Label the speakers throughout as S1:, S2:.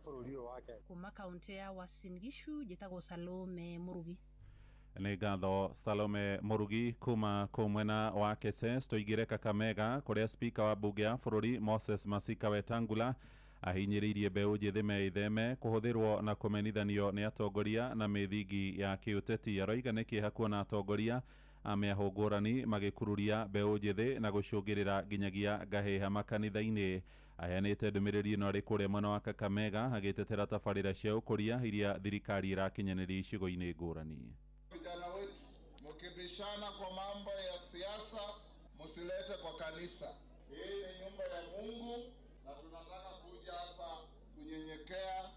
S1: bũrũri ũyũ wa Kenya.
S2: Kuma kaunti ya Uasin Gishu njĩtagwo Salome Murugi.
S3: Nĩ ngatho Salome Murugi kuma kũu mwena wa Keses. Tũingĩre Kakamega kũrĩa spika wa mbunge ya bũrũri Moses Masika Wetangula ahinyĩrĩirie mbeũ njĩthĩ meitheme kũhũthĩrwo na kũmenithanio nĩ atongoria na mĩthingi ya kĩũteti. Aroiga nĩ kĩeha kuona atongoria a mĩahũ ngũrani magĩkururia mbeũ njĩthĩ na gũcũngĩrĩra nginyagia ngahĩha makanitha-inĩ. Aheanĩte ndũmĩrĩri ĩno arĩ kũrĩa mwena wa Kakamega agĩtetera tabarĩra cia ũkũria iria thirikari ĩrakinyanĩria icigo-inĩ ngũrani.
S4: Vijana wetu, mkibishana kwa mambo ya siasa, msilete kwa kanisa. Hii ni nyumba ya Mungu na tunataka kuja hapa kunyenyekea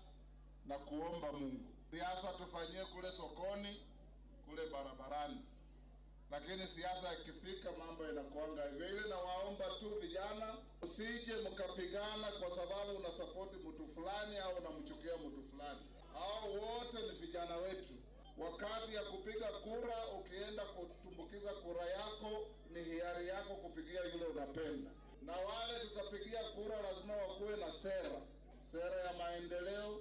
S4: na kuomba Mungu. Siasa tufanyie kule sokoni, kule barabarani, lakini siasa ikifika mambo inakuanga hivyo. Ile nawaomba tu vijana, usije mkapigana kwa sababu unasapoti mtu fulani au unamchukia mtu fulani. Hao wote ni vijana wetu. Wakati ya kupiga kura, ukienda kutumbukiza kura yako, ni hiari yako kupigia yule unapenda. Na wale tutapigia kura lazima wakuwe na sera, sera ya maendeleo,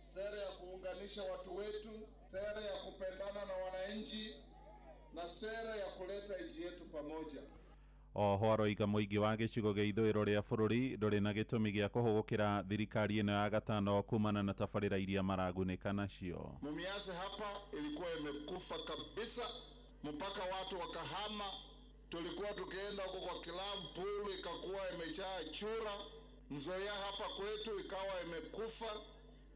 S4: sera ya kuunganisha watu wetu, sera ya kupendana na wananchi, na sera ya kuleta nchi yetu pamoja.
S3: Oho aroiga mũingĩ wa gĩcigo gĩa ithũĩro rĩa bũrũri ndũrĩ na gĩtũmi gĩa kũhũgũkĩra thirikari ĩno ya gatano kumana na tabarĩra iria maragunĩka nacio.
S4: Mumias hapa ilikuwa imekufa kabisa mpaka watu wakahama. Tulikuwa tukienda huko kwa club pool ikakuwa imejaa chura. Nzoia hapa kwetu ikawa imekufa,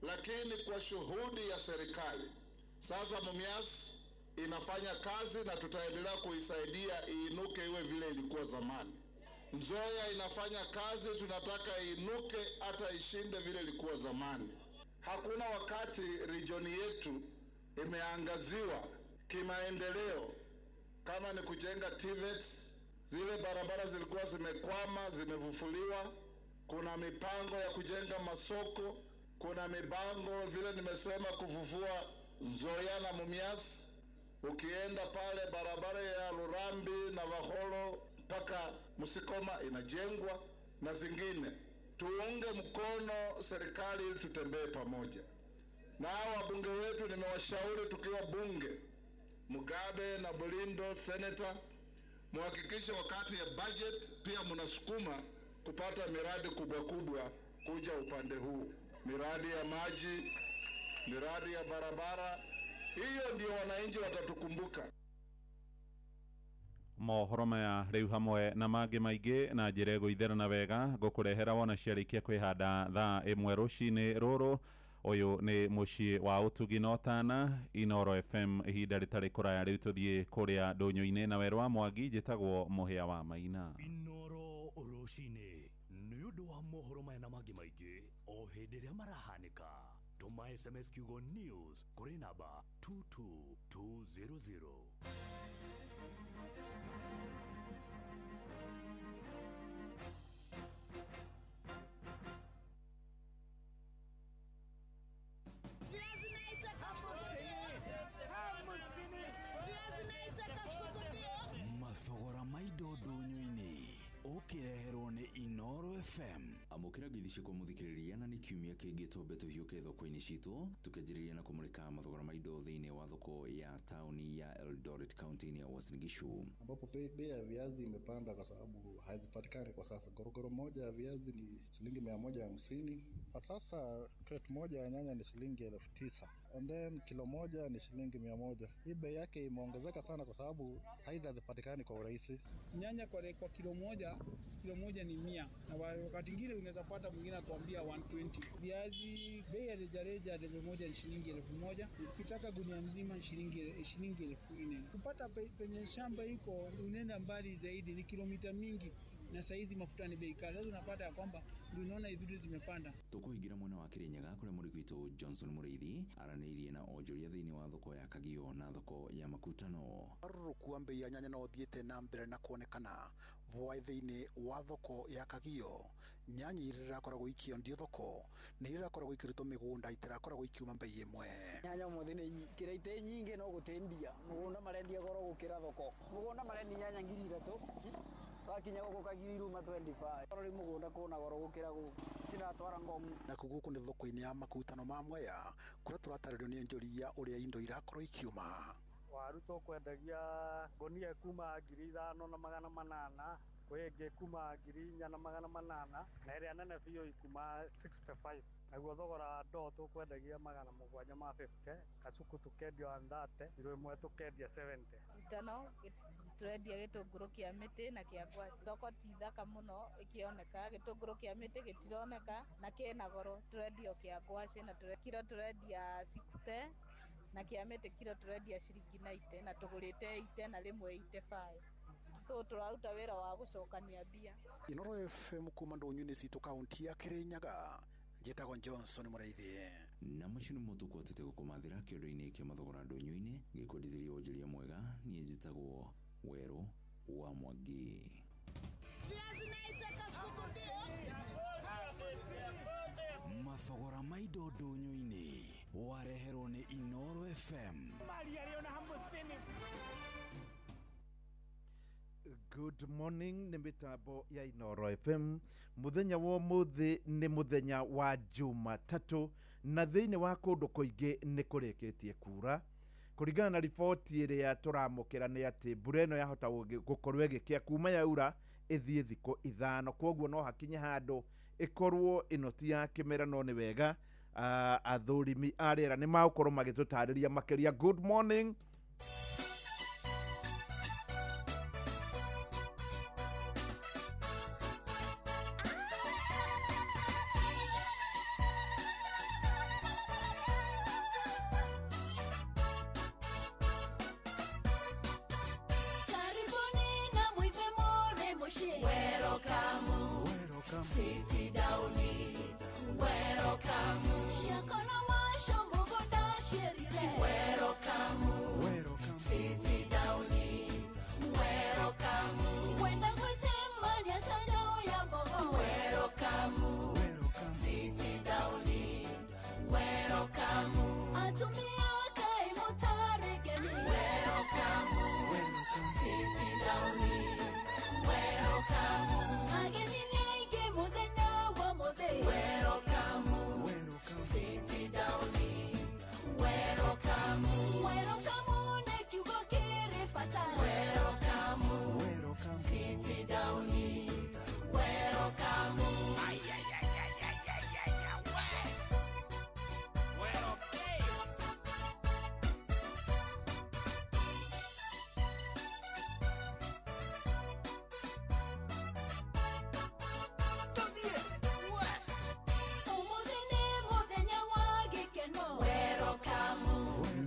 S4: lakini kwa shuhudi ya serikali sasa Mumias inafanya kazi na tutaendelea kuisaidia iinuke iwe vile ilikuwa zamani. Nzoia inafanya kazi, tunataka iinuke hata ishinde vile ilikuwa zamani. Hakuna wakati region yetu imeangaziwa kimaendeleo kama ni kujenga TVETs. Zile barabara zilikuwa zimekwama, zimefufuliwa. Kuna mipango ya kujenga masoko, kuna mipango vile nimesema kufufua Nzoia na Mumias. Ukienda pale barabara ya Lurambi na Vaholo mpaka Musikoma inajengwa na zingine. Tuunge mkono serikali ili tutembee pamoja. Na hao wabunge wetu nimewashauri tukiwa bunge, Mugabe na Bulindo senator, muhakikishe wakati ya budget pia mnasukuma kupata miradi kubwa kubwa kuja upande huu. Miradi ya maji, miradi ya barabara. Hiyo ndio wananchi watatukumbuka.
S3: Mohoro maya rĩu hamwe na mangĩ maingĩ na njĩra ĩgũitherana wega ngũkũrehera wona ciarĩkia kwĩhanda thaa 1 rũcinĩ rũrũ. Ũyũ nĩ mũciĩ wa ũtugi na ũtana Inoro FM. Ihinda rĩtarĩ kũraya rĩu tũthiĩ kũrĩa ndũnyũ-inĩ na werũ wa Mwangi. Njĩtagwo Mũhĩa wa Maina.
S5: Inoro rũcinĩ nĩ ũndũ wa mohoro maya na mangĩ maingĩ o hĩndĩ ĩrĩa marahanĩka. Tũma SMS kiugo news kũrĩ namba 22200.
S6: Mathogora ma indo ndũnyũ-inĩ ũkĩreherwo nĩ Inoro FM.
S7: Amũkĩra ngeithi kwa mũthikĩrĩria na nĩ kiumia kĩngĩ twambe tũhiũke thoko-inĩ citũ tũkĩanjĩrĩria na kũmũrĩka mathogora ma indo thĩinĩ wa thoko ya taũni ya Eldoret kaunti-inĩ ya Uasin Gishu,
S8: ambapo bei ya viazi imepanda kwa sababu hazipatikani kwa sasa. Gorogoro moja ya viazi ni shilingi 150 kwa sasa. Crate moja ya nyanya ni shilingi 9,000 and then kilo moja ni shilingi 100. Hii bei yake imeongezeka sana kwa sababu saizi hazipatikani kwa urahisi.
S9: Nyanya kwa kilo moja ni 100, na wakati mwingine unaweza pata mwingine akwambia 120. Viazi bei ya rejareja debe moja ni shilingi 1,000, ukitaka gunia mzima ni shilingi 4,000. Kupata penye shamba iko unaenda mbali zaidi, ni kilomita mingi, na saizi mafuta ni bei kali. Sasa unapata ya kwamba ndio unaona hivi vitu zimepanda.
S7: Tukuingira mwena wa Kirinyaga kuria mũrĩmi witũ Johnson Mũrĩithi aranĩirie na onjoria thĩinĩ wa thoko ya Kagio na thoko ya Makutano.
S10: Ũgarũrũku wa mbei ya nyanya no ũthiĩte na mbere na kuonekana bwai thĩinĩ wa thoko ya Kagio. Nyanya iria irakoragwo ikĩendio thoko nĩ iria irakoragwo ikĩrutwo mĩgũnda itirakoragwo ikiuma mbei ĩmwe.
S11: Nyanya ũmũthĩ nĩ kĩraitĩ nyingĩ no gũtĩ mbia mũgũnda marendia goro gũkĩra thoko. Mũgũnda marendia nyanya 3,000, Twakinya gũkũ Kagio iruma 25. Rĩu mũgũnda kũna goro gũkĩra gũkũ. Ciratwara Ngong.
S10: Nakuo gũkũ nĩ thoko-inĩ ya makutano ma Mwea kũrĩa tũratarĩrio nĩ onjoria ũrĩa indo irakorwo ikiuma.
S1: Waru tũkwendagia ngũnia kuma 5800, kwĩ ĩngĩ kuma 4800, na ĩrĩa nene biũ ikuma 65. Naguo thogora wa ndoo tũkwendagia 750, kacuku tũkendia 130, kiro ĩmwe tũkendia 70.
S12: Itano tũrendia gĩtũngũrũ kĩa mĩtĩ na kĩa ngwacĩ. Thoko ti thaka mũno ĩkĩoneka, gĩtũngũrũ kĩa mĩtĩ gĩtironeka na kĩna goro. Tũrendia kĩa ngwacĩ na kiro tũrendia 60 na kĩa mĩtĩ kiro tũrendia ciringi 90 na tũgũrĩte 80 na rĩmwe 85. So tũraruta wĩra wa gũcokania mbia.
S10: Inoro FM kuma ndũnyũ-inĩ citũ kaunti ya Kirinyaga, njĩtagwo Johnson Mũraithi.
S7: Na macio nĩmo tũkwatĩte gũkũmathĩra kĩondo-inĩ kĩa mathogora ndũnyũ-inĩ gĩkwendithĩria wonjoria mwega. Niĩ njĩtagwo Werũ wa Mwangi.
S6: Mathogora ma indo ndũnyũ-inĩ wareherwo nĩ Inoro FM.
S13: Good morning nĩ mĩtambo ya Inoro FM. Mũthenya wa ũmũthĩ nĩ mũthenya wa Jumatatũ na thĩinĩ wa kũndũ kũingĩ nĩ kũrĩkĩtie kura. Kũringana na riboti ĩrĩa tũramũkĩra nĩ atĩ mbura ĩno yahota gũkorwo ĩgĩkĩa kuma yaura ĩthiĩ thikũ 5, kwoguo no hakinye handũ ĩkorwo ĩno ti ya kĩmera, no nĩ wega athũrimi a rĩera nĩ magũkorwo magĩtũtarĩria makĩria. Good morning.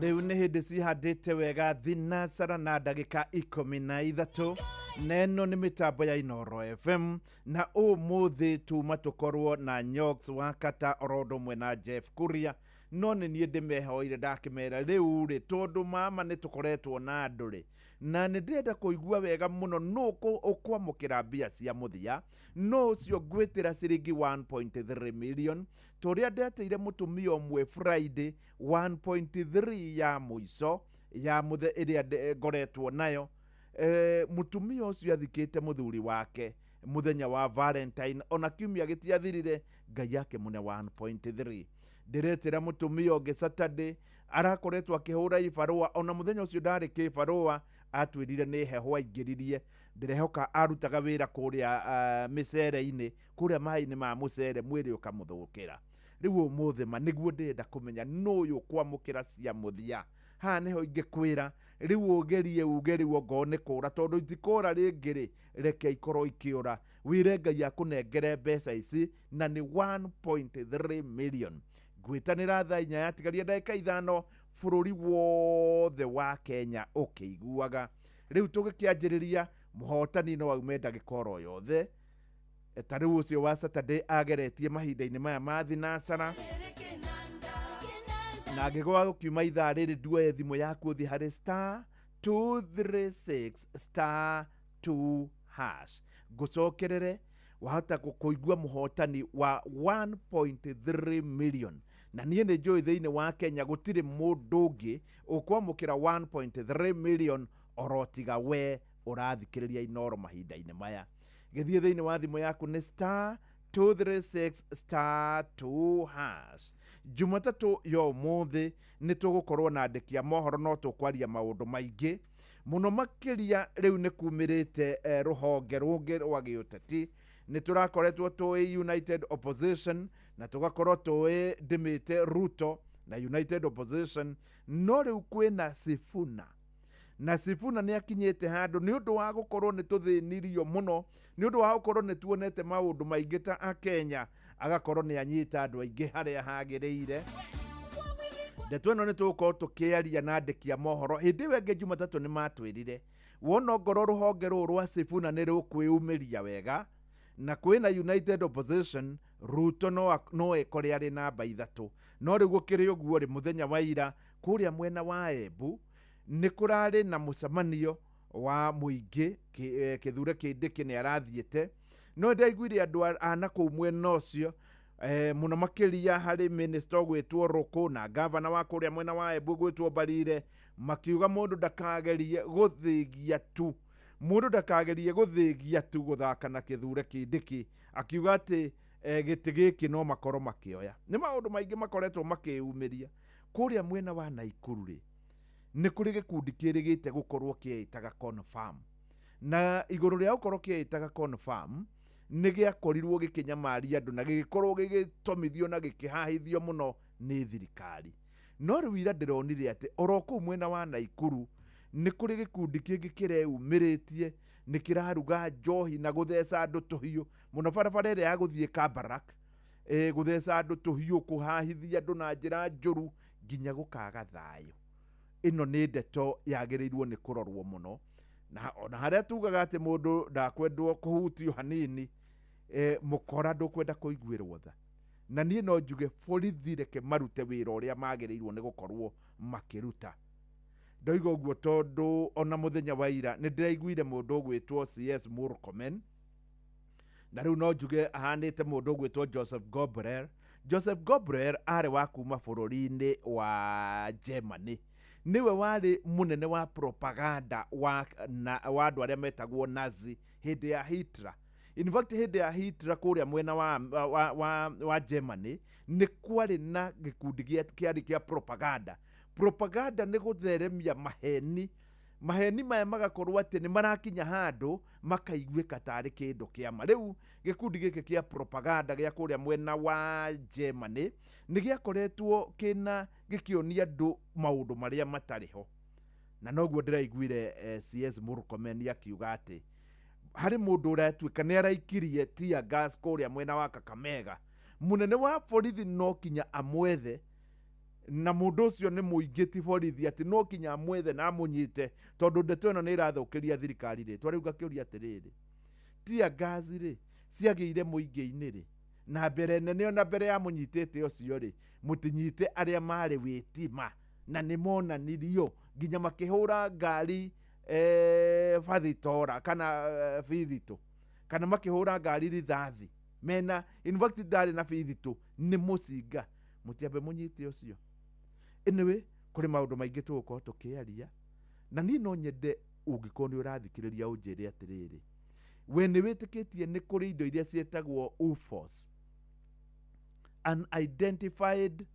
S13: Rĩu nĩ hĩndĩ cihandĩte wega thinacara na ndagĩka 13, na ĩno nĩ mĩtambo ya Inoro FM. Na ũmũthĩ tuma tũkorwo na Nyox wa Kata oro ũndũ ũmwe na Jeff Kuria, no nĩ niĩ ndĩmehoire ndakĩmera rĩu rĩ, tondũ mama nĩ tũkoretwo na andũ rĩ, na nĩ ndĩrenda kũigua wega mũno nũ ũkwamũkĩra mbia cia mũthia, no ũcio ngwĩtĩra ciringi 1.3 million tũrĩa ndetĩire mũtumia ũmwe Friday 1.3 ya mũico ya mũthe ĩrĩa ngoretwo nayo. Mũtumia ũcio athikĩte mũthuri wake mũthenya wa Valentine, ona kiumia gĩtiathirire Ngai akĩmũne 1.3. Ndĩretĩra mũtumia ũngĩ Saturday arakoretwo akĩhũra ibarũa, ona mũthenya ũcio ndarĩ kĩbarũa, atwĩrire nĩ heho aingĩririe. Ndĩrehoka arutaga wĩra kũrĩa mĩcere-inĩ, kũrĩa maĩ-inĩ ma mũcere, mwĩrĩ ũkamũthũkĩra. Rĩu ũmũthĩ ma nĩguo ndĩrenda kũmenya nũ ũyũ ũkwamũkĩra cia mũthia. Haha nĩho ingĩkwĩra rĩu ũgerie uge rĩu ongorwo nĩ kũra, tondũ itikũra rĩngĩ rĩ, reke ikorwo ikĩũra. Wĩre Ngai akũnengere mbeca ici na nĩ 1.3 million. Ngwĩtanĩra thaa 4 yatigaria ndagĩka 5, bũrũri wothe wa Kenya ũkĩiguaga. Rĩu tũgĩkĩanjĩrĩria mũhotani no aume ndagĩka oro yothe. Ta rĩu ũcio wa Saturday ageretie mahinda-inĩ maya ma thinacara, na angĩkorwo gũkiuma ithaa rĩrĩ nduoye thimũ yaku ũthiĩ harĩ star 236 star 2 hash. Ngũcokerere wahota kũigua mũhotani wa 1.3 million. Na niĩ nĩ njũĩ thĩinĩ wa Kenya gũtirĩ mũndũ ũngĩ ũkwamũkĩra 1.3 million oro tiga we ũrathikĩrĩria Inoro mahinda-inĩ maya. Gĩthiĩ thĩinĩ wa thimũ yaku nĩ star 236 star 2 hash. Jumatatũ ya ũmũthĩ nĩ tũgũkorwo na andĩki a mohoro, no tũkwaria maũndũ maingĩ mũno makĩria. Rĩu nĩ kumĩrĩte rũhonge rũngĩ rwa gĩũteti. Nĩ tũrakoretwo tũĩ United Opposition na tũgakorwo tũĩ ndĩmĩte Ruto na United Opposition, no rĩu kwĩna Sifuna, na Sifuna nĩ akinyĩte handũ nĩ ũndũ wa gũkorwo nĩ tũthĩnirio mũno, nĩ ũndũ wa gũkorwo nĩ tuonete maũndũ maingĩ ta Akenya, agakorwo nĩ anyita andũ aingĩ harĩa hagĩrĩire. Ndeto ĩno nĩ tũgũkorwo tũkĩaria na andĩki a mohoro. Hĩndĩ ĩyo ĩngĩ Jumatatũ nĩ matwĩrire wona ongorwo rũhonge rũrũ rwa Sifuna nĩ rũkwĩumĩria wega na kwĩna United Opposition, Ruto no ekore arĩ namba 3. No rĩu gũkĩrĩ ũguo rĩ, mũthenya wa ira kũrĩa mwena wa Embu nĩ kũrarĩ na mũcemanio wa mũingĩ. Kithure Kindiki nĩ arathiĩte, no ndaiguire andũ a nakũu mwena ũcio, mũno makĩria harĩ minister ũgwĩtwo Rũkũ na gavana wa kũrĩa mwena wa Embu ũgwĩtwo Mbarire, makiuga mũndũ ndakagerie gũthĩgia tu, mũndũ ndakagerie gũthĩgia tu gũthaka na Kithure Kindiki, akiuga atĩ gĩtĩ gĩkĩ no makorwo makĩoya. Nĩ maũndũ maingĩ makoretwo makĩyumĩria kũrĩa mwena wa Naikuru. Rĩ nĩ kũrĩ gĩkundi kĩrĩgĩte gũkorwo kĩĩtaga Confirm, na igũrũ rĩa gũkorwo kĩĩtaga Confirm nĩ gĩakorirwo gĩkĩnyamaria andũ na gĩgĩkorwo gĩgĩtomithio na gĩkĩhahithio mũno nĩ thirikari. No rĩu ira ndĩronire atĩ oro kũu mwena wa Naikuru nĩ kũrĩ gĩkundi kĩngĩ kĩreumĩrĩtie, nĩ kĩraruga njohi na gũtheca andũ tũhiũ mũno barabara ĩrĩa ya gũthiĩ Kabarak, gũtheca andũ tũhiũ, kũhahithia andũ na njĩra njũru nginya gũkaga thayũ. Ĩno nĩ ndeto yagĩrĩirwo nĩ kũrorwo mũno, na ona harĩa tugaga atĩ mũndũ ndakwendwo kũhutio hanini, mũkora ndũkwenda kũiguĩrwo tha. Na niĩ no njuge borithi reke marute wĩra ũrĩa magĩrĩirwo nĩ gũkorwo makĩruta. Ndoiga ũguo tondũ ona mũthenya wa ira nĩ ndĩraiguire mũndũ ũgwĩtwo CS Murkomen, na rĩu no njuge ahanĩte mũndũ ũgwĩtwo Joseph Goebbels. Joseph Goebbels arĩ wa kuma bũrũri-inĩ wa Germany, nĩwe warĩ mũnene wa propaganda wa andũ arĩa metagwo Nazi hĩndĩ ya Hitler. In fact, hĩndĩ ya Hitler kũrĩa mwena wa Germany nĩ kwarĩ na gĩkundi kĩarĩ kĩa propaganda. Propaganda nĩ gũtheremia maheni, maheni maya magakorwo atĩ nĩ marakinya handũ makaiguĩka tarĩ kĩndũ kĩama. Rĩu gĩkundi gĩkĩ kĩa propaganda gĩa kũrĩa mwena wa Germany nĩ gĩakoretwo kĩna gĩkĩonia andũ maũndũ marĩa matarĩ ho. Na noguo ndĩraiguire CS Murkomen akiuga atĩ harĩ mũndũ ũratuĩka nĩ araikirie tear gas kũrĩa mwena wa Kakamega, mũnene wa borithi no kinya amwethe, na mũndũ ũcio nĩ mũingĩ ti borithi, atĩ no kinya amwethe na amũnyite tondũ ndeto ĩno nĩ ĩrathũkĩria thirikari rĩtwa. Rĩu ngakĩũria atĩrĩrĩ, tear gas rĩ ciagĩire mũingĩ-inĩ rĩ, na mbere nene ona mbere ya mũnyitĩte ũcio rĩ, mũtinyite arĩa marĩ wĩtima na nĩ monanirio nginya makĩhũra ngari bathitora kana bithitũ, kana makĩhũra ngari rithathi mena, in fact ndarĩ na bithitũ nĩ mũcinga, mũtiambe mũnyite ũcio. Anyway, kũrĩ maũndũ maingĩ tũgũkorwo tũkĩaria, na niĩ no nyende ũngĩkorwo nĩ ũrathikĩrĩria ũnjĩre atĩrĩrĩ, we nĩ wĩtĩkĩtie nĩ kũrĩ indo iria ciĩtagwo UFOs, unidentified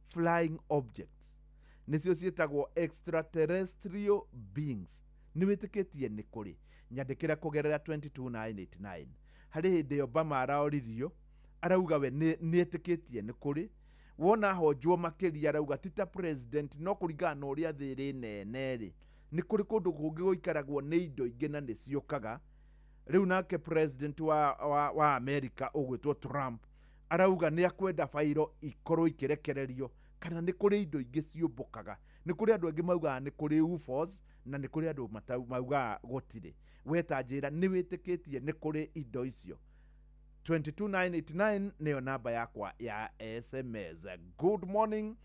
S13: flying objects, nĩcio ciĩtagwo extraterrestrial beings, nĩ wĩtĩkĩtie nĩ kũrĩ? Nyandĩkĩra kũgerera 22989. Harĩ hĩndĩ Obama araoririo arauga we nĩ etĩkĩtie nĩ kũrĩ. Wona honjwo makĩria arauga ti ta president, no kũringana na ũrĩa thĩ ĩrĩ nene rĩ, nĩ kũrĩ kũndũ kũngĩ gũikaragwo nĩ indo ingĩ na nĩ ciũkaga. Rĩu nake president wa America ũgwĩtwo Trump arauga nĩ akwenda bairo ikorwo ikĩrekererio kana nĩ kũrĩ indo ingĩ ciũmbũkaga. Nĩ kũrĩ andũ angĩ maugaga nĩ kũrĩ UFOs na nĩ kũrĩ andũ maugaga gũtirĩ. We ta njĩra nĩ wĩtĩkĩtie nĩ kũrĩ indo icio? 22989 nĩyo namba yakwa ya SMS. Good morning.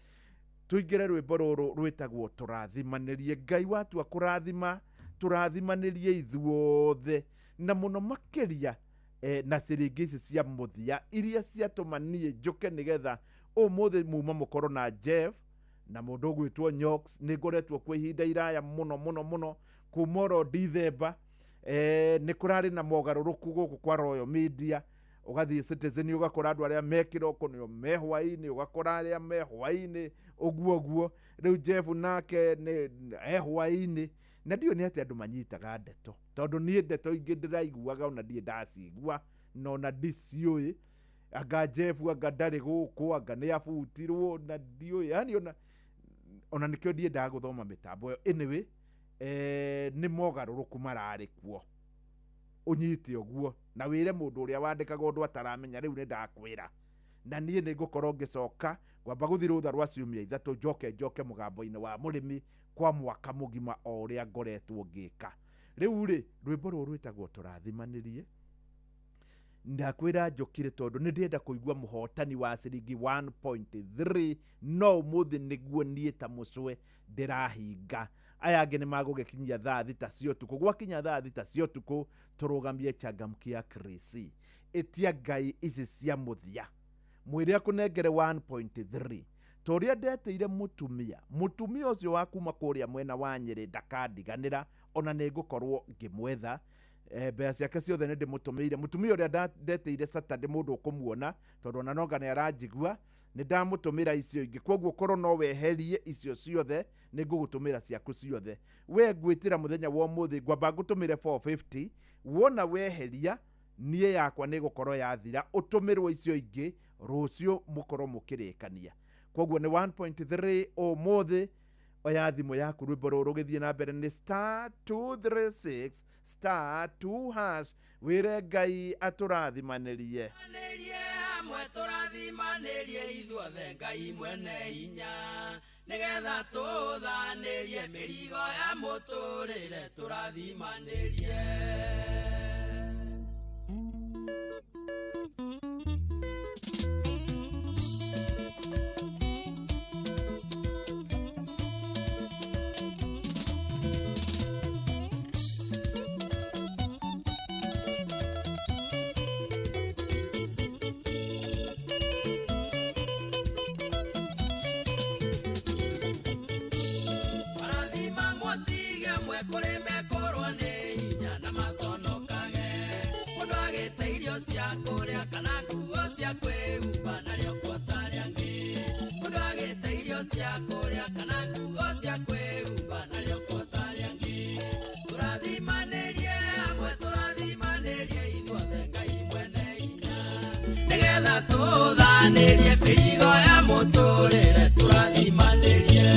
S13: Tuingĩre rwĩmbo rũrũ rwĩtagwo tũrathimanĩrie. Ngai watua kũrathima, tũrathimanĩrie ithuothe, na mũno makĩria na ciringi ici cia mũthia iria ciatũma niĩ njũke nĩgetha ũmũthĩ muma mũkorwo na Jeff na mũndũ ũgwĩtwo Nyox. Nĩ ngoretwo kwa ihinda iraya mũno mũno mũno kuma oro Dithemba. Nĩ kũrarĩ na mogarũrũku gũkũ kwa Royal Media. Ũgathiĩ Citizen ũgakora andũ arĩa me kĩroko nĩo me hwaĩ-inĩ, ũgakora arĩa me hwaĩ-inĩ ũguo ũguo. Rĩu Jeff nake nĩ e hwaĩ-inĩ, na ndiũĩ nĩ atĩa andũ manyitaga ndeto, tondũ niĩ ndeto ingĩ ndĩraiguaga ona ndirĩ ndacigua na ona ndiciũĩ. Anga Jeff anga ndarĩ gũkũ, anga nĩ abutirwo, na ndiũĩ yani ona nĩkĩo ndiendaga gũthoma mĩtambo ĩyo. Anyway, nĩ mogarũrũku mararĩ kuo, ũnyite ũguo na wĩre mũndũ ũrĩa wandĩkaga ũndũ ataramenya. Rĩu nĩ ndakwĩra, na niĩ nĩ ngũkorwo ngĩcoka ngwamba gũthiĩ rũtha rwa ciumia 3, njoke mũgambo-inĩ wa mũrĩmi kwa mwaka mũgima o ũrĩa ngoretwo ngĩka. Rĩu rĩ, rwĩmbo rũrũ rwĩtagwo Tũrathimanĩrie. Ndakwĩra njũkire tondũ nĩ ndĩrenda kũigua mũhotani wa ciringi 1.3, no ũmũthĩ nĩguo niĩ ta mũcwe ndĩrahinga. Aya angĩ nĩ magũgĩkinyia thaa 6 cia ũtukũ. Gwakinya thaa 6 cia ũtukũ tũrũgamie Changamkia Krisi. Ĩtia Ngai ici cia mũthia, mwĩre akũnengere 1.3 ta ũrĩa ndetĩire mũtumia ũcio wa kuma kũrĩa mwena wa Nyĩrĩ ndakandiganĩra, ona nĩ ngũkorwo ngĩmwetha. Mbeca ciake ciothe nĩ ndĩmũtũmĩire. Mũtumia ũrĩa ndetĩire Saturday, mũndũ ũkũmuona tondũ ona nonga nĩ aranjigua, nĩ ndamũtũmĩra icio ingĩ. Koguo korwo no weherie icio ciothe, nĩ ngũgũtũmĩra ciaku ciothe. We ngwĩtĩra mũthenya wa ũmũthĩ, ngwamba ngũtũmĩre 450, wona weheria niĩ yakwa nĩ gũkorwo yathira, ũtũmĩrwo icio ingĩ rũciũ mũkorwo mũkĩrĩkania. Koguo nĩ 1.3 ũmũthĩ. Oya thimũ yaku, rwĩmbo rũrũ rũgĩthiĩ na mbere nĩ star 236 star 2 hash. Wĩre Ngai atũrathimanĩrie.
S14: Hamwe tũrathimanĩrie ithuothe Ngai mwene hinya, nĩgetha tũthanĩrie mĩrigo ya mũtũrĩre, tũrathimanĩrie. Tũthanĩrie mĩrigo ya mũtũrĩre, tũrathimanĩrie.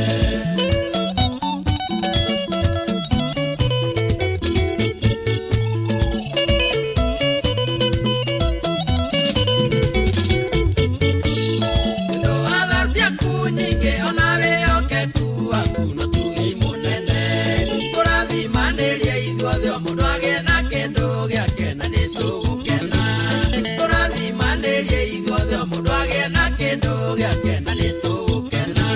S14: Tha ciaku nyingĩ ona wĩhokeku waku no tuge mũnene, tũrathimanĩrie ithuothe o mũndũ agĩe na kĩndũ gĩake na nĩ tũgũkena. Tũrathimanĩrie ithuothe o mũndũ agĩe na kĩndũ gĩake na nĩ tũgũkena.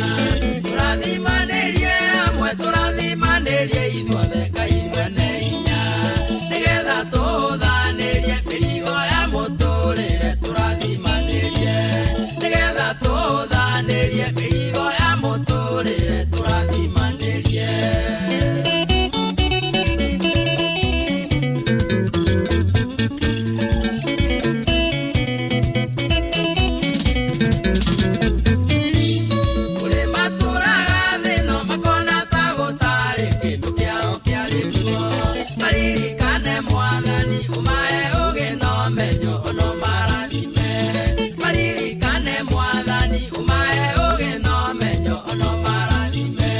S14: Tũrathimanĩrie hamwe, tũrathimanĩrie ithuothe Ngai mwene hinya, nĩgetha tũthanĩrie mĩrigo ya mũtũrĩre, tũrathimanĩrie. Nĩgetha tũthanĩrie mĩrigo ya mũtũrĩre, tũrathimanĩrie. Maririkane mwathani umahe ũgĩ na ũmenyo ono marathime.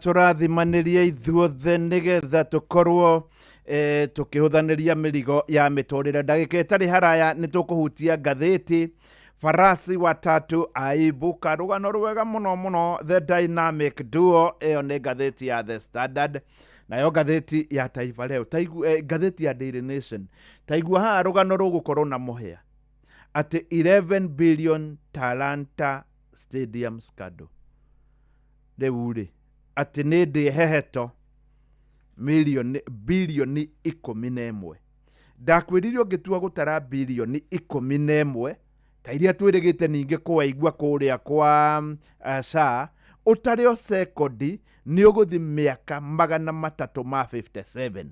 S13: Tũrathimanĩrie ithuothe nĩgetha tũkorwo tũkĩhũthanĩria mĩrigo ya mĩtũrĩre. Ndagĩka ĩtarĩ haraya nĩ tũkũhutia ngathĩti Farasi Watatu Aibuka, rũgano rwega mũno mũno, The Dynamic Duo. Ĩyo nĩ ngathĩti ya The Standard, nayo ngathĩti ya Taifa Leo taigu, ngathĩti ya Daily Nation taigua haha rũgano rũgũkorwo na mũhĩa atĩ 11 billion Talanta Stadium scandal. Rĩu rĩ, atĩ nĩ ndĩ heheto milioni bilioni 11. Ndakwĩrire ũngĩtua gũtara bilioni 11 ta iria twĩrĩgĩte ningĩ kũwaigua kũrĩa kwa SHA, ũtare o sekondi nĩ ũgũthi mĩaka 357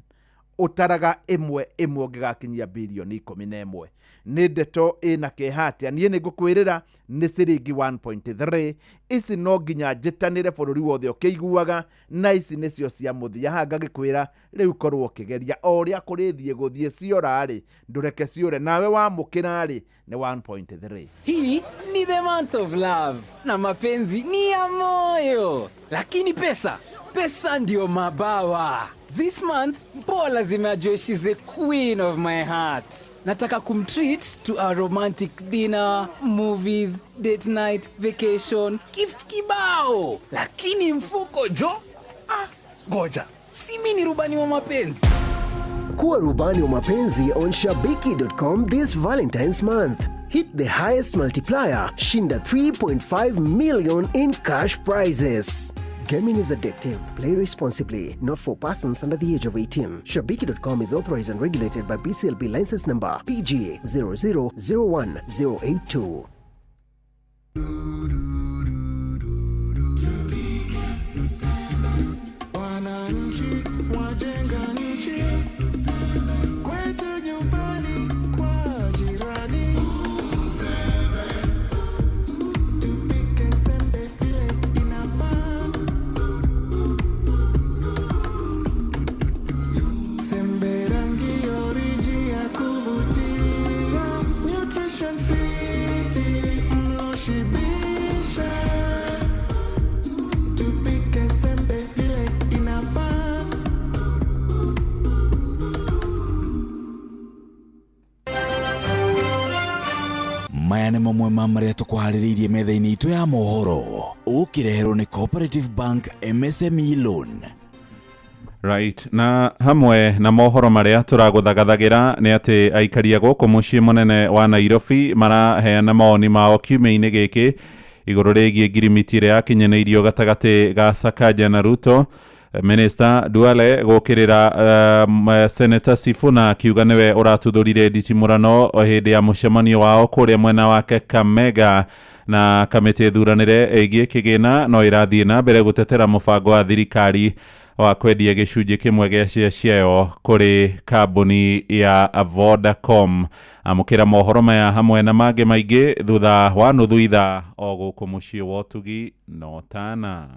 S13: ũtaraga ĩmwe ĩmwe ũngĩgakinyia bilioni 11. Nĩ ndeto ĩna kĩeha atĩa. Niĩ nĩ ngũkwĩrĩra nĩ ciringi 1.3. Ici no nginya njĩtanĩre bũrũri wothe ũkĩiguaga, na ici nĩcio cia mũthia. Haha ngagĩkwĩra rĩu korwo ũkĩgeria o ũrĩa kũrĩthiĩ gũthiĩ ciora-rĩ, ndũreke ciũre, nawe wamũkĩra-rĩ nĩ 1.3.
S15: Hii ni the month of love na mapenzi ni ya moyo, lakini pesa, pesa ndio mabawa. This month Mpoa lazima ajue she's the queen of my heart. Nataka kumtreat to a romantic dinner, movies, date night, vacation, gifts kibao, lakini mfuko jo, ah, goja, si mi ni rubani wa mapenzi.
S16: Kuwa rubani wa mapenzi on Shabiki.com this Valentine's month. Hit the highest multiplier, shinda 3.5 million in cash prizes. Gaming is addictive. Play responsibly. Not for persons under the age of 18. Shabiki.com is authorized and regulated by BCLB license number PG 0001082.
S17: Wananchi wajenga nchi, kwetu nyumbani kwa jirani. Tupike sembe vile inafaa. Sembe rangi oriji ya kuvutia, nutrition fiti mlo shibisha. Tupike sembe vile inafaa.
S6: Maya nĩ mamwe ma marĩa tũkũharĩrĩirie metha-inĩ itũ ya mohoro, ũkĩreherwo nĩ Cooperative Bank MSME Loan.
S3: Right, na hamwe na mohoro marĩa tũragũthagathagira nĩ atĩ aikaria gũkũ mũciĩ mũnene wa Nairobi maraheana mawoni mao kiumia-inĩ gĩkĩ igũrũ rĩgiĩ ngirimiti ĩrĩa yakinyanĩirio gatagatĩ ga Sakaja na Ruto. Minister Duale gũkĩrĩra Senator Sifuna akiuga nĩwe ũratuthũrire nditimũrano hĩndĩ ya mũcemanio wao kũrĩa mwena wa Kakamega. Na kamĩtĩ ĩthuranĩre ĩgiĩ kĩgĩna no ĩrathiĩ na mbere gũtetera mũbango wa thirikari wa kwendia gĩcunjĩ kĩmwe gĩa cia ciayo kũrĩ kambuni ya Vodacom. Amũkĩra mohoro maya hamwe na mangĩ maingĩ thutha wa nuthu ithaa o gũkũ mũciĩ wa ũtugi no tana.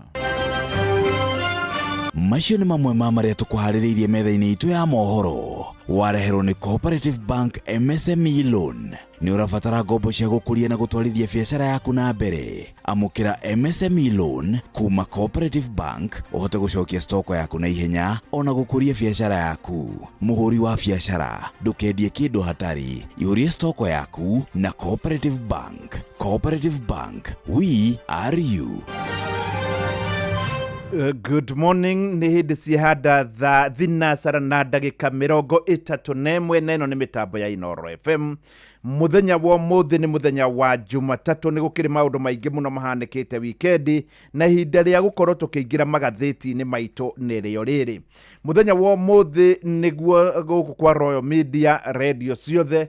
S6: Macio nĩ mamwe ma marĩa tũkũharĩrĩirie metha-inĩ itũ ya mohoro, wareherwo nĩ Cooperative Bank MSME Loan. Nĩ ũrabatara ngombo cia gũkũria na gũtwarithia biacara yaku na mbere? Amũkĩra MSME Loan kuma Cooperative Bank ũhote gũcokia stoko yaku na ihenya ona gũkũria biacara yaku. Mũhũri wa biacara, ndũkendie kĩndũ hatari, ihũrie stoko yaku na Cooperative Bank. Cooperative Bank, we are you.
S13: Good morning. Nĩ hĩndĩ ciehanda thaa thinacara na ndagĩka 31, na ĩno nĩ mĩtambo ya Inooro FM. Mũthenya wa ũmũthĩ nĩ mũthenya wa Jumatatũ. Nĩ gũkĩrĩ maũndũ maingĩ mũno mahanĩkĩte wikendi, na ihinda rĩa gũkorwo tũkĩingĩra magathĩti-inĩ maitũ nĩrĩo rĩrĩ. Mũthenya wa ũmũthĩ nĩguo gũkũ kwa Royal Media radio ciothe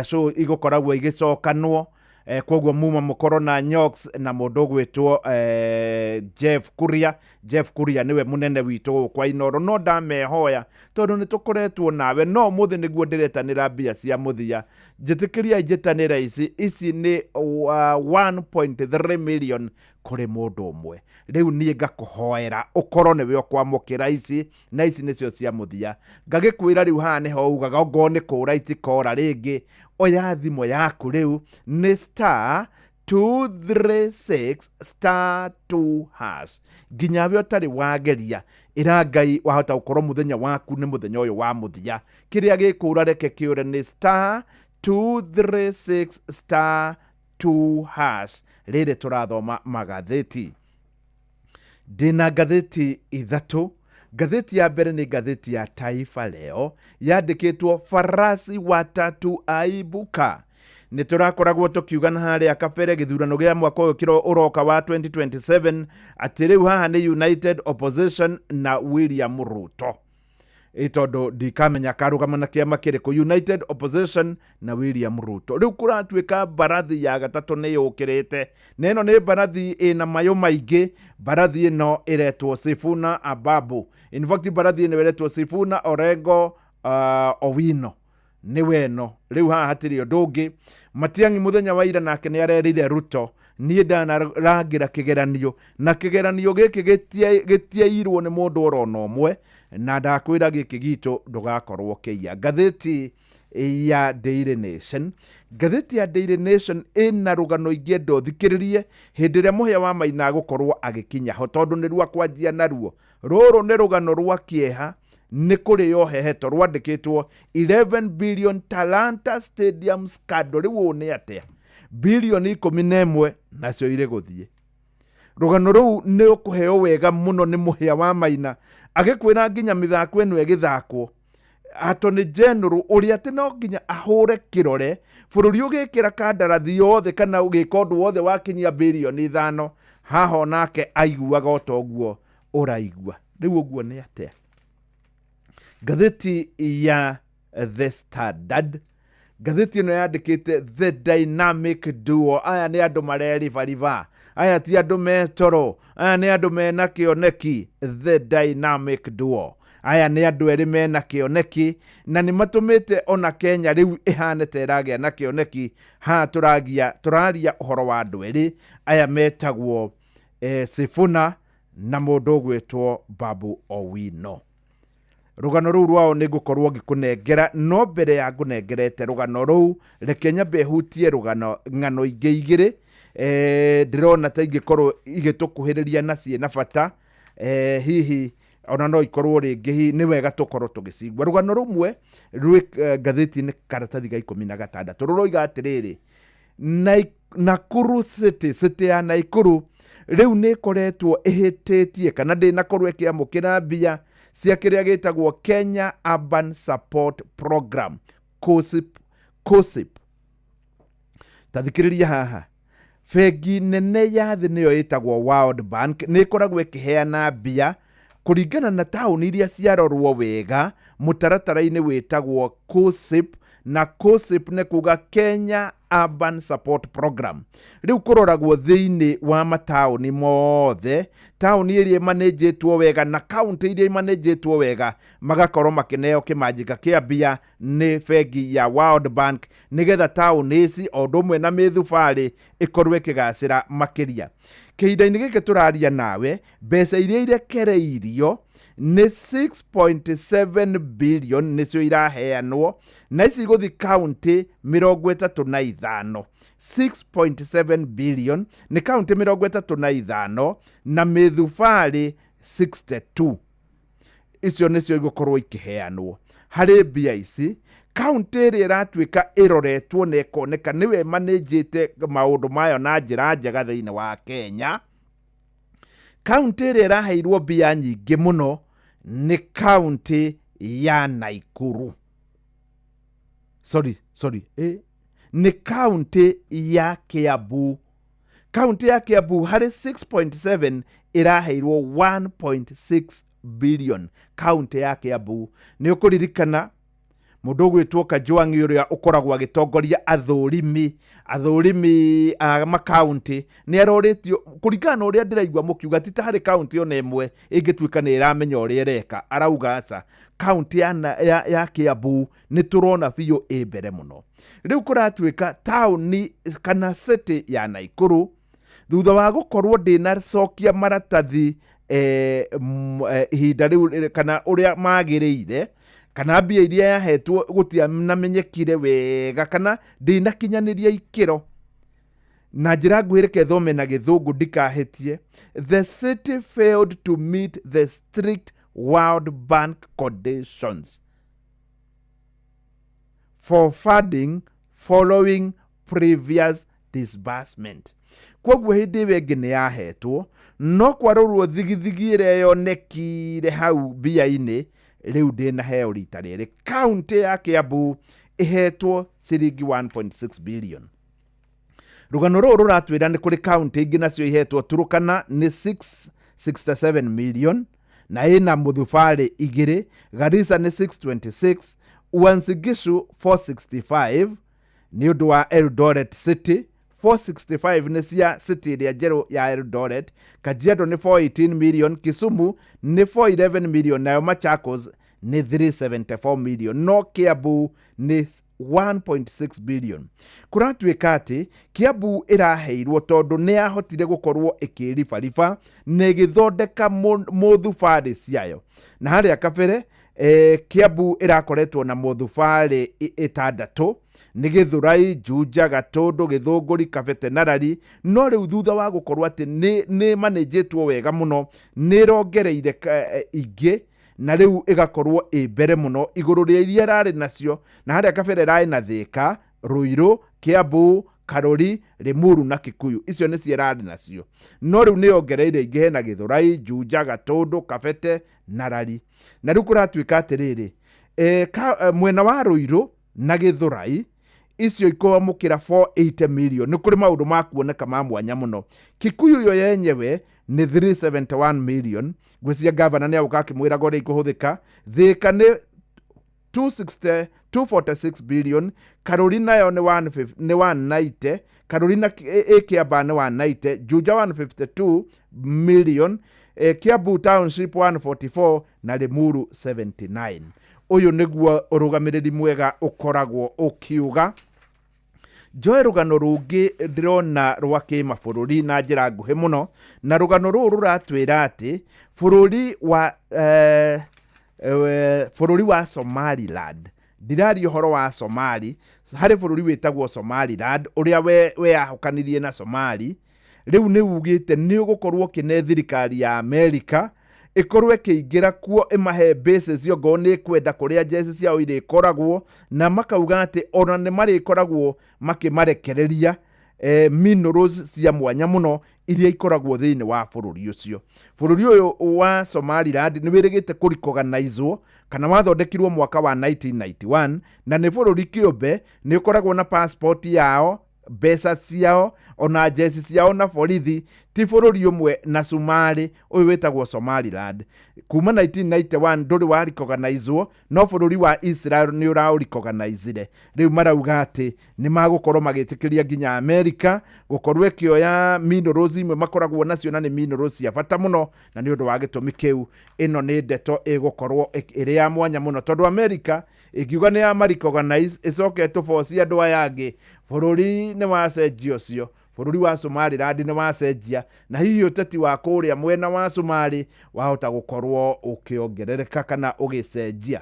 S13: show igũkoragwo igĩcokanwo. Koguo muma mũkorwo na Nyox na mũndũ ũgwĩtwo Jeff Kuria. Jeff Kuria nĩwe mũnene witũ gũkũ kwa Inooro, no ndamehoya tondũ nĩ tũkoretwo nawe, no ũmũthĩ nĩguo ndĩretanĩra mbia cia mũthia. Njĩtĩkĩria njĩtanĩre ici, ici nĩ 1.3 million kũrĩ mũndũ ũmwe. Rĩu niĩ ngakũhoera ũkorwo nĩwe ũkwamũkĩra ici, na ici nĩcio cia mũthia. Ngagĩkwĩra rĩu haha nĩho ugaga ongorwo nĩ kũra itikora rĩngĩ, oya thimũ yaku rĩu nĩ star 236 star 2 hash. Nginya we ũtarĩ wageria, ĩra Ngai wahota gũkorwo mũthenya waku nĩ mũthenya ũyũ wa mũthia. Kĩrĩa gĩkũra reke kĩũre nĩ star 236 star 2 hash. Rĩrĩ tũrathoma magathĩti. Ndĩna ngathĩti ithatũ. Ngathĩti ya mbere nĩ ngathĩti ya Taifa Leo, yandĩkĩtwo farasi watatu aibuka. Nĩ tũrakoragwo tũkiuga na harĩa kabere gĩthurano gĩa mwaka ũyũ kĩro ũroka wa 2027 atĩ rĩu haha nĩ United Opposition na William Ruto. Ĩ tondũ ndikamenya karũgama na kĩama kĩrĩkũ, United Opposition na William Ruto. Rĩu kũratuĩka mbarathi ya gatatũ nĩ yũkĩrĩte, na ĩno nĩ mbarathi ĩna mayũ maingĩ. Mbarathi ĩno ĩretwo Sifuna Ababu. In fact, mbarathi ĩno ĩretwo Sifuna Orengo Owino nĩ weno. Rĩu haha hatirĩ ũndũ ũngĩ. Matiang'i mũthenya wa ira nake nĩ arerire Ruto, niĩ ndanarangĩra kĩgeranio, na kĩgeranio gĩkĩ gĩtiairwo nĩ mũndũ orona ũmwe, na ndakwĩra gĩkĩ gitũ ndũgakorwo kĩiya. Ngathĩti ya Daily Nation, ngathĩti ya Daily Nation ĩna rũgano ingĩenda ũthikĩrĩrie hĩndĩ ĩrĩa Mũhĩa wa Maina agũkorwo agĩkinya ho, tondũ nĩ rwa kwanjia naruo. Rũrũ nĩ rũgano rwa kĩeha, nĩ kũrĩo heheto, rwandĩkĩtwo 11 billion Talanta Stadium scandal. Rĩu ũũ nĩ atĩa? Bilioni 11 nacio irĩ gũthiĩ. Rũgano rũu nĩ ũkũheo wega mũno nĩ Mũhĩa wa Maina agĩkwĩra nginya mĩthako ĩno ĩgĩthakwo Attorney General ũrĩa atĩ no nginya ahũre kĩrore bũrũri ũgĩkĩra kandarathi yothe kana ũgĩka ũndũ wothe wakinyia bilioni 5, haha onake aiguaga o ta ũguo ũraigua. Rĩu ũguo nĩ atĩa? Ngathĩti ya The Standard, ngathĩti ĩno yandĩkĩte The Dynamic Duo. Aya nĩ andũ mareribariba, aya ti andũ metoro, aya nĩ andũ mena kĩoneki. The Dynamic Duo, aya nĩ andũ erĩ mena kĩoneki, na nĩ matũmĩte ona Kenya rĩu ĩhane ta ĩragĩa na kĩoneki. Haha tũraria ũhoro wa andũ erĩ aya metagwo Sifuna na mũndũ ũgwĩtwo Babu Owino. Rũgano rũu rwao nĩ ngũkorwo ngĩkũnengera, no mbere ya ngũnengerete rũgano rũu reke nyambe hutie rũgano ng'ano ingĩ igĩrĩ ndĩrona ta ingĩkorwo igĩtũkuhĩrĩria na ciĩna bata, hihi ona no ikorwo rĩngĩ hihi nĩ wega tũkorwo tũgĩcigua. Rũgano rũmwe rwĩ ngathĩti-inĩ karatathi ga 16 rũroiga atĩrĩrĩ, Nakuru City, city ya Nakuru rĩu nĩ ĩkoretwo ĩhĩtĩtie kana ndĩnakorwo ĩkĩamũkĩra mbia cia kĩrĩa gĩtagwo Kenya Urban Support Program, KOSIP. Ta thikĩrĩria haha, bengi nene ya thĩ nĩyo ĩtagwo World Bank nĩ ĩkoragwo ĩkĩheana mbia kũringana na taũni iria ciarorwo wega mũtaratara-inĩ wĩtagwo KOSIP, na KOSIP nĩ kuga Kenya Urban Support Program. Rĩu kũroragwo thĩinĩ wa mataũni mothe, taũni iria imanĩnjĩtwo wega na kaũntĩ iria imanĩnjĩtwo wega magakorwo makĩneo kĩmanjĩka kĩa mbia nĩ bengi ya World Bank, nĩgetha taũni ici o ũndũ ũmwe na mĩthubarĩ ĩkorwo ĩkĩgacĩra makĩria. Kĩhinda-inĩ gĩkĩ tũraria nawe, mbeca iria irekereirio nĩ 6.7 billion nĩcio iraheanwo, na ici igũthiĩ kaũntĩ 35. 6.7 billion nĩ kaũntĩ 35 na mĩthubarĩ 62. Icio nĩcio igũkorwo ikĩheanwo. Harĩ mbia ici, kaũntĩ ĩrĩa ĩratuĩka ĩroretwo na ĩkoneka nĩwe ĩmanĩnjĩte maũndũ mayo na njĩra njega thĩinĩ wa Kenya, kaũntĩ ĩrĩa ĩraheirwo mbia nyingĩ mũno nĩ kaũntĩ ya Nakuru. Sorry, nĩ kaũntĩ ya Kiambu. Kaũntĩ ya Kiambu harĩ 6.7 ĩraheirwo 1.6 billion. Kaũntĩ ya Kiambu. Nĩ ũkũririkana mũndũ ũgwĩtwo Kajwang' ũrĩa ũkoragwo agĩtongoria athũrimi a makaũntĩ nĩ arorĩtio kũringana na ũrĩa ndĩraigua mũkiuga ti ta harĩ kaũntĩ ona ĩmwe ĩngĩtuĩka nĩ ĩramenya ũrĩa ĩreka. Arauga aca, kaũntĩ ya Kiambu nĩ tũrona biũ ĩ mbere mũno. Rĩu kũratuĩka taũni kana city ya Nakuru thutha wa gũkorwo ndĩnacokia maratathi ihinda rĩu kana ũrĩa magĩrĩire, kana mbia iria yahetwo gũtianamenyekire wega, kana ndĩnakinyanĩria ikĩro, Na njĩra nguhĩ, reke thome na Gĩthũngũ ndikahĩtie: "The city failed to meet the strict World Bank conditions for funding following previous disbursement." Koguo hĩndĩ ĩyo ĩngĩ nĩ yahetwo, no kwarorwo thigithigi ĩrĩa yonekire hau mbia-inĩ, rĩu ndĩnaheo rita rĩrĩ. Kaunti ya Kiambu ĩhetwo ciringi 1.6 billion. Rũgano rũrũ rũratwĩra nĩ kũrĩ kaunti ingĩ nacio ihetwo. Turukana nĩ 667 million na ĩna mũthubarĩ igĩrĩ. Garissa nĩ 626, Uasin Gishu 465 nĩ ũndũ wa Eldoret City. 465 nĩ cia city ĩrĩa njerũ ya Eldoret. Kajiado nĩ 418 million, Kisumu nĩ 411 million, nayo Machakos nĩ 374 million, no Kiambu nĩ 1.6 billion. Kũratuĩka atĩ Kiambu ĩraheirwo tondũ nĩ yahotire gũkorwo ĩkĩribariba na ĩgĩthondeka mũthubarĩ ciayo. Na harĩa kabere Kiambu ĩrakoretwo na mũthubarĩ ĩtandatũ, nĩ Gĩthũrai, Juja, Gatũndũ, Gĩthũngũri, Kabete na Rari. No rĩu thutha wa gũkorwo atĩ nĩ manĩnjĩtwo wega mũno, nĩ ĩrongereire ingĩ na rĩu ĩgakorwo ĩ mbere mũno igũrũ rĩa iria ĩrarĩ nacio. Na harĩa kabere ĩrarĩ na Thĩka, Ruiru, Kiambu, Karori, Limuru na Kikuyu, icio nĩcio ĩrarĩ nacio, no rĩu nĩ yongereire ingĩ, hena Gĩthũrai, Juja, Gatũndũ, Kabete na Rari. Na rĩu kũratuĩka atĩrĩrĩ, mwena wa Ruiru na Gĩthũrai icio ikwamũkĩra 480 million. Nĩ kũrĩ maũndũ ma kuoneka ma mwanya mũno. Kikuyu yo yenyewe nĩ 371 million. Ngwĩciria gavana nĩ agũka akĩmwĩraga ũrĩa ikũhũthĩka. Thĩka nĩ 260 246 billion, Karuri nayo nĩ 150, nĩ 190, Karuri na ĩ Kiambaa nĩ 190, Juja 152 million, Kiambu Township 144 na Limuru 79. Ũyũ nĩguo ũrũgamĩrĩri mwega ũkoragwo ũkiuga. Njoe rũgano rũngĩ ndĩrona rwa kĩmabũrũri na njĩra nguhĩ mũno, na rũgano rũrũ rũratwĩra atĩ bũrũri wa Somaliland, ndiraria ũhoro wa Somali, harĩ bũrũri wĩtagwo Somaliland ũrĩa weyahũkanirie na Somali, rĩu nĩ ugĩte nĩ ũgũkorwo ũkĩne thirikari ya Amerika ĩkorwo ĩkĩingĩra kuo, ĩmahe bases ongorwo nĩ ĩkwenda kũrĩa njeci ciao irĩkoragwo, na makauga atĩ ona nĩ marĩkoragwo makĩmarekereria minerals cia mwanya mũno iria ikoragwo thĩinĩ wa bũrũri ũcio. Bũrũri ũyũ wa Somaliland nĩ wĩrĩgĩte kũrikoganizwo kana wathondekirwo mwaka wa 1991, na nĩ bũrũri kĩũmbe, nĩ ũkoragwo na passport yao, mbeca ciao, ona njeci ciao na borithi. Ti bũrũri ũmwe na Somali, ũyũ wĩtagwo Somaliland. Kuma 1991 ndũrĩ warikoganizwo, no bũrũri wa Israel nĩ ũraũrikoganizire. Rĩu marauga atĩ nĩ magũkorwo magĩtĩkĩria nginya Amerika gũkorwo ĩkĩoya minerals imwe makoragwo nacio, na nĩ minerals cia bata mũno. Na nĩ ũndũ wa gĩtũmi kĩu, ĩno nĩ ndeto ĩgũkorwo ĩrĩ ya mwanya mũno, tondũ Amerika ĩngiuga nĩ ya maricogonize ĩcoke ĩtũboci andũ aya angĩ, bũrũri nĩ wacenjia ũcio. Bũrũri wa Somaliland nĩ wacenjia, na hihi ũteti wa kũrĩa mwena wa Somali wahota gũkorwo ũkĩongerereka kana ũgĩcenjia.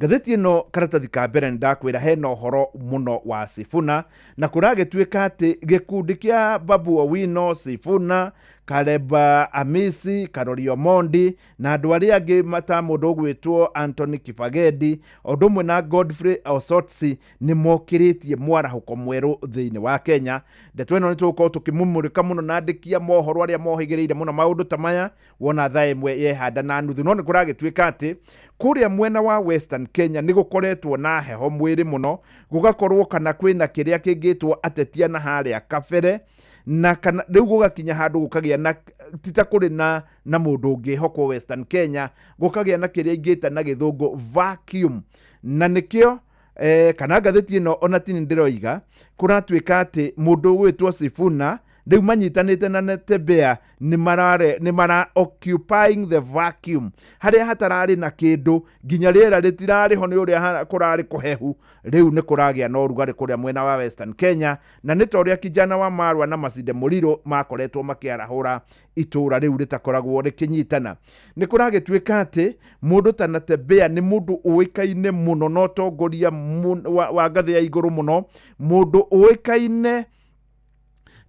S13: Ngathĩti ĩno karatathi ka mbere nĩ ndakwĩra hena ũhoro mũno wa Sifuna, na kũragĩtuĩka atĩ gĩkundi kĩa Babu Owino, Sifuna, Caleb Amisi, Karori Omondi na andũ arĩa angĩ mata mũndũ ũgwĩtwo Anthony Kibagendi o ũndũ ũmwe na Godfrey Osotsi nĩ mokĩrĩtie mwarahũko mwerũ thĩinĩ wa Kenya. Ndeto ĩno nĩ tũgũkorwo tũkĩmũmũrĩka mũno na andĩki a mohoro arĩa mohĩgĩrĩire mũno maũndũ ta maya wona thaa ĩmwe yehanda na nuthu. No nĩ kũragĩtuĩka atĩ kũrĩa mwena wa Western Kenya nĩ gũkoretwo na heho mwĩrĩ mũno, gũgakorwo kana kwĩna kĩrĩa kĩngĩtwo atetia na harĩa kabere, na kana rĩu gũgakinya handũ gũkagĩa na tita kũrĩ na mũndũ ũngĩhokwo Western Kenya, gũkagĩa na kĩrĩa ingĩta na Gĩthũngũ vacuum. Na nĩkĩo kana ngathĩti ĩno ona tini ndĩroiga kũratuĩka atĩ mũndũ ũgwĩtwo Sifuna rĩu manyitanĩte na Natembeya nĩ mara occupying the vacuum harĩa hatararĩ na kĩndũ, nginya rĩera rĩtirarĩ ho nĩ ũrĩa kũrarĩ kũhehu. Rĩu nĩ kũragĩa na ũrugarĩ kũrĩa mwena wa Western Kenya, na nĩ ta ũrĩa kijana wa Marwa na Masinde Muliro makoretwo makĩarahũra itũra rĩu rĩtakoragwo rĩkĩnyitana. Nĩ kũragĩtuĩka atĩ mũndũ ta Natembeya nĩ mũndũ ũĩkaine mũno na ũtongoria wa ngathĩ ya igũrũ mũno, mũndũ ũĩkaine.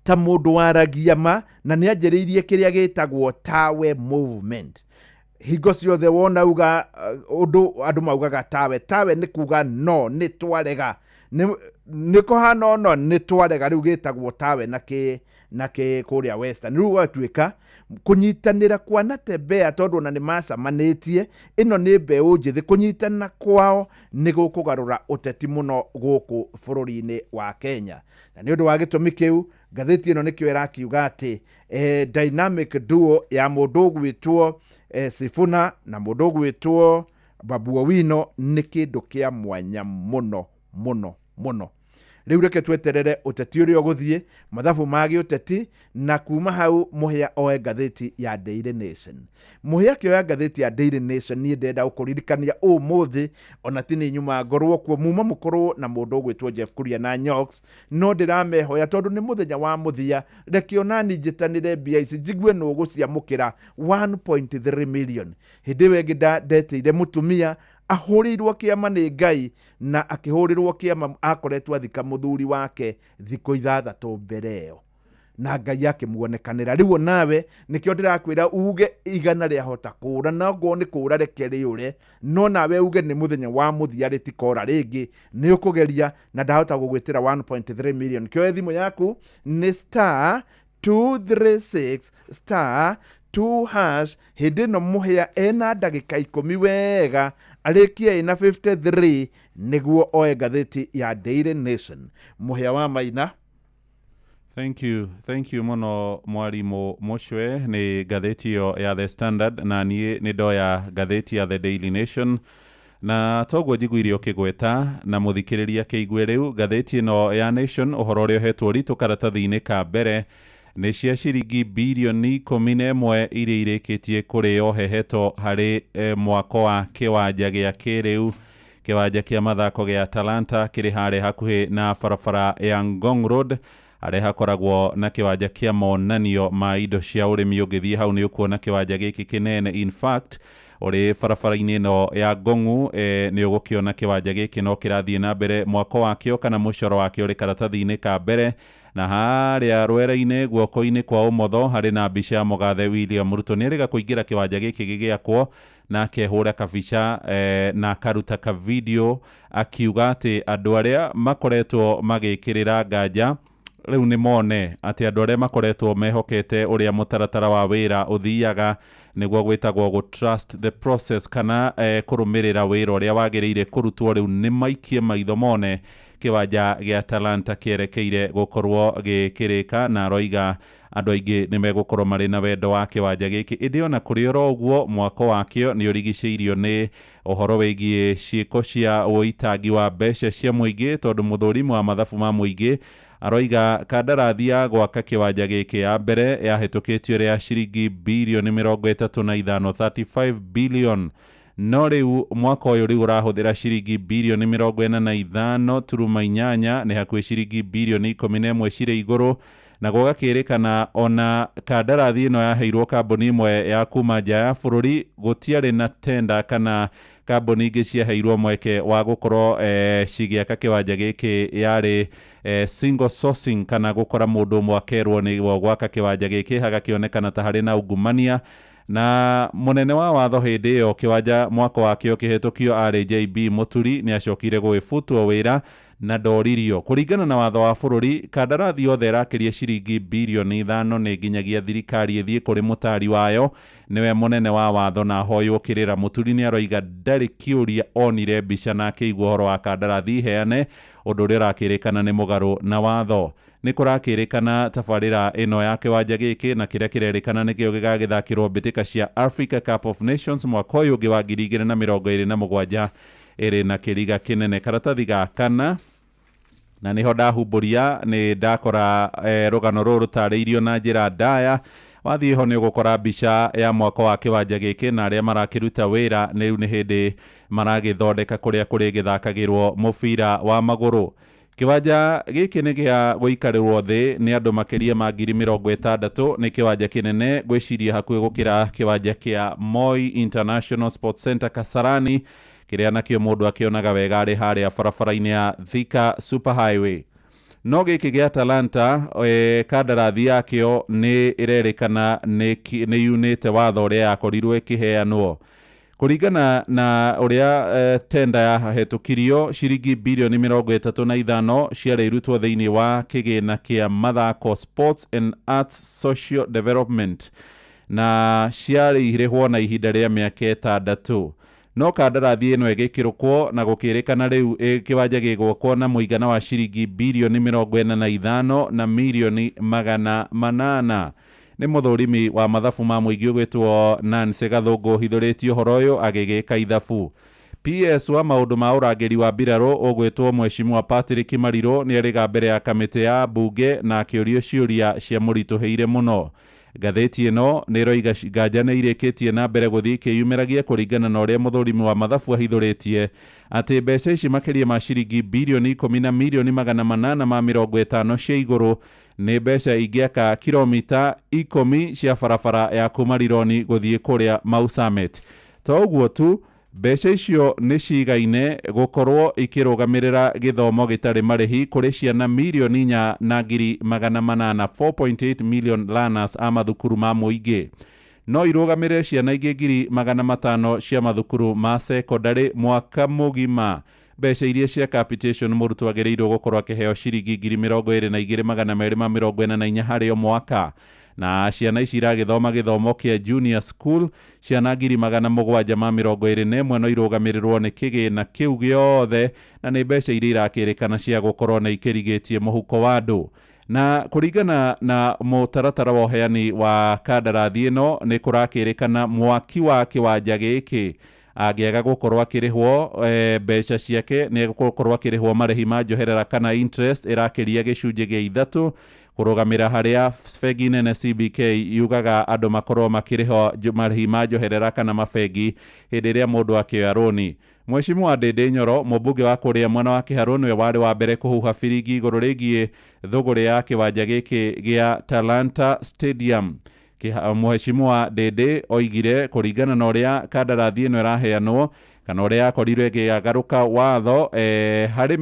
S13: Ta mũndũ waragia ma na nĩ anjĩrĩirie kĩrĩa gĩtagwo Tawe Movement. Hingo ciothe wona uga ũndũ andũ maugaga tawe tawe nĩ kuga no nĩ twarega nĩ kũhana ono nĩ twarega rĩu gĩtagwo tawe na kĩ na kĩ kũrĩa Western. Rĩu gwatuĩka kũnyitanĩra kwa Natembeya tondũ ona nĩ macamanĩtie ĩno nĩ mbeũ njĩthĩ kũnyitana kwao nĩ gũkũgarũra ũteti mũno gũkũ bũrũri-inĩ wa Kenya. Na nĩ ũndũ wa gĩtũmi kĩu ngathĩti ĩno nĩkĩo ĩrakiuga atĩ dynamic duo ya mũndũ ũgwĩtwo Sifuna na mũndũ ũgwĩtwo Babu Owino nĩ kĩndũ kĩa mwanya mũno mũno mũno. Rĩu reke tweterere ũteti ũrĩa ũgũthiĩ mathabu ma gĩũteti na kuma hau Mũhĩa oe ngathĩti ya Daily Nation. Mũhĩa akĩoya ngathĩti ya Daily Nation niĩ ndĩrenda gũkũririkania ũmũthĩ ona ti nĩ nyuma ngorwo kuo muma mũkorwo na mũndũ ũgwĩtwo Jeff Kuria na Nyox no ndĩramehoya tondũ nĩ mũthenya wa mũthia reke onani njĩtanĩre mbia ici njigue nũ ũgũciamũkĩra 1.3 million. Hĩndĩ ĩyo ĩngĩ ndetĩire mũtumia ahũrĩirwo kĩama nĩ Ngai na akĩhũrĩrwo kĩama akoretwo athika mũthuri wake thikũ 6 mbere ĩyo na Ngai akĩmuonekanĩra. Rĩu onawe nĩkĩo ndĩrakwĩra uge 100 rĩahota kũra na ngorwo nĩ kũra reke rĩũre no nawe uge nĩ mũthenya wa mũthia rĩtikora rĩngĩ nĩ ũkũgeria na ndahota gũgwĩtĩra 1.3 million. Kĩoe thimũ yaku nĩ star 236 star 2 hash. Hĩndĩ ĩno Mũhĩa ena ndagĩka 10 wega arĩkie ĩna 53 nĩguo oe ngathĩti ya Daily Nation. Mũhĩa wa Maina.
S3: Thank you, thank you mũno mwarimũ Mũcwe nĩ ngathĩti ĩyo ya The Standard na niĩ nĩ ndoya ngathĩti ya The Daily Nation na toguo njiguire ũkĩgweta na mũthikĩrĩria kĩigue rĩu ngathĩti ĩno ya Nation ũhoro ũrĩa ũhetwo ũritũ karatathi-inĩ ka mbere nĩ cia ciringi birioni 11 iria irĩkĩtie kũrĩo heheto harĩ mwako wa kĩwanja gĩa kĩrĩu kĩwanja kĩa mathako gĩa Talanta kĩrĩ harĩa hakuhĩ na barabara ya Ngong Road harĩa hakoragwo na kĩwanja kĩa monanio ma indo cia ũrĩmi. Ũngĩthiĩ hau nĩ ũkuona kĩwanja gĩkĩ kĩnene. In fact ũrĩ barabara-inĩ ĩno ya Ngongu nĩ ũgũkĩona kĩwanja gĩkĩ no kĩrathiĩ na mbere mwako wakĩo kana mũcoro wakĩo ũrĩ karatathi-inĩ ka mbere na harĩa rwere-inĩ guoko-inĩ kwa ũmotho harĩ na mbica ya mũgathe William Ruto. Nĩ erĩga kũingĩra kĩwanja gĩkĩ gĩgĩakwo na akehũra kabica na akaruta ka video akiuga atĩ andũ arĩa makoretwo magĩkĩrĩra nganja rĩu nĩ mone atĩ andũ arĩa makoretwo mehokete ũrĩa mũtaratara wa wĩra ũthiaga nĩguo gwĩtagwo gũ trust the process kana kũrũmĩrĩra wĩra ũrĩa wagĩrĩire kũrutwo rĩu nĩ maikie maitho mone kĩwanja gĩa Talanta kĩerekeire gũkorwo gĩkĩrĩka na aroiga andũ aingĩ nĩ megũkorwo marĩ na wendo wa kĩwanja gĩkĩ. Ĩndĩ ona kũrĩ oro ũguo mwako wakĩo nĩ ũrigicĩirio nĩ ũhoro wĩgiĩ ciĩko cia ũitangi wa mbeca cia mũingĩ tondũ mũthũrimi wa mathabu ma mũingĩ aroiga kandarathi ya gwaka kĩwanja gĩkĩ ya mbere yahĩtũkĩtio ĩrĩ ya ciringi birioni 35 35 billion no rĩu mwaka ũyũ rĩu ũrahũthĩra ciringi birioni 45.8 nĩ hakuhĩ ciringi birioni 11 cirĩ igũrũ na gũgakĩrĩkana ona kandarathi ĩno yaheirwo kambuni ĩmwe ya kuma nja ya bũrũri gũtiarĩ na tenda kana kambuni ingĩ ciaheirwo mweke wa gũkorwo cigĩaka kĩwanja gĩkĩ yarĩ single sourcing kana gũkora mũndũ ũmwe akerwo nĩguo gwaka kĩwanja gĩkĩ hagakĩonekana ta harĩ na ungumania. Na mũnene wa watho hĩndĩ ĩyo kĩwanja mwaka wakĩo kĩhĩtũkio arĩ JB Mũturi nĩ acokire gũgĩbutwo wĩra na ndoririo. Kũringana na watho wa bũrũri kandarathi yothe ĩrakĩria ciringi birioni 5 nĩ nginyagia thirikari ĩthiĩ kũrĩ mũtari wayo nĩwe mũnene wa watho na ahoywo kĩrĩra. Mũturi nĩ aroiga ndarĩ kĩũria onire mbica na akĩigua ũhoro wa kandarathi heane ũndũ ũrĩa ũrakĩrĩkana nĩ mũgarũ na watho. Nĩ kũrakĩrĩkana tabarĩra ĩno ya kĩwanja gĩkĩ na kĩrĩa kĩrerĩkana nĩkĩo gĩgagĩthakĩrwo mbĩtĩka cia Africa Cup of Nations mwaka ũyũ ũngĩ wa 2027 ĩrĩ na kĩriga kĩnene. Karatathi ga kana na nĩho ndahumbũria nĩ ndakora rũgano rũrũ rũtarĩirio na njĩra ndaya. Wathiĩ ho nĩ ũgũkora mbica ya mwako wa kĩwanja gĩkĩ na arĩa marakĩruta wĩra rĩu nĩ hĩndĩ maragĩthondeka kũrĩa kũrĩgĩthakagĩrwo mũbira wa magũrũ. Kĩwanja gĩkĩ nĩ gĩa gũikarĩrwo thĩ nĩ andũ makĩria ma 60,000. Nĩ kĩwanja kĩnene ngwĩciria hakuhĩ gũkĩra kĩwanja kĩa Moi International Sports Center Kasarani kĩrĩa nakĩo mũndũ akĩonaga wega arĩ harĩa barabara-inĩ ya Thika Super Highway. No gĩkĩ gĩa Talanta kandarathi yakĩo nĩ ĩrerĩkana nĩ yunĩte watho ũrĩa yakorirwo ĩkĩheanwo. Kũringana na ũrĩa tenda yahetũkirio, ciringi birioni 35 ciarĩ irutwo thĩinĩ wa kĩgĩna kĩa mathako Sports and Arts Social Development, na ciarĩ irĩhwo na ihinda rĩa mĩaka 6. No kandarathi ĩno ĩgĩkĩrũkwo na gũkĩrĩkana rĩu kĩwanja gĩgwakwo na mũigana wa ciringi birioni 45 na mirioni 800. Nĩ mũthũrimi wa mathabu ma mũingĩ ũgwĩtwo Nancy Gathũngũ ũhithũrĩtie ũhoro ũyũ agĩgĩka ithabu. PS wa maũndũ ma ũrangĩri wa mbirarũ ũgwĩtwo Mheshimiwa Patrick Marirũ nĩ arĩga mbere ya kamĩtĩ ya mbunge na akĩũrio ciũria cia mũritũhĩire mũno. Ngathĩti ĩno nĩ ĩroiga nganja nĩ irĩkĩtie na mbere gũthiĩ ikĩyumĩragia kũringana na ũrĩa mũthũrimi wa mathabu ahithũrĩtie atĩ mbeca ici makĩria ma ciringi birioni 10 na mirioni 850 cia igũrũ nĩ mbeca ingĩaka kilomita 10 cia barabara ya kuma Rironi gũthiĩ kũrĩa Mau Summit. To ũguo tu, mbeca icio nĩ cigaine gũkorwo ikĩrũgamĩrĩra gĩthomo gĩtarĩ marĩhi kũrĩ ciana mirioni 4 na ngiri 800 4.8 million learners a mathukuru ma mũingĩ. No irũgamĩrĩre ciana ingĩ ngiri 500 cia mathukuru ma sekondarĩ mwaka mũgima. Mbeca iria cia capitation mũrutwo agĩrĩirwo gũkorwo akĩheo ciringi ngiri 22,244 harĩ o mwaka. Na ciana ici iragĩthoma gĩthomo kĩa junior school ciana ngiri 721 no irũgamĩrĩrwo nĩ kĩgĩna kĩu gĩothe, na nĩ mbeca iria irakĩrĩkana cia gũkorwo na ikĩrigĩtie mũhuko wa andũ. Na kũringana na mũtaratara wa ũheani wa kandarathi ĩno, nĩ kũrakĩrĩkana mwaki wa kĩwanja gĩkĩ angĩaga gũkorwo akĩrĩhwo mbeca ciake nĩ egũkorwo akĩrĩhwo marĩhi ma njoherera kana interest ĩrakĩria gĩcunjĩ gĩa 3 kũrũgamĩra harĩa bengi nene CBK yugaga andũ makorwo makĩrĩhwo marĩhi ma njoherera kana mabengi hĩndĩ ĩrĩa mũndũ akĩoya rũni. Mheshimiwa Ndĩndĩ Nyoro, mũmbunge wa kũrĩa mwena wa Kĩharũ, nĩwe warĩ wa mbere kũhuha biringi igũrũ rĩgiĩ thũgũrĩ ya kĩwanja gĩkĩ gĩa Talanta Stadium. Mheshimiwa Ndĩndĩ oigire kũringana na ũrĩa kandarathi ĩno ĩraheanwo kana ũrĩa yakorirwo ĩkĩgarũka watho harĩ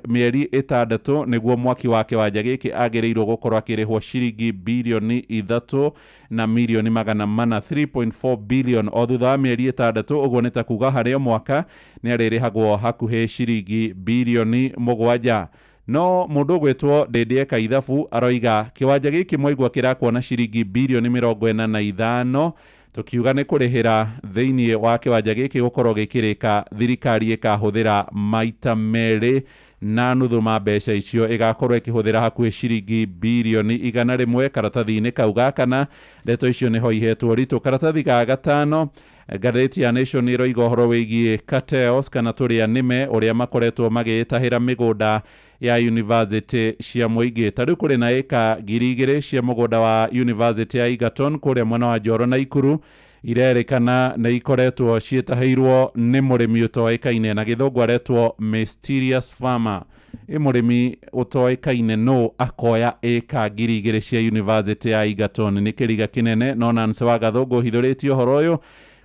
S3: mĩeri 6 nĩguo mwaki wa kĩwanja gĩkĩ agĩrĩirwo gũkorwo akĩrĩhwo ciringi birioni 3 na mirioni 400 3.4 billion o thutha wa mĩeri 6. Ũguo nĩ ta kuga harĩ o mwaka nĩ arĩrĩhagwo hakuhĩ ciringi birioni 7. No mũndũ ũgwĩtwo Ndĩndĩ eka ithabu aroiga kĩwanja gĩkĩ mwaigua kĩrakwo na ciringi birioni 45, tukiuga nĩ kũrĩhĩra thĩinĩ wa kĩwanja gĩkĩ gũkorwo gĩkĩrĩka thirikari ĩkahũthĩra maita 2.5 ma mbeca icio, ĩgakorwo ĩkĩhũthĩra hakuhĩ ciringi birioni 100 karatathi-inĩ kau ga kana. Ndeto icio nĩho ihetwo ũritũ. Karatathi ga gatano, ngathĩti ya Nation ĩroiga ũhoro wĩgiĩ cartels kana tũrĩa nĩme ũrĩa makoretwo magĩĩtahĩra mĩgũnda ya university cia mũingĩ. Ta rĩu kũrĩ na ĩka 2,000 cia mũgũnda wa university ya Egerton kũrĩa mwena wa Njoro na Ikuru irerĩkana nĩ ikoretwo ciĩtahĩirwo nĩ mũrĩmi ũtoĩkaine na gĩthũngũ aretwo mysterious farmer. Ĩ mũrĩmi ũtoĩkaine no akoya ĩka 2,000 cia university ya Egerton nĩ kĩriga kĩnene. No Nancy wa Gathũngũ ũhithũrĩtie ũhoro ũyũ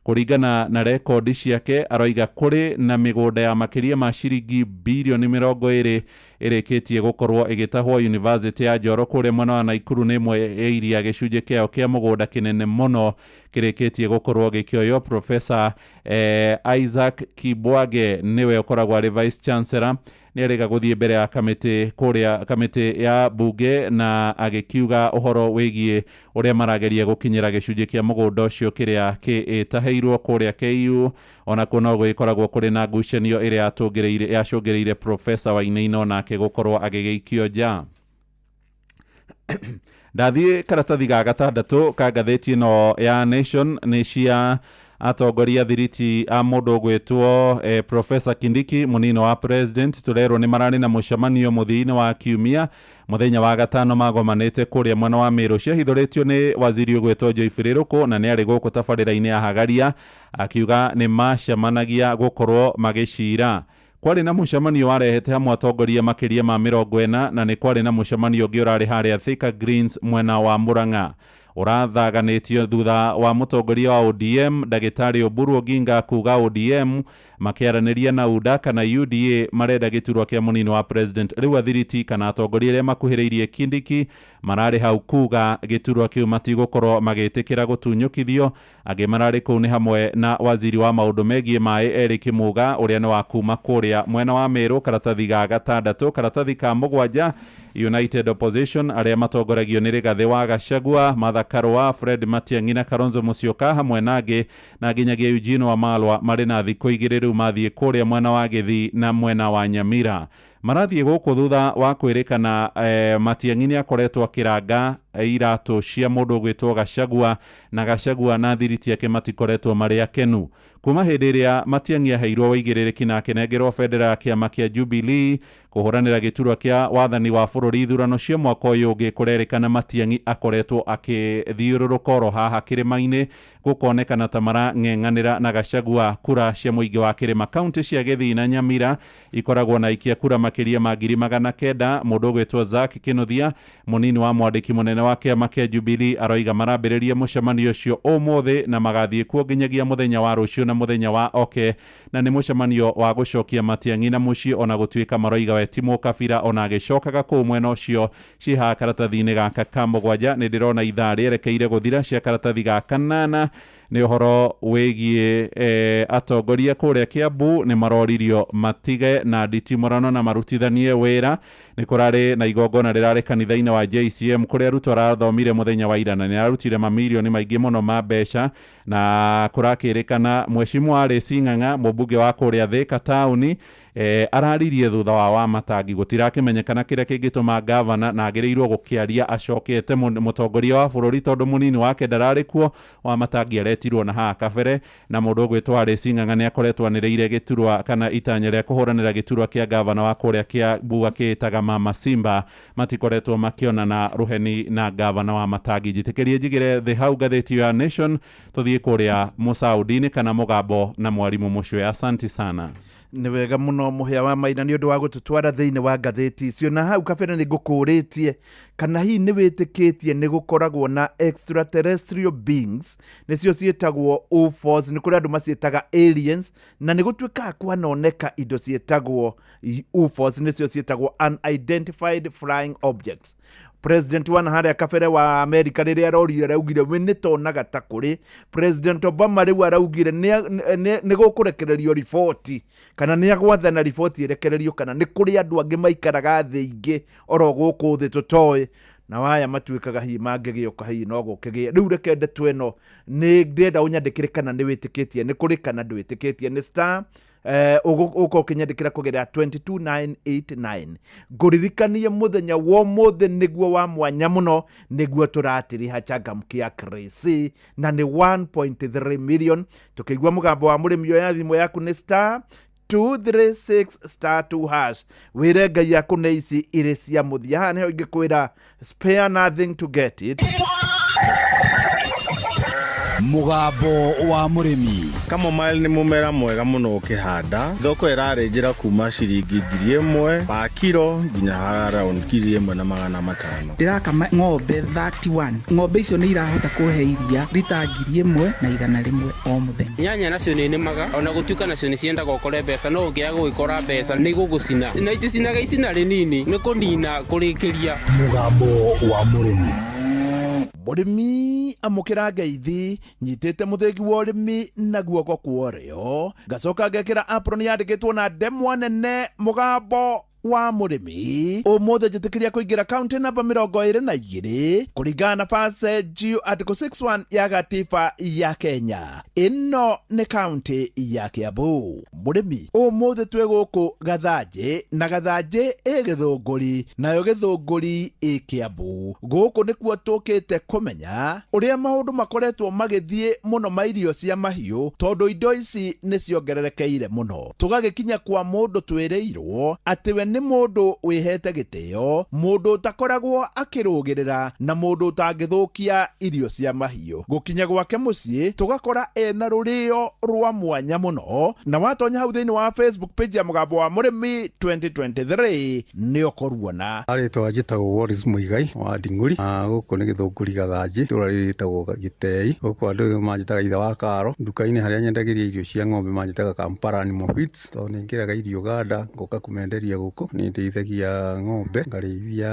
S3: kũringana na rekondi ciake aroiga kũrĩ na mĩgũnda ya makĩria ma ciringi birioni 20 ĩrĩkĩtie gũkorwo ĩgĩtahwo university ya Njoro kũrĩa mwena wa Naikuru nĩ ĩmwe ya iria gĩcunjĩ kĩayo kĩa mũgũnda kĩnene mũno kĩrĩkĩtie gũkorwo gĩkĩoywo. Professor Isaac Kibwage nĩwe ũkoragwo arĩ vice chancellor, nĩ arĩga gũthiĩ mbere ya kamĩtĩ kũrĩa kamĩtĩ ya bunge na agĩkiuga ũhoro wĩgiĩ ũrĩa marageria gũkinyĩra gĩcunjĩ kĩa mũgũnda ũcio kĩrĩa kĩĩtahĩirwo kũrĩa KU. Ona kuo no gũgĩkoragwo kũrĩ na ngucanio ĩrĩa yacũngĩrĩire Professor Wainaina onake gũkorwo agĩgĩikio nja. Ndathiĩ karatathi ga gatandatũ ka ngathĩti ĩno ya Nation nĩ cia atongoria thiriti a mũndũ ũgwĩtwo Professor Kindiki mũnini wa president. Tũrerwo nĩ mararĩ na mũcemanio mũthia-inĩ wa kiumia mũthenya wa gatano magomanĩte kũrĩa mwena wa Meru. Ciahithũrĩtio nĩ waziri ũgwĩtwo Joyce Rũkũ na nĩ arĩ gũkũ tabarĩra-inĩ ya Hagaria akiuga nĩ macemanagia gũkorwo magĩcira. Kwarĩ na mũcemanio warehete hamwe atongoria makĩria ma 40 na nĩ kwarĩ na mũcemanio ũngĩ ũrarĩ harĩa Thika Greens mwena wa Murang'a ũrathaganĩtio thutha wa mũtongoria wa ODM Ndagĩtarĩ Oburu Oginga kuga ODM Makĩaranĩria na UDA kana UDA marenda gĩturwa kĩa mũnini wa president. Rĩu athiriti kana atongoria arĩa makuhĩrĩirie Kindiki mararĩ hau kuga gĩturwa kĩu matigũkorwo magĩtĩkĩra gũtunyũkithio. Angĩ mararĩ kũu nĩ hamwe na waziri wa maũndũ megiĩ maĩ Eric Muga ũrĩa nĩ wa kuma kũrĩa mwena wa Meru. Karatathi ga gatandatũ. Karatathi ka mũgwanja, United Opposition arĩa matongoragio nĩ Rigathĩ wa Gachagua, Martha Karua, Fred Matiang'i na Kalonzo Musyoka hamwe na angĩ na nginyagia Eugene Wamalwa marĩ na thikũ igĩrĩ rĩu mathiĩ kũrĩa mwena wa Gĩthii na mwena wa Nyamira. Marathiĩ gũkũ thutha wa kwĩrĩkana Matiang'i nĩ akoretwo akĩranga iratũ cia mũndũ ũgwĩtwo Gachagua, na Gachagua na thiriti yake matikoretwo marĩ akenu kuma hĩndĩ ĩrĩa Matiang'i aheirwo wĩigĩrĩrĩki na akĩnengerwo bendera ya kĩama kĩa Jubilee kũhũranĩra gĩturwa kĩa wathani wa bũrũri ithurano cia mwaka ũyũ ũngĩ. Kũrerĩkana Matiang'i akoretwo akĩthiũrũrũka oro haha kĩrĩma-inĩ, gũkonekana ta marang'eng'anĩra na Gachagua kura cia mũingĩ wa kĩrĩma. Kaunti cia Gĩthii na Nyamira ikoragwo na ikia kura makĩria ma 900,000. Mũndũ ũgwĩtwo Zack Kinuthia, mũnini wa mwandĩki mũnene wa kĩama kĩa Jubilee, aroiga marambĩrĩria mũcemanio ũcio ũmũthĩ na magathiĩ kuo nginyagia mũthenya wa rũciũ na mũthenya wa oke, na nĩ mũcemanio wa gũcokia Matiang'i na mũciĩ, ona gũtuĩka maroiga we ti mũkabira ona agĩcokaga kũu mwena ũcio. Cihaha karatathi-inĩ gaka ka mũgwanja. Nĩ ndĩrona ithaa rĩerekeire gũthira. Cia karatathi ga kanana nĩ ũhoro wĩgiĩ atongoria kũrĩa Kiambu nĩ maroririo matige na nditimũrano na marutithanie wĩra. Nĩ kũrarĩ na igongona rĩrarĩ kanitha-inĩ wa JCM kũrĩa Ruto arathomire mũthenya wa ira na nĩ ararutire mamirioni maingĩ mũno ma mbeca, na kũrakĩrĩkana Mheshimiwa Alice Ng'ang'a, mũmbunge wa kũrĩa Thika taũni, araririe thutha wa Wamatangi. Gũtirakĩmenyekana kĩrĩa kĩngĩtũma gavana na agĩrĩirwo gũkĩaria acokete mũtongoria wa bũrũri tondũ mũnini wake ndararĩ kuo. Wamatangi aretirwo na haha kabere, na mũndũ ũgwĩtwo Alice Ng'ang'a nĩ akoretwo anĩrĩire gĩturwa kana itanya rĩa kũhũranĩra gĩturwa kĩa gavana wa kũrĩa Kiambu akĩĩtaga Mama Simba. Matikoretwo makĩonana rũheni na gavana wa Matangi. Njĩtĩkĩrie njigĩre thĩ hau ngathĩti ya Nation, tũthiĩ kũrĩa Mũsaudi-inĩ kana Mũgambo na Mwarimũ Mũcwe. Asanti sana.
S13: Nĩ wega mũno mũhĩa wa maina nĩ ũndũ wa gũtũtwara thĩinĩ wa ngathĩti icio. Na hau kabere nĩ ngũkũrĩtie kana hihi nĩ wĩtĩkĩtie nĩ gũkoragwo na extraterrestrial beings, nĩcio ciĩtagwo UFOs, nĩ kũrĩ andũ maciĩtaga aliens, na nĩ gũtuĩkaga kwanoneka indo ciĩtagwo UFOs, nĩcio ciĩtagwo unidentified flying objects. President wa harĩa kabere wa America rĩrĩa arorire araugire we nĩ tonaga ta kũrĩ. President Obama rĩu araugire nĩ gũkũrekererio riboti kana nĩ agwathana riboti ĩrekererio kana nĩ kũrĩ andũ angĩ maikaraga thĩ ingĩ oro gũkũ thĩ tũtoĩ, na waya matuĩkaga hihi mangĩgĩũka hihi no gũkĩgĩe. Rĩu reke ndeto ĩno nĩ ndĩrenda ũnyandĩkĩre kana nĩ wĩtĩkĩtie nĩ kũrĩ kana ndwĩtĩkĩtie. Nĩ star ũgoka ũkĩnyandĩkĩra kũgerera 22989. Ngũririkanie mũthenya wa ũmũthĩ nĩguo wa mwanya mũno, nĩguo tũratiriha changamkia Krisi na nĩ 1.3 million. Tũkĩigua mũgambo wa mũrĩmi, oya thimũ yaku nĩ star 236 star 2 hash, wĩre Ngai akũne ici irĩ cia mũthia. Haha nĩho ingĩkwĩra spare nothing to get it.
S6: Mũgambo wa mũrĩmi.
S18: Chamomile nĩ mũmera mwega mũno ũkĩhanda. Thoko ĩrarĩ njĩra kuma ciringi 1,000 wa kiro nginya around 1,500.
S19: Ndĩrakama ng'ombe 31. Ng'ombe icio nĩ irahota kũhe iria rita 1,100 o mũthenya.
S20: Nyanya nacio nĩ nĩmaga ona gũtuĩka nacio nĩ ciendaga ũkore mbeca, no ũngĩaga gũgĩkora mbeca nĩ igũgũcina na iticinaga icina rĩnini nĩ kũnina kũrĩkĩria.
S5: Mũgambo wa mũrĩmi.
S13: Mũrĩmi amũkĩra ngeithi, nyitĩte mũthĩgi wa ũrĩmi na guoko kwa ũrĩo, ngacoka ngekĩra apron yandĩkĩtwo na ndemwa nene mũgambo wa mũrĩmi. Ũmũthĩ njĩtĩkĩria kũingĩra kaunti namba 22 kũringana na Verse G article 61 ya gatiba ya Kenya. Ĩno nĩ kaunti ya Kiambu. Mũrĩmi, ũmũthĩ twĩ gũkũ Gathanjĩ, na Gathanjĩ ĩ Gĩthũngũri, nayo Gĩthũngũri ĩ Kiambu. Gũkũ nĩkuo tũkĩte kũmenya ũrĩa maũndũ makoretwo magĩthiĩ mũno ma irio cia mahiũ, tondũ indo ici nĩ ciongererekeire mũno. Tũgagĩkinya kwa mũndũ twĩrĩirwo atĩ we Nĩ mũndũ wĩhete gĩtĩo, mũndũ ũtakoragwo akĩrũgĩrĩra na mũndũ ũtangĩthũkia irio cia mahiũ. Gũkinya gwake mũciĩ tũgakora ena rũrĩo rwa mwanya mũno, na watonya hau thĩinĩ wa Facebook page ya Mũgambo wa Mũrĩmi 2023 nĩ ũkũruona.
S21: Rĩtwa njĩtagwo Wallace Muigai wa Nding'uri, na gũkũ nĩ Gĩthũngũri Gathanjĩ, itũũra rĩrĩ rĩtagwo Gĩtei. Gũkũ andũ manjĩtaga ithe wa Karo. Nduka-inĩ harĩa nyendagĩria irio cia ng'ombe manjĩtaga Kampala Animal Feeds, tondũ nĩ ngĩraga irio Uganda ngoka kũmenderia gũkũ. Nĩ ndĩithagia ng'ombe, ngarĩithia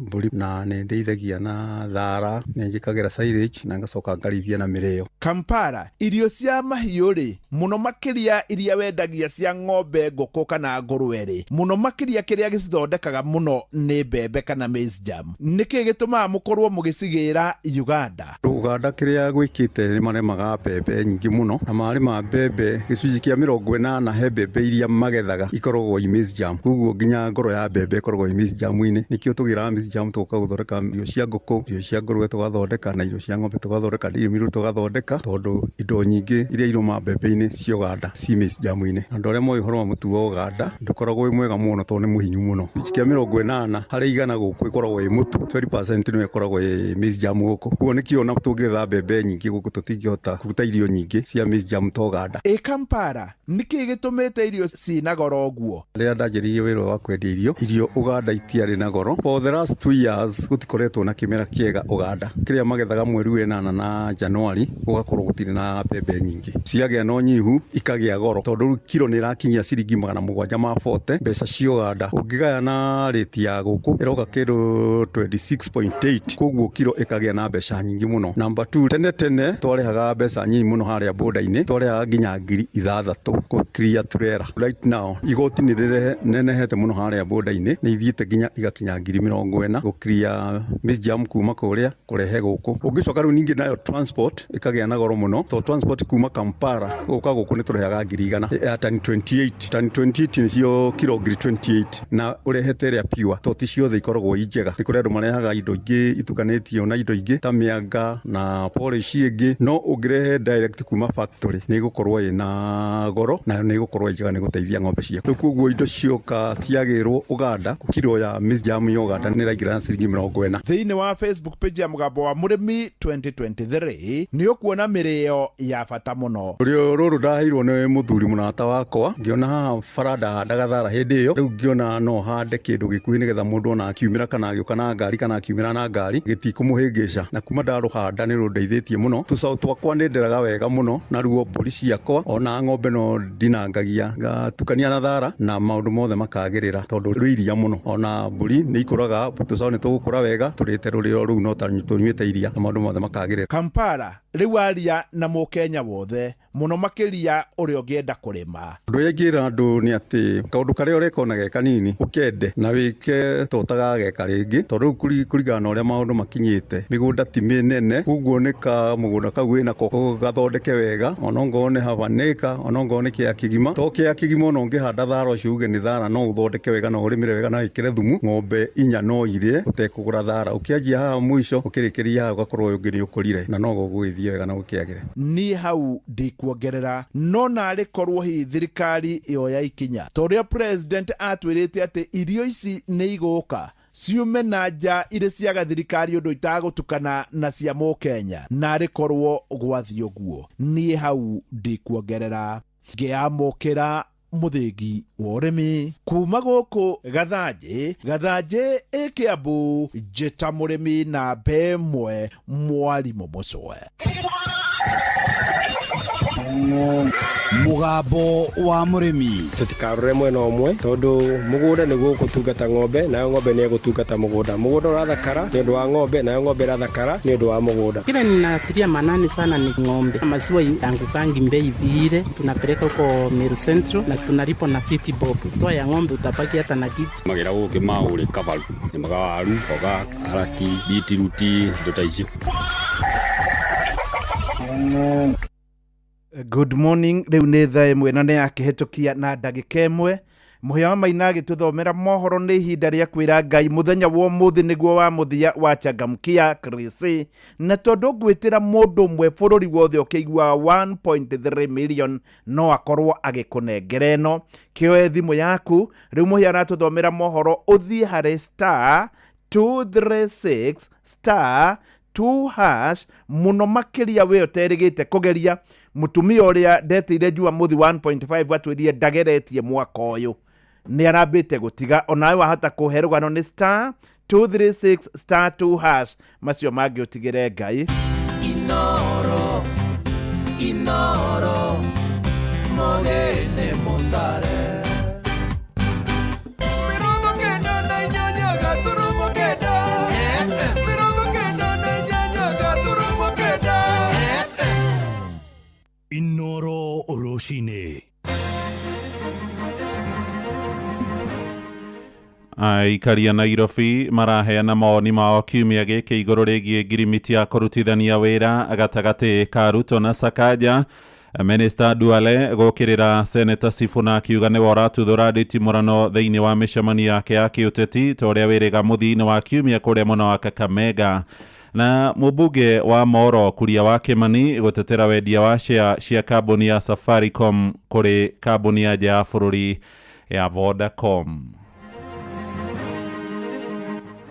S21: mbũri, na nĩ ndĩithagia na thara, nĩ njĩkagĩra silage na ngacoka ngarĩithia na mĩrĩo.
S13: Kampala, irio cia mahiũ rĩ, mũno makĩria iria wendagia cia ng'ombe, ngũkũ kana ngũrwe rĩ, mũno makĩria kĩrĩa gĩcithondekaga mũno nĩ mbembe kana maize jam. Nĩkĩ gĩtũmaga mũkorwo mũgĩcigĩra Uganda?
S21: Uganda kĩrĩa gwĩkĩte nĩ marĩmaga mbembe nyingĩ mũno, na marĩma mbembe gĩcunjĩ kĩa 80 he mbembe iria magethaga ikoragwo i maize jam. Koguo nginya ngoro ya mbembe ĩkoragwo i maize jam-inĩ. Nĩkĩo tũgĩraga maize jam tũgoka gũthondeka irio cia ngũkũ, irio cia ngũrwe tũgathondeka, na irio cia ng'ombe tũgathondeka, dairy meal tũgathondeka, tondũ indo nyingĩ iria irũma mbembe-inĩ cia Uganda ci maize jam-inĩ. Andũ arĩa moĩ ũhoro wa mũtu wa Uganda ndũkoragwo wĩ mwega mũno tondũ nĩ mũhinyu mũno. Gĩcunjĩ kĩa 80 harĩ igana gũkũ ĩkoragwo ĩ mũtu, 20% nĩyo ĩkoragwo ĩ maize jam gũkũ. Koguo nĩkĩo ona tũngĩgetha mbembe nyingĩ gũkũ tũtingĩhota kũruta irio nyingĩ cia maize jam ta Uganda.
S13: Ĩ Kampala, nĩkĩ gĩtũmĩte irio cina goro ũguo?
S21: Rĩrĩa ndanjĩrĩirie wĩra wa kwendia irio, irio Uganda itiarĩ na goro. For the last 2 years gũtikoretwo na kĩmera kĩega Uganda. Kĩrĩa magethaga mweri wa ĩnana na Januari gũgakorwo gũtirĩ na mbembe nyingĩ. Ciagĩa na ũnyihu ikagĩa goro, tondũ rĩu kiro nĩ ĩrakinyia ciringi 740 mbeca cia Uganda. Ũngĩgaya na rĩti ya gũkũ ĩroka kĩndũ 26.8, koguo kiro ĩkagĩa na mbeca nyingĩ mũno. Number 2, tene tene twarĩhaga mbeca nyinyi mũno harĩa border-inĩ, twarĩhaga nginya 6,000 gũkiria turera. Right now igoti nĩ rĩnenehete mũno harĩa border-inĩ, nĩ ithiĩte nginya igakinya 40,000 gũkiria maize jam kuma kũrĩa kũrehe gũkũ. Ũngĩcoka rĩu ningĩ nayo transport ĩkagĩa na goro mũno, tondũ transport kuma Kampala gũka gũkũ nĩ tũrĩhaga 100,000 ya tani 28. Tani 28 nĩcio kiro 28,000, na ũrehete ĩrĩa pure, tondũ ti ciothe ikoragwo i njega. Nĩ kũrĩ andũ marehaga indo ingĩ itukanĩtio na indo ingĩ ta mĩanga na polish ĩngĩ, no ũngĩrehe direct kuma factory nĩ ĩgũkorwo ĩna goro nayo nĩ ĩgũkorwo ĩ njega, nĩ gũteithia ng'ombe ciaku. Rĩu koguo indo cioka ciagĩrwo Uganda, kiro ya maize jam ya Uganda nĩ ĩraingĩra na ciringi 40.
S13: Thĩinĩ wa Facebook page ya Mũgambo wa Mũrĩmi 2023 nĩ ũkuona mĩrĩo ya bata mũno.
S21: Rũrĩo rũrũ ndaheirwo nĩ mũthuri mũrata wakwa, ngĩona haha bara ndahandaga thara hĩndĩ ĩyo, rĩu ngĩona no hande kĩndũ gĩkuhĩ nĩgetha mũndũ ona akiumĩra kana agĩũka na ngari kana akiumĩra na ngari gĩtikũmũhĩngĩca. Na kuma ndarũhanda nĩ rũndeithĩtie mũno. Tũcaũ twakwa nĩ nderaga wega mũno, naruo mbũri ciakwa ona ng'ombe no ndinangagia, ngatukania na thara na maũndũ mothe makagĩrĩra tondũ rwĩ iria mũno. Ona mbũri nĩ ikũraga, tũcaũ nĩ tũgũkũra wega tũrĩte rũrĩo rũu no ta tũnyuĩte iria na maũndũ mothe makagĩrĩra.
S13: Kampala, rĩu aria na mũkenya wothe mũno makĩria ũrĩa ũngĩenda kũrĩma.
S21: Ũndũ ũrĩa ingĩra andũ nĩ atĩ kaũndũ karĩa ũreka ona ge kanini ũkende na wĩke to ũtagageka rĩngĩ, tondũ rĩu kũringana na ũrĩa maũndũ makinyĩte mĩgũnda ti mĩnene, koguo nĩ ka mũgũnda kau wĩnako ũgathondeke wega, ona ongorwo nĩ half an acre, ona ongorwo nĩ kĩea kĩgima, to kĩea kĩgima ona ũngĩhanda thara ũcio uge nĩ thara, no ũthondeke wega na ũrĩmĩre wega na wĩkĩre thumu, ng'ombe 4 no irĩe ũtekũgũra thara. Ũkĩanjia haha mũico ũkĩrĩkĩria haha ũgakorwo ũyũ ũngĩ nĩ ũkũrire na no gũgũgĩthiĩ wega na gũkĩagĩre.
S13: Niĩ hau ndikuongerera, no narĩ korwo hihi thirikari yoya ikinya ta ũrĩa president atwĩrĩte atĩ irio ici nĩ igũka ciume na nja irĩ ciaga thirikari ũndũ itagũtukana na cia mũkenya, narĩ korwo gwathiĩ ũguo. Niĩ hau ndikuongerera. Ngĩamũkĩra mũthĩgi wa ũrĩmi kuma gũkũ Gathanjĩ, Gathanjĩ ĩ Kĩambu, njĩta mũrĩmi namba 1 mwarimũ Mũcwe.
S6: Mũgambo wa mũrĩmi.
S22: Tũtikarore mwena ũmwe tondũ mũgũnda nĩguo ũgũtungata ng'ombe, nayo ng'ombe nĩ ĩgũtungata mũgũnda. Mũgũnda ũrathakara nĩ ũndũ wa ng'ombe, nayo ng'ombe ĩrathakara nĩ ũndũ wa mũgũnda.
S23: Kile ninatilia manani sana ni ng'ombe. Maziwa yangukangi bei vile, tunapeleka huko Meru Central na tunalipa na 50 bob. Toa ya ng'ombe utabaki hata na kitu.
S24: Magera gũkĩ maũrĩ kabaru, nĩmaga waru, mboga, karati, beetroot, indo ta icio.
S13: Good morning. Rĩu nĩ thaa 1 na nĩ yakĩhĩtũkia na ndagĩka 1. Mũhĩa wa Maina agĩtũthomera mohoro. Nĩ ihinda rĩa kwĩra Ngai mũthenya wa ũmũthĩ nĩguo wa mũthia wa Changamkia Krisi, na tondũ ngwĩtĩra mũndũ ũmwe bũrũri wothe ũkĩigua 1.3 million no akorwo agĩkũnengera ĩno. Kĩoe thimũ yaku rĩu, mũhĩa aratũthomera mohoro, ũthiĩ harĩ star 236 star 2 hash. Mũno makĩria we ũterĩgĩte kũgeria, mũtumia ũrĩa ndetĩire Jumamothi 1.5 atwĩrie ndageretie mwaka ũyũ, nĩ arambĩte gũtiga. Onawe wahota kũhe rũgano nĩ star 236 star 2 hash. Macio mangĩ ũtigĩre Ngai.
S14: Inoro, Inoro, mogene mutare. 98.9 FM. 98.9 FM.
S5: Inoro Rũcinĩ.
S3: Aikaria Nairobi maraheana mawoni mao kiumia gĩkĩ igũrũ rĩgiĩ ngirimiti ya kũrutithania wĩra gatagatĩ ka Ruto na Sakaja. Minister Duale gũkĩrĩra Seneta Sifuna akiuga nĩwe ũratuthũra nditimũrano thĩinĩ wa mĩcemanio yake ya kĩũteti, ta ũrĩa wĩrĩga mũthia-inĩ wa kiumia kũrĩa mwena wa Kakamega. Na mũmbunge wa Moro Kuria wa Kimani gũtetera wendia wa share cia kambuni ya Safaricom kũrĩ kambuni ya nja ya bũrũri ya Vodacom.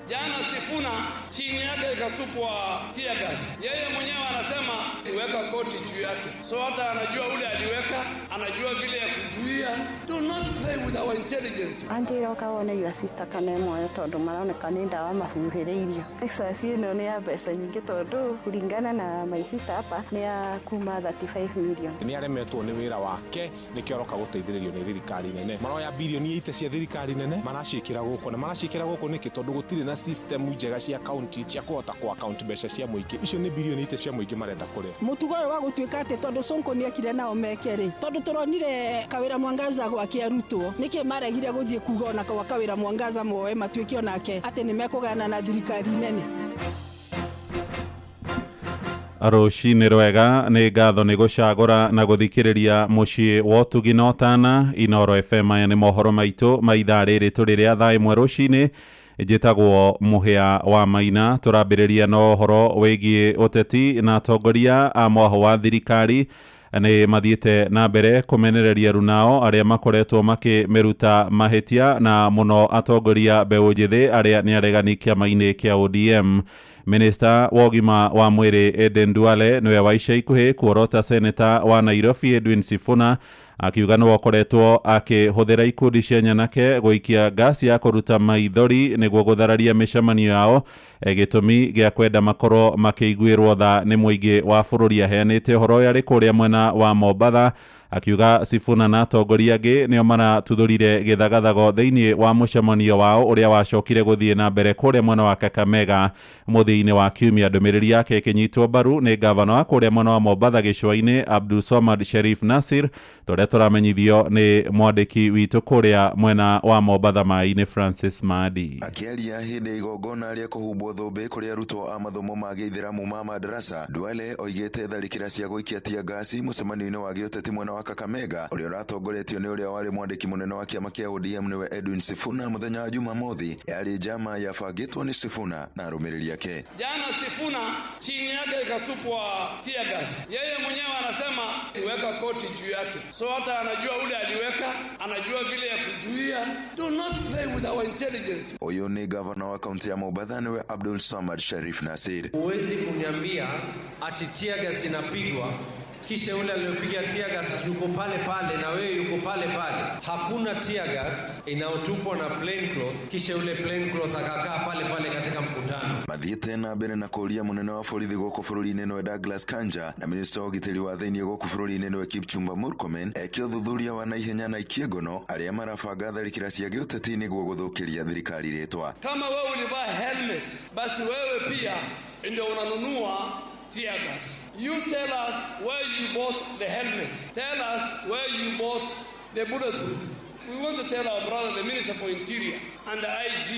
S2: Jana Sifuna chini yake ikatupwa tear gas. Yeye mwenyewe anasema tiweka koti juu yake, so hata anajua ule aliweka, anajua vile ya kuzuia. Do not play with our intelligence.
S4: Anjĩra wone your sister kana ĩmwe tondũ maroneka nĩ ndawa mahuhĩrĩirio. Exercise ĩno nĩ ya mbeca nyingĩ tondũ kulingana na my sister hapa nĩ ya kuma 35 million.
S8: Nĩ aremetwo nĩ wĩra wake, nĩkĩo aroka gũteithĩrĩrio nĩ thirikari nene. Maroya bilioni 8 cia thirikari nene maraciĩkĩra gũkũ, na maraciĩkĩra gũkũ nĩkĩ? Tondũ gũtirĩ na system njega cia county cia kũhota kũ account mbeca cia mũingĩ. Icio nĩ bilioni 8 cia mũingĩ marenda kũrĩa.
S9: Mũtugo ũyũ wa gũtuĩka atĩ tondũ Sonko nĩekire nao meke rĩ, tondũ tũronire Kawĩra Mwangaza gwake arutwo, nĩkĩ maregire gũthiĩ kuga ona kwa Kawĩra Mwangaza moe matuĩke onake atĩ nĩmekũgayana na thirikari nene.
S3: Rũcinĩ rwega, nĩ ngatho nĩ gũcagũra na gũthikĩrĩria mũciĩ wa ũtugi na ũtana Inoro FM. Aya nĩ mohoro maitũ ma ithaa rĩrĩ tũrĩ rĩa thaa 1 rũcinĩ. Njĩtagwo Mũhĩa wa Maina. Tũrambĩrĩria na ũhoro wĩgiĩ ũteti, na atongoria a mwaho wa thirikari nĩ mathiĩte na mbere kũmenereria runao arĩa makoretwo makĩmĩruta mahĩtia, na mũno atongoria mbeũ njĩthĩ arĩa nĩ aregani kĩama-inĩ kĩa ODM. Minista wa ũgima wa mwĩrĩ Eden Duale nĩwe wa ica ikuhĩ kuorota seneta wa Nairobi Edwin Sifuna, akiuga nĩwe ũkoretwo akĩhũthĩra ikundi cia nyanake gũikia ngasi ya kũruta maithori nĩguo gũthararia mĩcemanio yao, gĩtũmi gĩa kwenda makorwo makĩiguĩrwo tha nĩ mũingĩ wa bũrũri. Aheanĩte ũhoro ũyũ arĩ kũrĩa mwena wa Mombatha, akiuga Sifuna na atongoria angĩ nĩo maratuthũrire gĩthagathago thĩinĩ wa mũcemanio wao ũrĩa wacokire gũthiĩ na mbere kũrĩa mwena wa Kakamega mũthia-inĩ wa kiumia. Ndũmĩrĩri yake ĩkĩnyitwo mbaru nĩ gavana wa kũrĩa mwena wa Mombatha gĩcũa-inĩ Abdul Somad Sharif Nasir, tũrĩa tũramenyithio nĩ mwandĩki witũ kũrĩa mwena wa Mombatha maĩ-inĩ Francis Madi.
S25: Akĩaria hĩndĩ ya igongona rĩa kũhumbwo thũmbĩ kũrĩ arutwo a mathomo ma gĩithĩramu ma madarasa, Duale oigĩte tharĩkĩra cia gũikia tear gas mũcemanio-inĩ wa gĩũteti mwena wa Kakamega ũrĩa ũratongoretio nĩ ũrĩa warĩ mwandĩki mũnene wa kĩama kĩa ODM nĩwe Edwin Sifuna mũthenya wa Jumamothi yarĩ njama yabangĩtwo nĩ Sifuna na arũmĩrĩri ake.
S2: Jana Sifuna chini yake ikatupwa tear gas. Yeye mwenyewe anasema tiweka koti juu yake, so hata anajua ule aliweka, anajua vile ya kuzuia. Do not play with our intelligence.
S25: Ũyũ nĩ gavana wa kaunti ya Mombatha nĩwe Abdul Samad Sharif Nasir.
S26: Huwezi kuniambia ati tear gas inapigwa kisha yule aliyopiga tear gas yuko pale pale na wewe yuko pale pale. Hakuna tear gas inayotupwa na plain cloth kisha yule plain cloth akakaa pale pale katika mkutano.
S25: Mathiĩte na mbere na kũũria mũnene wa borithi gũkũ bũrũri-inĩ nĩwe Douglas Kanja na minista wa ũgitĩri wa thĩinĩ gũkũ bũrũri-inĩ nĩwe Kipchumba Murkomen eke ũthuthuria wa naihenya na aikie ngono arĩa marabanga tharĩkĩra cia gĩũteti nĩguo gũthũkĩria thirikari rĩtwa.
S2: Kama wewe ulivaa helmet, basi wewe pia ndio unanunua tear gas. You tell us where you bought the helmet. Tell us where you bought the bulletproof. We want to tell our brother, the Minister for Interior and the IG,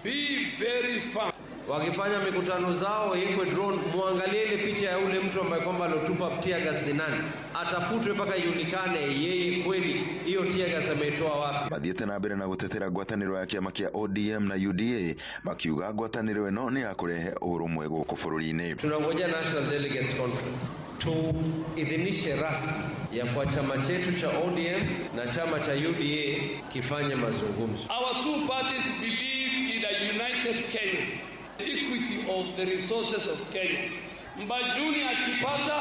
S2: be very firm.
S26: Wakifanya mikutano zao iwekwe drone, muangalie ile picha ya ule mtu ambaye kwamba alotupa tear gas ni nani, atafutwe mpaka ijulikane yeye kweli hiyo tear gas ameitoa wapi.
S25: Mathiĩte na mbere na gũtetera ngwatanĩro ya kĩama kĩa ODM na UDA makiuga ngwatanĩro ĩno nĩ ya kũrehe ũrũmwe gũkũ bũrũri-inĩ.
S26: Tunangojea National Delegates Conference tuidhinishe rasmi ya kwa chama chetu cha ODM na chama cha UDA kifanye mazungumzo.
S2: Our two parties believe in a united Kenya, equity of the resources of Kenya. Mbajuni akipata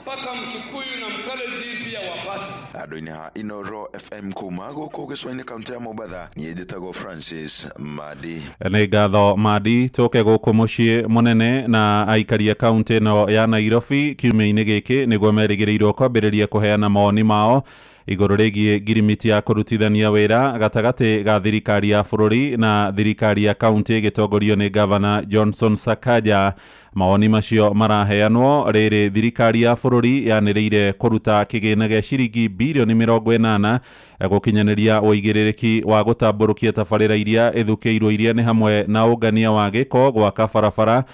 S2: mpaka Mkikuyu na Mkalenjin pia wapate.
S25: Andũ-inĩ ha Inoro FM kuma gũkũ gĩcũa-inĩ kaũntĩ ya Mombatha, niĩ njĩtagwo Francis Madi.
S3: Nĩ ngatho Madi. Tũke gũkũ mũciĩ mũnene na aikari a kaũntĩ ĩno ya Nairobi kiumia-inĩ gĩkĩ nĩguo merĩgĩrĩirwo kwambĩrĩria kũheana mawoni mao igũrũ rĩgiĩ ngirimiti ya kũrutithania wĩra gatagatĩ ga thirikari ya bũrũri na thirikari ya kaũntĩ ĩgĩtongorio nĩ Gavana Johnson Sakaja. Mawoni macio maraheanwo rĩrĩ thirikari ya bũrũri yanĩrĩire kũruta kĩgĩna gĩa ciringi birioni 80 gũkinyanĩria ũigĩrĩrĩki wa gũtambũrũkia tabarĩra iria ĩthukĩirwo iria nĩ hamwe na ũngania wa gĩko, gwaka barabara,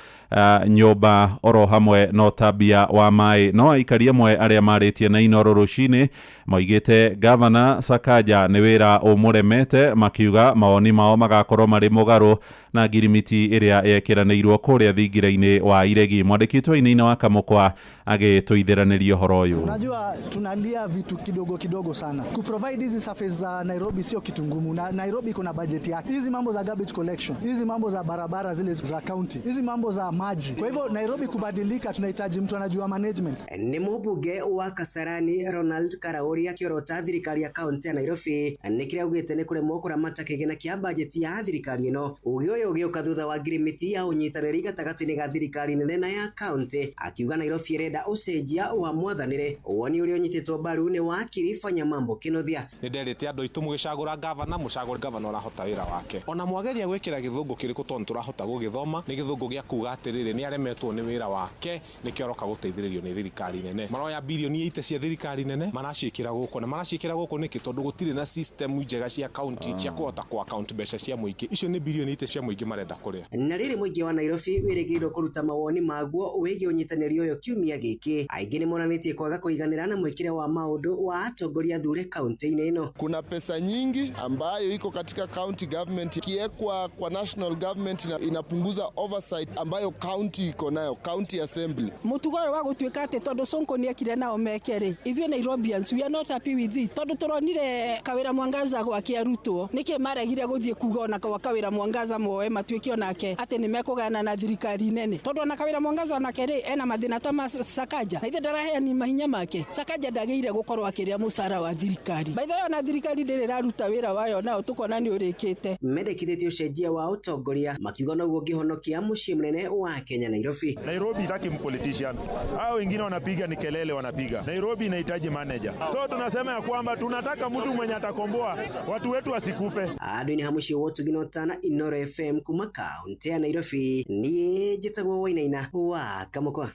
S3: nyũmba oro hamwe na ũtambia wa maĩ. No aikari amwe arĩa marĩtie na Inoro rũcinĩ moigĩte Gavana Sakaja nĩ wĩra ũmũremete, makiuga mawoni mao magakorwo marĩ mũgarũ na ngirimiti ĩrĩa yekĩranĩirwo kũrĩa thingira-inĩ wa Iregi. Mwandĩki witũ Wainaina wa Kamũkwa agĩtũithĩranĩria ũhoro ũyũ.
S1: Unajua tunalia vitu kidogo kidogo sana. Kuprovide hizi surface za Nairobi sio kitu ngumu, na Nairobi kuna budget yake. Hizi mambo za garbage collection, hizi mambo za barabara zile za county, hizi mambo za maji. Kwa hivyo Nairobi kubadilika, tunahitaji mtu anajua management.
S7: Ni mũmbunge wa Kasarani Ronald Karauri akĩorota thirikari ya kaunti ya Nairobi nĩ kĩrĩa augĩte nĩ kũremwo kũramata kĩgĩna kĩa bajeti ya thirikari ĩno. Uge ũyũ ũgĩũka thutha wa ngirimiti ya ũnyitanĩri gatagatĩ-inĩ ga thirikari nene na ya kaunti, akiuga Nairobi ĩrenda ũcenjia wa mwathanĩre. Woni ũrĩa ũnyitĩtwo mbaru nĩ wakiri Fanya Mambo Kinuthia.
S8: Nĩ nderĩte andũ aitũ mũgĩcagũra gavana, mũcagũre gavana ũrahota wĩra wake. Ona mwageria gwĩkĩra gĩthũngũ kĩrĩkũ tondũ tũrahota gũgĩthoma, nĩ gĩthũngũ gĩa kuga atĩrĩrĩ nĩ aremetwo nĩ wĩra wake, nĩkĩo aroka gũteithĩrĩrio nĩ thirikari nene. Maroya birioni 80 cia thirikari nene maraciĩkĩra gũkũ, na maraciĩkĩra gũkũ nĩkĩ? Tondũ gũtirĩ na system njega cia county cia kũhota ku account mbeca cia mũingĩ. Icio nĩ birioni 80 cia mũingĩ marenda kũrĩa.
S7: Na rĩrĩ mũingĩ wa Nairobi wĩrĩgĩrĩirwo kũruta mawoni maguo wĩgiĩ ũnyitanĩri ũyũ kiumia gĩkĩ. Aingĩ nĩ monanĩtie kwaga kũiganĩra na mwĩkĩre wa maũndũ wa atongoria athure kaunti-inĩ ĩno.
S10: Kuna pesa nyingi ambayo iko katika county government, ikiwekwa kwa national government inapunguza oversight ambayo county iko nayo, county assembly.
S9: Mũtugo ũyũ wa gũtuĩka atĩ tondũ Sonko nĩekire nao meke rĩ, ithuĩ Nairobians we are not happy with it. Tondũ tũronire Kawĩra Mwangaza gwake arutwo, nĩkĩ maregire gũthiĩ kuga ona kwa Kawĩra Mwangaza moe matuĩke onake atĩ nĩmekũgayana na thirikari nene. Tondũ ona Kawĩra Mwangaza onake rĩ ena mathĩna ta ma Sakaja, na ithe ndaraheani mahinya make. Sakaja ndagĩire gũkorwo akĩrĩa mũcara wa thirikari. By the way, ona thirikari ndĩrĩ ĩraruta wĩra wayo nao tũkona nĩ ũrĩkĩte.
S7: Mendekithĩtie ũcenjia wa ũtongoria makiuga noguo ũngĩhonokia mũciĩ mũnene wa Kenya Nairobi.
S11: Nairobi itaki mpolitician. Hao wengine wanapiga ni kelele wanapiga. Nairobi inahitaji manager. So tunasema ya kwamba tunataka mtu mwenye atakomboa watu wetu wasikufe.
S7: Andũ-inĩ ha mũciĩ wa Ũtugi na Ũtana, Inoro FM kuma kaunti ya Nairobi, niĩ njĩtagwo Wainaina wa Kamũkwa.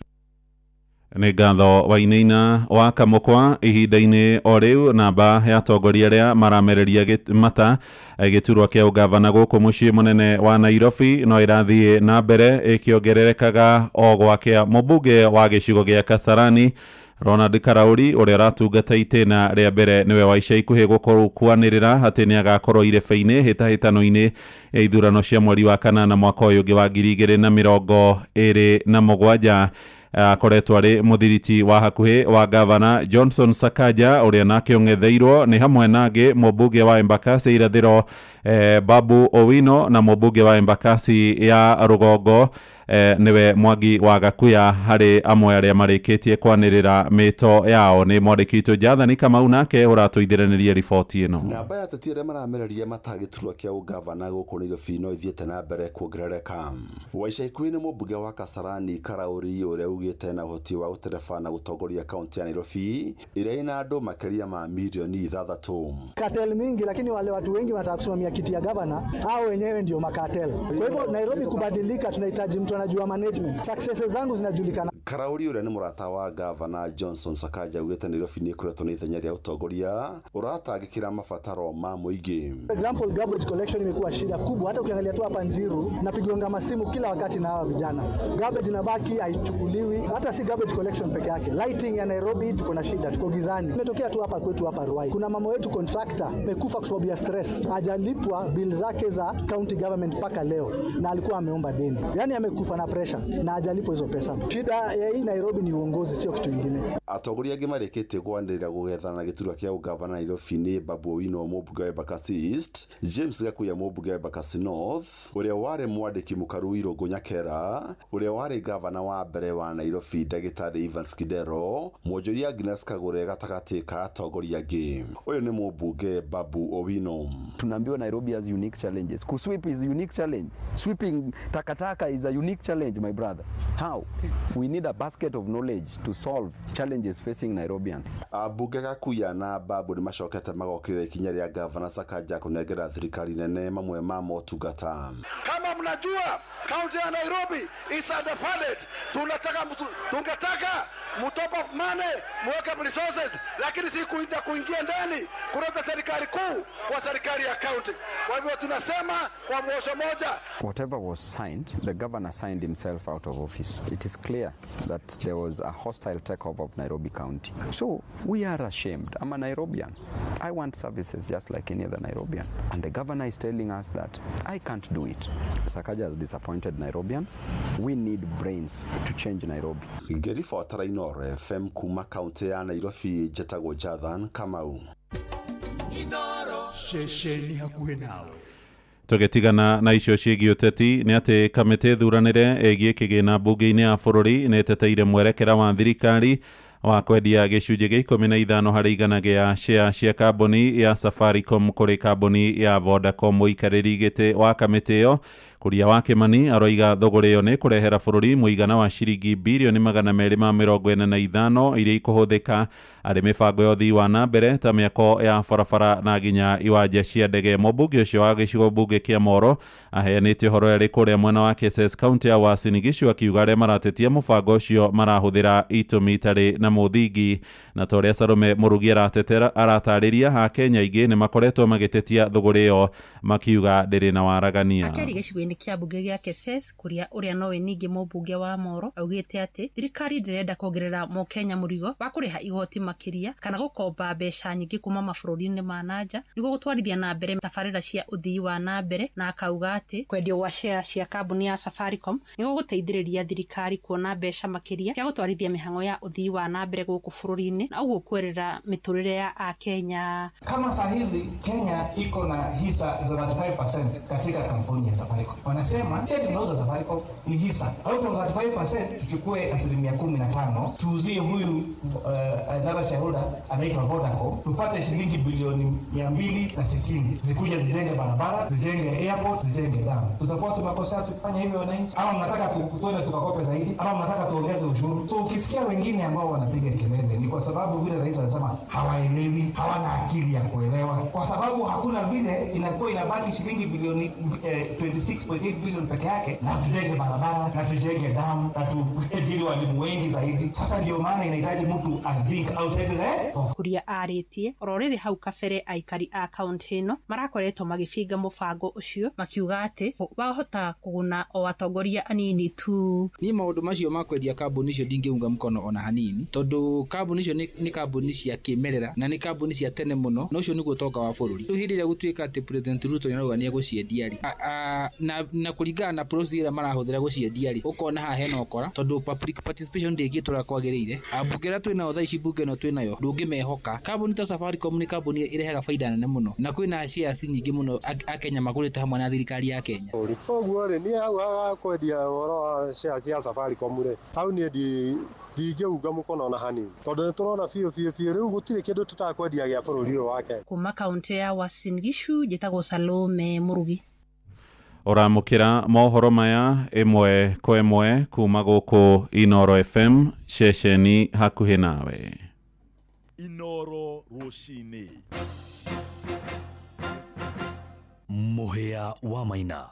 S3: Nĩ ngatho Wainaina wa Kamũkwa. Ihinda-inĩ o rĩu namba ya atongoria arĩa maramereria mata gĩturwa kĩa ũgavana gũkũ mũciĩ mũnene wa Nairobi no ĩrathiĩ na mbere ĩkĩongererekaga o gwakĩa. Mũmbunge wa gĩcigo gĩa Kasarani Ronald Karauri ũrĩa ũratungata itĩna rĩa mbere nĩwe wa ica ikuhĩ gũkorwo kwanĩrĩra atĩ nĩ agakorwo irebe-inĩ hĩtahĩtano-inĩ ya ithurano cia mweri wa kanana mwaka ũyũ ũngĩ wa 2027. Akoretwo arĩ mũthiriti wa hakuhĩ wa Gavana Johnson Sakaja ũrĩa nake ũng'etheirwo nĩ hamwe nangĩ mũmbunge wa Embakasi irathĩro Babu Owino na mũmbunge wa Embakasi ya rũgongo nĩwe Mwangi wa Gakuya harĩ amwe arĩa marĩkĩtie kwanĩrĩra mĩto yao. Nĩ mwandĩki witũ Jathani Kamau nake ũratũithĩranĩria riboti ĩno.
S12: Namba ya ateti arĩa maramereria mata gĩturwa kĩa ũgavana gũkũ Nairobi no ithiĩte na mbere kuongerereka. Wa ica ikuhĩ nĩ mũmbunge wa Kasarani Karauri ũrĩa ugĩte na ũhoti wa gũtereba na gũtongoria kaunti ya Nairobi ĩrĩa ĩna andũ makĩria ma milioni 6.
S1: Cartel mingi, lakini wale watu wengi wanataka kusimamia kiti ya gavana, hao wenyewe ndio makartel. Kwa hivyo Nairobi kubadilika, tunahitaji mtu anajua management. Successes zangu zinajulikana.
S12: Karauri ũrĩa nĩ mũrata wa gavana Johnson Sakaja augĩte Nairobi nĩ ĩkoretwo na ithenya rĩa ũtongoria ũratangĩkĩra mabataro ma mũingĩ.
S1: For example, garbage collection imekuwa shida kubwa. Hata ukiangalia tu hapa Njiru, napigwanga masimu kila wakati na hawa vijana. Garbage inabaki haichukuliwi. Hata si garbage collection peke yake. Lighting ya Nairobi tuko na shida, tuko gizani. Imetokea tu hapa kwetu hapa Ruai. Kuna mama wetu contractor amekufa kwa sababu ya stress. Hajalipwa bill zake za county government mpaka leo na alikuwa ameomba deni. Yaani amekufa na pressure na hajalipwa hizo pesa. Shida ya hii Nairobi ni uongozi, sio kitu kingine.
S12: Atongoria angĩ marĩkĩtie kwanĩrĩra gũgethana na gĩturwa kĩa ũgavana Nairobi nĩ Babu Owino mũmbunge wa Embakasi East, James Gakuya mũmbunge wa Embakasi North, ũrĩa warĩ mwandĩki mũkaru Irũngũ Nyakera, ũrĩa warĩ gavana wa mbere wa Nairobi ndagĩtarĩ Evans Kidero, mwonjoria Agnes Kagure gatagatĩ ka atongoria angĩ. Ũyũ nĩ mũmbunge Babu Owino.
S15: Tunaambiwa Nairobi has unique challenges. Kusweep is a unique challenge. Sweeping takataka is a unique challenge, my brother. How? We need a basket of knowledge to solve challenges facing Nairobians.
S12: Ambunge Gakuya na Babu nĩ macokete magokĩrĩra ikinya rĩa gavana Sakaja kũnengera thirikari nene mamwe ma motungata.
S16: Kama mnajua kaunti ya Nairobi is underfunded, tungetaka mtop up money, muweke resources, lakini si kuingia ndani kuleta serikali kuu kwa serikali ya county. Kwa hivyo tunasema kwa mwosho moja.
S15: Whatever was signed, the governor signed himself out of office. It is clear that there was a hostile takeover of Nairobi County. So we are ashamed. I'm a Nairobian. I want services just like any other Nairobian. And the governor is telling us that I can't do it. Sakaja has disappointed Nairobians. We need brains to change Nairobi.
S12: Ngĩribotera Inooro FM kuma kaunti ya Nairobi, njĩtagwo Jathan Kamau.
S5: Ceceni hakuhĩ nawe.
S3: Tũgĩtigana na icio ciĩgiĩ ũteti nĩ atĩ kamĩtĩ thuranĩre ĩgiĩ kĩgĩna mbunge-inĩ ya bũrũri nĩ ĩteteire mwerekera wa thirikari wa kwendia gĩcunjĩ gĩa 15 harĩ igana gĩa share cia kambuni ya Safaricom kũrĩ kambuni ya Vodacom. Mũikarĩri gĩtĩ wa kamĩtĩ ĩyo Kuria wa Kimani aroiga thogora ĩyo nĩ kũrehera bũrũri mũigana wa ciringi birioni 245 iria ikũhũthĩka arĩ mĩbango ya ũthii wa na mbere ta mĩako ya barabara na nginya iwanja cia ndege. Mũmbunge ũcio wa gĩcigo mbunge kĩa Moro aheanĩte ũhoro arĩ kũrĩa mwena wa Keses kaunti ya Uasin Gishu akiuga arĩa maratetia mũbango ũcio marahũthĩra itũmi itarĩ na mũthingi. Na ta ũrĩa Salome Mũrugi aratarĩria, Akenya aingĩ nĩ makoretwo magĩtetia thogora ĩyo makiuga ndĩrĩ na waragania.
S17: Akĩaria gĩcigo-inĩ kĩa mbunge gĩa Keses kũrĩa ũrĩa nowe ningĩ mũmbunge wa Moro augĩte atĩ thirikari ndĩrenda kuongerera mũkenya mũrigo wa kũrĩha igoti makĩria kana gũkomba mbeca nyingĩ kuma mabũrũri-inĩ ma nanja nĩguo gũtwarithia na mbere tabarĩra cia ũthii wa na mbere, na akauga atĩ kwendio gwa share cia kambuni ya Safaricom nĩguo gũteithĩrĩria thirikari kuona mbeca makĩria cia gũtwarithia mĩhang'o ya ũthii wa na mbere gũkũ bũrũri-inĩ na ũguo kwerera mĩtũrĩre ya Akenya.
S18: Kama saa hizi Kenya iko na hisa za 35% katika kampuni ya Safaricom. Wanasema sisi tunauza Safaricom ni hisa. Out of 35% tuchukue 15% tuuzie huyu another shareholder anaitwa Vodacom, tupate shilingi bilioni 260 zikuje zijenge barabara, zijenge airport, zijenge damu. Tutakuwa tumekosea tukifanya hivyo wananchi? Ama mnataka tutoe tukakope zaidi? Ama mnataka tuongeze ushuru? So ukisikia wengine ambao wanapiga kelele ni kwa sababu vile rais anasema hawaelewi, hawana akili ya kuelewa, kwa sababu hakuna vile inakuwa inabaki shilingi bilioni 26.8 bilioni peke yake, na tujenge barabara, na tujenge damu, na tuajiri walimu wengi zaidi. Sasa ndio maana inahitaji mtu a think outside the box.
S17: Kuria arĩtie oro rĩrĩ hau kabere aikari a kaunti ĩno marakoretwo magĩbinga mũbango ũcio makiuga atĩ wahota kũguna o atongoria anini tu.
S19: Niĩ maũndũ macio ma kwendia kambuni icio ndingĩunga mkono ona hanini, tondũ kambuni icio nĩ kambuni cia kĩmerera na nĩ kambuni cia tene mũno, na ũcio nĩguo ũtonga wa bũrũri. Rĩu hĩndĩ ĩrĩa gũtuĩka atĩ President Ruto nĩarauga nĩegũciendia rĩ, na kũringana na process ĩrĩa marahũthĩra gũciendia rĩ, ũkona haha hena ũkora, tondũ public participation ndĩngĩtwo ũrĩa kwagĩrĩire. Ambunge arĩa twĩnao thaa ici, mbunge ĩno twĩnayo ndũngĩmehoka. Kambuni ta Safaricom nĩ kambuni ĩrehaga baida nene mũno, na kwĩna shares nyingĩ mũno Akenya magũrĩte hamwe na thirikari ya Kenya.
S20: Koguo rĩ, niĩ hau haga kwendia ũhoro wa shares cia Safaricom rĩ, hau niĩ ndingĩunga mũkono ona hanini, tondũ nĩ tũrona biũ biũ biũ rĩu gũtirĩ kĩndũ tũtakwendia gĩa bũrũri ũyũ wa Kenya.
S17: Kuma kaunti ya Uasin Gishu njĩtagwo Salome Mũrugi.
S3: Ũramũkĩra mohoro maya ĩmwe kwa ĩmwe kuma gũkũ Inooro FM ceceni hakuhĩ nawe.
S5: Inooro rũcinĩ. Mũhĩa wa Maina.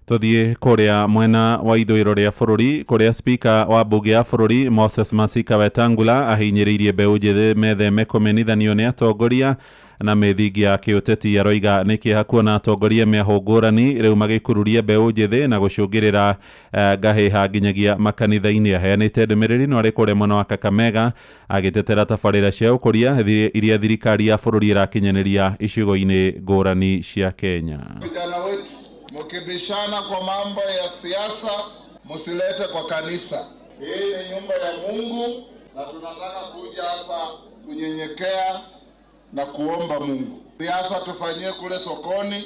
S3: Tuthie kuria mwena wa ithũĩro rĩa bũrũri kuria spika wa mbunge ya bũrũri Moses Masika Wetangula ahinyĩrĩirie mbeũ njĩthĩ metheme kũmenithanio nĩ atongoria na mĩthingi ya kĩũteti. Aroiga nĩ kĩeha kuona atongoria mĩahũ ngũrani rĩu magĩkururia mbeũ njĩthĩ na gũcũngĩrĩra ngahĩha nginyagia makanitha-inĩ. Aheanĩte ndũmĩrĩri no arĩ kũrĩa mwena wa Kakamega agĩtetera tabarĩra cia ũkũria iria thirikari ya bũrũri ĩrakinyanĩria icigo-inĩ ngũrani cia Kenya.
S10: Vijana wetu, mkibishana kwa mambo ya siasa msilete kwa kanisa. Hii ni nyumba ya Mungu na tunataka kuja hapa kunyenyekea na kuomba Mungu. Siasa tufanyie kule sokoni,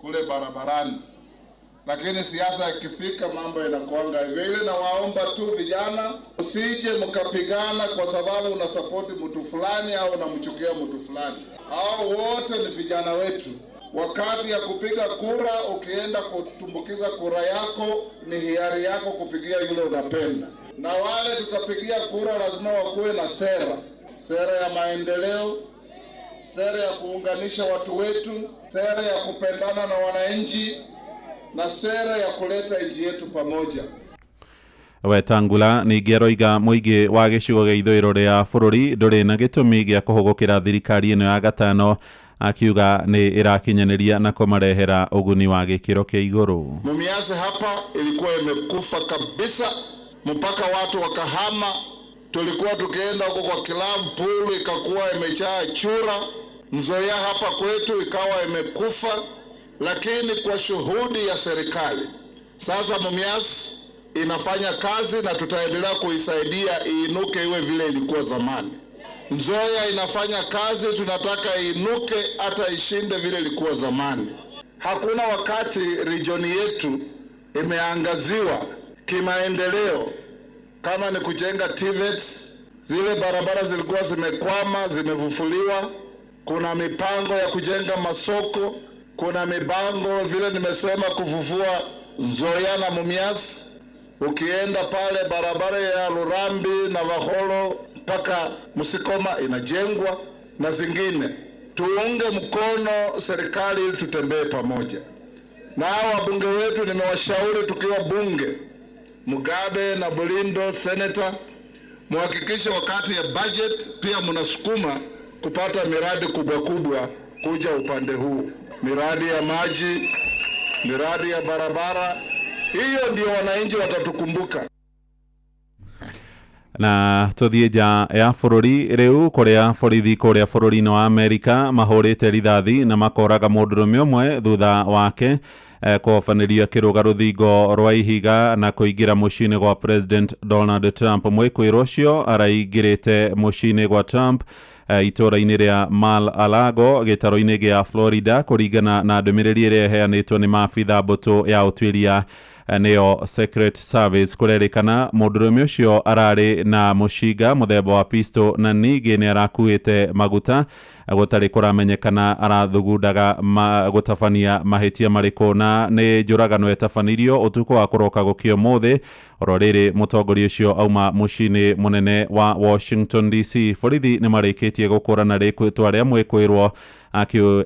S10: kule barabarani, lakini siasa ikifika mambo inakuanga hivyo. Ile nawaomba tu vijana, usije mkapigana kwa sababu unasapoti mtu fulani au unamchukia mtu fulani. Hao wote ni vijana wetu. Wakati ya kupiga kura, ukienda kutumbukiza kura yako, ni hiari yako kupigia yule unapenda. Na wale tutapigia kura lazima wakuwe na sera, sera ya maendeleo, sera ya kuunganisha watu wetu, sera ya kupendana na wananchi, na sera ya kuleta nchi yetu pamoja.
S3: Wetangula ningĩ aroiga mũingĩ wa gĩcigo gĩa ithũĩro rĩa bũrũri ndũrĩ na gĩtũmi gĩa kũhũgũkĩra thirikari ĩno ya gatano, akiuga nĩ ĩrakinyanĩria na kũmarehera ũguni wa gĩkĩro kĩa igũrũ.
S10: Mumias hapa ilikuwa imekufa kabisa mpaka watu wakahama. Tulikuwa tukienda huko kwa club pool ikakuwa imejaa chura. Nzoia hapa kwetu ikawa imekufa, lakini kwa shuhudi ya serikali sasa Mumias inafanya kazi na tutaendelea kuisaidia iinuke iwe vile ilikuwa zamani. Nzoia inafanya kazi, tunataka iinuke hata ishinde vile ilikuwa zamani. Hakuna wakati region yetu imeangaziwa kimaendeleo kama ni kujenga TVETs. Zile barabara zilikuwa zimekwama, zimefufuliwa. Kuna mipango ya kujenga masoko, kuna mipango vile nimesema kufufua Nzoia na Mumias. Ukienda pale barabara ya Lurambi na Vaholo mpaka Musikoma inajengwa na zingine. Tuunge mkono serikali ili tutembee pamoja. Na hao wabunge wetu nimewashauri tukiwa bunge, Mugabe na Bulindo senator, muhakikishe wakati ya budget pia mnasukuma kupata miradi kubwa kubwa kuja upande huu, miradi ya maji, miradi ya barabara. Hiyo ndio wananchi watatukumbuka.
S3: Na tuthie nja ya bũrũri rĩu kũrĩa borithi kũrĩa bũrũri-inĩ wa Amerika mahũrĩte rithathi na makoraga mũndũrũme ũmwe thutha wake kũhobanĩrio akĩrũga rũthingo rwa ihiga na kũingĩra mũciĩ-inĩ gwa President Donald Trump. Mwĩkũĩrwo ũcio araingĩrĩte mũciĩ-inĩ gwa Trump itũũra-inĩ rĩa Mar-a-Lago gĩtarũ-inĩ gĩa Florida kũringana na ndũmĩrĩri ĩrĩa ĩheanĩtwo nĩ maabitha mbũtũ ya ũtuĩria nĩyo Secret Service. Kũrerĩkana mũndũrũme ũcio ararĩ na mũcinga mũthemba wa pistol na ningĩ nĩ arakuĩte maguta. Gũtarĩ kũramenyekana arathugundaga gũtabania mahĩtia marĩkũ, na nĩ njũragano ĩtabanirio ũtukũ wa kũroka gũkĩa ũmũthĩ. Oro rĩrĩ mũtongoria ũcio auma mũciĩ-inĩ mũnene wa Washington DC. Borithi nĩ marĩkĩtie gũkũrana rĩtwa rĩa mwĩkũĩrwo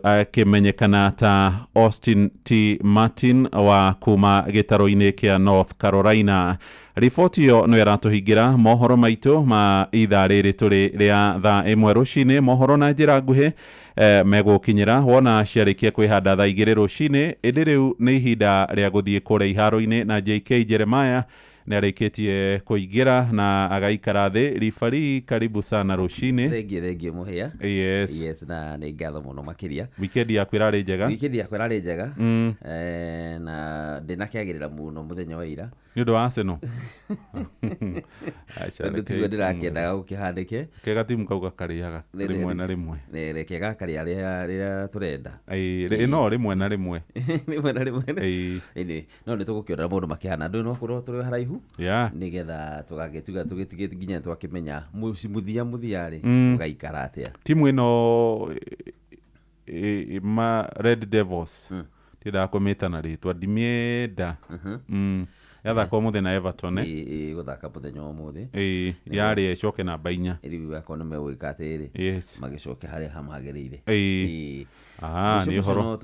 S3: akĩmenyekana ta Austin T. Martin wa kuma gĩtarũ-inĩ kĩa North Carolina. Riboti ĩyo no ĩratũhingĩra mohoro maitũ ma ithaa rĩrĩ tũrĩ rĩa thaa 1 rũcinĩ. Mohoro na njĩra nguhĩ megũkinyĩra wona ciarĩkia kwĩhanda thaa 2 rũcinĩ. Ĩndĩ rĩu nĩ ihinda rĩa gũthiĩ kũrĩa iharo-inĩ na JK Jeremiah nĩ arĩkĩtie kũingĩra na agaikara thĩ. Ribari, karibu sana rũcinĩ.
S6: Thengiũ mũhĩa.
S3: Yes.
S6: Yes, na nĩ ngatho mũno makĩria.
S3: Wikendi yaku ĩrarĩ njega?
S6: Wikendi yakwa ĩrarĩ njega. Na ndĩnakĩagĩrĩra mũno mũthenya wa ira
S3: nĩ ũndũ wa Arsenal.
S6: Tondũ tiguo ndĩrakĩendaga gũkĩhanĩke.
S3: Kega timu kau gakarĩaga rĩmwe na rĩmwe.
S6: Reke gakarĩa rĩrĩa tũrenda.
S3: No rĩmwe na rĩmwe.
S6: Rĩmwe na rĩmwe. Ĩni no nĩ tũgũkĩona maũndũ makĩhana. Andũ no korwo tũrĩ haraihu nĩgetha tũgagĩtuga tũgĩtigĩte nginya twakĩmenya mũthia mũthia rĩ ũgaikara atĩa.
S3: Timu ĩno ma Red Devils Ndiendaga kũmĩta na rĩtwa ndimĩenda. Yathaka ũmũthĩ na Everton, eh?
S6: Ĩĩ, gũthaka mũthenya wa ũmũthĩ.
S3: Ĩĩ, yarĩa ĩcoke namba 4.
S6: Rĩu akorwo nĩ megwĩka atĩrĩrĩ,
S3: Yes.
S6: magĩcoke harĩa hamagĩrĩire.
S3: Ĩĩ. Ah,
S6: Mũico
S3: nĩ
S6: mũico
S3: ũhoro.
S6: no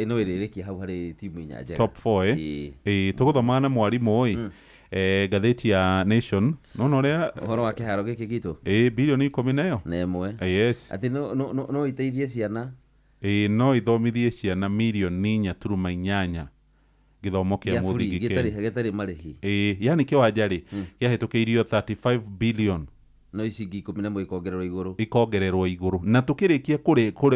S6: no ĩrĩrĩkie hau harĩ timu 4 njega.
S3: Top 4, eh? Ĩĩ, tũgũthomaga na mwarimũ ĩ. Ngathĩti ya Nation nona ũrĩa
S6: ũhoro wa kĩharo gĩkĩ gitũ.
S3: Ĩĩ, bilioni 11
S6: na ĩmwe.
S3: Yes.
S6: Atĩ no iteithie ciana.
S3: Ĩĩ, no ithomithie ciana mirioni 4.8 gĩthomo kĩa
S6: Gĩa free,
S3: mũthingi
S6: gĩtarĩ gĩtarĩ marĩhi.
S3: Ĩĩ, yani kĩwanja rĩ kĩahĩtũkĩirio 35 billion,
S6: no ici ingĩ 11 ikongererwo igũrũ,
S3: ikongererwo igũrũ, na tũkĩrĩkia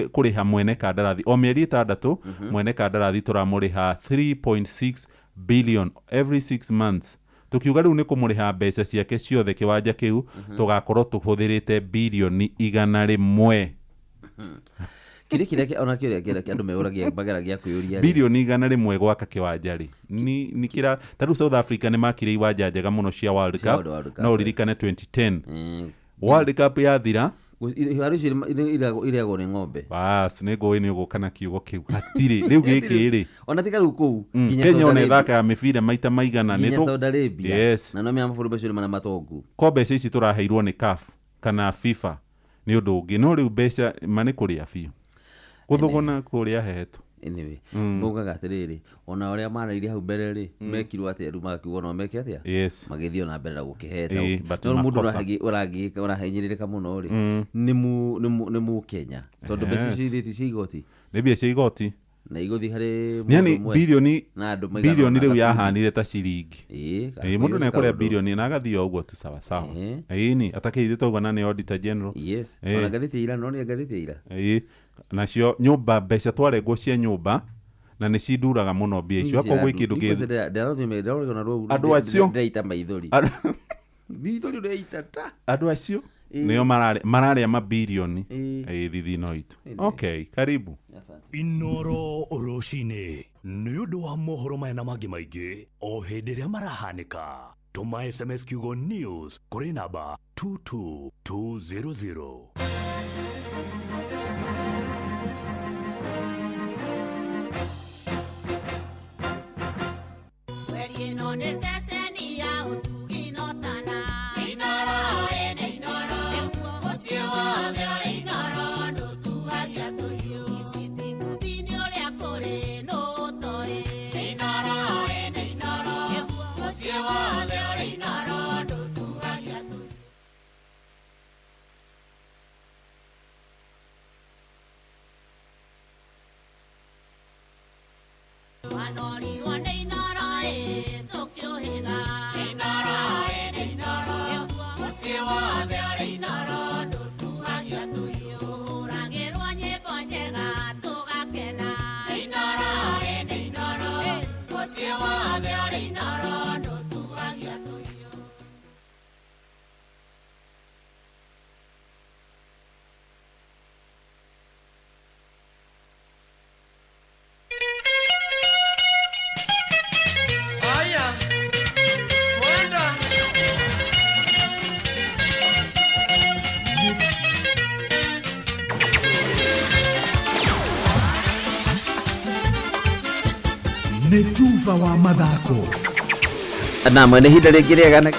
S3: kũrĩha mwene kandarathi o mĩeri 6, mwene kandarathi tũramũrĩha 3.6 billion every 6 months. Tukiuga rĩu nĩ kũmũrĩha mbeca ciake ciothe kĩwanja kĩu, tũgakorwo tũhũthĩrĩte birioni 100.
S6: Kĩrĩa kĩrĩa ona kĩrĩa kĩrĩa andũ meyũragia mageragia kwĩyũria rĩ.
S3: Birioni 100 gwaka kĩwanja rĩ ni kĩra ta rĩu South Africa nĩ makire iwanja njega mũno cia World
S6: Cia
S3: Cup.
S6: World Cup,
S3: No ũririkane 2010 World Cup yathira,
S6: Iharo icio irĩagwo nĩ ng'ombe.
S3: Bas, nĩ ngũĩ nĩ ũgũka na kiugo kĩu hatirĩ rĩu gĩkĩ rĩ.
S6: Ona tiga rĩu kũu nginya
S3: Kenya
S6: Saudi
S3: ona
S6: Arabia.
S3: ĩthakaga mĩbira maita maigana
S6: Nginya Saudi Arabia.
S3: Yes.
S6: Na no mea mabũrũri macio nĩ marĩa matongu.
S3: Ko mbeca ici tũraheirwo nĩ CAF kana FIFA nĩ ũndũ ũngĩ, no rĩu mbeca ma nĩ kũrĩa biũ gũthũgũna kũrĩa hehetwo.
S6: Anyway, maugaga atĩrĩrĩ, ona ũrĩa marairie hau mbere rĩ, mekirwo atĩa rĩu magakiuga no meke atĩa,
S3: Yes.
S6: magĩthiĩ ona mbere na gũkĩheta.
S3: Ĩĩ, but
S6: No mũndũ
S3: makosa.
S6: ũrahinyĩrĩrĩka mũno rĩ, nĩ mũkenya, tondũ mbeca icio irĩ ti cia igoti.
S3: Nĩ mbia cia igoti.
S6: Na igũthiĩ harĩ mũndũ
S3: Yani
S6: ũmwe
S3: bilioni
S6: na andũ maigana
S3: bilioni
S6: ũna
S3: rĩu
S6: gakundi.
S3: yahanire ta ciringi.
S6: Ĩĩ,
S3: Ĩĩ, mũndũ
S6: nĩ
S3: nĩ ekũrĩa
S6: kaũndũ.
S3: bilioni na agathiĩ o ũguo tu sawa sawa. Ĩni atakĩithĩtwo ũguo na nĩ auditor general.
S6: Yes.
S3: Ĩĩ.
S6: Ona ngathĩti ya ira, no nĩ ngathĩti ya ira.
S3: Ĩĩ, nacio nyũmba mbeca twarengwo cia nyũmba na nĩ cinduraga mũno mbia icio akorwo gwĩ kĩndũ kĩ Andũ acio-
S6: ndĩraita maithori. Maithori ũraita ta.
S3: Andũ acio
S6: Ĩĩ.
S3: nĩo mararĩa mabirioni.
S6: Ĩĩ.
S3: Ĩĩ, thithino itũ. Okay, karibu.
S5: Inoro rũcinĩ nĩ ũndũ wa mohoro maya na mangĩ maingĩ o hĩndĩ ĩrĩa marahanĩka, tũma SMS kiugo news kũrĩ namba 22200.
S13: Mweri ĩno nĩ ceceni ya ũtugi no tana. Inooro, ĩ nĩ Inooro. Mũciĩ wothe ũrĩ Inooro, ndũtuagia tũhiũ. Ici ti mbuthi-inĩ ũrĩa kũrĩ, nũ ũtoĩ. Inooro, ĩ nĩ Inooro. Mũciĩ wothe ũrĩ Inooro, ndũtuagia tũhiũ. Wanorirwo nĩ Inooro, ĩ, tũkĩũhĩga. Inooro, ĩ nĩ Inooro. Mũciĩ wothe ũrĩ Inooro, ndũtuagia tũhiũ. Tũhũragĩrwo nyĩmbo njega tũgakena. Inooro, ĩ nĩ Inooro. Mũciĩ wothe ũrĩ Inooro, ndũtuagia tũhiũ.
S14: Aya, mwenda.
S21: Nĩ tuba wa mathako.
S6: Na mwene ihinda rĩngĩ rĩega na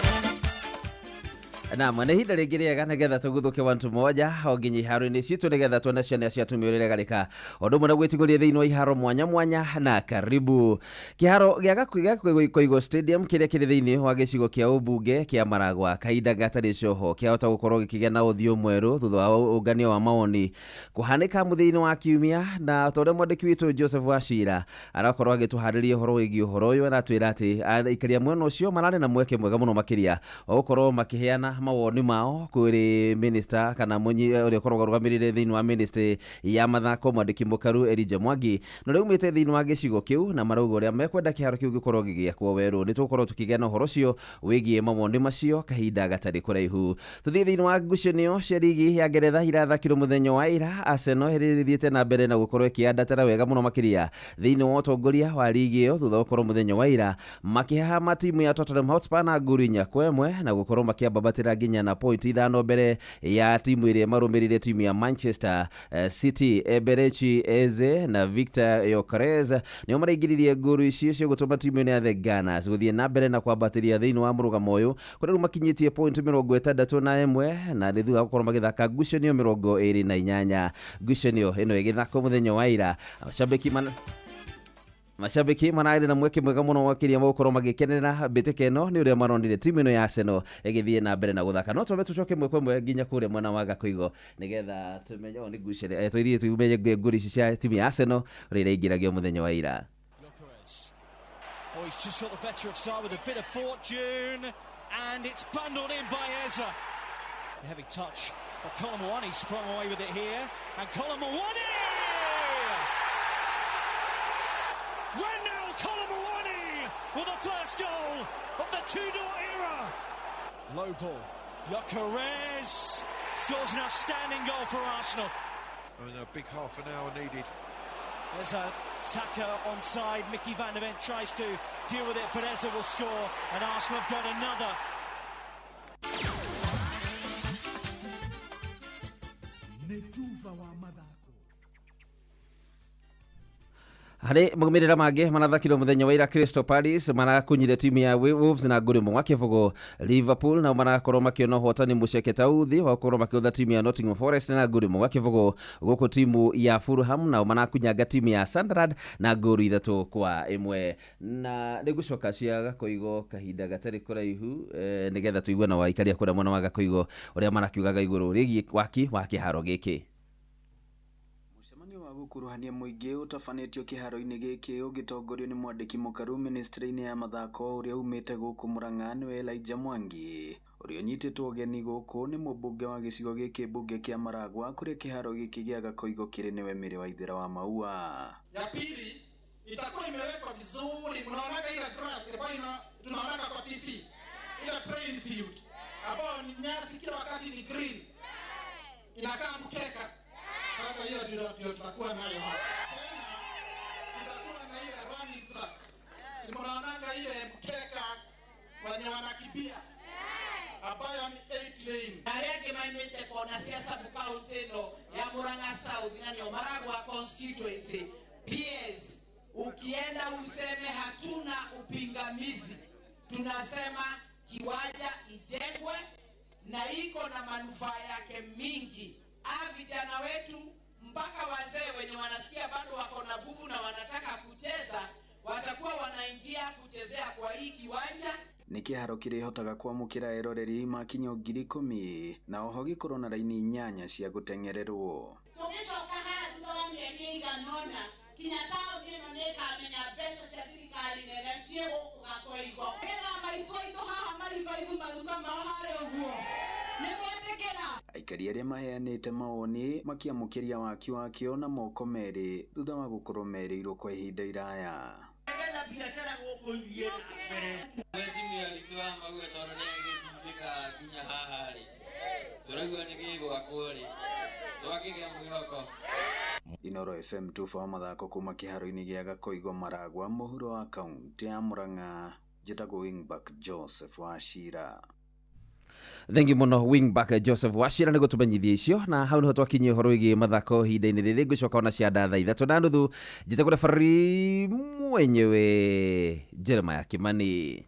S6: na mwene ihinda rĩngĩ rĩega nĩgetha tũguthũke wantu moja o nginya iharo-inĩ citũ nĩgetha tuone ciana cia atumia ũrĩa ĩregarĩka ũndũ ũmwe na gwĩtigũria thĩinĩ wa iharo mwanya mwanya na karibu kĩharo gĩa Koigo Stadium kĩrĩa kĩrĩ thĩinĩ wa gĩcigo kĩa ũmbunge kĩa Maragwa kahinda gatarĩ coho kĩahota gũkorwo gĩkĩgĩa na ũthiũ mwerũ thutha wa ũngania wa mawoni kũhanĩka mũthia-inĩ wa kiumia, na ta ũrĩa mwandĩki witũ Joseph Wachira arakorwo agĩtũharĩria ũhoro wĩgiĩ ũhoro ũyũ, aratwĩra atĩ aikari a mwena ũcio mararĩ na mweke mwega mũno makĩria wa gũkorwo makĩheana mawoni mao kũrĩ minister kana mũnyi ũrĩa ũkoragwo arũgamĩrĩire thĩinĩ wa ministry ya mathako mwandĩki mũkaru Elijah Mwangi, na ũrĩa umĩte thĩinĩ wa gĩcigo kĩu, na marauga ũrĩa mekwenda kĩharo kĩu gĩkorwo gĩgĩakwo werũ. Nĩ tũgũkorwo tũkĩgĩa na ũhoro ũcio wĩgiĩ mawoni macio kahinda gatarĩ kũraihu. Tũthiĩ thĩinĩ wa ngucanio cia rigi ya Ngeretha irathakirwo mũthenya wa ira. Arsenal ĩrĩa ĩthiĩte na mbere na gũkorwo ĩkĩandatara wega mũno makĩria thĩinĩ wa ũtongoria wa rigi ĩyo thutha wa gũkorwo mũthenya wa ira makĩhahama timu ya Tottenham Hotspur na nguru 4-1 na gũkorwo makĩambabatĩra Maikarĩra nginya na point 5 mbere ya timu ĩrĩa marũmĩrĩire, timu ya Manchester City. Eberechi Eze na Victor Gyökeres nĩo maraingĩririe ngũru icio cia gũtũma timu ĩno ya The Gunners gũthiĩ na mbere na kwambatĩria thĩinĩ wa mũrũgamo ũyũ, kũrĩa rĩu makinyĩtie point 61, na nĩ thutha wa gũkorwo magĩthaka ngucanio 28. Ngucanio ĩno ĩgĩthakwo mũthenya wa ira, mashabiki mararĩ na mweke mwega mũno makĩria wa gũkorwo magĩkenerera mbĩtĩka ĩno nĩ ũrĩa maronire timu ĩno ya Arsenal ĩgĩthiĩ na mbere na gũthaka. No twambe tũcoke ĩmwe kwa ĩmwe nginya kũrĩa mwena wa Gakoigo nĩgetha tũmenye o nĩ ngucanio tũthiĩ tũmenye ngũri ici cia timu ya Arsenal ũrĩa iraingĩragio mũthenya wa ira.
S2: Oh, he's just got the better of Sarr with a bit of fortune, and it's bundled in by Eze. A heavy touch, but Kolo Muani sprung away with it here, and Kolo Muani! Randal Kolo Muani with the first goal of the Tudor era. Low ball, Gyökeres scores an outstanding goal for Arsenal.
S4: And a big half an hour needed.
S2: There's a Saka onside. Mickey van der Ven tries to deal with it, but Eze will score, and Arsenal have got another.
S21: Nĩ tuba wa mathako.
S6: Harĩ maumĩrĩra mangĩ marathakirwo mũthenya wa ira, Crystal Palace marakunyire timu ya Wolves na ngũrĩ 1-0. Liverpool nao marakorwo makĩona ũhotani mũceke tauthi wa gũkorwo makĩũtha timu ya Nottingham Forest na ngũrĩ 1-0, gũkũ timu ya Fulham nao marakunyanga timu ya Sunderland na ngũrũ 3-1. Na nĩ ngũcoka cia Gakoigo kahinda gatarĩ kũraihu, nĩgetha tũigue na waikaria kũrĩa mwena wa Gakoigo ũrĩa marakiugaga igũrũ rĩgiĩ waki wa kĩharo gĩkĩ.
S22: Mũcemanio wa gũkuruhania mũingĩ ũtabanĩtio kĩharo-inĩ gĩkĩ ũgĩtongorio nĩ mwandĩki mũkaru ministry-inĩ ya mathako ũrĩa umĩte gũkũ Murang'a nĩwe Elijah Mwangi, ũrĩa ũnyitĩtwo ũgeni gũkũ nĩ mũmbunge wa gĩcigo gĩkĩ mbunge kĩa Maragwa kũrĩa kĩharo gĩkĩ gĩa Gakoigo kĩrĩ nĩwe Mary Waithera wa Maua.
S23: Ya pili itakuwa imewekwa vizuri, mnaonaga ile grass ambayo tunaonaga kwa TV, ile playing field ambayo ni nyasi kila wakati ni green, inakaa mkeka. Sasa hiyo ndio tutakuwa nayo hapa. Tena tutakuwa na ile running track. Si mnaonaga ile mkeka wenye wanakimbia ambayo ni 8 lane.
S24: Arĩa angĩ maimĩte kona cia sub county ĩno ya Murang'a South na nĩo Maragwa constituency. PS, ukienda useme hatuna upingamizi. Tunasema kiwanja ijengwe na iko na manufaa yake mingi. Vijana wetu mpaka wazee wenye wanasikia bado wako na nguvu na wanataka kucheza watakuwa wanaingia kuchezea kwa hii kiwanja.
S22: Nĩ kĩharo kĩrĩhotaga kwamũkĩra eroreri makinya 10,000 na oho gĩkorwo na raini 8 cia gũteng'ererwo.
S13: Tũgĩcoka haha thutha wa mĩeri ĩigana ũna kinya taũni ĩno nĩ ĩkamenya mbeca cia thirikari nene ciĩ gũkũ Gakoigo.
S26: Nĩgetha maitũ aitũ haha marigaigu maruga mao harĩa ũguo nĩ mwetĩkĩra.
S22: Aikari arĩa maheanĩte mawoni makĩamũkĩria waki wakĩo na moko merĩ thutha wa gũkorwo merĩirwo kwa ihinda iraya.
S24: Nĩgetha biacara gũkũ ithiĩ na mbere.
S14: Mheshimiwa witũ wa Maua tondũ nĩ agĩtindĩka nginya haha rĩ, tũraigua nĩ gĩgwakwo rĩ, twakĩgĩa mwĩhoko.
S22: Inoro FM tuba wa mathako kuma kĩharo-inĩ gĩa Gakoigo Maragwa mũhuro wa kaunti ya Murang'a, njĩtagwo Wingback Joseph Wachira.
S6: Thengi muno Wingback Joseph Wachira nĩ gũtũmenyithia icio, na hau nĩho twakinyia ũhoro wĩgiĩ mathako ihinda-inĩ rĩrĩ. Ngũcoka ona cia nda 3:30 njĩtagwo referee mwenyewe Jeremiah Kimani.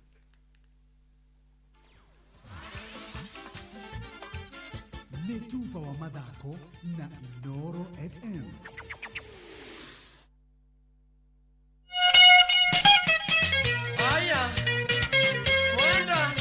S21: Nĩ tuba wa mathako na Inoro FM.
S14: Aya, mwenda.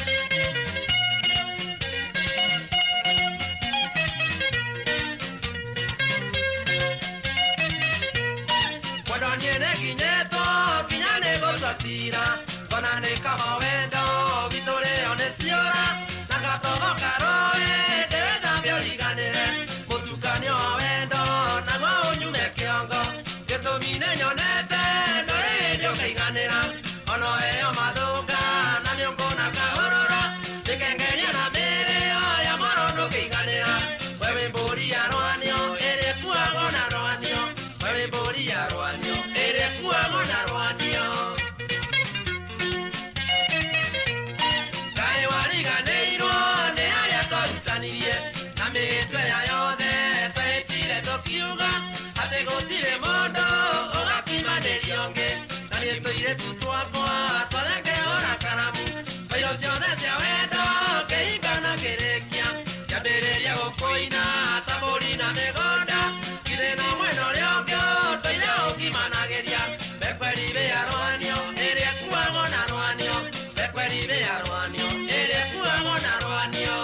S1: Tũirĩtu twakwa twathengehũra karamu bairo ciothe cia wendo kĩhinga na kĩrĩkia kĩambĩrĩria gũkũina ta mbũri na mĩgũnda kirĩ na mwena ũrĩa ũngĩ ũtũire ũngimanagĩria bekweri bĩa rwanio ĩrĩa ĩkuagwo na rwanio bekweri bĩa rwanio ĩrĩa ĩkuagwo na rwanio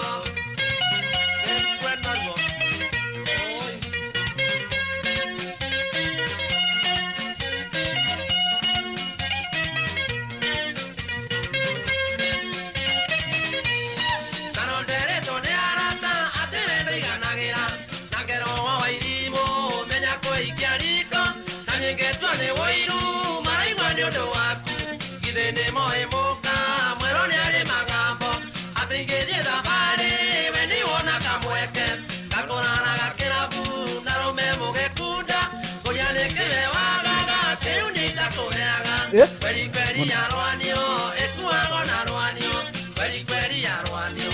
S1: nĩkwenda ruo. Karonderetwo nĩ arata atĩ wendo iganagĩra na ngero wa irimũ menya kũikia riko na nyingĩtwo nĩ wũiru maraigua nĩ ũndũ waku githĩ nĩ moĩ mũka mwerũ nĩ arĩ magambo atĩ ingĩthiĩ thabarĩ we nĩwona kamweke gakũraraga kĩrabu na rũme mũgĩkunda kũrĩa nĩ kĩwe wagaga kĩu nĩ itakũheaga kweri kweri ya rwanio ĩkuagwo na rwanio kweri kweri ya rwanio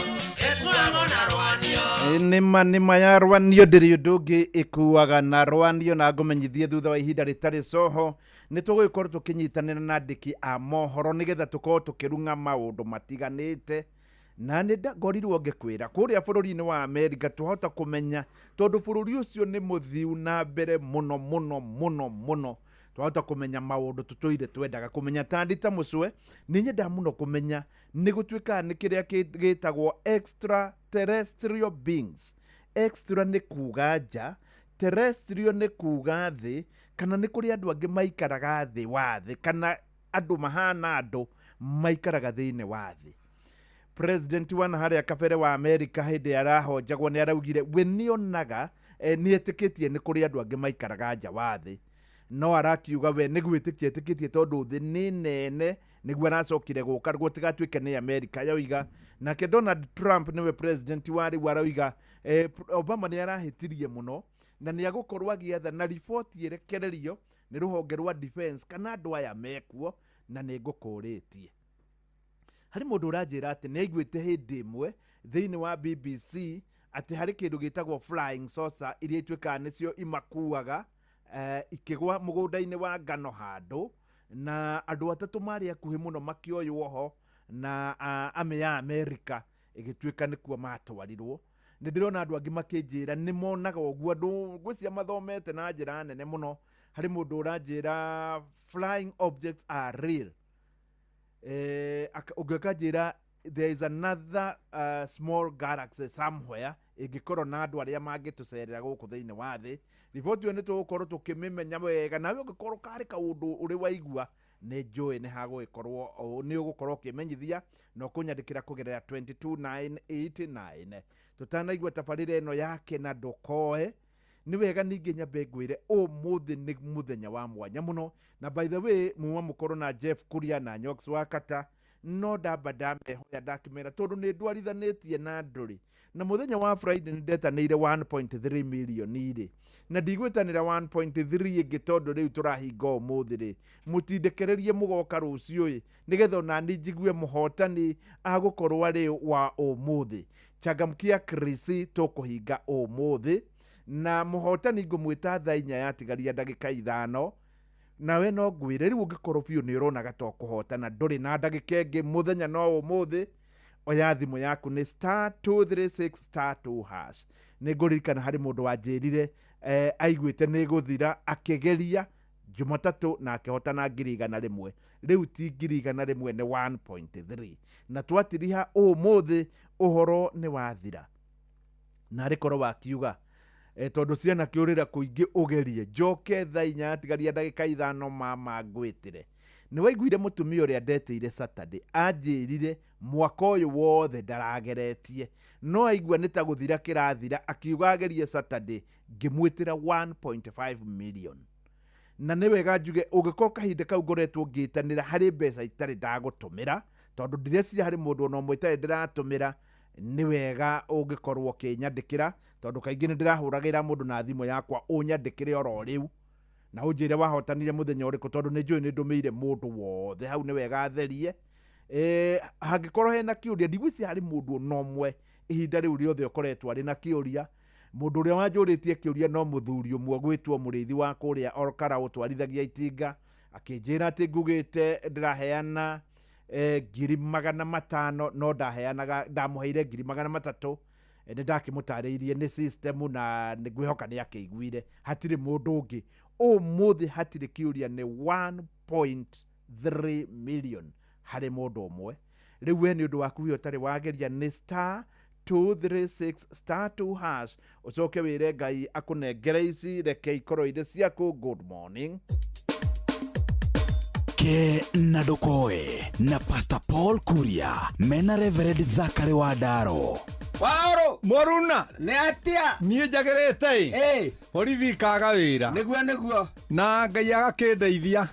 S1: ĩkuagwo na rwanio.
S7: Nĩma nĩma ya rwanio ndĩrĩ ũndũ ũngĩ ĩkuaga na rwanio na ngũmenyithie thutha wa ihinda rĩtarĩ coho nĩ tũgũgĩkorwo tũkĩnyitanĩra na andĩki a mohoro nĩgetha tũkorwo tũkĩrung'a maũndũ matiganĩte na nĩ ngorirwo ngĩkwĩra kũrĩa bũrũri-inĩ wa Amerika twahota kũmenya tondũ bũrũri ũcio nĩ mũthiu na mbere mũno mũno mũno mũno twahota kũmenya maũndũ tũtũire twendaga kũmenya ta ndita mũcwe nĩ nyendaga mũno kũmenya nĩ gũtuĩkaga nĩ kĩrĩa gĩtagwo extraterrestrial beings. Extra nĩ kuga nja, terrestrial nĩ kuga thĩ, kana nĩ kũrĩ andũ angĩ maikaraga thĩ wa thĩ kana andũ mahana andũ maikaraga thĩinĩ wa thĩ. President wa na harĩa kabere wa Amerika hĩndĩ arahonjagwo nĩ araugire we nĩonaga nĩ etĩkĩtie nĩ kũrĩ andũ angĩ maikaraga nja wa thĩ no arakiuga we nĩ gwĩtĩkia etĩkĩtie tondũ thĩ nĩ nene nĩguo aracokire gũka gũtigatuĩke nĩ Amerika yoiga. Nake Donald Trump nĩwe president wa rĩu aroiga Obama nĩ arahĩtirie mũno na nĩ agũkorwo agĩetha na riboti ĩrekererio nĩ rũhonge rwa defense kana andũ aya mekuo na nĩ ngũkũrĩtie. Harĩ mũndũ ũranjĩra atĩ nĩ aiguĩte hĩndĩ ĩmwe thĩinĩ wa BBC atĩ harĩ kĩndũ gĩtagwo flying saucer iria ituĩkaga nĩcio imakuaga ikĩgwa mũgũnda-inĩ wa ngano handũ na andũ atatũ marĩ akuhĩ mũno makĩoywo ho na army ya Amerika ĩgĩtuĩka nĩkuo matwarirwo. Nĩ ndĩrona andũ angĩ makĩnjĩra nĩ monaga ũguo andũ ngwĩciria mathomete na njĩra nene mũno. Harĩ mũndũ ũranjĩra flying objects are real. Ũngĩ akanjĩra there is another small galaxy somewhere ĩngĩkorwo na andũ arĩa mangĩtũcerera gũkũ thĩinĩ wa thĩ. Riboti ĩyo nĩ tũgũkorwo tũkĩmĩmenya wega nawe ũngĩkorwo karĩ kaũndũ ũrĩ waigua nĩ njũĩ nĩ hagũgĩkorwo nĩ ũgũkorwo ũkĩmenyithia na ũkũnyandĩkĩra kũgerera 22989. Tũtanaigua tabarĩra ĩno yake na ndũkoe nĩ wega ningĩ nyambe ngwĩre ũmũthĩ nĩ mũthenya wa mwanya mũno na by the way muma mũkorwo na Jeff Kuria na Nyox wa Kata no ndamba ndamehoya ndakĩmera tondũ nĩ ndwarithanĩtie na andũ rĩ na mũthenya wa Friday nĩ ndetanĩire 1.3 million rĩ na ndigwĩtanĩra 1.3 ĩngĩ tondũ rĩu tũrahinga ũmũthĩ rĩ mũtindekererie mũgoka rũciũ ĩ nĩgetha onani njigue mũhotani agũkorwo arĩ wa ũmũthĩ. Changamkia Krisi tũkũhinga ũmũthĩ na mũhotani ngũmwĩta thaa inya yatigaria ndagĩka 5 nawe no ngwĩre rĩu ũngĩkorwo biũ nĩ ũronaga to kũhotana ndũrĩ na ndagĩka ĩngĩ mũthenya no ũmũthĩ oya thimũ yaku nĩ star 236 star 2 hash. Nĩ ngũririkana harĩ mũndũ wanjĩrire aiguĩte nĩ gũthira akĩgeria Jumatatũ na akĩhotana 100,000 rĩu ti 100,000 nĩ 1.3 na twatiriha ũmũthĩ ũhoro nĩ wathira na arĩkorwo wakiuga tondũ ciana kĩũrĩra kũingĩ ũgerie njoke thaa inya yatigaria ndagĩka 5 mama ngwĩtĩre. Nĩ waiguire mũtumia ũrĩa ndetĩire Saturday anjĩrire mwaka ũyũ wothe ndarageretie no aigua nĩ ta gũthira kĩrathira akiuga agerie Saturday ngĩmwĩtĩra 1.5 million. Na nĩ wega njuge ũngĩkorwo kahinda kau ngoretwo ngĩtanĩra harĩ mbeca itarĩ ndagũtũmĩra tondũ ndireciria harĩ mũndũ ona ũmwe itarĩ ndĩratũmĩra nĩ wega ũngĩkorwo ũkĩnyandĩkĩra tondũ kaingĩ nĩ ndĩrahũragĩra mũndũ na thimũ yakwa ũnyandĩkĩre oro rĩu na ũnjĩre wahotanire mũthenya ũrĩkũ tondũ nĩ njũĩ nĩ ndũmĩire mũndũ wothe hau nĩ wega atherie. Hangĩkorwo hena kĩũria ndigwĩciria harĩ mũndũ ona ũmwe ihinda rĩu rĩothe ũkoretwo arĩ na kĩũria. Mũndũ ũrĩa wanjũrĩtie kĩũria no mũthuri ũmwe gwĩtwo mũrĩithi wa kũrĩa Olkara ũtwarithagia itinga Akĩnjĩra atĩ ngugĩte ndĩraheana 500,000 no ndaheanaga ndamũheire 300,000. Nĩ ndakĩmũtarĩirie nĩ system na nĩ ngwĩhoka nĩ akĩiguire. Hatirĩ mũndũ ũngĩ ũmũthĩ, hatirĩ kĩũria, nĩ 1.3 million harĩ mũndũ ũmwe. Rĩu we nĩ ũndũ waku we ũtarĩ wageria nĩ star 236 star 2 hash, ũcoke wĩre Ngai akũnengere ici, reke ikorwo irĩ ciaku. Good morning.
S5: Ke na Ndokoe na Pastor Paul Kuria mena Reverend Zakari wa Ndaro.
S8: Waoro
S9: Moruna
S8: nĩ atĩa?
S9: Niĩ njagĩrĩte
S8: ĩ
S9: borithi ikaga wĩra.
S8: Nĩguo nĩguo.
S9: Na Ngai agakĩndeithia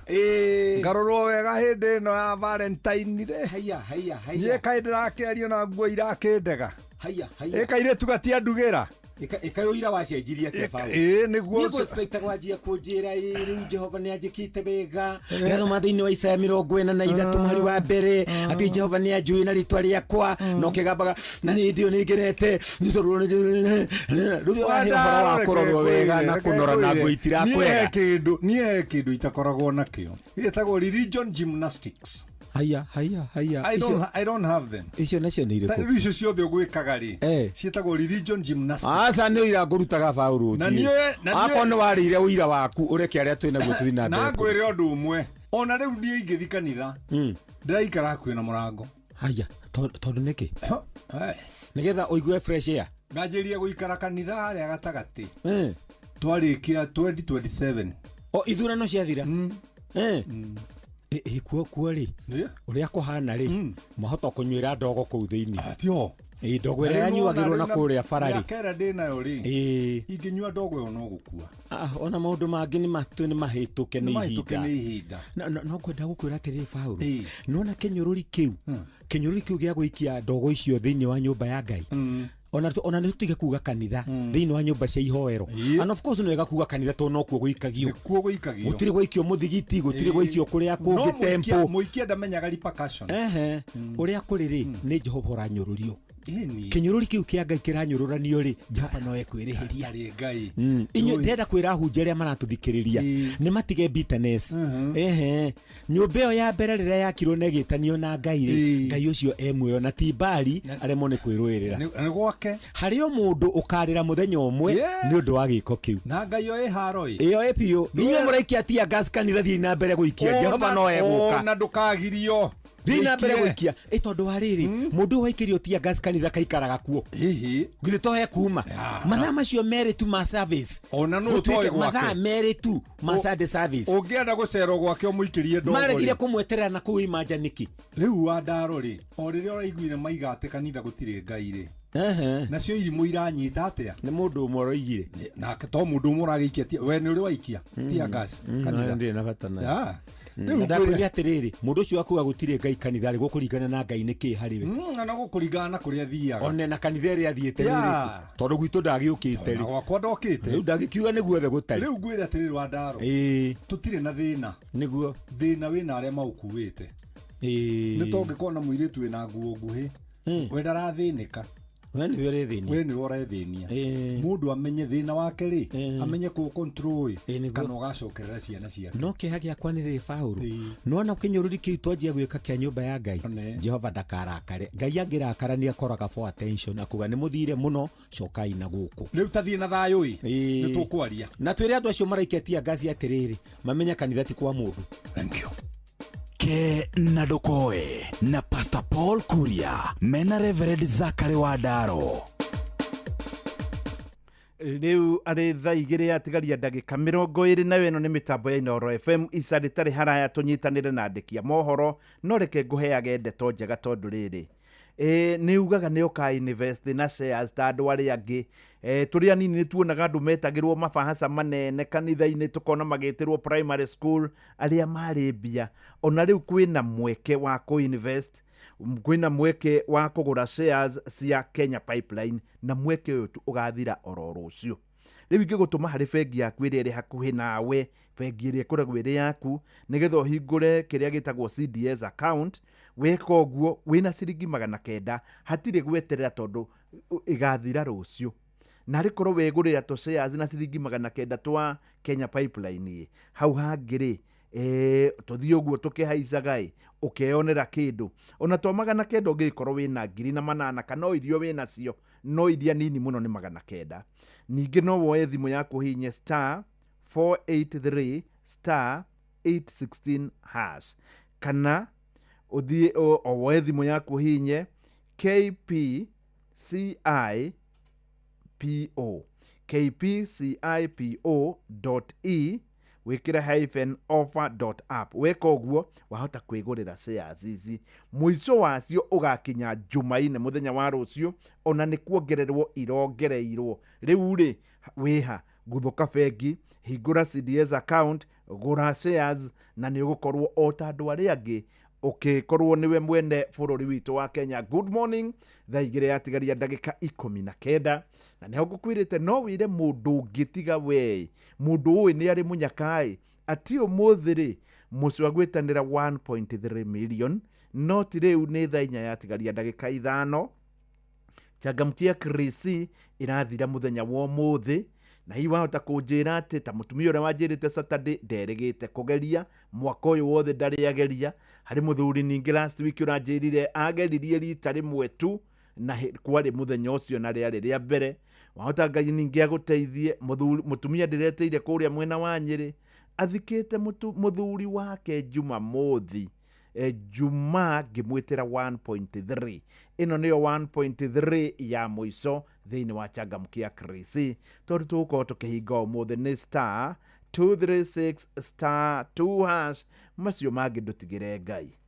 S9: ngarorwo wega hĩndĩ ĩno ya Valentine rĩ.
S8: Haiya haiya
S9: Niĩ
S8: haiya.
S9: kaĩ ndĩrakĩario na nguo irakĩndega.
S8: Haiya haiya.
S9: Ĩ kairĩtu gatiandugĩra.
S8: Ĩka ũira wacenjirie atĩa Paul?
S9: Ĩ nĩguo.
S8: Niĩ ngũ-expect gwanjia kũnjĩra ĩ rĩu Jehova nĩ anjĩkĩte wega. Ndĩrathoma thĩinĩ wa Isaya 43 mũhari wa mbere atĩ Jehova nĩ anjũĩ na rĩtwa rĩakwa, na ũkĩgambaga na nĩ hĩndĩ ĩyo nĩ ngenete nĩ tondũ rĩu ũrahe ũhoro wa kũrorwo wega na kũnora na nguo itirakwega.
S9: Niĩ he kĩndũ itakoragwo nakĩo gĩtagwo religion gymnastics.
S8: Haiya haiya haiya.
S9: I don't have them.
S8: Icio nacio nĩ
S9: Ta
S8: irĩkũ?
S9: Rĩu icio ciothe ũgwĩkaga rĩ, ciĩtagwo religion gymnastics.
S8: Aca nĩ ũira ngũrutaga Paũlũ.
S9: Na niĩ-
S8: Akorwo nĩ warĩire ũira waku ũreke arĩa twĩ naguo tũthiĩ na
S9: na
S8: mbere.
S9: ngwĩre ũndũ ũmwe, ona rĩu niĩ ingĩthi kanitha ndĩraikara hakuhĩ na mũrango.
S8: Haya, tondũ nĩkĩ? Nĩgetha ũigue fresh air.
S9: Nganjĩria gũikara kanitha harĩa gatagatĩ twarĩkia 2027.
S8: O ithurano ciathira. Ĩ kuo kuo rĩ, ũrĩa kũhana rĩ, mwahota kũnyuĩra ndogo kũu thĩinĩ.
S9: Tio.
S8: Ĩ ndogo ĩrĩa yanyuagĩrwo na kũrĩa bara rĩ.
S9: Mĩaka ĩrĩa ndĩ nayo rĩ,
S8: Ĩ
S9: ingĩnyua ndogo ĩyo no gũkua.
S8: Ona maũndũ mangĩ nĩ matũ nĩ mahĩtũke nĩ
S9: Nĩ mahĩtũke
S8: ihinda.
S9: nĩ ihinda.
S8: No ngwenda gũkwĩra atĩrĩrĩ Paũlũ, nĩwona kĩnyũrũri kĩu, kĩnyũrũri kĩu gĩa gũikia ndogo icio thĩinĩ wa nyũmba ya Ngai, ona nĩ tũtige kuga kanitha, thĩinĩ wa nyũmba cia ihoero. And of course nĩ wega kuga kanitha tondũ nokuo gũikagio.
S9: Nĩkuo gũikagio.
S8: Gũtirĩ gwaikio mũthigiti, gũtirĩ gwaikio kũrĩa
S9: No
S8: kũngĩ temple.
S9: Mũikia ndamenyaga repercussion.
S8: Ehe, ũrĩa kũrĩ rĩ, nĩ Jehova ũranyũrũrio. Kĩnyũrũri kĩu kĩa Ngai kĩranyũrũranio rĩ, Jehova no ekwĩrĩhĩria.
S9: Arĩ Ngai.
S8: Inyuĩ ndĩrenda kwĩra ahunjia arĩa maratũthikĩrĩria nĩ matige bitterness. Ehe, nyũmba ĩyo ya mbere rĩrĩa yakirwo na ĩgĩtanio na Ngai rĩ, Ngai ũcio e muoyo na ti mbari aremwo nĩ kwĩrũĩrĩra.
S9: Nĩ gwake.
S8: Harĩ o mũndũ ũkarĩra mũthenya ũmwe nĩ ũndũ wa gĩko kĩu.
S9: Na Ngai ĩyo ĩ haro ĩ.
S8: Ĩyo ĩ biũ. Inyuĩ mũraikia tear gas kanitha, thiĩi na mbere gũikia, Jehova no egũka.
S9: Ona ndũkagirio.
S8: Thiĩ na mbere
S9: Ũikie.
S8: gũikia. Ĩ tondũ wa rĩrĩ, mũndũ ũyũ waikĩrio tear gas kanitha kaikaraga kuo. Githĩ to he kuma mathaa macio merĩ tu ma service.
S9: Ona nũ
S8: Gũtuĩke
S9: ũtoĩ gwake.
S8: mathaa merĩ tu ma Sunday service.
S9: Ũngĩenda gũcerwo gwake ũmũikĩrie ndogo
S8: Maregire
S9: rĩ.
S8: kũmweterera na kũu imanja nĩkĩ?
S9: Rĩu wa ndaro rĩ, o rĩrĩa ũraiguire maiga atĩ kanitha gũtirĩ Ngai rĩ, nacio irimũ iranyita atĩa?
S8: Nĩ mũndũ ũmwe ũroigire.
S9: Nake to mũndũ ũmwe ũragĩikia we nĩ ũrĩ waikia tear gas kanitha?
S8: Ndirĩ na bata nayo.
S9: Rĩu
S8: Na ndakwĩra atĩrĩrĩ, mũndũ ũcio akuga gũtirĩ Ngai kanitha rĩ, gũkũringana na Ngai nĩ kĩ harĩ we?
S9: Na no gũkũringana na kũrĩa athiaga.
S8: One na kanitha ĩrĩa athiĩte nĩ ĩrĩkũ? Tondũ gwitũ ndagĩũkĩte rĩ.
S9: Gwakwa ndokĩte.
S8: Rĩu ndagĩkiuga nĩ guothe gũtarĩ.
S9: Rĩu ngwĩre atĩrĩrĩ wa ndaro, tũtirĩ na thĩna.
S8: Nĩguo.
S9: Thĩna wĩna arĩa maũkuĩte. Nĩ tongĩkorwo na mũirĩtu wĩna nguo nguhĩ, we ndarathĩnĩka.
S8: We nĩwe ũrethĩnia.
S9: We nĩwe ũrethĩnia. Mũndũ amenye thĩna wake rĩ, amenye kũ control ĩ, kana ũgacokerera ciana ciake.
S8: No kĩeha gĩakwa nĩ rĩrĩ Paũlũ, nĩwona kĩnyũrũri kĩu twanjia gwĩka kĩa nyũmba ya Ngai, Jehova ndakarakare. Ngai angĩrakara nĩ akoraga for attention, akuga nĩ mũthire mũno, cokai na gũkũ.
S9: Rĩu tathiĩ na thayũ ĩ, nĩ tũkwaria.
S8: Na twĩre andũ acio maraikia tear gas atĩrĩrĩ, mamenye kanitha ti kwa mũndũ.
S5: Ke na Ndokoe na Pastor Paul Kuria mena Reverend Zakari wa Ndaro.
S7: Rĩu arĩ thaa 2 yatigaria ndagĩka 20, nayo ĩno nĩ mĩtambo ya Inooro FM. Ica rĩtarĩ haraya tũnyitanĩre na andĩki a mohoro, no reke ngũheage ndeto njega tondũ rĩrĩ, nĩ ugaga nĩ ũka invest na shares ta andũ arĩa angĩ. Tũrĩ anini nĩ tuonaga andũ metagĩrwo mabahaca manene kanitha-inĩ, tũkona magĩtĩrwo primary school arĩa marĩ mbia. Ona rĩu kwĩna mweke wa kũ-invest, kwĩna mweke wa kũgũra shares cia Kenya Pipeline, na mweke ũyũ tu ũgathira oro rũciũ. Rĩu ingĩgũtũma harĩ bengi yaku ĩrĩa ĩrĩ hakuhĩ nawe, bengi ĩrĩa ĩkoragwo ĩrĩ yaku, nĩgetha ũhingũre kĩrĩa gĩtagwo CDS account. Weka ũguo wĩna ciringi 900, hatirĩ gweterera tondũ ĩgathira rũciũ. Na rĩkorwo wegũrĩra tũ shares na ciringi 900 twa Kenya Pipeline ĩ, hau hangĩ rĩ, Tũthiĩ ũguo tũkĩhaicaga ĩ ũkeyonera kĩndũ ona to 900 ũngĩgĩkorwo wĩna 800 kana o irio wĩnacio, no iria nini mũno nĩ 900. Ningĩ no woe thimũ yaku ũhihinye star 483 star 816 hash, kana ũthiĩ o woe thimũ yaku ũhihinye KPCIPO kpcipo dot e wĩkĩre hyphen offer dot app. Weka ũguo wahota kwĩgũrĩra shares ici. Mũico wacio ũgakinya Jumaine mũthenya wa rũciũ, ona nĩ kuongererwo irongereirwo. Rĩu rĩ wĩha guthũka bengi, hingũra CDS account, gũra shares, na nĩ ũgũkorwo o ta andũ arĩa angĩ ũkĩkorwo nĩwe mwene bũrũri witũ wa Kenya. Good morning, thaa 2 yatigaria ndagĩka 19, na nĩho ngũkwĩrĩte no wĩre mũndũ ũngĩ tiga we, mũndũ ũĩ nĩ arĩ mũnyakaĩ atĩ ũmũthĩ rĩ mũcwa gwĩtanĩra 1.3 million, no ti rĩu nĩ thaa 4 yatigaria ndagĩka 5. Changamkia Krisi ĩrathira mũthenya wa ũmũthĩ, na hihi wahota kũnjĩra atĩ ta mũtumia ũrĩa wanjĩrĩte Saturday nderĩgĩte kũgeria mwaka ũyũ wothe ndarĩ ageria. Harĩ mũthuri ningĩ last week ũranjĩrire ageririe rita rĩmwe tu na kwarĩ mũthenya ũcio na rĩarĩ rĩa mbere. Wahota Ngai ningĩ agũteithie. Mũtumia ndĩretĩire kũrĩa mwena wa Nyĩrĩ athikĩte mũthuri wake Jumamothi, Juma ngĩmwĩtĩra 1.3. Ĩno nĩyo 1.3 ya mũico thĩinĩ wa Changamkia Krisi, tondũ tũgũkorwo tũkĩhinga ũmũthĩ nĩ star 236 star 2 hash. Macio mangĩ ndũtigĩre Ngai.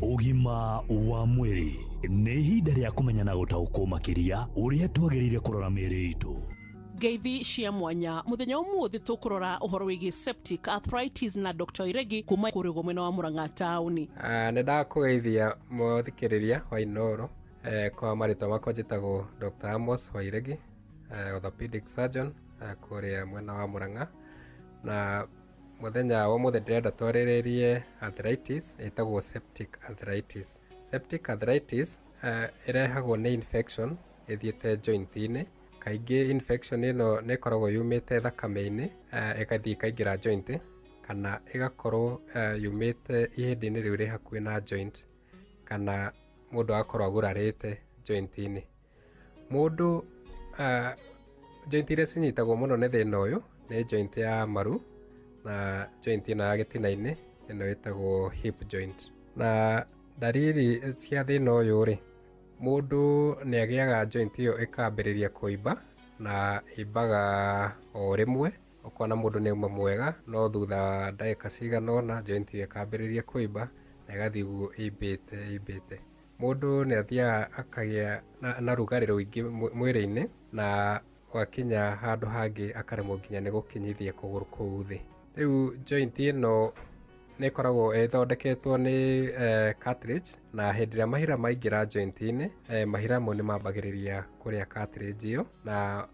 S5: Ũgima wa mwĩrĩ nĩ ihinda rĩa kũmenya na gũtaũkwo makĩria ũrĩa twagĩrĩire kũrora mĩĩrĩ itũ.
S11: Ngeithi cia mwanya muthenya umuthi tukurora uhoro wigie septic arthritis na Dr. Iregi kuma kũrĩgwo mwena wa Murang'a taũni.
S12: Nĩ ndakũgeithia mũthikĩrĩria wa Inooro. Kwa marĩtwa makwa njĩtagwo Dr. Amos Wairegi, orthopedic surgeon kũrĩa mwena wa Murang'a. Na mũthenya wa ũmũthĩ ndĩrenda twarĩrĩrie arthritis ĩtagwo septic arthritis. Septic arthritis ĩrehagwo nĩ infection ĩthiĩte joint-inĩ. Kaingĩ infection ĩno nĩ ĩkoragwo yumĩte thakame-inĩ, ĩgathiĩ ĩkaingĩra joint, kana ĩgakorwo yumĩte ihĩndĩ-inĩ rĩu rĩ hakuhĩ na joint, kana mũndũ agakorwo agurarĩte joint-inĩ. Mũndũ joint iria cinyitagwo mũno nĩ thĩna ũyũ nĩ joint ya maru na joint ĩno ya gĩtina-inĩ ĩno ĩtagwo hip joint. Na ndariri cia thĩna ũyũ rĩ, mũndũ nĩ agĩaga joint ĩyo ĩkambĩrĩria kũimba, na ĩimbaga o rĩmwe, ũkona mũndũ nĩ auma mwega, no thutha wa ndagĩka cigana ũna joint ĩyo ĩkambĩrĩria kũimba na ĩgathiĩ ũguo ĩimbĩte ĩimbĩte. Mũndũ nĩ athiaga akagĩa na rugarĩ rũingĩ mwĩrĩ-inĩ, na wakinya handũ hangĩ akaremwo nginya nĩ gũkinyithia kũgũrũ kũu thĩ. Rĩu joint ĩno nĩ ĩkoragwo ĩthondeketwo nĩ cartilage, na hĩndĩ ĩrĩa mahira maingĩra joint-inĩ, mahira mau nĩ mambagĩrĩria kũrĩa cartilage ĩyo na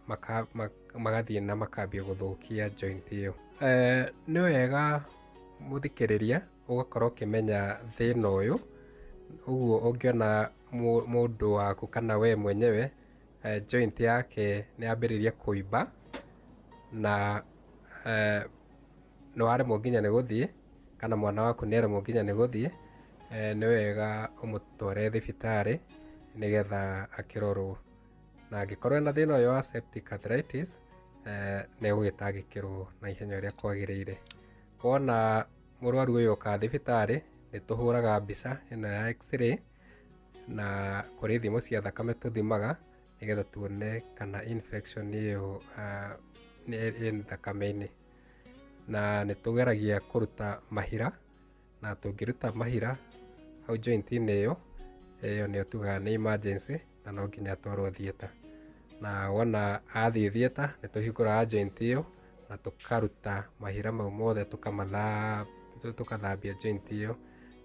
S12: magathiĩ na makambia gũthũkia joint ĩyo. Nĩ wega mũthikĩrĩria ũgakorwo ũkĩmenya thĩna ũyũ, ũguo ũngĩona mũndũ waku kana we mwenyewe joint yake nĩ yambĩrĩria kũimba na nĩ waremwo nginya nĩ gũthiĩ, kana mwana waku nĩ aremwo nginya nĩ gũthiĩ, nĩ wega ũmũtware thibitarĩ nĩgetha akĩrorwo. Na angĩkorwo ena thĩna ũyũ wa septic arthritis, nĩ egũgĩtangĩkĩrwo na ihenya ũrĩa kwagĩrĩire. Wona mũrwaru ũyũ oka thibitarĩ, nĩ tũhũraga mbica ĩno ya x-ray, na kũrĩ ithimo cia thakame tũthimaga nĩgetha tuone kana infection ĩyo nĩ ĩ thakame-inĩ. Na nĩ tũgeragia kũruta mahira, na tũngĩruta mahira hau joint-inĩ ĩyo, ĩyo nĩyo tugaga nĩ emergency na no nginya atwarwo theatre. Na wona athiĩ theatre nĩ tũhingũraga joint ĩyo na tũkaruta mahira mau mothe, tũkathambia joint ĩyo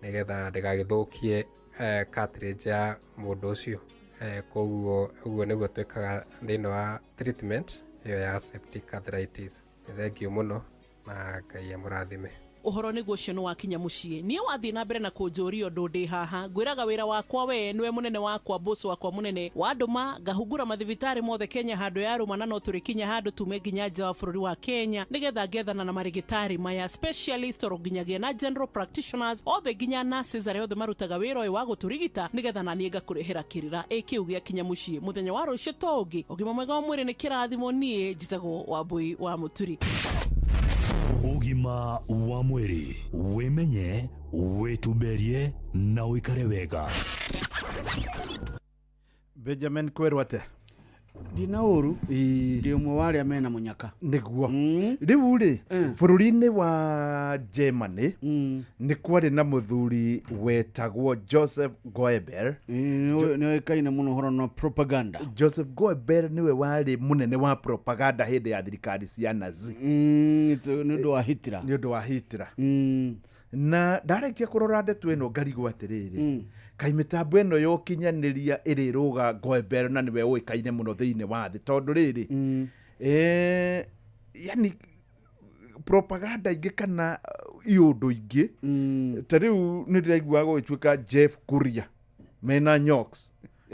S12: nĩgetha ndĩgagĩthũkie cartilage ya mũndũ ũcio. Koguo ũguo nĩguo twĩkaga thĩinĩ wa treatment ĩyo ya septic arthritis. Nĩ thengiũ mũno na Ngai amũrathime.
S11: Ũhoro nĩguo ũcio nĩ wakinya mũciĩ. Niĩ wathiĩ na mbere na kũnjũria ũndũ ndĩ haha, ngwĩraga wĩra wakwa we nĩwe mũnene wakwa, boss wakwa mũnene. Wandũma ngahungura mathibitarĩ mothe Kenya handũ yarũma, na no tũrĩkinya handũ tume nginya nja wa bũrũri wa Kenya nĩgetha ngethana na marĩgĩtarĩ maya specialist oro nginyagia na general practitioners othe nginya nurses arĩa othe marutaga wĩra ũyũ wa gũtũrigita nĩgetha naniĩ ngakũrehera kĩrĩra. Ĩ kĩu gĩakinya mũciĩ mũthenya wa rũciũ to ũngĩ. Ũgima mwega wa mwĩrĩ nĩ kĩrathimo. Niĩ njĩtagwo Wambui wa Mũturi.
S5: Ũgima wa mwĩrĩ, wĩmenye, wĩtumberie na ũikare wega.
S7: Benjamin, kwerwo atä?
S15: Ndina ũru, ndĩ ũmwe wa arĩa mena mũnyaka.
S7: Nĩguo rĩu rĩ, bũrũri-inĩ wa Germany nĩ kwarĩ na mũthuri wetagwo Joseph Goebbels.
S15: Nĩoĩkaine mũno ũhoro na propaganda.
S7: Joseph Goebbels nĩwe warĩ mũnene wa propaganda hĩndĩ ya thirikari cia Nazi.
S15: Nĩ ũndũ wa Hitler.
S7: Nĩ ũndũ wa Hitler. Na ndarĩkia kũrora ndeto ĩno ngarigwo atĩrĩrĩ, kaĩ mĩtambo ĩno ya ũkinyanĩria ĩrĩ rũga Goebbels na nĩwe ũĩkaine mũno thĩinĩ wa thĩ, tondũ rĩrĩ, yani propaganda ingĩ kana iũndũ ingĩ ta rĩu nĩ ndĩraiguaga gũgĩtuĩka Jeff Kuria mena Nyox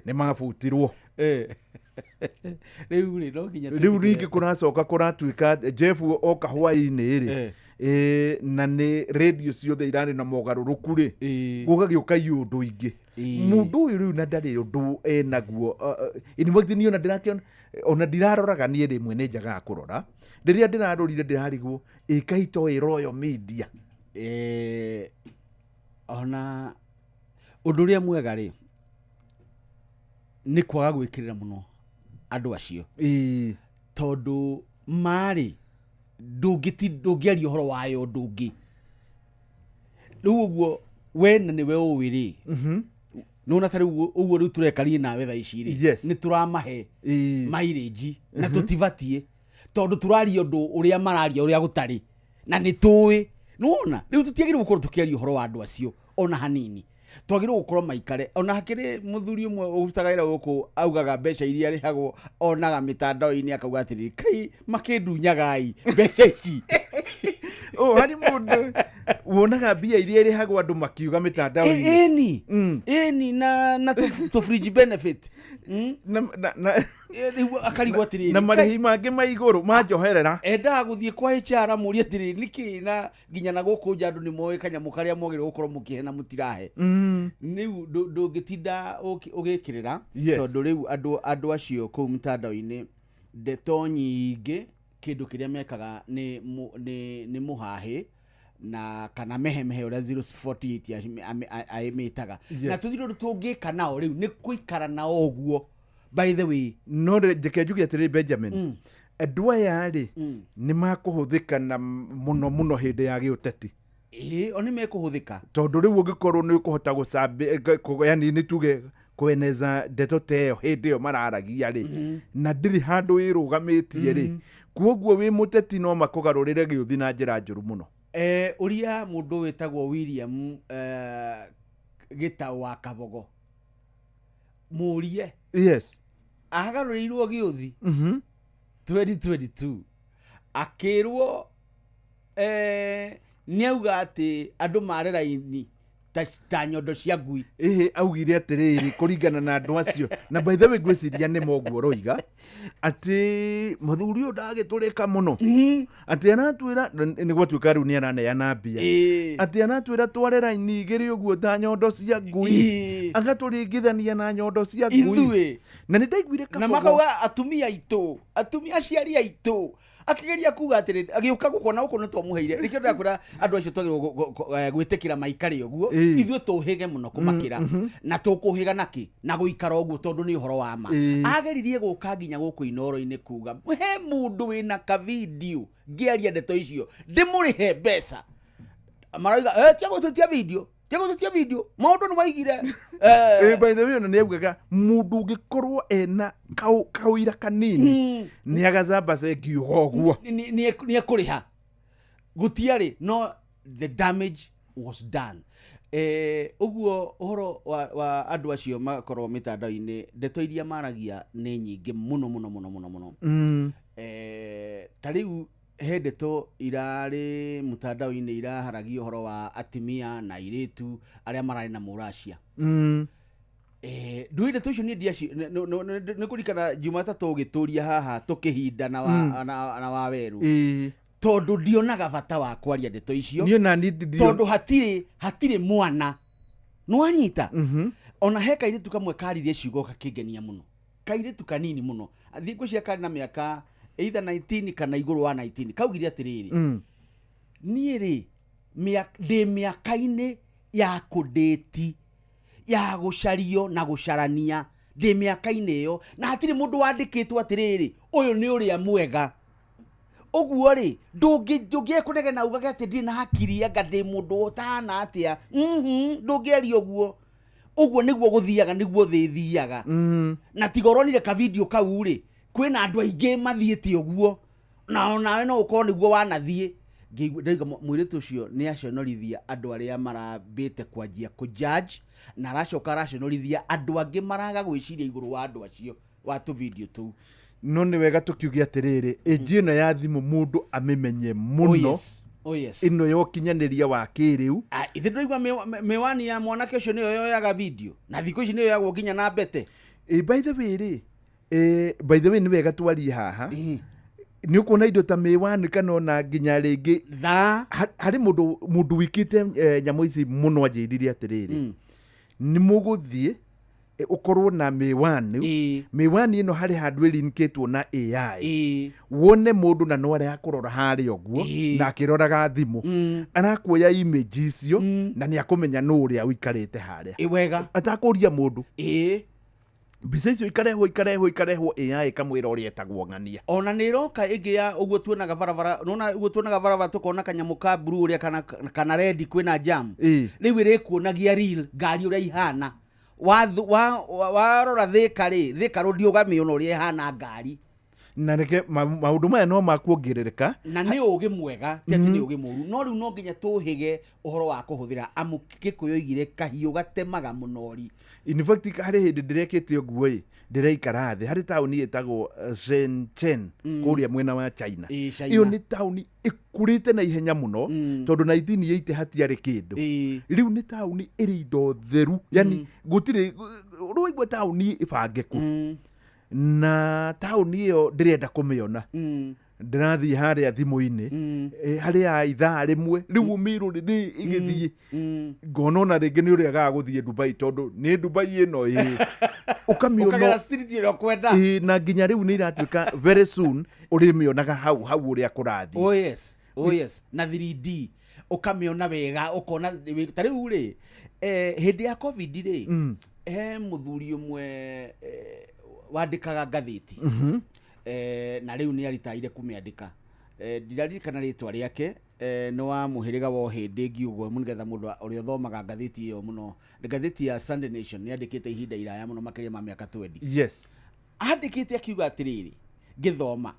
S7: nĩ mabutirwo.
S15: Rĩu rĩ, no nginya
S7: Rĩu ningĩ kũracoka kũratuĩka Jeff oka hwaĩ-inĩ rĩ, na nĩ radio ciothe irarĩ na mogarũrũku rĩ, gũgagĩũka iũndũ ingĩ. Mũndũ ũyũ rĩu na ndarĩ ũndũ enaguo. In fact, niĩ ona ndĩrakĩona, ona ndiraroraga niĩ, rĩmwe nĩ njagaga kũrora. Rĩrĩa ndĩrarorire ndĩrarigwo ĩkaito ĩ Royal Media.
S15: Ona ũndũ ũrĩa mwega rĩ nĩ kwaga gwĩkĩrĩra mũno andũ acio, tondũ marĩ ndũngĩaria ũhoro wayo ũndũ ũngĩ. Rĩu ũguo we na nĩwe ũĩ rĩ, nĩwona ta rĩu ũguo rĩu tũrekarie nawe thaa ici rĩ, nĩ tũramahe mileage na tũtibatiĩ, tondũ tũraria ũndũ ũrĩa mararia ũrĩa gũtarĩ na nĩ tũĩ. Nĩwona rĩu tũtiagĩrĩirwo gũkorwo tũkĩaria ũhoro wa andũ acio ona hanini. Twagĩrĩirwo gũkorwo maikare. Ona hakĩrĩ mũthuri ũmwe ũrutaga wĩra gũkũ augaga mbeca iria arĩhagwo onaga mĩtandao-inĩ, akauga atĩrĩrĩ, kai makĩndunyagai mbeca ici.
S7: Oh, harĩ mũndũ wonaga mbia iria irĩhagwo andũ makiuga mĩtandao-inĩ.
S15: Ĩni ĩni na tũ fringe benefit.
S7: Na
S15: Rĩu akarigwo atĩrĩrĩ,
S7: na marĩhi mangĩ ma igũrũ manjoherera.
S15: Endaga gũthiĩ kwa HR amũrie atĩrĩrĩ, nĩkĩ na nginya na gũkũ nja andũ nĩ moĩ kanyamũ karĩa mwagĩrĩirwo gũkorwo mũkĩhe na mũtirahe. Rĩu ndũngĩtinda ũgĩkĩrĩra, tondũ rĩu andũ acio kũu mĩtandao-inĩ ndeto nyingĩ, kĩndũ kĩrĩa mekaga nĩ mũhahĩ na kana mehemehe ũrĩa 048 aĩmĩtaga. Na tũthire ũndũ tũngĩka nao rĩu nĩ kũikara nao ũguo, by the way.
S7: No reke njuge atĩrĩ, Benjamin, andũ aya rĩ nĩ makũhũthĩka na mũno mũno hĩndĩ ya gĩũteti.
S15: Ĩĩ, o nĩ mekũhũthĩka.
S7: Tondũ rĩu ũngĩkorwo nĩ ũkũhota gũcambĩ, yani nĩ tuge kweneza ndeto ta ĩyo hĩndĩ ĩyo mararagia rĩ, na ndĩrĩ handũ ĩrũgamĩtie rĩ, kuoguo wĩ mũteti no makũgarũrĩre gĩũthi na njĩra njũru mũno.
S15: Ũria mũndũ wĩtagwo William Gĩtaũ wa Kabogo, mũrie. Agarũrĩirwo gĩũthi 2022, akĩrwo nĩ auga atĩ andũ mare raini ta nyondo cia ngui.
S7: Ĩhĩ, augire atĩrĩrĩ, kũringana na andũ acio, na by the way ngwĩciria nĩ moguo ũroiga atĩ mũthuri ũyũ ndagĩtũrĩka mũno, atĩ aratwĩra nĩ gwatuĩka rĩu nĩ araneana mbia, atĩ aratwĩra tware raini igĩrĩ ũguo ta nyondo cia ngui, agatũringithania na nyondo cia ngui.
S15: Ithuĩ.
S7: Na nĩ ndaiguire
S15: Na
S7: Kabogo
S15: makauga atumia aitũ, atumia aciari aitũ, akĩgeria kuga atĩrĩ, agĩũka gũkũ na gũkũ nĩ twamũheire. Nĩkĩo ndĩrakwĩra andũ acio twagĩrĩirwo gwĩtĩkĩra maikare ũguo, ithuĩ tũhĩge mũno kũmakĩra. Na tũkũhĩga nakĩ? Na gũikara ũguo, tondũ nĩ ũhoro wa ma. Ageririe gũka nginya gũkũ Inooro-inĩ kuga he mũndũ wĩna kavideo ngĩaria ndeto icio ndĩmũrĩhe mbeca. Marauga, tia gũtutia video, tia gũtutia video, maũndũ nĩ maigire.
S7: By the way, ona nĩ augaga mũndũ ũngĩkorwo ena kaũira kanini nĩ agacamba ngiuga ũguo.
S15: Nĩ ekũrĩha. Gũtiarĩ, no the damage was done. Ũguo ũhoro wa andũ acio makorwo mĩtandao-inĩ, ndeto iria maragia nĩ nyingĩ mũno mũno mũno mũno mũno. Ta rĩu He ndeto irarĩ mtandao-inĩ iraharagia ũhoro wa atimia na airĩtu arĩa mararĩ na mũracia. Ndũĩ ndeto icio niĩ ndiaci nĩ kũririkana Jumatatũ ũgĩtũria haha tũkĩhinda na na Wawerũ, tondũ ndionaga bata wa kwaria ndeto icio.
S7: Niĩ na niĩ
S15: tondũ hatirĩ mwana nĩwanyita. Ona he kairĩtu kamwe karirie ciugo gakĩngenia mũno, kairĩtu kanini mũno, thiĩ ngwĩciria karĩ na mĩaka either 19 kana igũrũ wa 19, kaugire atĩrĩrĩ, niĩ rĩ ndĩ mĩaka-inĩ ya kũndĩti, ya gũcario na gũcarania, ndĩ mĩaka-inĩ ĩyo na hatirĩ mũndũ wandĩkĩtwo atĩrĩrĩ ũyũ nĩ ũrĩa mwega. Ũguo rĩ ndũngĩekũnegena ugage atĩ ndirĩ na hakiri anga ndĩ mũndũ ũtahana atĩa. Ndũngĩaria ũguo. Ũguo nĩguo gũthiaga, nĩguo thĩ ĩthiaga. Na tiga ũronire ka video kau rĩ, kwĩna andũ aingĩ mathiĩte ũguo, na onawe no ũkorwo nĩguo wanathiĩ. Ndauga mũirĩtu ũcio nĩ aconorithia andũ arĩa marambĩte kwanjia kũ-judge, na aracoka araconorithia andũ angĩ maraga gwĩciria igũrũ wa andũ acio wa tũ video tũu.
S7: No nĩ wega tũkiuge atĩrĩrĩ, ĩnji ĩno ya thimũ mũndũ amĩmenye mũno.
S15: Oh yes. Oh yes.
S7: Ĩno ya ũkinyanĩria wa kĩrĩu.
S15: Ithe ndũraigua mĩwani ya mwanake ũcio nĩyo yoyaga video, na thikũ ici nĩyo yoyagwo nginya na mbete.
S7: By the way rĩ, by the way nĩ wega twarie haha. Nĩ ũkuona indo ta mĩwani kana ona nginya rĩngĩ
S15: thaa.
S7: Harĩ mũndũ wĩkĩte nyamũ ici mũno anjĩrire atĩrĩrĩ, nĩ mũgũthiĩ ũkorwo na mĩwani. Mĩwani ĩno harĩ handũ ĩlinkĩtwo na AI. Wone mũndũ na no arĩa akũrora harĩa ũguo, na akĩroraga thimũ, arakuoya image icio na nĩ akũmenya nũ ũrĩa ũikarĩte harĩa.
S15: Wega.
S7: Atakũria mũndũ. Mbica icio ikarehwo AI ĩkamwĩra ũrĩa etagwo ng'ania.
S15: Ona nĩ ĩroka ĩngĩ ya ũguo tuonaga barabara, nona ũguo tuonaga barabara tũkona kanyamũ ka blue ũrĩa kana red kwĩna jam. Rĩu ĩrĩkuonagia real ngari ũrĩa ihana. Warora Thika rĩ, Thika road ũgamĩona ũrĩa ĩhana ngari.
S7: Na reke maũndũ maya no makuongerereka.
S15: Na nĩ ũgĩ mwega, ti atĩ nĩ ũgĩ mũru, no rĩu no nginya tũhĩge ũhoro wa kũhũthĩra, amu Gĩkũyũ oigire kahiũ gatemaga mũnori.
S7: In fact harĩ hĩndĩ ndĩrekĩte ũguo ĩ, ndĩraikara thĩ harĩ taũni ĩtagwo Shenzhen kũrĩa mwena wa China. Ĩyo nĩ taũni ĩkũrĩte na ihenya mũno, tondũ 1980 hatiarĩ kĩndũ. Rĩu nĩ taũni ĩrĩ indo theru, yani gũtirĩ ũraigua taũni ĩbangĩku. Na taũni ĩyo ndĩrenda kũmĩona, ndĩrathiĩ harĩa thimũ-inĩ, harĩa ithaa rĩmwe rĩu ũmĩrore nĩ ĩgĩthiĩ, ngona ona rĩngĩ nĩ ũrĩagaga gũthiĩ Dubai, tondũ nĩ Dubai ĩno ĩ ũkamĩona
S15: street ĩrĩa ũkwenda.
S7: Na nginya rĩu nĩ iratuĩka very soon ũrĩmĩonaga hau hau ũrĩa kũrathiĩ.
S15: Oh yes, oh yes. Na 3D ũkamĩona wega, ũkona ta rĩu rĩ, hĩndĩ ya COVID rĩ, he mũthuri ũmwe wandĩkaga ngathĩti, na rĩu nĩ aritaire kũmĩandĩka. Ndiraririkana rĩtwa rĩake, nĩ wa mũhĩrĩga wa ũhĩndĩ ngiugo nĩgetha mũndũ ũrĩa ũthomaga ngathĩti ĩyo mũno, ngathĩti ya Sunday Nation nĩ andĩkĩte ihinda iraya mũno makĩria ma mĩaka 20.
S7: Yes.
S15: Andĩkĩte akiuga atĩrĩrĩ, ngĩthoma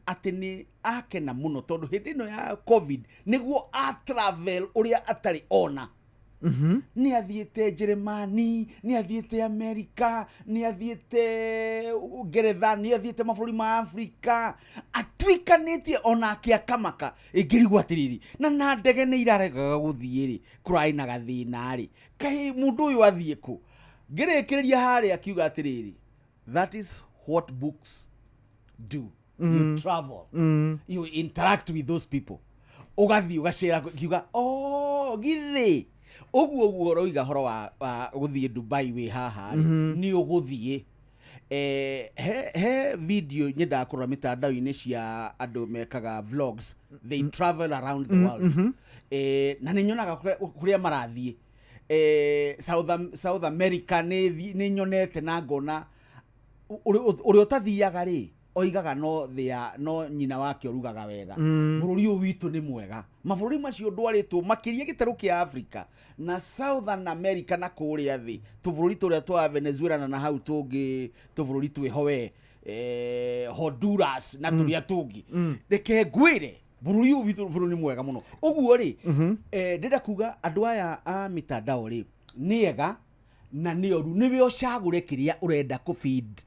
S15: atĩ nĩ akena mũno tondũ hĩndĩ ĩno ya COVID nĩguo a travel ũrĩa atarĩ ona. Nĩ athiĩte Jeremani, nĩ athiĩte Amerika, nĩ athiĩte Ngeretha, nĩ athiĩte mabũrũri ma Afrika, atuĩkanĩtie onake akamaka. Ĩngĩrigwo atĩrĩrĩ, na ndege nĩ iraregaga gũthiĩ rĩ, kũrarĩ na gathĩna rĩ, kaĩ mũndũ ũyũ athiĩ kũ? Ngĩrĩkĩrĩria harĩa akiuga atĩrĩrĩ, that is what books do. You travel, you interact with those people, ũgathiĩ ũgacera, kiuga oh githĩ ũguo ũguo ũroiga horo wa gũthiĩ Dubai wĩ haha rĩ, nĩ ũgũthiĩ. He video nyendaga kũrora mĩtandao-inĩ cia andũ mekaga vlogs, they travel around the world. Na nĩ nyonaga kũrĩa marathiĩ. South America nĩ nyonete na ngona ũrĩa ũtathiaga rĩ, oigaga no thĩa no nyina wake ũrugaga wega. Bũrũri ũyũ witũ nĩ mwega. Mabũrũri macio ndwarĩtwo makĩria gĩtarũ kĩa Africa na Southern America na kũrĩa thĩ, tũbũrũri tũrĩa twa Venezuela na hau tũngĩ tũbũrũri twĩho we, Honduras na tũrĩa tũngĩ. Reke ngwĩre bũrũri ũyũ witũ bũrũri nĩ mwega mũno. Ũguo rĩ, ndĩrenda kuga andũ aya a mitandao rĩ nĩ ega na nĩ oru, nĩwe ũcagũre kĩrĩa ũrenda kũ feed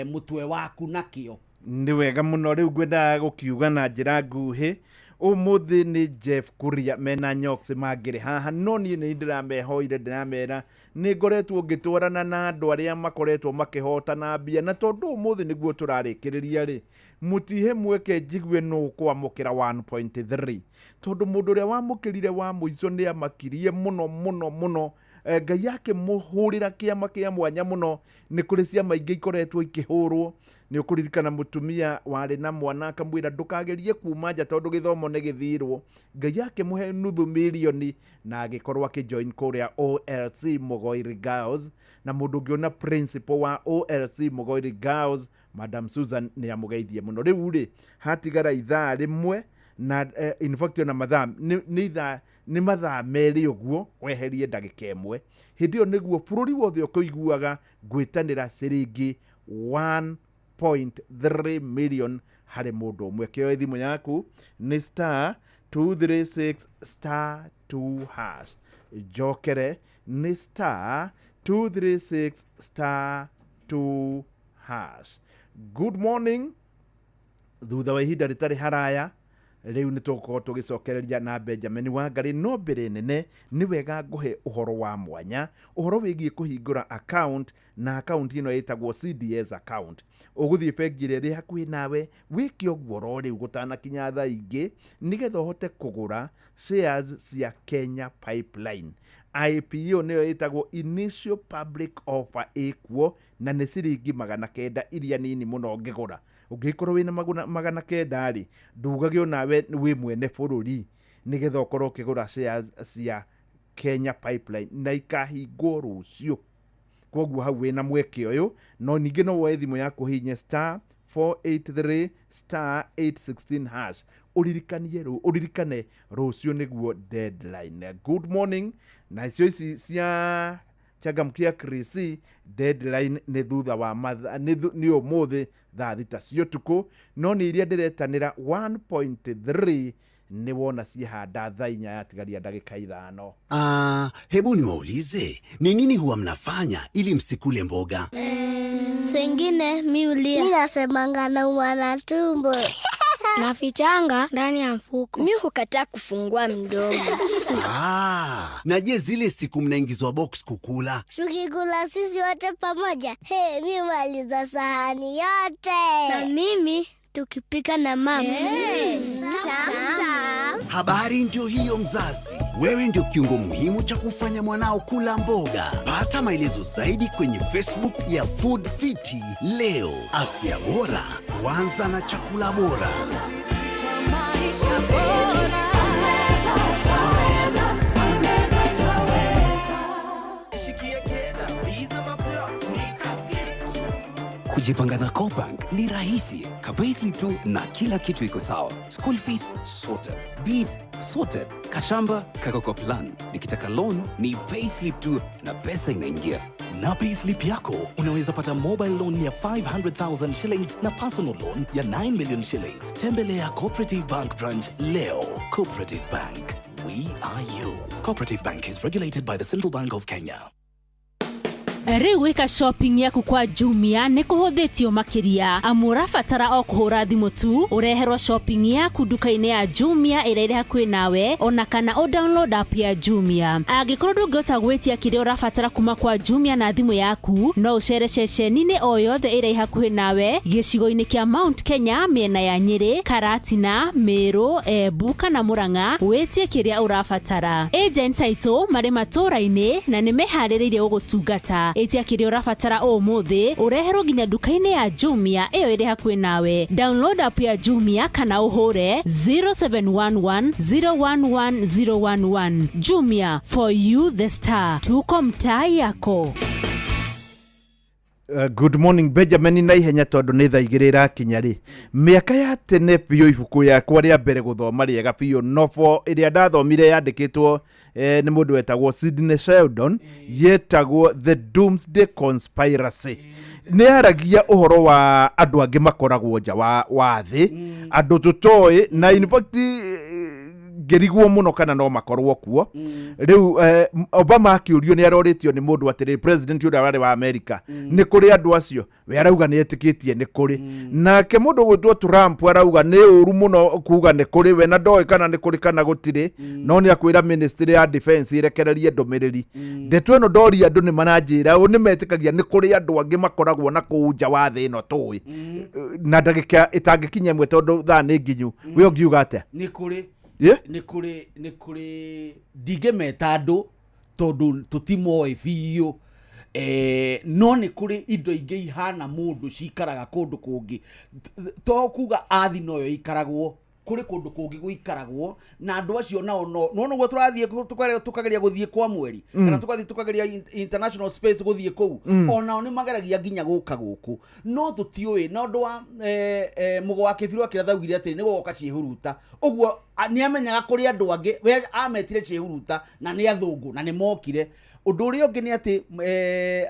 S15: mũtwe waku nakĩo.
S7: Nĩ wega mũno. Rĩu ngwendaga gũkiuga na njĩra nguhĩ, ũmũthĩ nĩ Jeff Kuria mena Nyox mangĩrĩ haha, no niĩ nĩ ndĩramehoire, ndĩramera nĩ ngoretwo ngĩtwarana na andũ arĩa makoretwo makĩhotana mbia, na tondũ ũmũthĩ nĩguo tũrarĩkĩrĩria rĩ, mũtihe mweke njigue nũ kwamũkĩra 1.3, tondũ mũndũ ũrĩa wamũkĩrire wa mũico nĩ amakirie mũno mũno mũno. Ngai akĩmũhũrĩra kĩama kĩa mwanya mũno. Nĩ kũrĩ ciama ingĩ ikoretwo ikĩhũrwo. Nĩ ũkũririkana mũtumia warĩ na mwana akamwĩra ndũkagerie kuma nja tondũ gĩthomo nĩ gĩthirwo, Ngai akĩmũhe nuthu mirioni na agĩkorwo akĩjoin kũrĩa OLC Mugoiri Girls. Na mũndũ ũngĩona principal wa OLC Mugoiri Girls, Madam Susan, nĩ amũgeithie mũno. Rĩu rĩ, hatigara ithaa rĩmwe na in fact ona mathaa nĩ ithaa, nĩ mathaa 2 ũguo weherie ndagĩka 1. Hĩndĩ ĩyo nĩguo bũrũri wothe ũkũiguaga ngwĩtanĩra ciringi 1.3 million harĩ mũndũ ũmwe. Kĩoe thimũ yaku, nĩ star 236 star 2 hash. Njokere, nĩ star 236 star 2 hash. Good morning. Thutha wa ihinda rĩtarĩ haraya rĩu nĩ tũgũkorwo tũgĩcokereria na Benjamin Wangari, no mbere nene nĩ wega ngũhe ũhoro wa mwanya, ũhoro wĩgiĩ kũhingũra account, na account ĩno ĩtagwo CDS account. Ũgũthiĩ bengi ĩrĩa ĩrĩ hakuhĩ nawe, wĩke ũguo oro rĩu gũtanakinya thaa ingĩ, nĩgetha ũhote kũgũra shares cia Kenya Pipeline. IPO nĩyo ĩtagwo initial public offer ĩkuo, na nĩ ciringi 900 iria nini mũno ũngĩgũra. Ũngĩkorwo wĩna 900 rĩ, ndugage onawe wĩ mwene bũrũri, nĩgetha ũkorwo ũkĩgũra shares cia Kenya Pipeline, na ikahingwo rũciũ. Koguo hau wĩna mweke ũyũ. No ningĩ no woe thimũ yaku, hihinye star 483 star 816 hash, ũririkanie ũririkane rũciũ nĩguo deadline. Good morning. Na icio ici cia Changamkia Krisi, deadline nĩ thutha wa mathaa, nĩ ũmũthĩ thaa 6 cia ũtukũ, no nĩ iria ndĩretanĩra 1.3 nĩ wona ciehanda thaa 4 yatigaria ndagĩka 5.
S16: Ah, hebu niwaulize, ni nini huwa mnafanya ili msikule mboga?
S17: Sengine mi ulia. Mi nasemanga naumwa na tumbo.
S18: Nafichanga ndani ya mfuko.
S17: Mi hukataa kufungua mdomo.
S16: Ah, na je, zile siku mnaingizwa box kukula?
S17: Tukikula sisi wote pamoja, hey, mi maliza sahani yote.
S18: Na mimi tukipika na mama.
S17: Hey, tam, tam.
S16: Habari ndio hiyo mzazi. Wewe ndio kiungo muhimu cha kufanya mwanao kula mboga. Pata maelezo zaidi kwenye Facebook ya Food Fiti leo. Afya bora huanza na chakula bora.
S19: Kujipanga na CoBank ni rahisi. Ka-payslip tu na kila kitu iko sawa. School fees sorted. Bills sorted. Kashamba kako kwa plan. Nikitaka loan ni payslip tu na pesa inaingia.
S5: Na payslip yako unaweza pata mobile loan ya 500,000 shillings na personal loan ya 9 million shillings. Tembelea Cooperative Bank branch leo. Cooperative Bank. We are you. Cooperative Bank is regulated by the Central Bank of Kenya.
S20: Rĩu gwĩka shopping yaku kwa Jumia nĩ kũhũthĩtio makĩria, amu ũrabatara o kũhũra thimũ tu ũreherwo shopping yaku nduka-inĩ ya Jumia ĩrĩa ĩrĩ hakuhĩ nawe, ona kana ũ download app ya Jumia. Angĩkorwo ndũngĩhota gwĩtia kĩrĩa ũrabatara kuma kwa Jumia na thimũ yaku, no ũcere ceceni-inĩ o yothe ĩrĩa ĩ hakuhĩ nawe gĩcigo-inĩ kĩa Mount Kenya, mĩena ya Nyĩrĩ, Karatina, Meru, Embu kana Murang'a, wĩtie kĩrĩa ũrabatara. Agents aitũ marĩ matũũra-inĩ na nĩ meharĩrĩirie gũgũtungata. Ĩtia kĩrĩa ũrabatara ũmũthĩ ũreherwo nginya nduka-inĩ ya Jumia ĩyo ĩrĩ hakuhĩ nawe. Download app ya Jumia kana ũhũre 0711 011 011. Jumia, for you the star. Tuko mtaa yako.
S7: Good morning Benjamin, na ihenya tondũ nĩ thaa 2 ĩrakinya rĩ. Mĩaka ya tene biũ, ibuku rĩakwa rĩa mbere gũthoma rĩega biũ, novel ĩrĩa ndathomire yandĩkĩtwo nĩ mũndũ wetagwo Sidney Sheldon, yetagwo The Doomsday Conspiracy. Nĩ yaragia ũhoro wa andũ angĩ makoragwo nja wa thĩ, andũ tũtoĩ, na in fact Ngĩrigwo mũno kana no makorwo kuo. Rĩu Obama akĩũrio nĩ arorĩtio nĩ mũndũ atĩrĩ, president ũrĩa warĩ wa America, nĩ kũrĩ andũ acio? We arauga nĩ etĩkĩtie nĩ kũrĩ. Nake mũndũ ũgwĩtwo Trump arauga nĩ ũru mũno kuga nĩ kũrĩ, we na ndoĩ kana nĩ kũrĩ kana gũtirĩ, no nĩ akwĩra ministry ya defense ĩrekererie ndũmĩrĩri. Ndeto ĩno ndoria andũ nĩ maranjĩra ũũ, nĩ metĩkagia nĩ kũrĩ andũ angĩ makoragwo na kũu nja wa thĩ ĩno tũĩ. Na ndagĩka ĩtangĩkinya ĩmwe tondũ thaa nĩ nginyu, we ũngiuga atĩa?
S15: Nĩ kũrĩ.
S7: Yeah?
S15: Nĩ kũrĩ, nĩ kũrĩ. Ndingĩmeta andũ tondũ tũtimoĩ biũ, no nĩ kũrĩ indo ingĩ ihana mũndũ cikaraga kũndũ kũngĩ. To kuga athi noyo ikaragwo kũrĩ kũndũ kũngĩ gũikaragwo na andũ acio nao no no nĩguo tũrathiĩ tũkageria gũthiĩ kwa mweri, kana tũgathiĩ tũkageria international space gũthiĩ kũu. Onao nĩ mageragia nginya gũka gũkũ, no tũtiũĩ. Na ũndũ wa mũgo wa kĩbirũ akĩrathaugire atĩ nĩ gũgoka ciĩhuruta ũguo, nĩ amenyaga kũrĩ andũ angĩ, we ametire ciĩhuruta na nĩ athũngũ na nĩ mokire. Ũndũ ũrĩa ũngĩ nĩ atĩ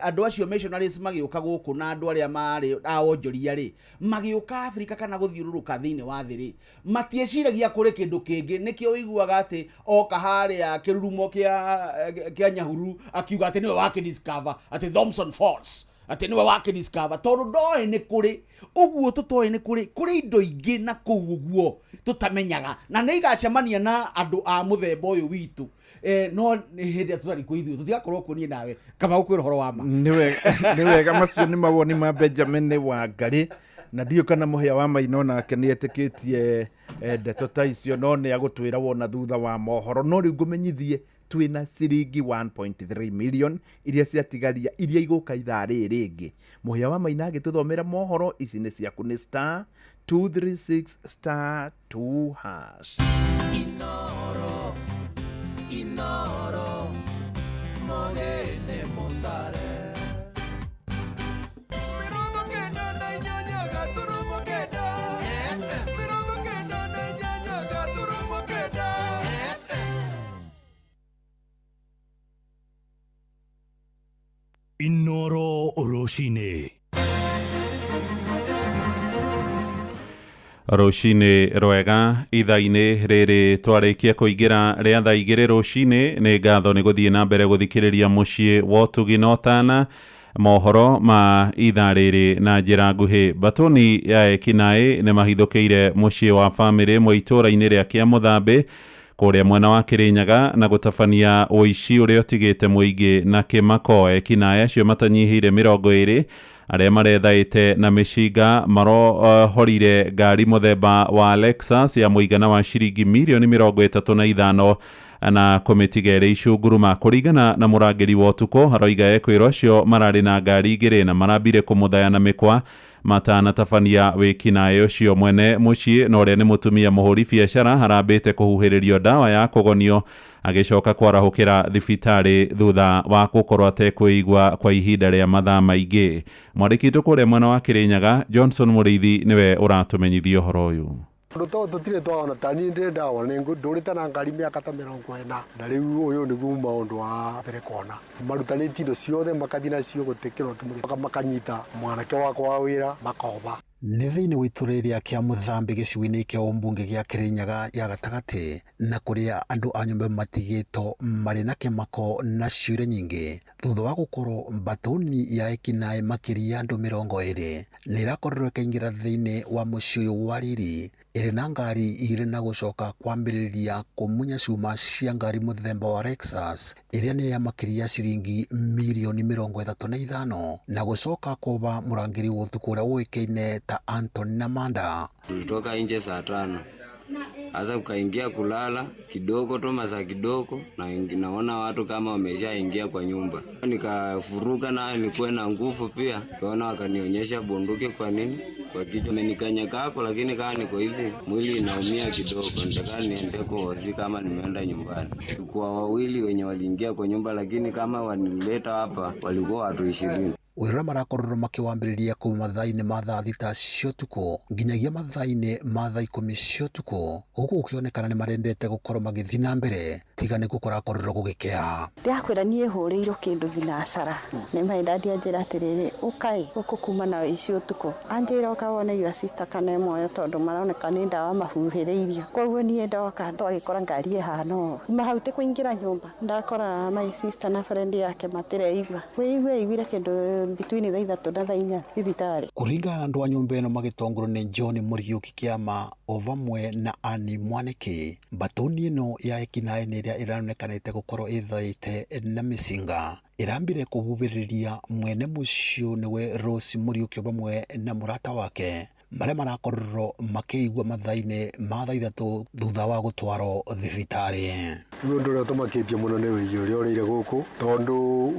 S15: andũ acio missionaries magĩũka gũkũ na andũ arĩa marĩ a onjoria rĩ, magĩũka Afrika kana gũthiũrũrũka thĩinĩ wa thĩ rĩ, matieciragia kũrĩ kĩndũ kĩngĩ. Nĩkĩo ũiguaga atĩ oka harĩa kĩrurumo kĩa Nyahururu akiuga atĩ nĩwe wakĩdiscover, atĩ Thomson Falls, atĩ nĩwe wakĩdiscover, tondũ ndoĩ nĩ kũrĩ ũguo. Tũtoĩ nĩ kũrĩ, kũrĩ indo ingĩ na kũu ũguo tũtamenyaga, na nĩ igacemania na andũ a mũthemba ũyũ witũ, no nĩ hĩndĩ ĩrĩa tũtarĩ kuo ithuĩ tũtigakorwo kuo niĩ nawe kaba gũkwĩra ũhoro wa ma.
S7: Nĩ wega, macio nĩ mawoni ma Benjamin Wangari, na ndiũ kana mũhĩa wa maino nake nĩ etĩkĩtie ndeto ta icio, no nĩ agũtwĩra wona thutha wa mohoro. No rĩu ngũmenyithie twĩna ciringi 1.3 million iria ciatigaria iria igũka ithaa rĩrĩ rĩngĩ mũhĩa wa maina agĩtũthomera mohoro. Ici nĩ ciaku, nĩ star 236 star 2 hash.
S1: Inoro, Inoro, mogene mutare. 98 gaturumo kenda. FM 98 gaturumo kenda. FM.
S2: Inoro rũcinĩ.
S3: Rũcinĩ rwega. Ithaa-inĩ rĩrĩ twarĩkia kũingĩra rĩa thaa 2 rũcinĩ, nĩ ngatho nĩ gũthiĩ na mbere gũthikĩrĩria mũciĩ wa ũtugi na ũtana. Mohoro ma ithaa rĩrĩ na njĩra nguhĩ: batoni ya ekinaĩ nĩ mahithũkĩire mũciĩ wa bamĩrĩ ĩmwe itũũra-inĩ rĩa Kĩamũthambĩ kũrĩa mwena wa Kĩrĩnyaga na gũtabania ũici ũrĩa ũtigĩte mũingĩ na kĩmako. Ekinaĩ acio matanyihĩire 20 arĩa marethaĩte na mĩcinga marohorire ngari mũthemba wa Lexus ya mũigana wa ciringi mirioni 35 na kũmĩtiga ĩrĩ icunguruma. Kũringana na mũrangĩri wa ũtukũ, aroiga ekwĩrwo acio mararĩ na ngari 2 na marambire kũmũthaya na mĩkwa matanatabania wĩkinaĩ ũcio. Mwene mũciĩ na ũrĩa nĩ mũtumia mũhũri biacara arambĩte kũhuhĩrĩrio ndawa ya kũgonio agĩcoka kwarahũkĩra thibitarĩ thutha wa gũkorwo atekwĩigua kwa ihinda rĩa mathaa maingĩ. Mwandĩki witũ kũrĩa mwena wa Kĩrĩnyaga Johnson Mũrĩithi nĩwe ũratũmenyithia ũhoro ũyũ.
S4: Ũndũ ta ũyũ tũtirĩ twawona, ta niĩ ndĩrĩ ndawona, ndũrĩte na ngari mĩaka ta 40, na rĩu ũyũ nĩguo maũndũ wa mbere kuona. Marutanĩtie indo ciothe makathiĩ nacio, gũtirĩ kĩndũ kĩmwe, makanyita mwanake wakwa wa wĩra makoba.
S10: Nĩ thĩinĩ wa itũũra rĩa Kĩamũthambi gĩcigo-inĩ kĩa ũmbunge gĩa Kĩrĩnyaga ya gatagatĩ, na kũrĩa andũ a nyũmba matigĩtwo marĩ na kĩmako na ciũria nyingĩ thutha wa gũkorwo mbatoni ya ekinaĩ makĩria andũ 20 nĩ ĩrakorirwo ĩkĩingĩra thĩinĩ wa mũciĩ ũyũ wa riri ĩrĩ na ngari igĩrĩ na gũcoka kwambĩrĩria kũmunya cuma cia ngari mũthemba wa Lexus ĩrĩa nĩ ya makĩria ciringi mirioni 35 na gũcoka kũba mũrangĩri wa ũtukũ ũrĩa ũĩkaine ta Anthony Namanda.
S26: Tulitoka nje saa 5. Sasa ukaingia kulala kidogo tu masaa kidogo na naona watu kama wameshaingia kwa nyumba. Nikafuruka na nilikuwa na nguvu pia. Kaona wakanionyesha bunduki kwa nini? Kwa kichwa amenikanyaka hapo, lakini kama niko hivi mwili inaumia kidogo. Nitaka niende kwa hosi kama nimeenda nyumbani. Kwa wawili wenye waliingia kwa nyumba, lakini kama wanileta hapa walikuwa watu 20.
S10: Wĩra ũrĩa marakorirwo makĩwambĩrĩria kuma mathaa-inĩ ma thaa 6 cia ũtukũ nginyagia mathaa-inĩ ma thaa 10 cia ũtukũ, gũkũ gũkĩonekana nĩ marendete gũkorwo magĩthiĩ na mbere tiga nĩkuo kũrakorirwo gũgĩkĩa.
S6: Ndĩrakwĩra niĩ hũrĩirwo kĩndũ thinacara nĩ my dad anjĩra atĩrĩrĩ, ũkai gũkũ kuma na ũici ũtukũ, anjĩra ũka wone your sister kana e muoyo tondũ maroneka nĩ ndawa mahuhĩrĩirio. Koguo niĩ ndoka twagĩkora ngari ĩhana ũũ, kuma hau ti kũingĩra nyũmba ndakora my sister na friend yake matireigua, kwĩigua aiguire kĩndũ between thaa 3 na thaa 4 thibitarĩ.
S10: Kũringana na andũ a nyũmba ĩno magĩtongorio nĩ John Mũriũki Kĩama o vamwe na Annie Mwaniki, mbatoni ĩno ya ekinaĩ nĩ ĩrĩa ĩronekanĩte gũkorwo ĩthaĩte na mĩcinga ĩrambire kũbubĩrĩria mwene mũciĩ nĩwe Rose Mũriũki vamwe na mũrata wake marĩa marakorirwo makĩigua mathaa-inĩ ma thaa 3 thutha wa gũtwarwo thibitarĩ.
S4: Rĩu ũndũ ũrĩa ũtũmakĩtie mũno nĩ wĩiyi ũrĩa ũrĩire gũkũ, tondũ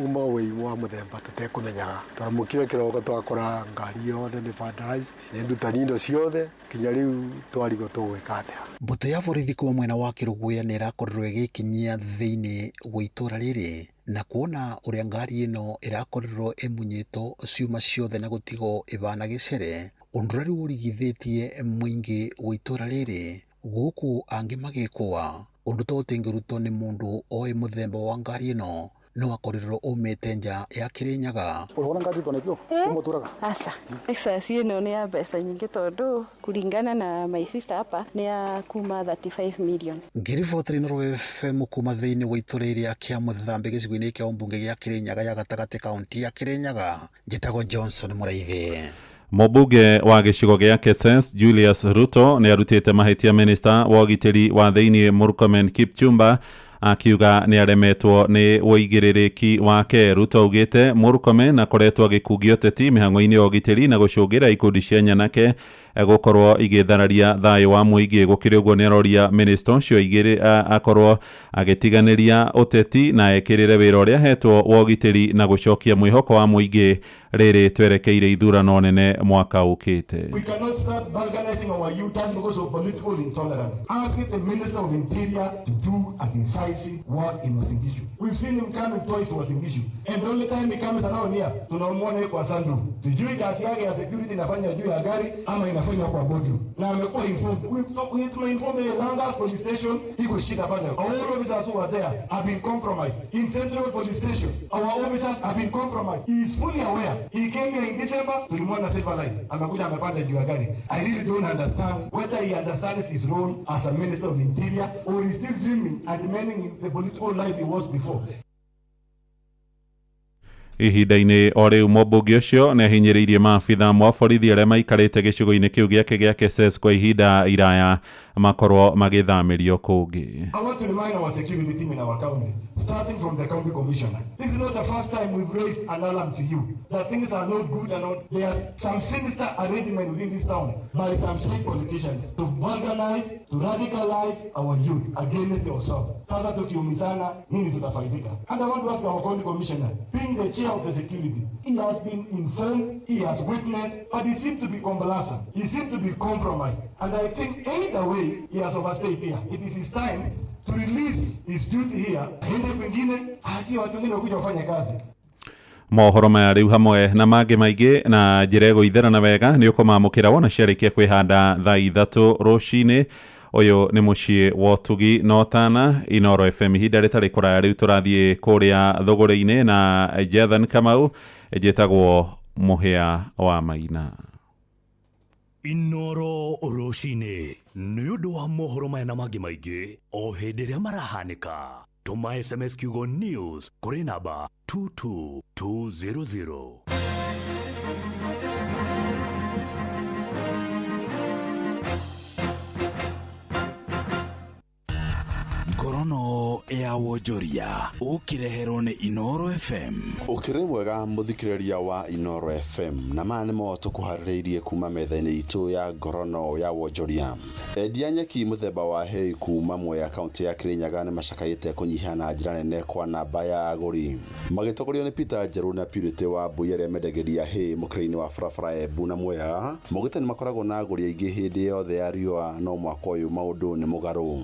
S4: uma wĩi wa mũthemba tũtekũmenyaga. Twaramũkire kĩroko twakora ngari yothe nĩ vandalized, nĩ ndutani indo ciothe, nginya rĩu twarigwo tũgwĩka atĩa.
S10: Mbũtũ ya borithi kuma mwena wa Kĩrũgũya nĩ ĩrakorirwo ĩgĩkinyia thĩinĩ wa itũra rĩrĩ na kuona ũrĩa ngari ĩno ĩrakorirwo ĩmunyĩtwo ciuma ciothe na gũtigwo ĩbana gĩcere, ũndũ ũrĩa rĩu ũrigithĩtie mũingĩ wa itũra rĩrĩ gũkũ angĩ magĩkũa ũndũ to ũtĩngĩrutwo nĩ mũndũ oĩ mũthemba wa ngari ĩno no akorirwo umĩte nja ya Kĩrĩnyaga.
S13: Ũrona ngari ĩtonetio? Ũmũtũraga?
S6: Aca. Lexus ĩno nĩ ya mbeca nyingĩ tondũ kũringana na my sister hapa nĩ ya kuma 35 million.
S10: Ngĩribotera Inooro FM kuma thĩinĩ wa itũra rĩrĩa kĩa Mũthambi gĩcigo-inĩ kĩa ũmbunge gĩa Kĩrĩnyaga ya gatagatĩ kaunti ya Kĩrĩnyaga, njĩtagwo Johnson Mũraithi.
S3: Mũmbunge wa gĩcigo gĩa Keses Julius Ruto nĩ arutĩte mahĩtia minista wa ũgitĩri wa thĩinĩ Murkomen Kipchumba akiuga nĩ aremetwo nĩ ũigĩrĩrĩki wake. Ruto augĩte Murkomen akoretwo agĩkungia ũteti mĩhang'o-inĩ ya ũgitĩri na gũcũngĩra ikundi cia nyanake gũkorwo igĩthararia thayũ wa mũingĩ. Gũkĩrĩ ũguo nĩ aroria minista ũcio akorwo agĩtiganĩria ũteti na ekĩrĩre wĩra ũrĩa ahetwo wa ũgitĩri na gũcokia mwĩhoko wa mũingĩ rĩrĩ twerekeire ithurano nene mwaka ũkĩte.
S26: We cannot start balkanizing our youth just because of political intolerance. Asking the Minister of Interior to do a decisive work in Uasin Gishu. We've seen him coming twice to Uasin Gishu. And the only time he comes around here, tunamwona yuko kwa sunroof. Sijui kazi yake ya security inafanya juu ya gari ama inafanya kwa boardroom. Na amekuwa informed. We informed the Langas police station iko shida pale. All officers who are there have been compromised. In Central Police Station, our officers have been compromised. He is fully aware. He came here in December, tulimwona silver light. Amekuja amepanda juu ya gari. I really don't understand whether he understands his role as a Minister of Interior or he's still dreaming and remaining in the political life he was before.
S3: Ihinda-inĩ o rĩu mũmbunge ũcio nĩ ahinyĩrĩirie maabitha mwa borithi arĩa maikarĩte gĩcigo-inĩ kĩu gĩake gĩa Keses kwa ihinda iraya makorwo magĩthamĩrio kũngĩ.
S26: I want to remind our security team in our county, starting from the county commissioner. This is not the first time we've raised an alarm to you that things are not good and not, there are some sinister arrangement within this town by some state politicians to vulgarize, to radicalize our youth against themselves. Sasa tukiumizana nini tutafaidika? And I want to ask our county commissioner, being the chair of the security, he has been informed, he has witnessed, but he seemed to be complacent. He seemed to be compromised. And I think either way, he has overstayed here. It is his time to release his duty here. Aende kwingine, aachie watu wengine wakuja wafanye kazi.
S3: Mohoro maya rĩu hamwe na mangĩ maingĩ na njĩra ĩgũitherana wega nĩ ũkũmamũkĩra wona ciarĩkia kwĩhanda thaa 3 rũcinĩ. Ũyũ nĩ mũciĩ wa ũtugi na ũtana Inooro FM. Ihinda rĩtarĩ kũraya rĩu tũrathiĩ kũrĩa thũgũrĩ-inĩ na Jethan Kamau, njĩtagwo Mũhĩa wa Maina.
S2: Inooro rũcinĩ nĩ ũndũ wa mohoro maya na mangĩ maingĩ o hĩndĩ ĩrĩa marahanĩka. Tũma SMS kiugo news kũrĩ namba 22200.
S22: Ngorono ya wonjoria ũkĩreherwo nĩ Inooro FM.
S23: Ũkĩrĩ mwega mũthikĩrĩria wa Inooro FM, na maya nĩmo tũkũharĩrĩirie kuma metha-inĩ itũ ya ngorono ya wonjoria. Endia nyeki mũthemba wa hay kuma Mwea kaunti ya Kirinyaga nĩ macakaĩte kũnyiha na njĩra nene kwa namba ya agũri, magĩtongorio nĩ Peter Njerũ na Purity wa Mbui arĩa mendagĩria hay mũkĩra-inĩ wa barabara ya Embu na Mwea. Maugĩte nĩ makoragwo na agũri aingĩ hĩndĩ yothe ya riũa, no mwaka ũyũ maũndũ nĩ mũgarũ.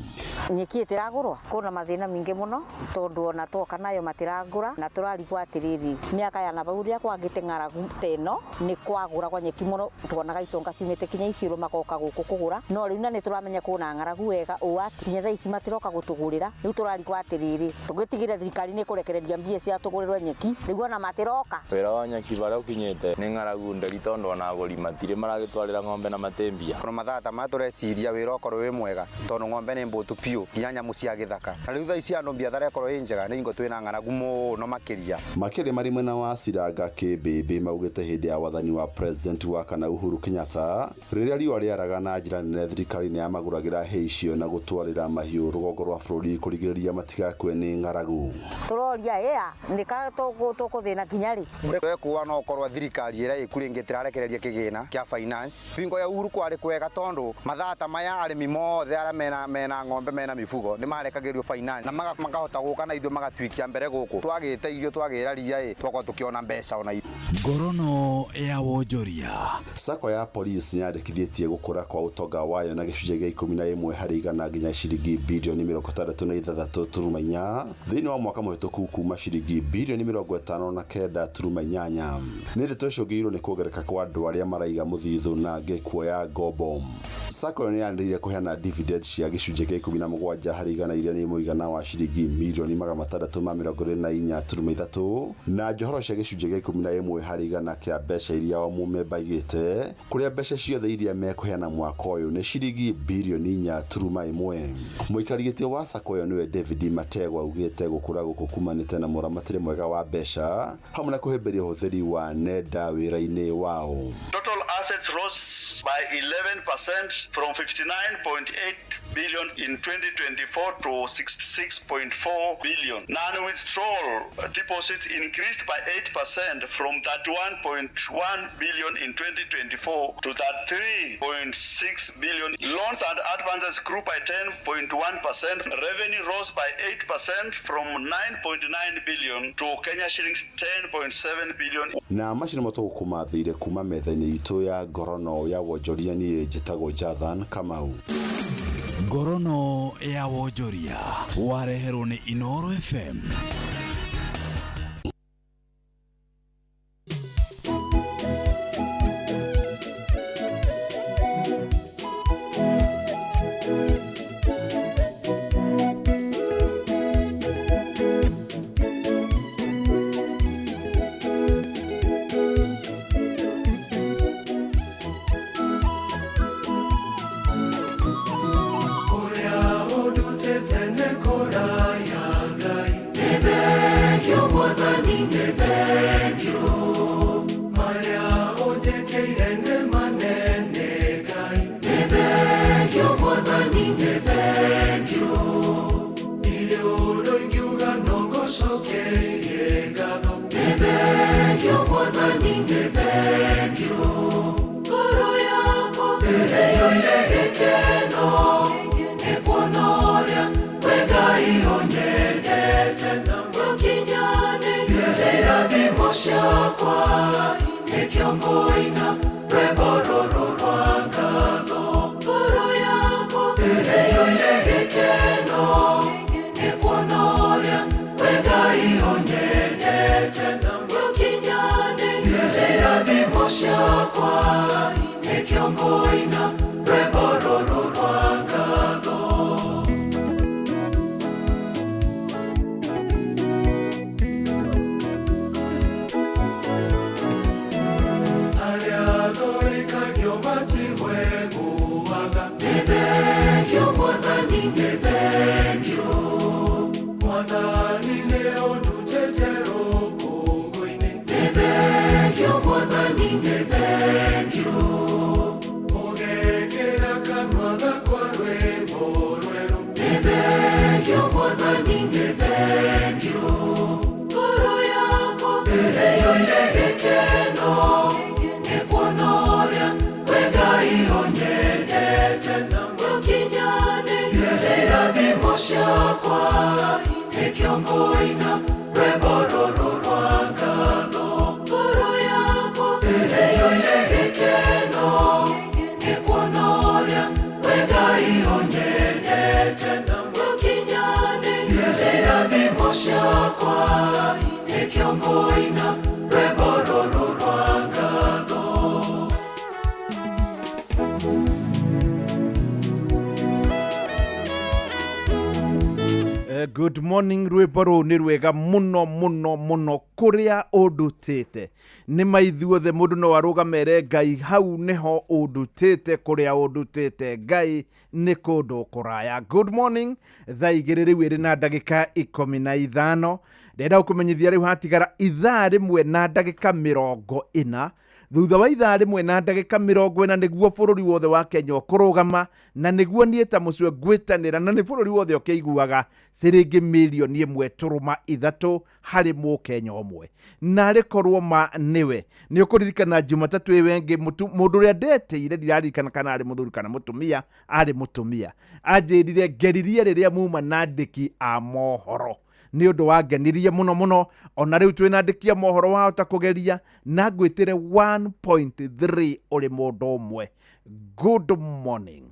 S24: Nyeki ĩtĩragũrwo
S8: Kwĩna mathĩna mingĩ mũno tondũ ona twoka nayo matirangũra na tũrarigwo atĩrĩrĩ, mĩaka ya nabau rĩrĩa kwagĩte ng'aragu ta ĩno nĩ kwagũragwo nyeki mũno, tuonaga itonga ciumĩte kinya Isiolo magoka gũkũ kũgũra, no rĩu na nĩ tũramenya kwĩna ng'aragu wega ũũ atĩ kinya thaa ici matiroka gũtũgũrĩra. Rĩu tũrarigwo atĩrĩrĩ, tũgĩtigĩre thirikari nĩ kũrekereria mbia cia tũgũrĩrwo nyeki, rĩu ona matiroka.
S9: Wĩra wa nyeki barĩa ũkinyĩte nĩ ng'aragu nderi tondũ ona agũri matirĩ maragĩtwarĩra ng'ombe na matĩmbia.
S14: Ona mathaa ta maya tũreciria wĩra ũkorwo wĩ mwega tondũ ng'ombe nĩ mbũtu biũ nginya nyamũ cia gĩthaka, na rĩu thaa ici andũ biathara ĩkorwo ĩ njega nĩ hingo twĩna ng'aragu mũno makĩria.
S23: Makĩria marĩ mwena wa Ciranga Kĩmbĩmbĩ maugĩte hĩndĩ ya wathani wa president wa kana Uhuru Kenyatta rĩrĩa riũa rĩaraga na njĩra nene thirikari nĩ yamagũragĩra hay icio na gũtwarĩra mahiũ rũgongo rwa bũrũri kũrigĩrĩria matigakue nĩ ng'aragu.
S8: Tũroria ĩa nĩ ka tũkũthĩna kinya rĩ?
S14: Wekuwa no ũkorwo thirikari ĩrĩa ĩku rĩngĩ ĩtĩrarekereria kĩgĩna kĩa finance. Bingo ya Uhuru kwarĩ kwega tondũ mathaa ta maya arĩmi mothe arĩa mena ng'ombe mena mifugo nĩ marekagĩrio finance na makahota gũka na ithuĩ magatuikia mbere gũkũ twagĩte irio twagĩra ria ĩ twakorwo tũkĩona mbeca ona ithuĩ.
S22: Ngorono ya wonjoria.
S23: Sacco ya police nĩ yandĩkithĩtie gũkũra kwa ũtonga wayo na gĩcunjĩ gĩa 11 harĩ igana nginya ciringi birioni 66.4 thĩinĩ wa mwaka mũhĩtũku kuma ciringi birioni 59.8. Nĩ ndeto icũngĩrĩirio nĩ kuongereka kwa andũ arĩa maraiga mũthithũ na angĩ kuoya ngombo. Sacco ĩyo nĩ yanĩrĩire kũheana dividend cia gĩcunjĩ gĩa 17 harĩ igana iria nĩ mũigana wa ciringi mirioni 624.3 na njohero cia gĩcunjĩ gĩa 11 harĩ igana kĩa mbeca iria o mũmemba aigĩte, kũrĩa mbeca ciothe iria mekũheana mwaka ũyũ nĩ ciringi birioni 4.1. Mũikari gĩtĩ wa Sacco ĩyo nĩwe David Mategwa augĩte gũkũra gũkũ kumanĩte na mũramatĩre mwega wa mbeca hamwe na kũhĩmbĩria ũhũthĩri wa nenda wĩra-inĩ wao.
S21: Total assets rose by 11% from 59.8 billion in 2024 to 66.4 billion. Non-withdrawal deposit increased by 8% from 31.1 billion in 2024 to 33.6 billion. Loans and advances grew by 10.1%. Revenue rose by 8% from 9.9 billion to Kenya shillings 10.7 billion.
S23: Na macio nĩmo tũgũkũmathĩire kuma metha-inĩ itũ ya ngorono ya wonjoria. Niĩ njĩtagwo Jathan Kamau.
S22: Ngorono ya wonjoria wareherwo nĩ Inooro FM.
S11: Ciakwa nĩkĩo ngũina rwĩmbo rũrũ rwa ngatho.
S7: Good morning, rwĩmbo rũu nĩ rwega mũno mũno mũno. Kũrĩa ũndutĩte nĩ maithuothe, mũndũ no arũgamere Ngai hau nĩho ũndutĩte, kũrĩa ũndutĩte Ngai nĩ kũndũ kũraya. Good morning, thaa 2 rĩu ĩrĩ na ndagĩka 15. Ndĩrenda gũkũmenyithia rĩu hatigara ithaa 1 na ndagĩka 40. Thutha wa ithaa 1 na ndagĩka 40 nĩguo bũrũri wothe wa Kenya ũkũrũgama, na nĩguo niĩ ta mũcwe ngwĩtanĩra, na nĩ bũrũri wothe ũkĩiguaga ciringi mirioni 1.3 harĩ mũkenya ũmwe. Na arĩ korwo ma nĩwe nĩ ũkũririkana Jumatatũ ĩyo ĩngĩ, mũndũ ũrĩa ndetĩire, ndiraririkana kana arĩ mũthuri kana mũtumia, arĩ mũtumia, anjĩrire ngeririe rĩrĩa muma na andĩki a mohoro, nĩ ũndũ wangenirie mũno mũno. Ona rĩu twĩna andĩki a mohoro, wahota kũgeria na ngwĩtĩre 1.3 ũrĩ mũndũ ũmwe. Good morning,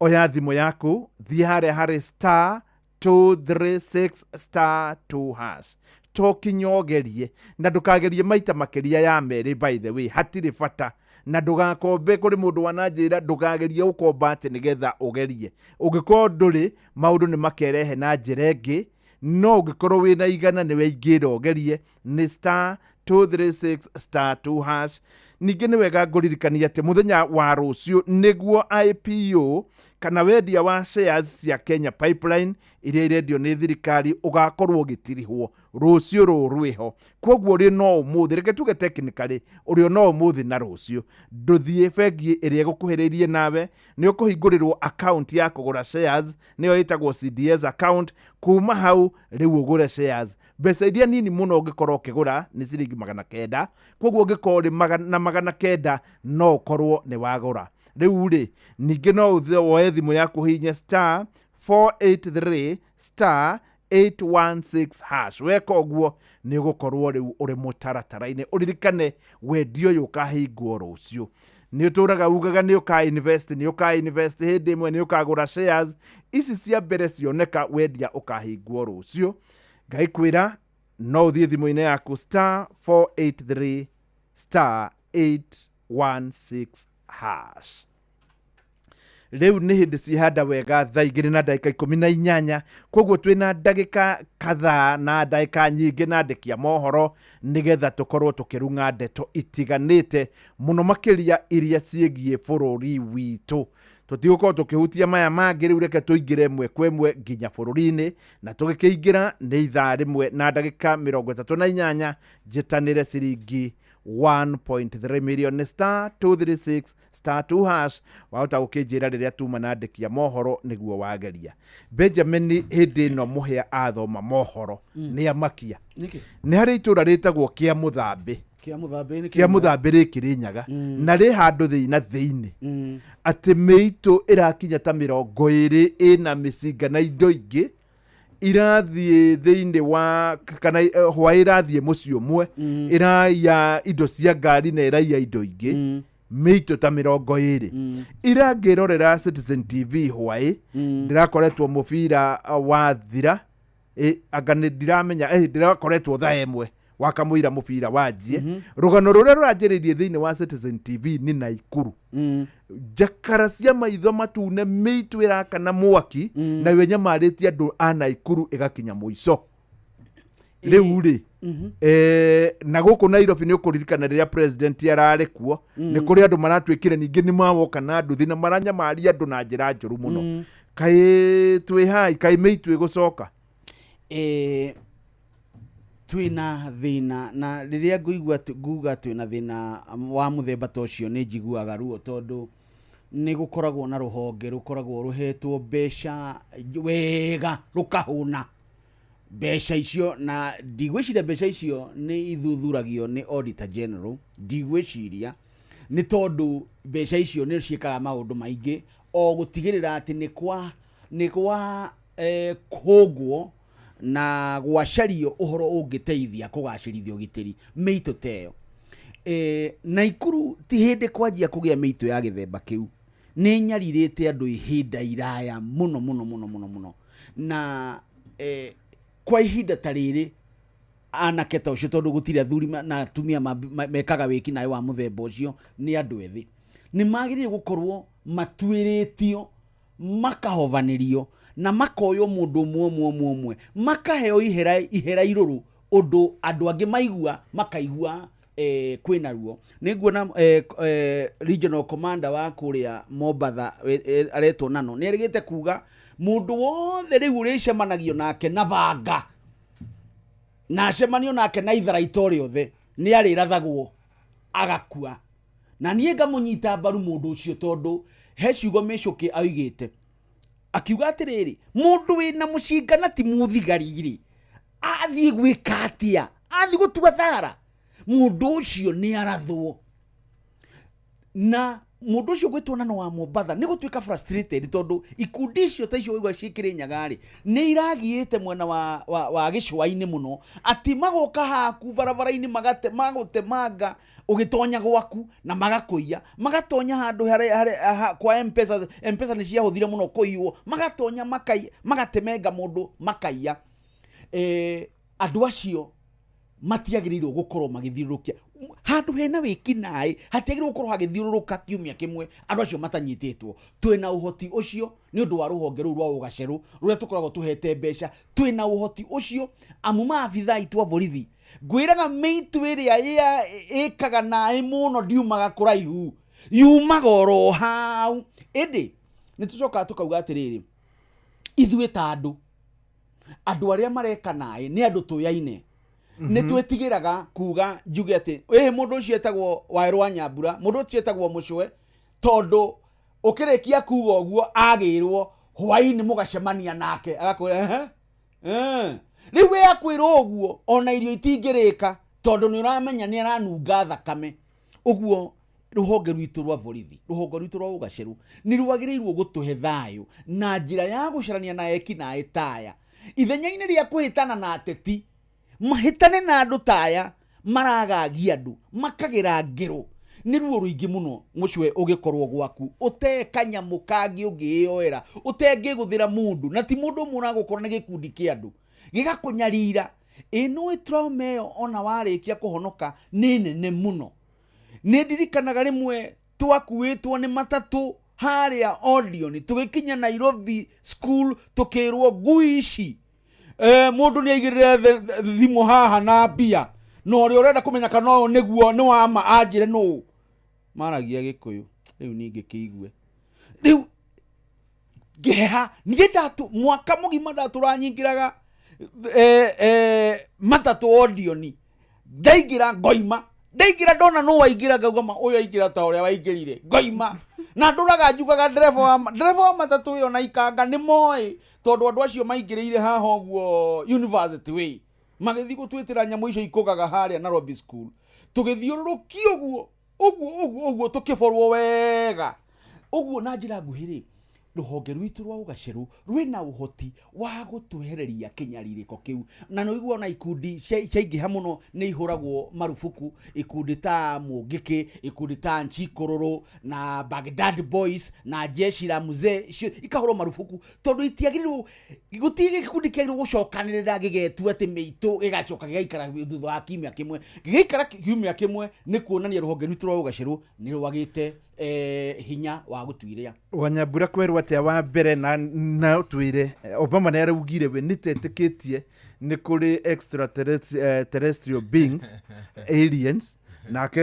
S7: oya thimũ yaku, thiĩ harĩa harĩ star 236 star 2 hash, to kinya ũgerie, na ndũkagerie maita makĩria ya merĩ. By the way, hatirĩ bata, na ndũgakombe. Kũrĩ mũndũ wananjĩra ndũkagerie gũkomba atĩ nĩgetha ũgerie. Ũngĩkorwo ndũrĩ, maũndũ nĩ makerehe na njĩra ĩngĩ, no ũngĩkorwo wĩna 100 nĩwe ingĩra ũgerie nĩ star 236 star 2 hash. Ningĩ nĩ wega ngũririkania atĩ mũthenya wa rũciũ nĩguo IPO kana wendia wa shares cia Kenya Pipeline iria irendio nĩ thirikari ũgakorwo ũgĩtirihwo rũciũ rũrũ rwĩho. Koguo ũrĩ no ũmũthĩ, reke tuge technically ũrĩ no ũmũthĩ na rũciũ, ndũthiĩ bengi ĩrĩa ĩgũkuhĩrĩirie nawe, nĩ ũkũhingũrĩrwo account ya kũgũra shares, nĩyo ĩtagwo CDS account. Kuma hau rĩu ũgũre shares, mbeca iria nini mũno ũngĩkorwo ũkĩgũra nĩ ciringi 900. Koguo ũngĩkorwo ũrĩ na 900 no ũkorwo nĩ wagũra. Rĩu rĩ, ningĩ no woe thimũ yaku ũhihinye star 483 star 816 hash. Weka ũguo nĩ ũgũkorwo rĩu ũrĩ mũtaratara-inĩ. Ũririkane wendia ũyũ ũkahingwo rũciũ. Nĩ ũtũraga ugaga nĩ ũka invest, nĩ ũka invest hĩndĩ ĩmwe, nĩ ũkagũra shares ici cia mbere cioneka, wendia ũkahingwo rũciũ. Ngai kwĩra no ũthiĩ thimũ-inĩ yaku star 483 star 816 hash. Rĩu nĩ hĩndĩ cihanda wega, thaa 2 na ndagĩka 18. Koguo twĩna ndagĩka kadhaa na ndagĩka nyingĩ na andĩki a mohoro nĩgetha tũkorwo tũkĩrung'a ndeto itiganĩte mũno makĩria iria ciĩgiĩ bũrũri witũ. Tũtigũkorwo tũkĩhutia maya mangĩ rĩu, reke tũingĩre ĩmwe kwa ĩmwe nginya bũrũri-inĩ, na tũgĩkĩingĩra nĩ ithaa 1 na ndagĩka 38, njĩtanĩre ciringi 1.3 million star 236 star 2 hash. Wahota gũkĩnjĩra rĩrĩa tuma na andĩki a mohoro nĩguo wageria. Benjamin, hĩndĩ ĩno mũhĩa athoma mohoro nĩ amakia. Nĩ harĩ itũra rĩtagwo Kĩa Mũthambĩ.
S15: Kĩa Mũthambĩ nĩ
S7: Kĩa Mũthambĩ rĩ Kĩrĩnyaga, na rĩ handũ thĩinĩ na thĩinĩ atĩ mĩitũ ĩrakinya ta 20 ĩna mĩcinga na indo ingĩ irathiĩ thĩinĩ wa kana hwaĩ ĩrathiĩ mũciĩ ũmwe, ĩraiya indo cia ngari na ĩraiya indo ingĩ, mĩitũ ta 20. Irangĩrorera Citizen TV hwaĩ, ndĩrakoretwo mũbira wathira, anga nĩ ndiramenya, ndĩrakoretwo thaa 1 wakamũira mũbira wanjie. Rũgano rũrĩa rũranjĩrĩirie thĩinĩ wa Citizen TV nĩ Naikuru, njakara cia maitho matune, mĩitũ ĩrakana mwaki, nayo ĩnyamarĩtie andũ a Naikuru ĩgakinya mũico. Rĩu rĩ, na gũkũ Nairobi nĩ ũkũririkana rĩrĩa president ararĩ kuo, nĩ kũrĩ andũ maratuĩkire ningĩ nĩ mawoka na nduthi na maranyamaria andũ na njĩra njũru mũno. Kaĩ twĩ hai, kaĩ mĩitũ ĩgũcoka?
S15: Twĩna thĩna, na rĩrĩa ngũigua nguga twĩna thĩna wa mũthemba ta ũcio nĩ njiguaga ruo, tondũ nĩ gũkoragwo na rũhonge rũkoragwo rũhetwo mbeca wega rũkahũna mbeca icio, na ndigwĩciria mbeca icio nĩ ithuthuragio nĩ Auditor General, ndigwĩciria, nĩ tondũ mbeca icio nĩ ciĩkaga maũndũ maingĩ o gũtigĩrĩra atĩ nĩ kwa kũngwo na gwacario ũhoro ũngĩteithia kũgacĩrithia ũgitĩri mĩitũ ta ĩyo. Naikuru ti hĩndĩ kwanjia kũgĩa mĩitũ ya gĩthemba kĩu, nĩ nyarirĩte andũ ihinda iraya mũno mũno mũno mũno mũno, na Kwa ihinda ta rĩrĩ anake ta ũcio, tondũ gũtirĩ athuri na atumia mekaga wĩki naĩ wa mũthemba ũcio, nĩ andũ ethĩ, nĩ magĩrĩire gũkorwo matuĩrĩtio, makahovanĩrio na makoywo mũndũ ũmwe ũmwe ũmwe ũmwe, makaheo ihera irũrũ, ũndũ andũ angĩ maigua makaigua kwĩna ruo. Nĩ nguona regional commander wa kũrĩa Mombatha aretwo Nano nĩ erĩgĩte kuga mũndũ wothe rĩu ũrĩcemanagio nake na banga na acemanio nake na itharaita rĩothe nĩ arĩrathagwo agakua. Na niĩ ngamũnyita mbaru mũndũ ũcio, tondũ he ciugo mĩcũkĩ aoigĩte akiuga atĩrĩrĩ, mũndũ wĩna mũcinga na ti mũthigari rĩ, athiĩ gwĩka atĩa? Athiĩ gũtua thara? Mũndũ ũcio nĩ arathwo. Na mũndũ ũcio gwĩtwo Nano wa Mombatha nĩ gũtuĩka frustrated, tondũ ikundi icio ta icio waigua ciĩ Kĩrĩnyaga rĩ, nĩ iragiĩte mwena wa gĩcũa-inĩ mũno, atĩ magoka haku barabara-inĩ magũtemanga ũgĩtonya gwaku na magakũiya, magatonya handũ harĩa kwa M-Pesa, M-Pesa nĩ ciahũthire mũno kũiywo, magatonya magatemenga mũndũ makaiya. Andũ acio matiagĩrĩirwo gũkorwo magĩthiũrũrũkia handũ hena wĩkinaĩ, hatiagĩrĩirwo gũkorwo hagĩthiũrũrũka kiumia kĩmwe andũ acio matanyitĩtwo. Twĩna ũhoti ũcio nĩ ũndũ wa rũhonge rũu rwa ũgacerũ rũrĩa tũkoragwo tũhete mbeca, twĩna ũhoti ũcio amu maabithaa aitũ a borithi ngwĩraga mĩitũ ĩrĩa ĩkaga naĩ mũno ndiumaga kũraihu, yumaga oro hau. Ĩndĩ nĩ tũcokaga tũkauga atĩrĩrĩ, ithuĩ ta andũ, andũ arĩa mareka naĩ nĩ andũ tũyaine, nĩ twĩtigĩraga kuga njuge atĩ ĩhĩ mũndũ ũcio etagwo Waerũ wa Nyambura, mũndũ ũcio etagwo Mũcwe, tondũ ũkĩrĩkia kuga ũguo agĩrwo hwaĩ-inĩ mũgacemania nake agakwĩra ehe, rĩu we akwĩrwo ũguo ona irio itingĩrĩka tondũ nĩ ũramenya nĩ aranunga thakame. Ũguo rũhonge rwitũ rwa borithi, rũhonge rwitũ rwa ũgacerũ nĩ rwagĩrĩirwo gũtũhe thayũ na njĩra ya gũcarania na eki naĩ taya, ithenya-inĩ rĩa kũhĩtana na ateti, mahĩtane na andũ taya maragagia andũ makagĩra ngero. Nĩ ruo rũingĩ mũno mũcwe ũgĩkorwo gwaku ũte kanyamũ kangĩ ũngĩĩyoera, ũtengĩgũthĩra mũndũ, na ti mũndũ ũmwe ũragũkora, nĩ gĩkundi kĩa andũ gĩgakũnyarira. Ĩ nĩ trauma ĩyo ona warĩkia kũhonoka nĩ nene mũno. Nĩ ndirikanaga rĩmwe twakuĩtwo nĩ matatũ harĩa Odeon tũgĩkinya Nairobi school tũkĩrwo ngui ici mũndũ nĩ aigĩrĩre thimũ haha na mbia, na ũrĩa ũrenda kũmenya kana ũyũ nĩguo nĩ wa ma anjĩre nũ. Maragia Gĩkũyũ rĩu ningĩ kĩigue rĩu ngĩheha niĩ ndatũ mwaka mũgima ndatũra nyingĩraga matatũ Odeon, ndaingĩra ngoima, ndaingĩra ndona nũ waingĩra ngauga ma ũyũ aingĩra ta ũrĩa waingĩrire ngoima, na ndũraga njugaga ndereba wa matatũ ĩyo na ikanga nĩ moĩ, tondũ andũ acio maingĩrĩire haha ũguo University Way magĩthiĩ gũtwĩtĩra nyamũ icio ikũgaga harĩa Nairobi school, tũgĩthiũrũrũkia ũguo ũguo ũguo ũguo tũkĩborwo wega ũguo. Na njĩra nguhĩ rĩ, rũhonge rwitũ rwa ũgacerũ rwĩna ũhoti wa gũtwehereria kĩnyarirĩko kĩu. Na nĩ ũiguaga ona ikundi ciaingĩha mũno nĩ ihũragwo marubuku, ikundi ta Mũngĩkĩ, ikundi ta Nchikororo na Baghdad Boys na Jeshi la Mzee, ikahũrwo marubuku tondũ itiagĩrĩirwo, gũtirĩ gĩkundi kĩagĩrĩirwo gũcokanĩrĩra gĩgetua atĩ mĩitũ gĩgacoka gĩgaikara thutha wa kiumia kĩmwe, gĩgaikara kiumia kĩmwe nĩ kuonania rũhonge rwitũ rwa ũgacerũ nĩ rwagĩte hinya wa gũtuiria.
S7: Wanyambura kwerwo atĩa wa mbere na ũtwĩre Obama nĩ araugire we nĩ tetĩkĩtie nĩ kũrĩ extraterrestrial beings aliens, nake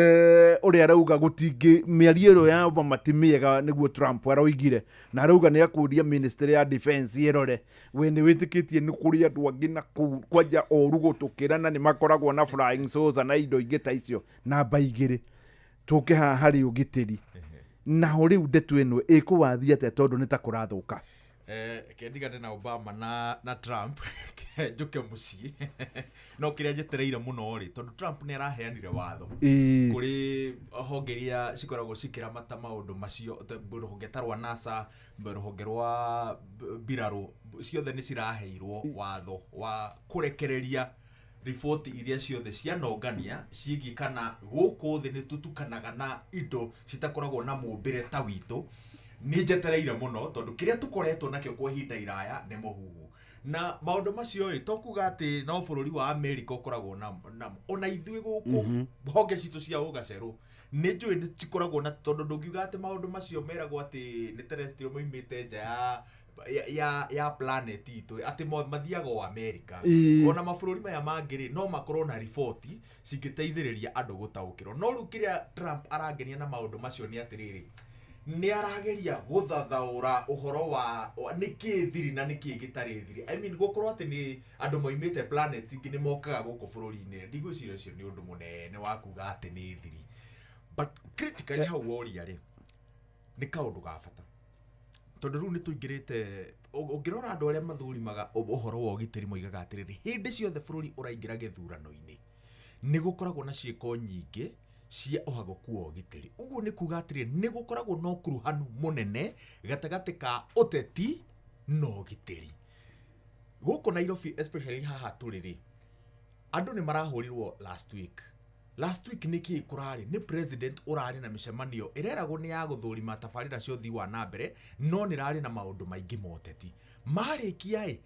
S7: ũrĩa arauga gũtingĩ mĩario ĩyo ya Obama ti mĩega nĩguo Trump aroigire, na arauga nĩ akũria ministry ya defense ĩrore we nĩ wĩtĩkĩtie nĩ kũrĩ andũ angĩ na kũu kwanja oru gũtũkĩra na nĩ makoragwo na flying saucer na indo ingĩ ta icio. Namba igĩrĩ tũke haha harĩ ũgitĩri, naho rĩu ndeto ĩno ĩkũwathi atĩa tondũ nĩ ta kũrathũka?
S12: Kendigane na Obama na Trump njuke mũciĩ no kĩrĩa njetereire mũno rĩ, tondũ Trump nĩ araheanire watho kũrĩ honge iria cikoragwo cikĩramata maũndũ macio, rũhonge ta rwa NASA, rũhonge rwa mbirarũ, ciothe nĩ ciraheirwo watho wa kũrekereria riboti iria ciothe cianongania ciĩgiĩ kana gũkũ thĩ nĩ tũtukanaga na indo citakoragwo na mũmbĩre ta witũ. Nĩ njetereire mũno tondũ kĩrĩa tũkoretwo nakĩo kwa ihinda iraya nĩ mũhuhu, Na maũndũ macio ĩ to kuga atĩ no bũrũri wa America ũkoragwo namo, ona ithuĩ gũkũ honge citũ cia ũgacerũ nĩ njũĩ nĩ cikoragwo na, tondũ ndũngiuga atĩ maũndũ macio meragwo atĩ nĩ terrestrial moimĩte nja ya planet itũ, atĩ mathiaga o America. Ona mabũrũri maya mangĩ rĩ, no makorwo na riboti cingĩteithĩrĩria andũ gũtaũkĩrwo. No rĩu kĩrĩa Trump arangenia na maũndũ macio nĩ atĩrĩrĩ, nĩ arageria gũthathaũra ũhoro wa nĩkĩ thiri na nĩkĩ gĩtarĩ thiri. I mean, gũkorwo atĩ nĩ andũ moimĩte planets ingĩ nĩ mokaga gũkũ bũrũri-inĩ, ndigwĩciria ũcio nĩ ũndũ mũnene wa kuga atĩ nĩ thiri. But critically hau woria rĩ, nĩ kaũndũ ga bata, tondũ rĩu nĩ tũingĩrĩte. Ũngĩrora andũ arĩa mathũrimaga ũhoro wa ũgitĩri moigaga atĩrĩrĩ, hĩndĩ ciothe bũrũri ũraingĩra gĩthurano-inĩ nĩ gũkoragwo na ciĩko nyingĩ cia ũhagũku wa ũgitĩri. Ũguo nĩ kuga atĩrĩrĩ, nĩ gũkoragwo na ũkuruhanu mũnene gatagatĩ ka ũteti na ũgitĩri. Gũkũ Nairobi especially haha tũrĩ rĩ, andũ nĩ marahũrirwo last week. Last week nĩ kĩĩ kũrarĩ? Nĩ president ũrarĩ na mĩcemanio ĩreragwo nĩ ya gũthũrima tabarĩra cia ũthii wa na mbere, no nĩ rarĩ na maũndũ maingĩ ma ũteti. Marĩkia ĩ,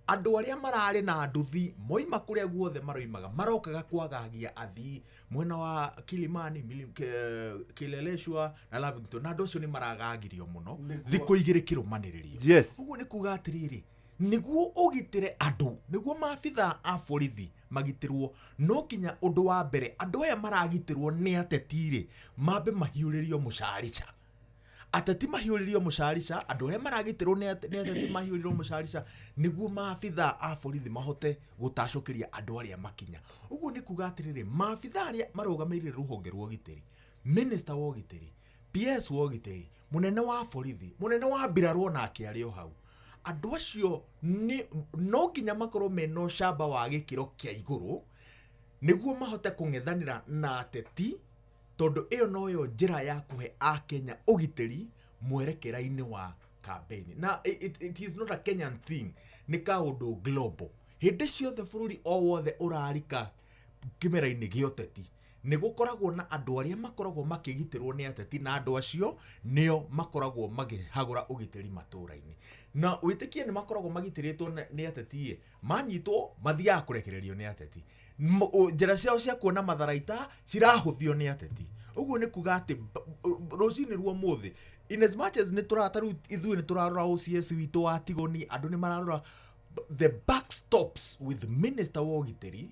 S12: andũ arĩa mararĩ na nduthi moima kũrĩa guothe maroimaga, marokaga kwagagia athii mwena wa Kilimani, Kileleshwa na Lavington, na andũ acio nĩ maragagirio mũno thikũ igĩrĩ kĩrũmanĩrĩrio. Ũguo nĩ kuga atĩrĩrĩ, nĩguo ũgitĩre andũ, nĩguo maabitha a borithi magitĩrwo, no nginya ũndũ wa mbere andũ aya maragitĩrwo nĩ ateti rĩ, mambe mahiũrĩrio mũcarica. Ateti mahiũrĩrio mũcarica, andũ arĩa maragitĩrwo nĩ ateti mahiũrĩrio mũcarica, nĩguo maabitha a borithi mahote gũtacũkĩria andũ arĩa makinya. Ũguo nĩ kuga atĩrĩrĩ, maabitha arĩa marũgamĩrĩire rũhonge rwa ũgitĩri, minister wa ũgitĩri, PS wa ũgitĩri, mũnene wa borithi, mũnene wa mbirarũ onake arĩ o hau, andũ acio nĩ no nginya makorwo mena ũcamba wa gĩkĩro kĩa igũrũ nĩguo mahote kũng'ethanĩra na ateti, tondũ ĩyo noyo njĩra ya kũhe akenya ũgitĩri mwerekera-inĩ wa campaign. Na it is not a Kenyan thing, nĩ kaũndũ global. Hĩndĩ ciothe bũrũri o wothe ũrarika kĩmera-inĩ gĩa ũteti, nĩ gũkoragwo na andũ arĩa makoragwo makĩgitĩrwo nĩ ateti, na andũ acio nĩo makoragwo makĩhagũra ũgitĩri matũũra-inĩ. Na wĩtĩkie nĩ makoragwo magitĩrĩtwo nĩ ateti ĩ, manyitwo mathiaga kũrekererio nĩ ateti. Njĩra ciao cia kuona matharaita cirahũthio nĩ ateti. Ũguo nĩ kuga atĩ rũcinĩ rwa ũmũthĩ, in as much as nĩ ta rĩu ithuĩ nĩ tũrarora OCS witũ wa Tigoni, andũ nĩ mararora, the buck stops with minister wa ũgitĩri,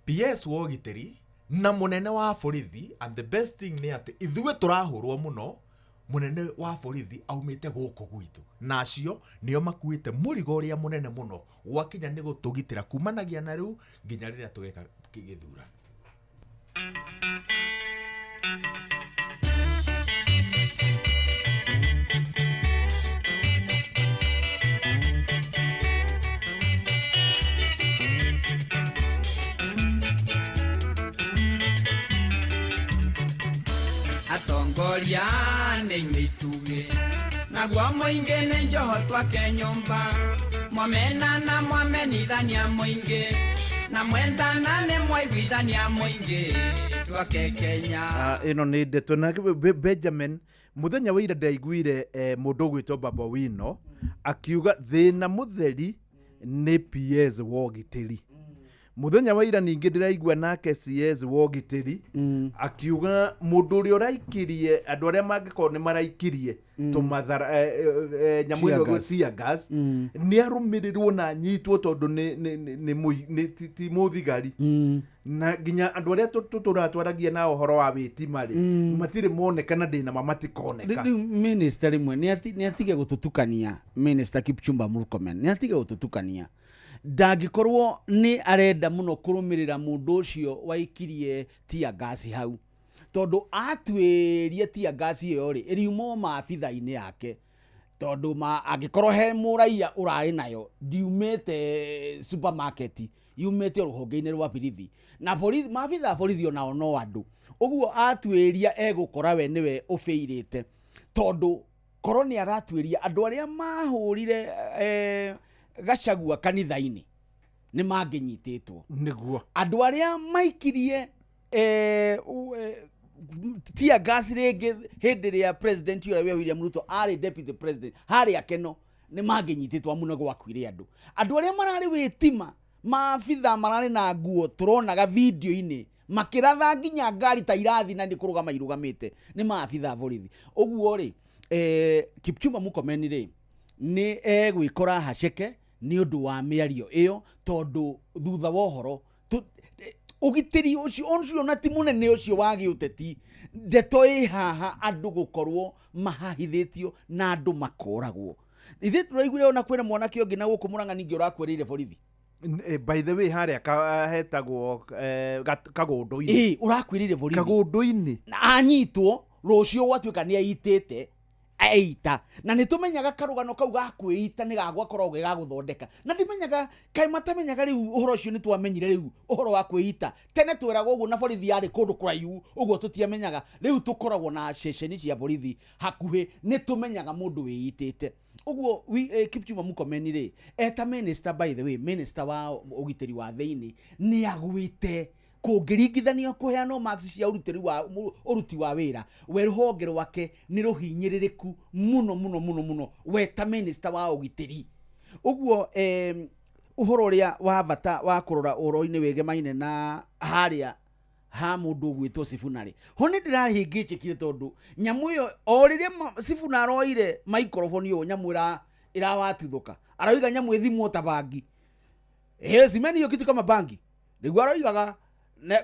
S12: PS wa ũgitĩri na mũnene wa borithi. And the best thing nĩ atĩ ithuĩ tũrahũrwo mũno, mũnene wa borithi aumĩte gũkũ gwitũ, na acio nĩo makuĩte mũrigo ũrĩa mũnene mũno gwakinya nĩ gũtũgitĩra kumanagia na rĩu nginya rĩrĩa tũgeka gĩthurano.
S16: Atongoria nĩ inyuĩ itugĩ, naguo mũingĩ nĩ njoho twake nyũmba, mwamena na mwamenithania mũingĩ, na mwendana nĩ mwaiguithania mũingĩ twake Kenya.
S7: Ĩno nĩ ndeto na Benjamin, mũthenya wa ira ndaiguire mũndũ ũgwĩtwo Baba Wino akiuga thĩna mũtheri nĩ PS wa ũgitĩri. Mũthenya wa ira ningĩ ndĩraigua nake CS wa ũgitĩri akiuga mũndũ ũrĩa ũraikirie, andũ arĩa mangĩkorwo nĩ maraikirie tũmathara, nyamũ ĩno
S15: Tear gas.
S7: Tear gas, nĩ arũmĩrĩrwo na anyitwo tondũ ti mũthigari. Na nginya andũ arĩa tũratwaragia na ũhoro wa wĩtima rĩ, matirĩ moneka na ndĩna ma matikoneka.
S15: Rĩu minister rĩmwe nĩ atige gũtũtukania. Minister Kipchumba Murkomen nĩ atige gũtũtukania. Ndangĩkorwo nĩ arenda mũno kũrũmĩrĩra mũndũ ũcio waikirie tear gas hau, tondũ atuĩrie tear gas ĩyo rĩ, ĩriuma o maabitha-inĩ yake, tondũ angĩkorwo he mũraia ũrarĩ nayo ndiumĩte supermarket, yumĩte rũhonge-inĩ rwa borithi, na borithi, maabitha a borithi onao no andũ. Ũguo atuĩria egũkora we nĩwe ũbĩirĩte, tondũ korwo nĩ aratuĩria andũ arĩa mahũrire Gachagua kanitha-inĩ nĩ mangĩnyitĩtwo.
S7: Nĩguo.
S15: Andũ arĩa maikirie tear gas rĩngĩ hĩndĩ ĩrĩa president ũrĩa William Ruto arĩ deputy president harĩa Keno nĩ mangĩnyitĩtwo amu nĩ gwakuire andũ. Andũ arĩa mararĩ wĩtima maabitha mararĩ na nguo tũronaga video-inĩ makĩratha nginya ngari ta irathi na nĩ kũrũgama irũgamĩte nĩ maabitha borithi. Ũguo rĩ Kipchumba Murkomen rĩ nĩ egwĩkora haceke nĩ ũndũ wa mĩario ĩyo tondũ thutha wa ũhoro ũgitĩri ũcio na ti mũnene ũcio wa gĩũteti ndeto ĩ haha andũ gũkorwo mahahithĩtio na andũ makoragwo. Ithuĩ tũraiguire ona kwĩna mwanake ũngĩ na gũkũ Murang'a ningĩ ũrakwereire borithi.
S7: By the way harĩa hetagwo Kagũndũ-inĩ.
S15: Ũrakwĩrĩire borithi
S7: Kagũndũ-inĩ
S15: na anyitwo rũciũ gwatuĩka nĩ aitĩte eita na nĩ tũmenyaga karũgano kau ga kwĩita nĩ gagwakoragwo ge ga gũthondeka na ndimenyaga kaĩ matamenyaga rĩu ũhoro ũcio nĩ twamenyire rĩu ũhoro wa kwĩita tene tweragwo ũguo na borithi yarĩ kũndũ kũraihu ũguo tũtiamenyaga rĩu tũkoragwo na ceceni cia borithi hakuhĩ nĩ tũmenyaga mũndũ wĩitĩte. Ũguo Kipchumba Murkomen rĩ eta minister, by the way minister wa ũgitĩri wa thĩinĩ nĩ agwĩte kũngĩringithanio kũheanwo marks cia ũruti wa wĩra we rũhonge rwake nĩ rũhinyĩrĩrĩku mũno mũno mũno mũno we ta minister wa ũgitĩri. Ũguo ũhoro ũrĩa wa bata wa kũrora ũhoro-inĩ wĩgemaine na harĩa ha mũndũ ũgwĩtwo Sifuna rĩ ho nĩ ndĩrahĩngĩcĩkire tondũ nyamũ ĩyo o rĩrĩa Sifuna aroire microphone ũũ nyamũ ĩrawatuthũka aroiga nyamũ ĩthimwo ta bangi cimeni hiyo kitu kama bangi nĩguo aroigaga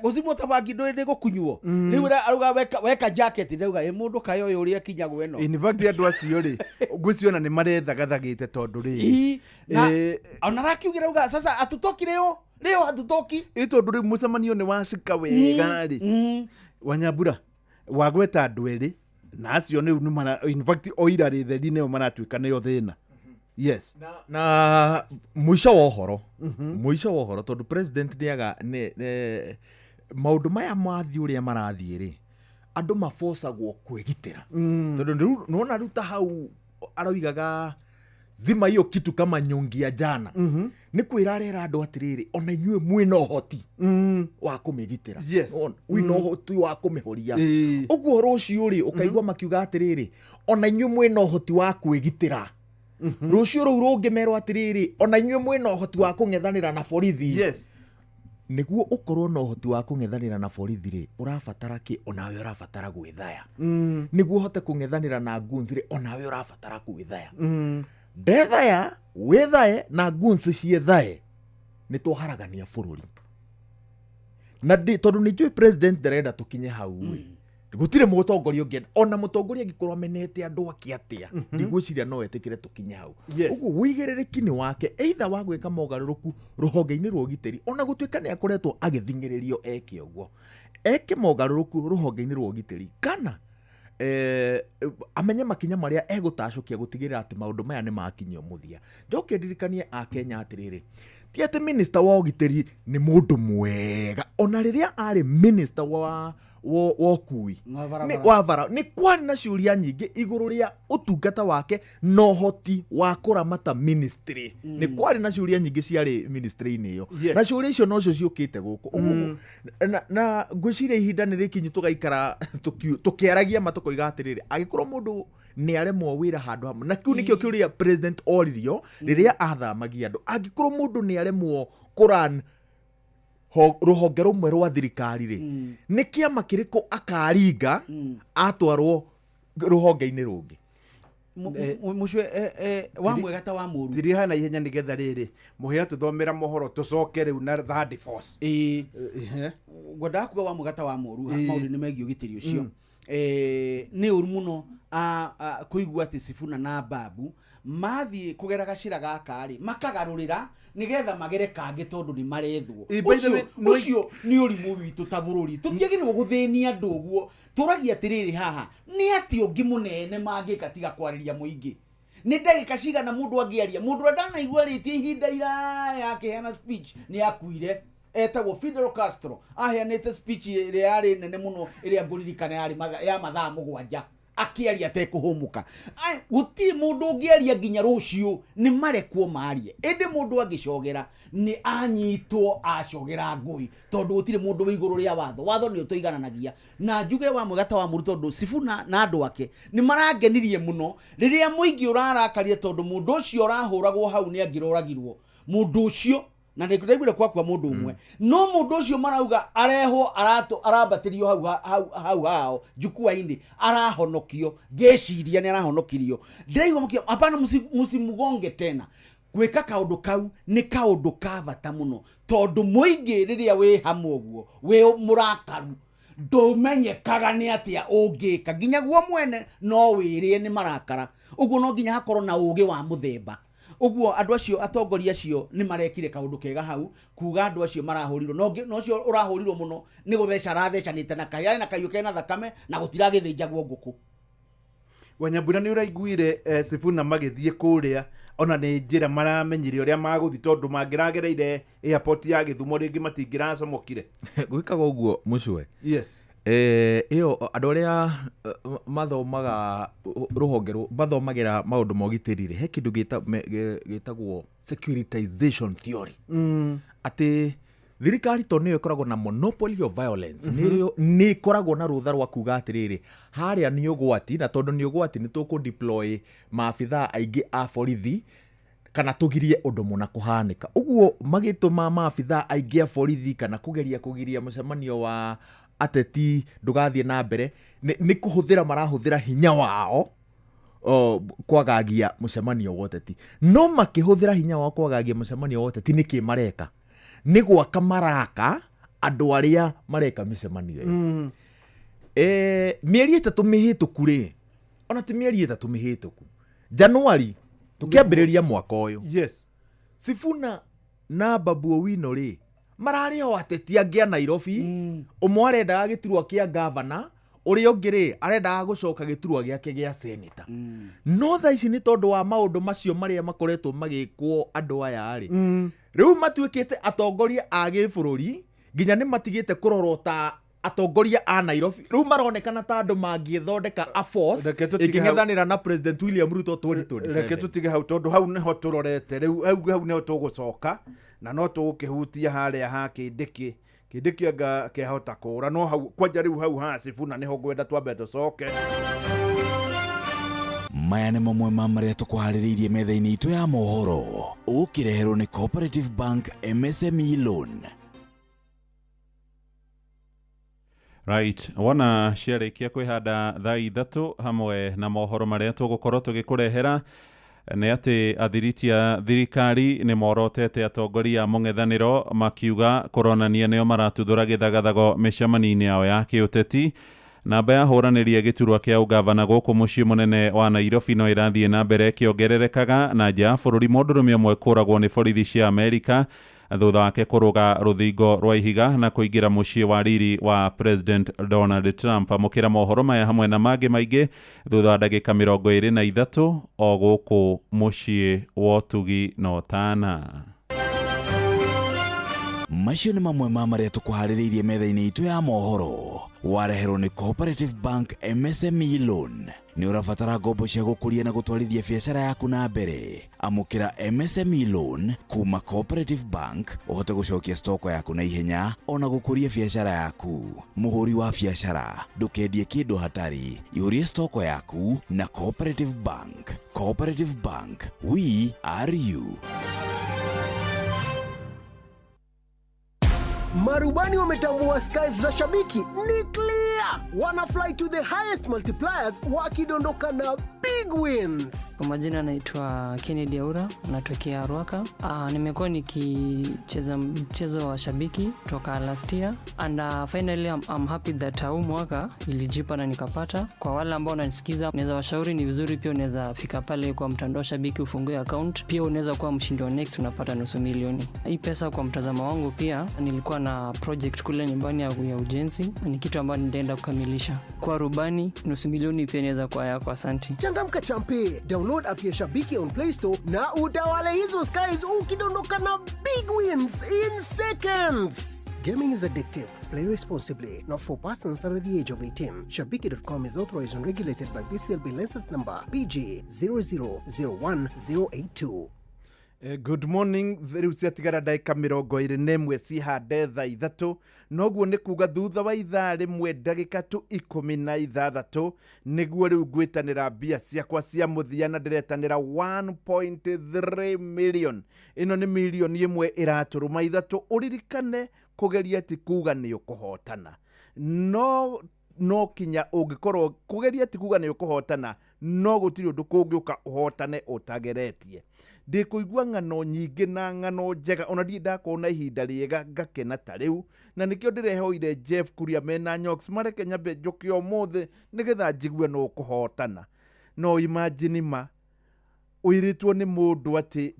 S15: gũcimwo ta bangi ndũĩ nĩ gũkunywo rĩu arauga weka jacket ndauga ĩ mũndũ kaĩ ũyũ ũrĩa akinyagwo ĩno.
S7: In fact andũ acio rĩ ngwĩciona nĩ marethagathagĩte tondũ rĩ
S15: ona arakiugĩra auga sasa atutoki leo leo hatutoki
S7: ĩ tondũ rĩu mũcemanio nĩ wacika wega rĩ Wanyambura wagweta andũ erĩ na acio nĩ mara in fact oira rĩ theri nĩo maratuĩka nĩo thĩna. Yes.
S12: Na mũico wa ũhoro mũico wa ũhoro tondũ president nĩaga maũndũ maya mathiĩ ũrĩa marathiĩ rĩ andũ mabocagwo kwĩgitĩra tondũ nĩwona rĩu ta hau aroigaga zima hiyo kitu kama nyongi ya jana nĩ kwĩra arera andũ atĩrĩrĩ ona inyuĩ mwĩna ũhoti wa kũmĩgitĩra wĩna ũhoti wa kũmĩhoria ũguo rũciũ rĩ ũkaigua makiuga atĩrĩrĩ ona inyuĩ mwĩna ũhoti wa kwĩgitĩra rũciũ rũu rũngĩ merwo atĩrĩrĩ ona inyuĩ mwĩna ũhoti wa kũng'ethanĩra na borithi.
S7: Yes.
S12: Nĩguo ũkorwo na ũhoti wa kũng'ethanĩra na borithi rĩ ũrabatara kĩ onawe ũrabatara gwĩthaya nĩguo ũhote kũng'ethanĩra na goons rĩ onawe ũrabatara gwĩthaya ndethaya wĩthaye na goons ciethaye nĩ twaharagania bũrũri na tondũ nĩ njũĩ president ndarenda tũkinye hau rĩ gũtirĩ mũtongoria ũngĩenda ona mũtongoria angĩkorwo amenete andũ ake atĩa ndigwĩciria no etĩkĩre tũkinye hau. Ũguo wĩigĩrĩrĩki nĩ wake either wa gwĩka mogarũrũku rũhonge-inĩ rwa ũgitĩri ona gũtuĩka nĩ akoretwo agĩthing'ĩrĩrio eke ũguo eke mogarũrũku rũhonge-inĩ rwa ũgitĩri kana amenye makinya marĩa egũtacũkia gũtigĩrĩra atĩ maũndũ maya nĩ makinyio mũthia. Njoke ndirikanie akenya atĩrĩrĩ ti atĩ minister wa ũgitĩri nĩ mũndũ mwega ona rĩrĩa arĩ minister wa ũkui wa bara nĩ kwarĩ na ciũria nyingĩ igũrũ rĩa ũtungata wake na ũhoti wa kũramata ministry nĩ kwarĩ na ciũria nyingĩ ciarĩ ministry-inĩ ĩyo na ciũria icio nocio ciũkĩte gũkũ na ngwĩciria ihinda nĩ rĩkinyu tũgaikara tũkĩaragia ma tũkoiga atĩrĩrĩ angĩkorwo mũndũ nĩ aremwo wĩra handũ hamwe na kĩu nĩkĩo kĩũria president oririo rĩrĩa athamagia andũ angĩkorwo mũndũ nĩ aremwo kũran rũhonge rũmwe rwa thirikari rĩ nĩ kĩama kĩrĩkũ akaringa atwarwo rũhonge-inĩ rũngĩ
S15: mũcwe wa mwega ta wa mũru
S7: tiri hana ihenya nĩgetha rĩrĩ mũhĩa tũthomera mohoro tũcoke rĩu na third force
S15: ngwendaga kuga wa mwega ta wa mũru maũndũ nĩ megiĩ ũgitĩri ũcio nĩ ũru mũno kũigua atĩ Sifuna na Babu mathiĩ kũgera gacĩra gaka rĩ makagarũrĩra nĩgetha magere kangĩ tondũ nĩ marethwo ũcio nĩ ũrimũ witũ ta bũrũri tũtiagĩrĩirwo gũthĩnia andũ ũguo tũragia atĩrĩrĩ haha nĩ atĩ ũngĩ mũnene mangĩka tiga kwarĩria mũingĩ nĩ ndagĩka cigana mũndũ angĩaria mũndũ ũrĩa ndanaigua arĩtie ihinda iraya akĩheana speech nĩ akuire etagwo Fidel Castro aheanĩte speech ĩrĩa yarĩ nene mũno ĩrĩa ngũririkana yarĩ ya mathaa 7 Akĩaria atekũhũmũka. Gũtirĩ mũndũ ũngĩaria nginya rũciũ, nĩ marekwo marie. Ĩndĩ mũndũ angĩcogera nĩ anyitwo acogera ngũi, tondũ gũtirĩ mũndũ wĩ igũrũ rĩa watho. Watho nĩ ũtũigananagia. Na njuge wa mwega ta wa mũru, tondũ Sifuna na andũ ake nĩ marangenirie mũno rĩrĩa mũingĩ ũrarakarire, tondũ mũndũ ũcio ũrahũragwo hau nĩ angĩroragirwo mũndũ ũcio, na nĩ ndaiguire kwakua mũndũ ũmwe, no mũndũ ũcio marauga arehwo arambatĩrio hau hau hau hao jukwaa-inĩ, arahonokio. Ngĩciria nĩ arahonokirio, ndĩraigua mũkio hapana, mũsimũgonge tena. Gwĩka kaũndũ kau nĩ kaũndũ ka bata mũno, tondũ mũingĩ rĩrĩa wĩ hamwe ũguo wĩ mũrakaru ndũmenyekaga nĩ atĩa ũngĩka, nginya guo mwene no wĩrĩe nĩ marakara. Ũguo no nginya hakorwo na ũgĩ wa mũthemba ũguo. Andũ acio, atongoria acio, nĩ marekire kaũndũ kega hau kuga andũ acio marahũrirwo, no ũcio ũrahũrirwo mũno nĩ gũtheca arathecanĩte na kaĩ na kahiũ kena thakame na gũtiragĩthĩnjagwo ngũkũ.
S7: Wanyambura, nĩ ũraiguire Sifuna magĩthiĩ kũrĩa, ona nĩ njĩra maramenyire ũrĩa magũthiĩ, tondũ mangĩragereire airport ya Gĩthumo rĩngĩ matingĩracomokire.
S12: Gwĩkaga ũguo mũcwe. Ĩyo andũ arĩa mathomaga rũhonge mathomagĩra maũndũ ma ũgitĩri rĩ, he kĩndũ gĩtagwo securitization theory, atĩ thirikari to nĩyo ĩkoragwo na monopoly of violence, nĩ ĩkoragwo na rũtha rwa kuga atĩrĩrĩ, harĩa nĩ ũgwati, na tondũ nĩ ũgwati nĩ tũkũ deploy maabithaa aingĩ a borithi kana tũgirie ũndũ mũna kũhanĩka. Ũguo magĩtũma maabithaa aingĩ a borithi kana kũgeria kũgiria mũcemanio wa ateti ndũgathiĩ na mbere, nĩ kũhũthĩra marahũthĩra hinya wao kwagagia mũcemanio wa ũteti. No makĩhũthĩra hinya wao kwagagia mũcemanio wa ũteti, nĩkĩ mareka? Nĩ gwaka maraka andũ arĩa mareka mĩcemanio ĩyo. Mĩeri 3 mĩhĩtũku rĩ, ona ti mĩeri 3 mĩhĩtũku, Januari tũkĩambĩrĩria mwaka ũyũ, Sifuna na Babu Owino rĩ, mararĩ o ateti angĩ a Nairobi. Ũmwe arendaga gĩturwa kĩa gavana, ũrĩa ũngĩ rĩ arendaga gũcoka gĩturwa gĩake gĩa seneta. No thaa ici nĩ tondũ wa maũndũ macio marĩa makoretwo magĩkwo andũ aya rĩ, rĩu matuĩkĩte atongoria a gĩbũrũri, nginya nĩ matigĩte kũrorwo ta atongoria a Nairobi. Rĩu maronekana ta andũ mangĩthondeka a force
S7: Reke tũtige hau.
S12: ĩngĩng'ethanĩra na President William Ruto 2027.
S7: Reke tũtige hau, tondũ hau nĩho tũrorete rĩu, hau nĩho tũgũcoka na no tũgũkĩhutia harĩa ha Kindiki. Kindiki anga kĩahota kũra, no hau kwanja rĩu hau ha Sifuna nĩho ngwenda twambe tũcoke.
S22: Maya nĩ mamwe ma marĩa tũkũharĩrĩirie metha-inĩ itũ ya mohoro, ũkĩreherwo nĩ Cooperative Bank MSME Loan.
S3: Right, wona ciarĩkia kwĩhanda thaa 3 hamwe na mohoro marĩa tũgũkorwo tũgĩkũrehera nĩ atĩ athiriti a thirikari nĩ morotete atongoria a mũng'ethanĩro, makiuga kũronania nĩo maratuthũra gĩthagathago mĩcemanio-inĩ yao ya kĩũteti. Namba ya hũranĩria gĩturwa kĩa ũgavana gũkũ mũciĩ mũnene wa Nairobi no ĩrathiĩ na mbere ĩkĩongererekaga. Na nja ya bũrũri, mũndũrũme ũmwe kũragwo nĩ borithi cia Amerika thutha wake kũrũga rũthingo rwa ihiga na kũingĩra mũciĩ wa riri wa President Donald Trump. Amũkĩra mohoro maya hamwe na mangĩ maingĩ thutha wa ndagĩka 23 o gũkũ mũciĩ wa ũtugi na ũtana.
S22: Macio nĩ mamwe ma marĩa tũkũharĩrĩirie metha-inĩ itũ ya mohoro, wareherwo nĩ Cooperative Bank MSME Loan. Nĩ ũrabatara ngombo cia gũkũria na gũtwarithia biacara yaku na mbere? Amũkĩra MSME Loan kuma Cooperative Bank ũhote gũcokia stoko yaku na ihenya ona gũkũria biacara yaku. Mũhũri wa biacara, ndũkendie kĩndũ hatarĩ, ihũrie stoko yaku na Cooperative Bank. Cooperative Bank, we are you.
S4: Marubani wametambua skies za shabiki ni clear, wana fly to the highest multipliers wakidondoka na big wins.
S5: Kwa majina naitwa Kennedy Aura, natokea Ruaka. Nimekuwa nikicheza mchezo wa shabiki toka last year and finally I'm happy that huu mwaka ilijipa na nikapata. Kwa wale ambao wananisikiza, naweza washauri ni vizuri pia unaweza fika pale kwa mtandao wa shabiki ufungue account. Pia unaweza kuwa mshindi wa next, unapata 500,000. Hii pesa kwa mtazamo wangu pia nilikuwa na project kule nyumbani ya ujenzi, ni kitu ambacho nitaenda kukamilisha. Kwa rubani 500,000 pia inaweza kuwa yako. Asante.
S4: Changamka champe, download app ya Shabiki on Play Store na utawale hizo skies ukidondoka na big wins in seconds.
S17: Gaming is addictive. Play responsibly. Not for persons under the age of 18. Shabiki.com is authorized and regulated by BCLB license number PG 0001082.
S7: Good morning. Rĩu ciatigara ndagĩka 21 cihande thaa 3, noguo nĩ kuga thutha wa ithaa 1 ndagĩka tu 16 nĩguo rĩu ngwĩtanĩra mbia ciakwa cia mũthia, na ndĩretanĩra 1.3 million. Ĩno nĩ mirioni 1 ĩratũrũma ithatũ. Ũririkane, kũgeria ti kuga nĩ ũkũhotana. No kinya ũngĩkorwo kũgeria ti kuga nĩ ũkũhotana, no gũtirĩ ũndũ kũngĩũka ũhotane ũtageretie. Ndĩkũigua ng'ano nyingĩ na ng'ano njega, ona ndirĩ ndakorwo na ihinda rĩega ngakena ta rĩu, na nĩkĩo ndĩrehoire Jeff Kuria mena Nyox mareke nyambe njũke ũmũthĩ nĩgetha njigue no ũkũhotana. No imagine ma ũirĩtwo nĩ mũndũ atĩ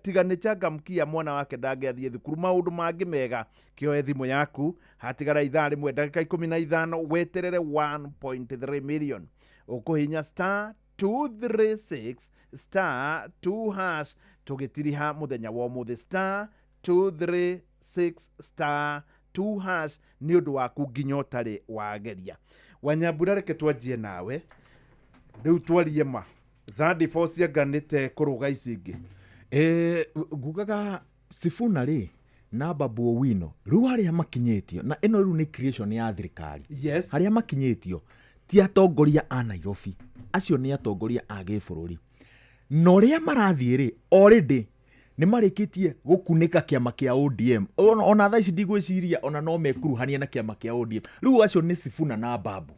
S7: tiga nĩ changamkia mwana wake ndangĩathiĩ thukuru, maũndũ mangĩ mega. Kĩoe thimũ yaku, hatigara ithaa 1 ndagĩka 15, weterere 1.3 million. Ũkũhinya *236*2#. Tũgĩtiriha mũthenya wa ũmũthĩ, *236*2# nĩ ũndũ waku nginya ũtarĩ wageria. Wanyambura, reke twanjie nawe rĩu, twarie ma third force cianganĩte kũrũga ici ingĩ.
S12: Ngugaga Sifuna rĩ na Babu Owino rĩu harĩa makinyĩtio, na ĩno rĩu nĩ creation ya thirikari. Harĩa makinyĩtio ti atongoria a Nairobi, acio nĩ atongoria a gĩbũrũri, na ũrĩa marathiĩ rĩ, already nĩ marĩkĩtie gũkunĩka kĩama kĩa ODM. Ona thaa ici ndigwĩciria ona no mekuruhania na kĩama kĩa ODM. Rĩu acio nĩ Sifuna na Babu.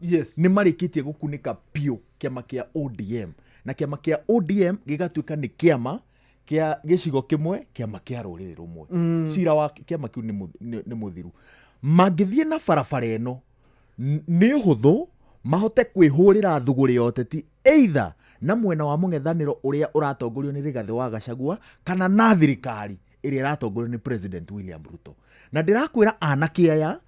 S12: Nĩ marĩkĩtie gũkunĩka biũ kĩama kĩa ODM, na kĩama kĩa ODM gĩgatuĩka nĩ kĩama kĩa gĩcigo kĩmwe, kĩama kĩa rũrĩrĩ rũmwe. Cira wa kĩama kĩu nĩ mũthiru. Mangĩthiĩ na barabara ĩno, nĩ ũhũthũ mahote kwĩhũrĩra thũgũrĩ ya ũteti, either na mwena wa mũng'ethanĩro ũrĩa ũratongorio nĩ Rigathĩ wa Gachagua, kana na thirikari ĩrĩa ĩratongorio nĩ President William Ruto. Na ndĩrakwĩra anake aya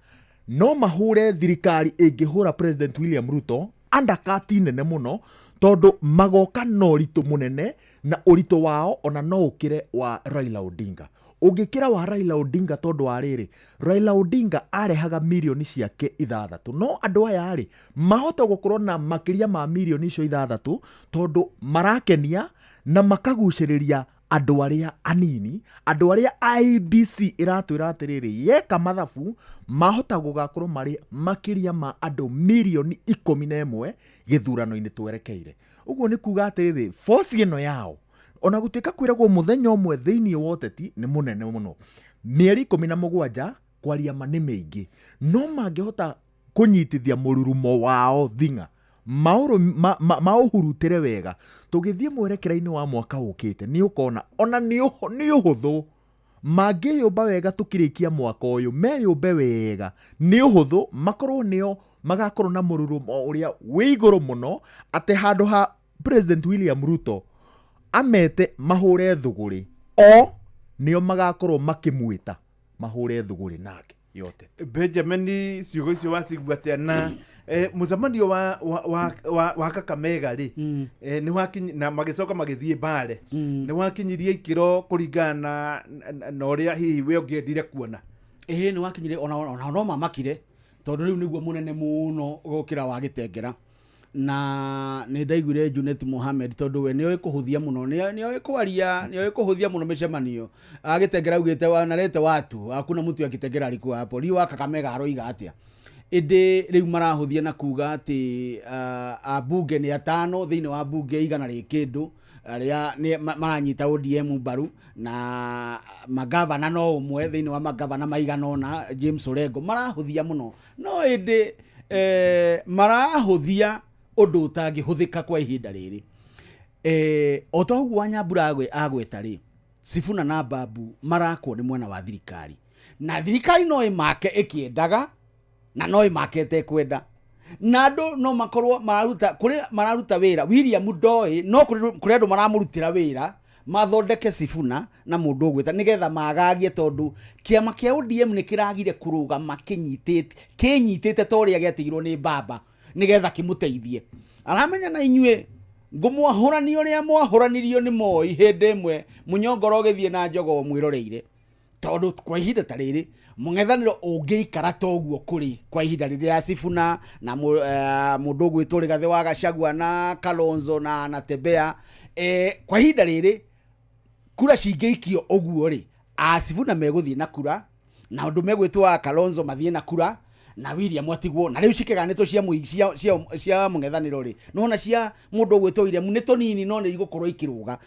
S12: no mahũre thirikari ĩngĩhũra President William Ruto undercut nene mũno, tondũ magoka na ũritũ mũnene, na ũritũ wao ona no ũkĩre wa Raila Odinga, ũngĩkĩra wa Raila Odinga, tondũ wa rĩrĩ, Raila Odinga arehaga mirioni ciake 6, no andũ aya rĩ mahota gũkorwo na makĩria ma mirioni icio 6, tondũ marakenia na makagucĩrĩria andũ arĩa anini, andũ arĩa IEBC ĩratwĩra atĩrĩrĩ, yeka mathabu mahota gũgakorwo marĩ makĩria ma andũ mirioni 11 gĩthurano-inĩ twerekeire. Ũguo nĩ kuga atĩrĩrĩ, force ĩno yao, ona gũtuĩka kwĩragwo mũthenya ũmwe thĩinĩ wa ũteti nĩ mũnene mũno, mĩeri 17 kwaria ma nĩ mĩingĩ, no mangĩhota kũnyitithia mũrurumo wao thing'a maũhurutĩre wega, tũgĩthiĩ mwerekera-inĩ wa mwaka ũkĩte nĩ ũkona ona nĩ ũhũthũ mangĩyũmba wega. Tũkĩrĩkia mwaka ũyũ meyũmbe wega, nĩ ũhũthũ makorwo nĩo magakorwo na mũrurumo ũrĩa wĩ igũrũ mũno, atĩ handũ ha President William Ruto amete mahũre thũgũrĩ, o nĩo magakorwo makĩmwĩta mahũre thũgũrĩ nake yote.
S7: Benjamin, ciugo icio wacigua atĩa? Na mũcemanio wa Kakamega rĩ, nĩ wakinyi na magĩcoka magĩthiĩ Mbale, nĩ wakinyirie ikĩro kũringana na ũrĩa hihi we ũngĩendire kuona?
S15: Ĩĩ, nĩ wakinyire, ona no mamakire, tondũ rĩu nĩguo mũnene mũno gũkĩra wa Gĩtengera. Na nĩ ndaiguire Junet Mohamed, tondũ we nĩoĩ kũhũthia mũno, nĩoĩ kwaria, nĩoĩ kũhũthia mũno mĩcemanio. Agĩtengera augĩte wanarete watu, hakuna mtu akitengera alikuwa hapo. Riu wa Kakamega aroiga atĩa? Ĩndĩ rĩu marahũthia na kuga atĩ ambunge nĩ atano thĩinĩ wa mbunge 100 rĩ kĩndũ arĩa nĩ maranyita ODM mbaru, na magavana no ũmwe thĩinĩ wa magavana maigana ũna, James Orengo. Marahũthia mũno, no ĩndĩ marahũthia ũndũ ũtangĩhũthĩka kwa ihinda rĩrĩ. O ta ũguo Wanyambura agweta rĩ, Sifuna na Babu marakwo nĩ mwena wa thirikari, na thirikari no ĩmake ĩkĩendaga na no ĩmake ĩtekwenda, na andũ no makorwo mararuta kũrĩ mararuta wĩra William ndoĩ, no kũrĩ andũ maramũrutĩra wĩra mathondeke Sifuna na mũndũ ũgwĩta nĩgetha magagie, tondũ kĩama kĩa ODM nĩ kĩragire kũrũgama kĩnyitĩte ta ũrĩa gĩatigirwo nĩ baba nĩgetha kĩmũteithie. Aramenya na inyuĩ ngũmwahũrania ũrĩa mwahũranirio nĩ Moi hĩndĩ ĩmwe, mũnyongoro ũgĩthiĩ na njogoo mwĩroreire. Tondũ kwa ihinda ta rĩrĩ mũng'ethanĩro ũngĩikara ta ũguo kũrĩ kwa ihinda rĩrĩa Sifuna na mũndũ ũgwĩtwo Rigathĩ wa Gachagua na Kalonzo na Natembeya, kwa ihinda rĩrĩ kura cingĩikio ũguo rĩ, a Sifuna megũthiĩ na kura na ũndũ megwĩtwo wa Kalonzo mathiĩ na kura na William atigwo na rĩu cikĩganĩtwo cia cia mũng'ethanĩro rĩ, nona cia mũndũ ũgwĩtwo William nĩ tũnini no nĩ igũkorwo ikĩrũga.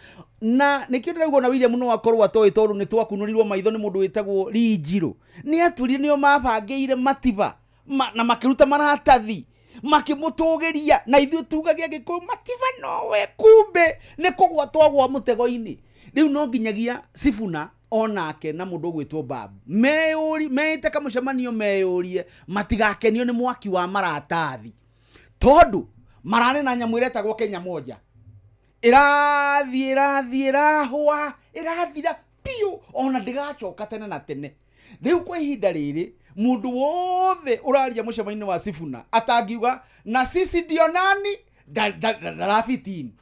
S15: Na nĩkĩo ndĩrauga na William no akorwo atoĩ tondũ nĩ twakunũrirwo maitho nĩ mũndũ wĩtagwo Rinjirũ. Nĩ atwĩrire nĩo mabangĩire Matiba na makĩruta maratathi makĩmũtũgĩria, na ithuĩ tugage Gĩkũyũ Matiba nowe, kumbe nĩ kũgwa twagwa mũtego-inĩ. Rĩu no nginyagia Sifuna onake na mũndũ ũgwĩtwo Babu meyũri meĩte kamũcemanio meyũrie matigakenio nĩ mwaki wa maratathi, tondũ mararĩ na nyamũ ĩretagwo Kenya Moja ĩrathiĩ ĩrathiĩ ĩrahũa ĩrathira biũ ona ndĩgacoka tene na tene. Rĩu kwa ihinda rĩrĩ mũndũ wothe ũraria mũcemanio wa Sifuna atangiuga na sisi ndio nani ndarabitini,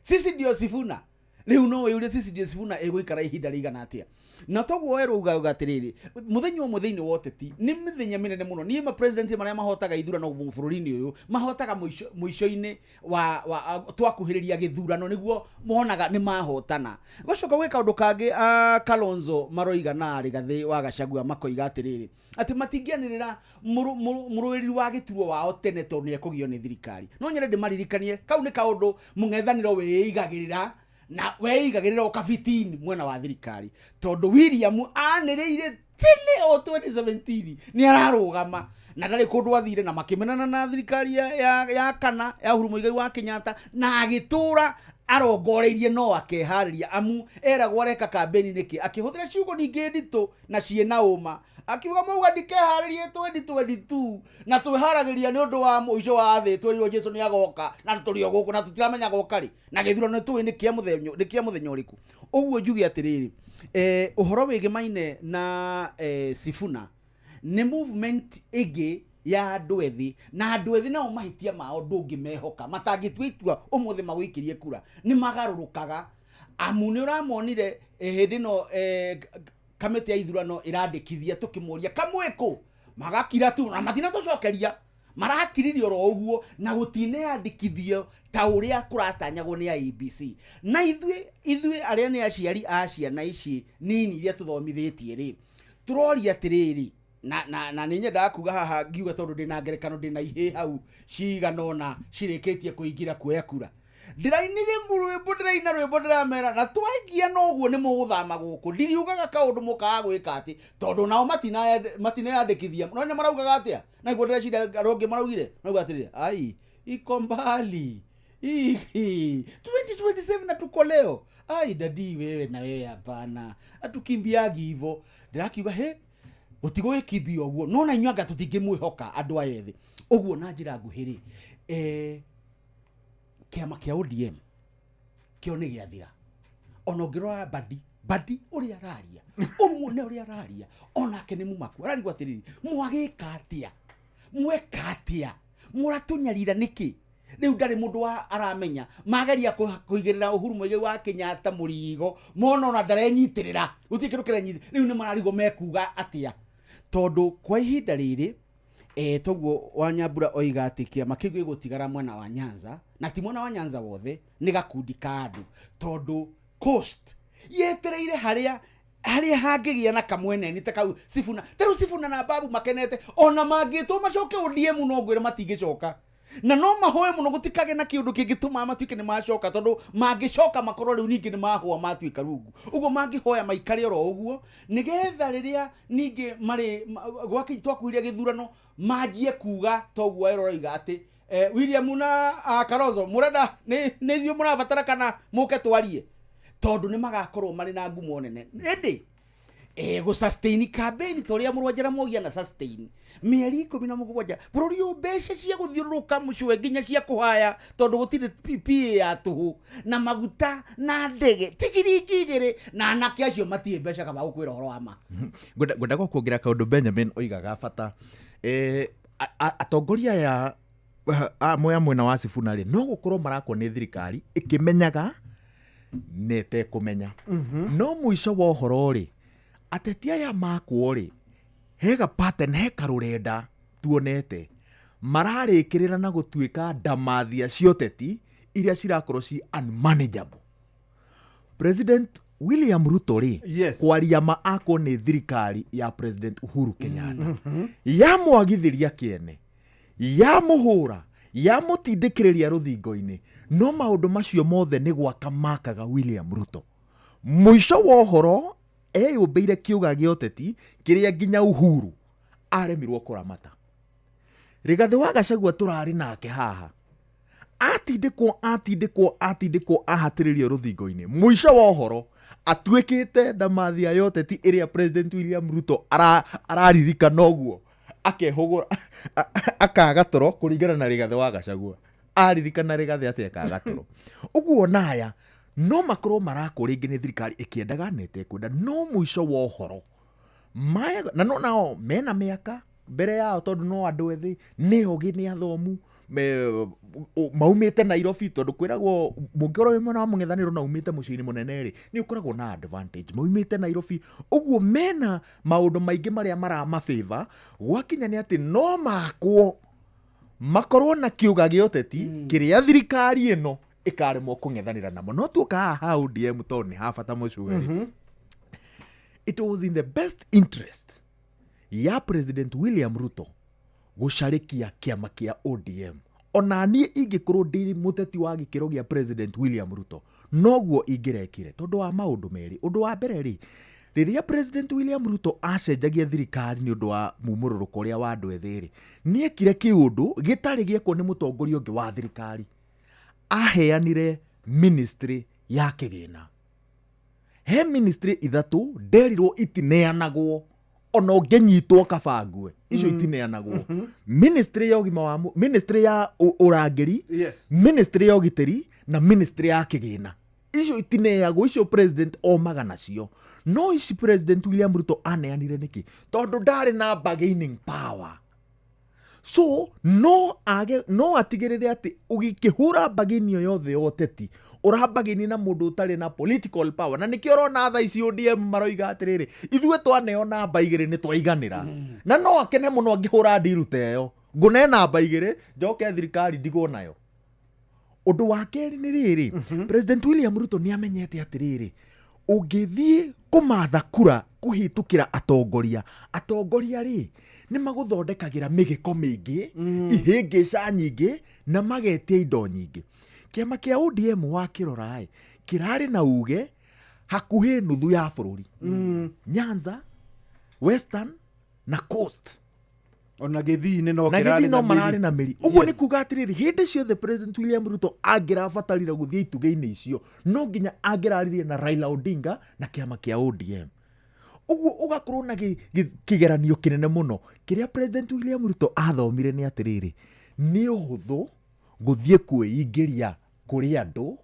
S15: sisi ndio Sifuna. Rĩu no wĩyũrie sisi ndio Sifuna ĩgũikara ihinda rĩigana atĩa. Na toguo werũ ugaga atĩrĩrĩ, mũthenya ũmwe thĩinĩ wa ũteti nĩ mĩthenya mĩnene mũno. Niĩ ma president marĩa mahotaga ithurano bũrũri-inĩ ũyũ mahotaga mũico-inĩ wa twakuhĩrĩria gĩthurano nĩguo monaga nĩ mahotana. Gũcoka gwĩ kaũndũ kangĩ Kalonzo maroiga na Rigathĩ wa Gachagua makoiga atĩrĩrĩ atĩ matingĩanĩrĩra mũrũĩrĩri wa gĩturwa wao tene tondũ nĩ ekũgio nĩ thirikari. No nyende ndĩmaririkanie kau nĩ kaũndũ mũng'ethanĩro wĩigagĩrĩra na weigagĩrĩra ũkabitini mwena wa thirikari, tondũ William anĩrĩire tene o 2017 nĩ ararũgama na ndarĩ kũndũ athire, na makĩmenana na thirikari ya kana ya Uhuru Muigai wa Kenyatta, na agĩtũra arongoreirie no akeharĩria amu eragwo areka kambeni nĩkĩ, akĩhũthĩra ciugo ningĩ nditũ na ciĩna ũma, akiuga mauga ndikeharĩrie 2022 na twĩharagĩria nĩ ũndũ wa mũico wa thĩ, twerirwo Jesu nĩ agoka na tũrĩ o gũkũ na tũtiramenya goka rĩ, na gĩthurano nĩ tũĩ nĩ kĩa mũthenya ũrĩkũ. Ũguo njuge atĩrĩrĩ, ũhoro wĩgĩmaine na Sifuna nĩ movement ĩngĩ ya andũ ethĩ, na andũ ethĩ nao mahĩtia mao ndũngĩmehoka, matangĩtua itua ũmũthĩ magũikĩrie kura nĩ magarũrũkaga. Amu nĩ ũramonire hĩndĩ ĩno kamĩtĩ ya ithurano ĩrandĩkithia tũkĩmũria kamwĩkũ, magakira tu na matinatũcokeria, marakiririe oro ũguo na gũtineyandĩkithio ta ũrĩa kũratanyagwo nĩ IEBC. Na ithuĩ arĩa nĩ aciari a ciana ici nini iria tũthomithĩtie rĩ, tũroria atĩrĩrĩ, na nĩ nyendaga kuga haha ngiuga tondũ ndĩna ngerekano ndĩna ihĩ hau cigana ũna cirĩkĩtie kũingĩra kuoya kura. Ndĩrainire rwĩmbo, ndĩraina rwĩmbo ndĩramera na twaingia noguo nĩ mũgũthama gũkũ, ndiriugaga kaũndũ mũkaga gwĩka atĩ tondũ nao matineyandĩkithia. No maraugaga atĩa? Na niguo ndĩreciria arĩa angĩ maraugire, marauga atĩrĩrĩ, ai iko mbali 2027 na tuko leo, ai dadi wewe na wewe hapana, atukimbiagi hivo. Ndĩrakiuga he gũtigũgĩkimbio ũguo, no na inyuĩ anga tũtingĩmwĩhoka andũ aya ethĩ ũguo. Na njĩra nguhĩ rĩ, kĩama kĩa ODM kĩo nĩ gĩathira. Ona ũngĩrora Badi ũrĩa araria, ũmuone ũrĩa araria, onake nĩ mũmaku. Ararigwo atĩrĩrĩ, mwagĩka atĩa, mweka atĩa, mũratũnyarira nĩkĩ? Rĩu ndarĩ mũndũ wa aramenya, mageria kũigĩrĩra Uhuru Muigai wa Kenyatta mũrigo, mona ona ndarenyitĩrĩra, gũtirĩ kĩndũ kĩrenyitĩrĩra. Rĩu nĩ mararigwo mekuga atĩa, tondũ kwa ihinda rĩrĩ toguo Wanyambura oiga atĩ kĩama kĩu gĩgũtigara mwena wa Nyanza, na ti mwena wa Nyanza wothe, nĩ gakundi ka andũ, tondũ Coast yetereire harĩa hangĩgĩa na kamweneni ta kau Sifuna. Ta rĩu Sifuna na Babu makenete, ona mangĩtwo macoke ODM no ngwĩre matingĩcoka, na no mahoe mũno gũtikage na kĩũndũ kĩngĩtũma matuĩke nĩ macoka, tondũ mangĩcoka makorwo rĩu ningĩ nĩ mahũa matuĩka rungu. Ũguo mangĩhoya maikare oro ũguo nĩgetha rĩrĩa ningĩ marĩ twakuhĩrĩria gĩthurano manjie kuga toguo ĩroiga atĩ William na Kalonzo mũrenda nĩ ithuĩ mũrabatara kana mũke twarie, tondũ nĩ magakorwo marĩ na ngumo nene. Ĩndĩ gũ sustain campaign ta ũrĩa mũrũ wa Jaramogi ana sustain mĩeri 17 bũrũri ũyũ, mbeca cia gũthiũrũrũka mũcwe nginya cia kũhaya, tondũ gũtirĩ PPA ya tũhũ na maguta na ndege ti ciringi 2, na anake acio matirĩ mbeca kaba gũkwĩra ũhoro wa ma.
S12: Ngwenda gũkuongerera kaũndũ Benjamin oigaga bata, atongoria aya amwe a mwena wa Sifuna rĩ, no gũkorwo marakwo nĩ thirikari ĩkĩmenyaga na ĩtekũmenya, no mũico wa ũhoro rĩ, Ateti aya makwo rĩ, hega pattern, he karũrenda tuonete mararĩkĩrĩra na gũtuĩka ndamathia cia ũteti iria cirakorwo ci unmanageable. President William Ruto rĩ, kwaria ma akwo nĩ thirikari ya President Uhuru Kenyatta, yamwagithĩria kĩene, yamũhũra, yamũtindĩkĩrĩria rũthingo-inĩ, no maũndũ macio mothe nĩ gwaka makaga William Ruto. Mũico wa ũhoro eyũmbĩire kĩũga gĩa ũteti kĩrĩa nginya Uhuru aremirwo kũramata. Rigathĩ wa Gachagua tũrarĩ nake haha, atindĩkwo atindĩkwo atindĩkwo ahatĩrĩrio rũthingo-inĩ, mũico wa ũhoro atuĩkĩte ndamathia ya ũteti ĩrĩa President William Ruto araririkana ũguo akehũgũra akaga toro kũringana na Rigathĩ wa Gachagua. Aririkana Rigathĩ atĩ akaga toro ũguo. Naya no makorwo marakwo rĩngĩ nĩ thirikari ĩkĩendaga na ĩtekwenda, no mũico wa ũhoro maya na no nao mena mĩaka mbere yao, tondũ no andũ ethĩ, nĩ ogĩ, nĩ athomu, maumĩte Nairobi, tondũ kwĩragwo mũngĩkorwo wĩ mwena wa mũng'ethanĩro na umĩte mũciĩ-inĩ mũnene rĩ, nĩ ũkoragwo na advantage. Maumĩte Nairobi, ũguo mena maũndũ maingĩ marĩa maramabĩva. Gwakinya nĩ atĩ no makwo makorwo na kĩũga gĩa ũteti kĩrĩa thirikari ĩno ĩkaremwo kũng'ethanĩra namo. No tuoka haha ha ODM, tondũ nĩ ha bata mũcugari, it was in the best interest ya President William Ruto gũcarĩkia kĩama kĩa ODM. Ona niĩ ingĩkorwo ndĩ mũteti wa gĩkĩro gĩa President William Ruto, noguo ingĩrekire, tondũ wa maũndũ merĩ. Ũndũ wa mbere rĩ, rĩrĩa President William Ruto acenjagia thirikari nĩ ũndũ wa mumũrũrũko ũrĩa wa andũ ethĩ rĩ, nĩekire kĩũndũ gĩtarĩ gĩekwo nĩ mũtongoria ũngĩ wa thirikari. Aheanire ministry ya kĩgĩna. He ministry ithatũ nderirwo itineanagwo ona ũngĩnyitwo kabangue, icio itineanagwo: ministry ya ũgima wa ministry ya ũrangĩri, ministry ya ũgitĩri na ministry ya kĩgĩna. Icio itineagwo, icio president omaga nacio. No ici President William Ruto aneanire nĩkĩ? Tondũ ndarĩ na bargaining power. So no age, no atigĩrĩre atĩ ũgĩkĩhũra mbagini ĩyo yothe ya ũteti, ũrambagini na mũndũ ũtarĩ na political power. Na nĩkĩo ũrona thaa ici ODM maroiga atĩrĩrĩ, ithuĩ twaneo namba 2 nĩ twaiganĩra. Na no akene mũno angĩhũra ndiru ta ĩyo, ngũne namba 2 njoke thirikari ndigwo nayo. Ũndũ wa kerĩ nĩ rĩrĩ, President William Ruto nĩ amenyete atĩrĩrĩ, ũngĩthiĩ kũmatha kura kũhĩtũkĩra atongoria, atongoria rĩ, nĩ magũthondekagĩra mĩgĩko mĩingĩ, ihĩngĩca nyingĩ na magetia indo nyingĩ. Kĩama kĩa ODM wakĩrora ĩ, kĩrarĩ na uge hakuhĩ nuthu ya bũrũri, Nyanza, Western na Coast.
S7: Ona gĩthii-inĩ no
S12: na
S7: kĩrarĩ
S12: gĩthii no
S7: na mĩri.
S12: Mararĩ na mĩri. Ũguo nĩ kuga atĩrĩrĩ, hĩndĩ ciothe President William Ruto angĩrabatarire gũthiĩ itugĩ-inĩ icio, no nginya angĩraririe na Raila Odinga na kĩama kĩa ODM. Ũguo ũgakorwo na kĩgeranio kĩnene mũno. Kĩrĩa President William Ruto athomire nĩ atĩrĩrĩ, nĩ ũhũthũ gũthiĩ kwĩingĩria kũrĩ andũ,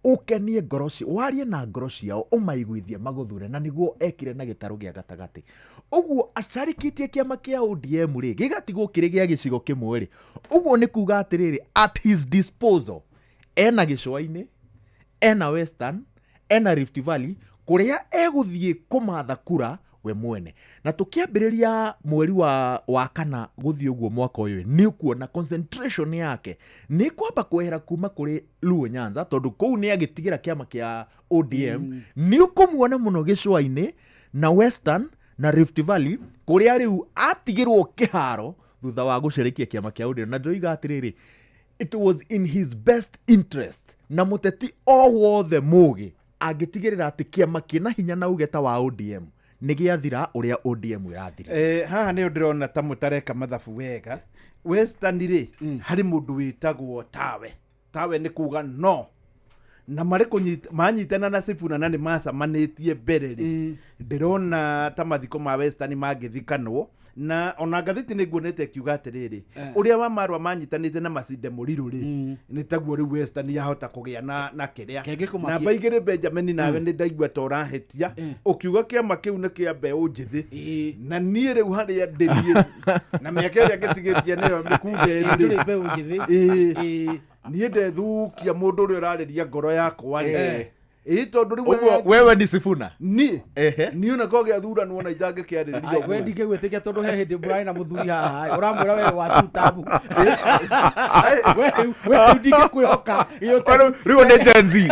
S12: ũkenie ngoro warie na ngoro ciao, ũmaiguithie magũthure, na nĩguo ekire na gĩtarũ gĩa gatagatĩ. Ũguo acarĩkĩtie kĩama kĩa ODM rĩ, gĩgatigwo kĩrĩ gĩa gĩcigo kĩmwe rĩ. Ũguo nĩ kuga atĩrĩrĩ, at his disposal ena gĩcũa-inĩ, ena Western, ena Rift Valley, kũrĩa egũthiĩ kũmatha kura we mwene. Na tũkĩambĩrĩria mweri wa kana gũthiĩ ũguo mwaka ũyũ, nĩ ũkuona concentration yake nĩ kwamba kwehera kuma kũrĩ Luo Nyanza, tondũ kũu nĩ agĩtigĩra kĩama kĩa ODM. Nĩ ũkũmuona mũno gĩcũa-inĩ na Western na Rift Valley, kũrĩa rĩu atigĩrwo kĩharo thutha wa gũcerikia kĩama kĩa ODM. Na ndĩroiga atĩrĩrĩ, it was in his best interest, na mũteti o wothe mũgĩ angĩtigĩrĩra atĩ kĩama kĩna hinya na uge ta wa ODM nĩ gĩathira ũrĩa ODM ĩrathira.
S7: Haha nä ndĩrona ta mũtareka mathabu wega. Western rĩ, harĩ mũndũ wĩtagwo Tawe. Tawe nĩ kuga no na marĩ kũnyita manyitana na Sifuna na nĩ macamanĩtie mbere rĩ, ndĩrona ta mathiko ma Western mangĩthikanwo. Na ona ngathĩti nĩ nguonete ĩkiuga atĩrĩrĩ, ũrĩa wa marũa manyitanĩte na Macinde Mũrirũ rĩ, nĩ taguo rĩu Western yahota kũgĩa na kĩrĩa.
S15: Kenge kũmakia-
S7: Namba 2, Benjamin, nawe nĩ ndaigua ta ũrahĩtia ũkiuga kĩama kĩu nĩ kĩa mbeũ njĩthĩ. Na niĩ rĩu harĩa ndĩthiĩ na mĩaka ĩrĩa ngĩtigĩtie nĩyo mĩkunde
S15: Ndũrĩ mbeũ njĩthĩ.
S7: Ĩĩ. Niĩ ndethukia mũndũ ũrĩa ũrarĩria ngoro yakwa rĩ. Ĩ tondũ rĩu
S12: wewe ni Sifuna
S7: ni ni ona ko gĩathuranwo na itangĩkĩarĩrĩria
S15: we ndingĩgwĩtĩkia tondũ he hĩndĩ mũrarĩ na mũthuri haha ũramwĩra we wa tutabu we rĩu ndingĩkwĩhoka
S12: rĩu nĩ Gen Z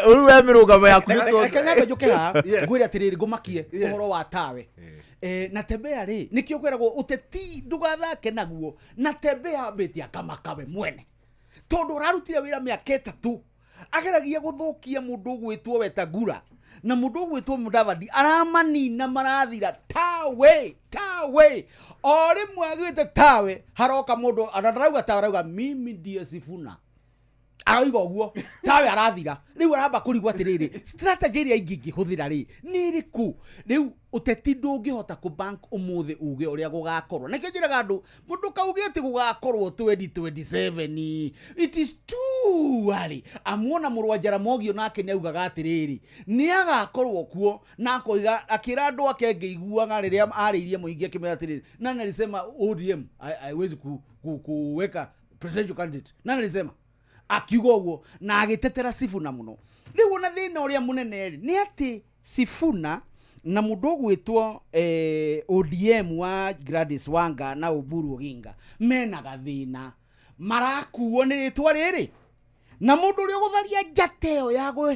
S12: rĩu we mĩrũgamo yaku
S15: reke nyambe njũke haha ngwĩre atĩrĩrĩ ngũmakie ũhoro wa tawe Natembeya rĩ nĩkĩo kwĩragwo ũteti ndũgathake naguo. Natembeya ambĩtie akamaka we mwene tondũ ũrarutire wĩra mĩaka 3 ageragia gũthũkia mũndũ ũgwĩtwo Wetangula na mũndũ ũgwĩtwo Mudavadi aramanina marathira tawe tawe o rĩmwe agĩte tawe haroka mũndũ arauga tawe arauga mimi ndiye Sifuna aroiga ũguo tawe arathira rĩu aramba kũrigwo atĩrĩrĩ strategy ĩrĩa ingĩ ingĩhũthĩra rĩ nĩ ĩrĩkũ rĩu ũteti ndũngĩhota kũ bank ũmũthĩ uge ũrĩa gũgakorwo nakĩo njĩraga andũ mũndũ kauge atĩ gũgakorwo 2027 it is too early amuona mũrũ wa Jaramogi onake nĩaugaga atĩrĩrĩ nĩ agakorwo kuo na akoiga akĩra andũ ake ngĩiguaga rĩrĩa arĩirie mũingĩ akĩmera atĩrĩrĩ nani alisema ODM haiwezi kuweka presidential candidate nani alisema akiuga ũguo na agĩtetera Sifuna mũno rĩu ona thĩna ũrĩa mũnene rĩ nĩ atĩ Sifuna na mũndũ ũgwĩtwo ODM wa Gladys Wanga na Oburu Oginga mena gathĩna marakuo nĩ rĩtwa rĩrĩ na mũndũ ũrĩa ũgũtharia njata ĩyo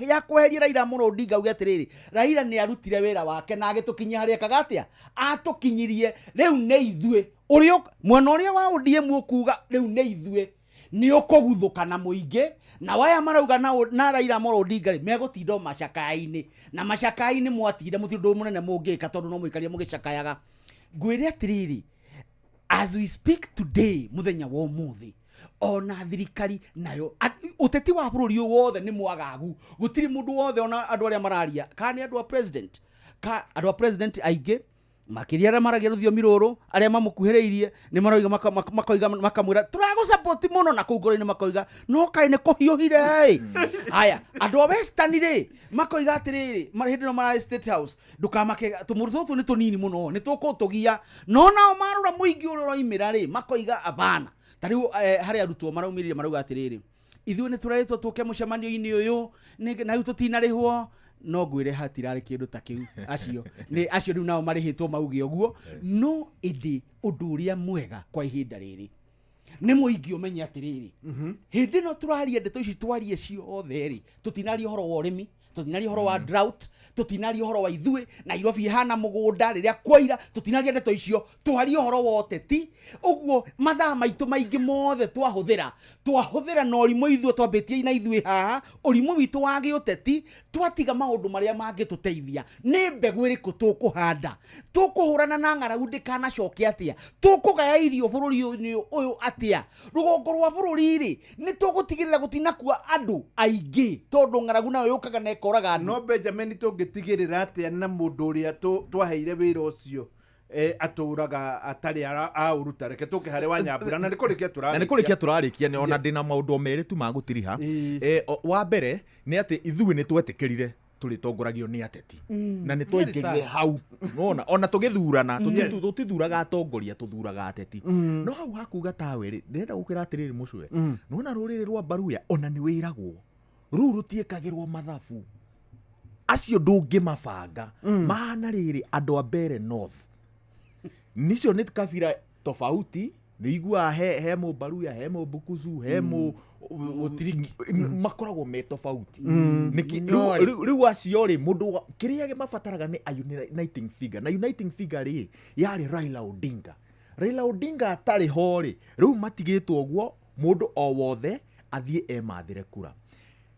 S15: ya kweheria Raila Amolo Odinga auge atĩrĩrĩ Raila nĩ arutire wĩra wake na agĩtũkinyia harĩa ekaga atĩa atũkinyirie rĩu nĩ ithuĩ ũrĩa mwena ũrĩa wa ODM ũkuga rĩu nĩ ithuĩ nĩ ũkũguthũka na mũingĩ na waya marauga na Raila Amolo Odinga rĩ megũtinda o macakaya-inĩ na macakaya-inĩ mwatinda mũtirĩ ũndũ mũnene mũngĩka tondũ no mũikarie mũgĩcakayaga ngwĩre atĩrĩrĩ as we speak today mũthenya wa ũmũthĩ ona thirikari nayo ũteti wa bũrũri ũyũ wothe nĩ mwagagu gũtirĩ mũndũ wothe ona andũ arĩa mararia kana nĩ andũ a president ka andũ a president aingĩ makĩria arĩa maragia rũthiomi rũrũ arĩa mamũkuhĩrĩirie nĩ maroiga makoiga makamwĩra tũragũsupport mũno na kũu ngoro-inĩ makoiga no kaĩ nĩ kũhiũhire ĩ haya andũ a Western rĩ makoiga atĩrĩrĩ hĩndĩ ĩno mararĩ State House ndũkamake tũmũndũ tũtũ nĩ tũnini mũno nĩ tũkũtũgia no nao marora mũingĩ ũrĩa ũroimĩra rĩ makoiga abana ta rĩu harĩ arutwo maraumĩrire marauga atĩrĩrĩ ithuĩ nĩ tũrerĩtwo tũke mũcemanio-inĩ ũyũ na rĩu tũtinarĩhwo no ngwĩre hatirarĩ kĩndũ ta kĩu acio nĩ acio rĩu nao marĩhĩtwo mauge ũguo no ĩndĩ ũndũ ũrĩa mwega kwa ihinda rĩrĩ nĩ mũingĩ ũmenye atĩrĩrĩ hĩndĩ ĩno tũraria ndeto ici twarie ciothe rĩ tũtinaria ũhoro wa ũrĩmi tũtinaria ũhoro wa drought tũtinaria ũhoro wa ithuĩ Nairobi ĩhana mũgũnda rĩrĩa kwaira tũtinaria ndeto icio twarie ũhoro wa ũteti ũguo mathaa maitũ maingĩ mothe twahũthĩra na ũrimũ ithuĩ twambĩtie na ithuĩ haha ũrimũ witũ wa gĩũteti twatiga maũndũ marĩa mangĩtũteithia nĩ mbegũ ĩrĩkũ tũkũhanda tũkũhũrana na ng'aragu ndĩkanacoke atĩa tũkũgaya irio bũrũri-inĩ ũyũ atĩa rũgongo rwa bũrũri rĩ nĩ tũgũtigĩrĩra gũtinakua andũ aingĩ tondũ ng'aragu nayo yũkaga na ĩkoraga andũ
S7: no Benjamin tũngĩtigĩrĩra atĩa na mũndũ ũrĩa twaheire wĩra ũcio atũraga atarĩ aũruta reke tũke harĩ wa Nyambura na nĩ kũrĩkia tũrarĩkia
S12: na nĩ kũrĩkia tũrarĩkia nĩ ona ndĩna maũndũ merĩ tu ma gũtiriha wa mbere nĩ atĩ ithuĩ nĩ twetĩkĩrire tũrĩtongoragio nĩ ateti na nĩ twaingĩrire hau nona ona tũgĩthurana tũtithuraga atongoria tũthuraga ateti no hau hakuga tawe rĩ ndĩrenda gũkwĩra atĩrĩrĩ mũcwe nona rũrĩrĩ rwa Baruya ona nĩ wĩragwo rũu rũtiĩkagĩrwo mathabu acio ndũngĩmabanga mahana rĩrĩ andũ a Mbere North nicio nĩ kabira tofauti nĩ iguaga he mũbaruya he mũbukusu he mũ makoragwo me tofauti rĩu acio rĩ mũndũ kĩrĩa mabataraga nĩ a uniting figure na uniting figure rĩ yarĩ Raila Odinga Raila Odinga atarĩ ho rĩ rĩu matigĩtwo ũguo mũndũ o wothe athiĩ emathĩre kura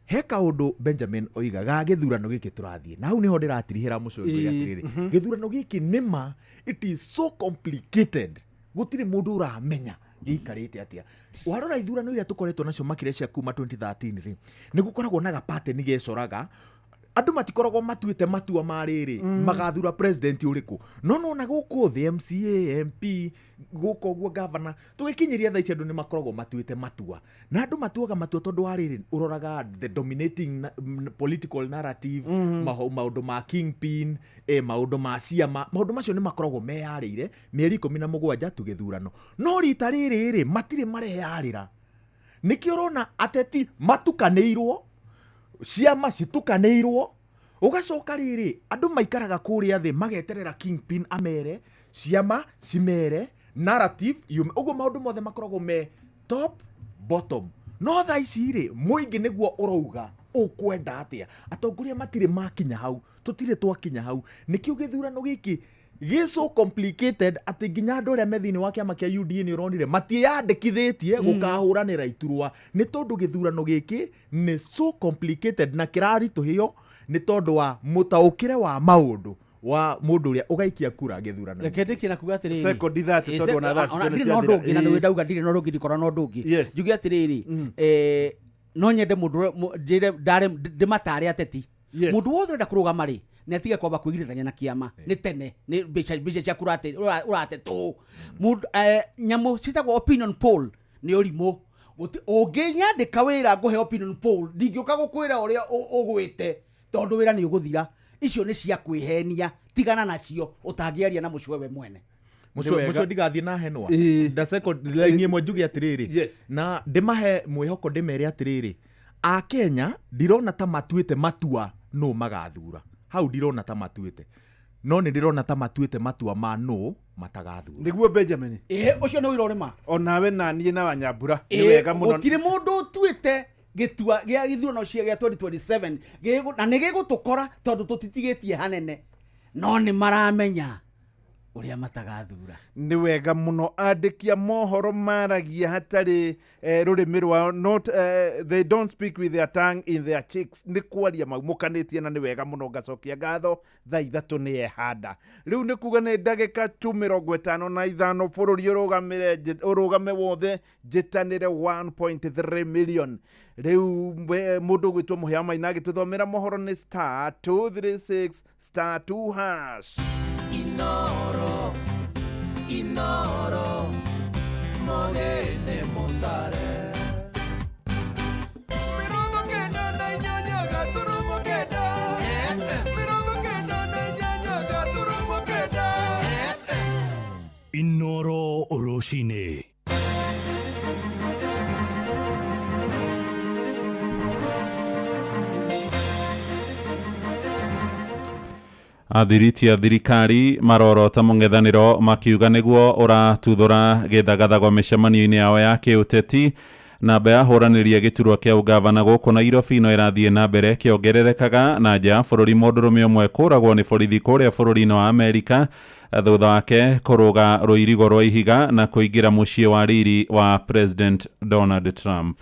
S12: he kaũndũ Benjamin oiga ga gĩthurano gĩkĩ tũrathiĩ na hau nĩho ndĩratirihĩra mũcũngũ atĩrĩrĩ gĩthurano gĩkĩ nĩma it is so complicated gũtirĩ mũndũ ũramenya gĩikarĩte atĩa warora ithurano iria tũkoretwo nacio makĩria cia kuma 2013 rĩ nĩ gũkoragwo na gapateni gecoraga andũ matikoragwo matuĩte matua ma rĩrĩ magathura president ũrĩkũ no nona gũkũ thĩ MCA MP gũkũ ũguo governor tũgĩkinyĩria thaa ici andũ nĩ makoragwo matuĩte matua na andũ matuaga matua tondũ wa rĩrĩ ũroraga the dominating political narrative maũndũ ma kingpin maũndũ ma ciama maũndũ macio nĩ makoragwo meyarĩire mĩeri 17 tũgĩthurano no rita rĩrĩ rĩ matirĩ mareyarĩra nĩkĩo ũrona ateti matukanĩirwo Ciama citukanĩirwo, ũgacoka rĩrĩ andũ maikaraga kũrĩa thĩ mageterera kingpin amere ciama cimere narrative yume. Ũguo maũndũ mothe makoragwo me top bottom. No thaa ici rĩ, mũingĩ nĩguo ũrauga ũkwenda atĩa. Atongoria matirĩ makinya hau, tũtirĩ twakinya hau. Nĩkĩo gĩthurano gĩkĩ gĩ so complicated atĩ nginya andũ arĩa me thĩinĩ wa kĩama kĩa UDA nĩ ũronire matiĩyandĩkithĩtie gũkahũranĩra iturwa, nĩ tondũ gĩthurano gĩkĩ nĩ so complicated na kĩraritũhio nĩ tondũ wa mũtaũkĩre wa maũndũ wa mũndũ ũrĩa ũgaikia kura gĩthurano.
S15: Reke ndĩkie na kuga atĩrĩrĩ.
S7: Second 30, tondũ ona thaa citũ nĩ
S15: ndirĩ na ũndũ
S7: ciathira.
S15: ũngĩ, na nĩwe ndauga ndirĩ na ũndũ ũngĩ, ndikorwo na ũndũ ũngĩ. Njuge atĩrĩrĩ, no nyende mũndũ njĩre ndĩmatare ateti. Mũndũ wothe ũrenda kũrũgama rĩ, nĩ atige kwamba kwĩgiritania na kĩama. Nĩ tene, nĩ mbeca ciaku ũratetwo. Mũndũ, nyamũ ciĩtagwo opinion poll nĩ ũrimũ. Ũngĩnyandĩka wĩra ngũhe opinion poll, ndingĩũka gũkwĩra ũrĩa ũgwĩte, tondũ wĩra nĩ ũgũthira. Icio nĩ cia kwĩhenia, tigana nacio, ũtangĩaria na mũcwe we mwene.
S12: Mũcwe ndigathiĩ na henwa. Na second line ĩmwe njuge atĩrĩrĩ, na ndĩmahe mwĩhoko, ndĩmere atĩrĩrĩ, Akenya ndirona ta matuĩte matua no magathura. Hau ndirona ta matuĩte, no nĩ ndĩrona ta matuĩte matua ma no matagathura.
S7: Nĩguo Benjamin.
S15: Ũcio nĩ ũira ũrĩma.
S7: Onawe na niĩ na Wanyambura nĩ wega mũno.
S15: Gũtirĩ mũndũ ũtuĩte gĩtua gĩa gĩthurano cia gĩa 2027, na nĩ gĩgũtũkora tondũ tũtitigĩtie hanene, no nĩ maramenya ũrĩa matagathura.
S7: Nĩ wega mũno. Andĩki a mohoro maragia hatarĩ rũrĩmĩ rwao, not, they don't speak with their tongue in their cheeks. Nĩ kwaria maumũkanĩtie, na nĩ wega mũno. Ngacokia ngatho. Thaa 3 nĩ ehanda rĩu, nĩ kuga nĩ ndagĩka tu 55 bũrũri ũrũgame wothe njĩtanĩre 1.3 million. Rĩu mũndũ ũgwĩtwo Mũhĩa Maina agĩtũthomera mohoro nĩ star 236 star 2 hash.
S11: Inoro, Inoro, mogene motare. 98.9 FM. 98.9 FM.
S2: Inoro rũcinĩ.
S3: Athiriti a thirikari marorota mũng'ethanĩro makiuga nĩguo ũratuthũra gĩthagathago mĩcemanio-inĩ yao ya kĩũteti. Namba ya ahũranĩri a gĩturwa kĩa ũgavana gũkũ Nairobi no ĩrathiĩ na mbere kĩongererekaga. Na nja ya bũrũri, mũndũrũme ũmwe kũragwo nĩ borithi kũrĩa bũrũri-inĩ wa Amerika thutha wake kũrũga rũirigo rwa ihiga na kũingĩra mũciĩ wa riri wa President Donald Trump.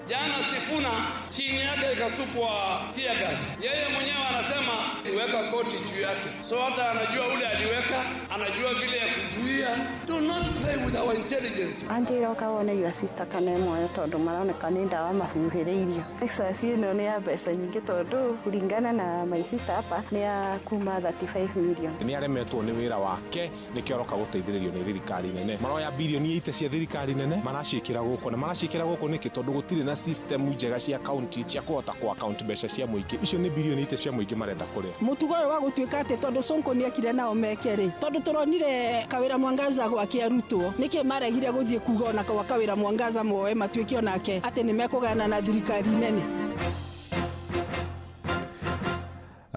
S1: Jana Sifuna chini yake ikatupwa tear gas. Yeye mwenyewe anasema weka koti juu yake, so hata anajua ule aliweka, anajua vile ya kuzuia. Do not play with our intelligence.
S6: Anjĩra ũka wone your sister kana e muoyo, tondũ maroneka nĩ ndawa mahuhĩrĩirio. Exercise ĩno nĩ ya mbeca nyingĩ, tondũ kũringana na my sister hapa nĩ ya kuma 35 million.
S18: Nĩ aremetwo nĩ wĩra wake, nĩkĩo aroka gũteithĩrĩrio nĩ thirikari nene. Maroya birioni 80 cia thirikari nene maraciĩkĩra gũkũ, na maraciĩkĩra gũkũ nĩkĩ? Tondũ gũtirĩ na system njega cia county cia kũhota kũ account mbeca cia mũingĩ. Icio nĩ birioni 80 cia mũingĩ marenda kũrĩa.
S19: Mũtugo ũyũ wa gũtuĩka atĩ tondũ Sonko nĩekire nao meke rĩ, tondũ tũronire Kawĩra Mwangaza gwake arutwo, nĩkĩ maregire gũthiĩ kuga ona kwa Kawĩra Mwangaza moe matuĩke onake atĩ nĩmekũgayana na thirikari nene.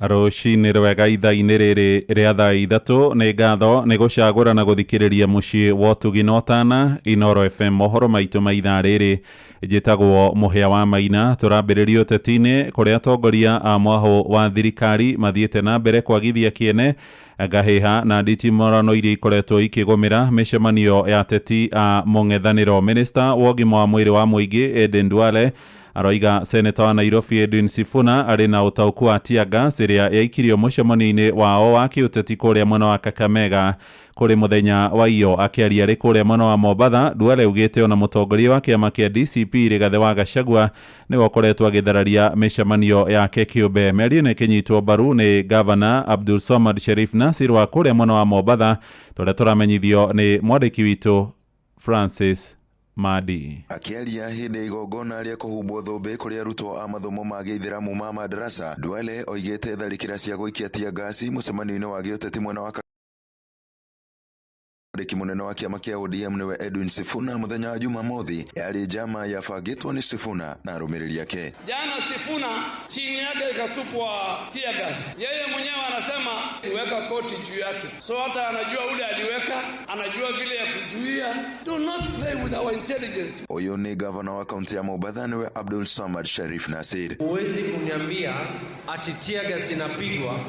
S3: Rũcinĩ rwega ithaa-inĩ rĩrĩ rĩa thaa 3. Nĩ ngatho nĩ gũcagũra na gũthikĩrĩria mũciĩ wa ũtugi na ũtana Inoro FM. Mohoro maitũ ma ithaa rĩrĩ, njĩtagwo Mũhĩa wa Maina. Tũrambĩrĩria ũteti-inĩ kũrĩa atongoria a mwahũ wa thirikari mathiĩte na mbere kwagithia kĩene ngahĩha na nditimũrano iria ikoretwo ikĩgũmĩra mĩcemanio ya ateti a mũng'ethanĩro. Minista wa ũgima wa mwĩrĩ wa mũingĩ Eden Duale aroiga seneta wa Nairobi Edwin Sifuna arĩ na ũtaũku wa tear gas ĩrĩa yaikirio mũcemanio-inĩ wao wa kĩũteti kũrĩa mwena wa Kakamega kũrĩ mũthenya wa iyo. Akĩaria arĩ kũrĩa mwena wa Mombatha, Duale augĩte ona mũtongoria wa kĩama kĩa DCP Rigathĩ wa Gachagua nĩwe ũkoretwo agĩthararia mĩcemanio yake kĩũmbe. Mĩario ĩno ĩkĩnyitwo mbaru nĩ gavana Abdul Swamad Sharif Nasir wa kũrĩa mwena wa Mombatha, tũrĩa tũramenyithio nĩ mwandĩki witũ Francis Madi.
S20: Akĩaria hĩndĩ ya igongona rĩa kũhumbwo thũmbĩ kũrĩ arutwo a mathomo ma gĩithĩramu ma madrasa, Duale oigĩte tharĩkĩra cia gũikia tear gas mũcemanio-inĩ wa gĩũteti mwena wa Mwandĩki mũnene wa kĩama kĩa ODM nĩwe Edwin Sifuna mũthenya wa Jumamothi yarĩ njama yabangĩtwo nĩ Sifuna na arũmĩrĩri ake.
S1: Jana Sifuna chini yake ikatupwa tear gas. Yeye mwenyewe anasema tiweka koti juu yake, so hata anajua ule aliweka, anajua vile ya kuzuia. Do not play with our intelligence.
S20: Ũyũ nĩ gavana wa kaunti ya Mombatha nĩwe Abdul Samad Sharif Nasir.
S9: Huwezi kuniambia ati tear gas inapigwa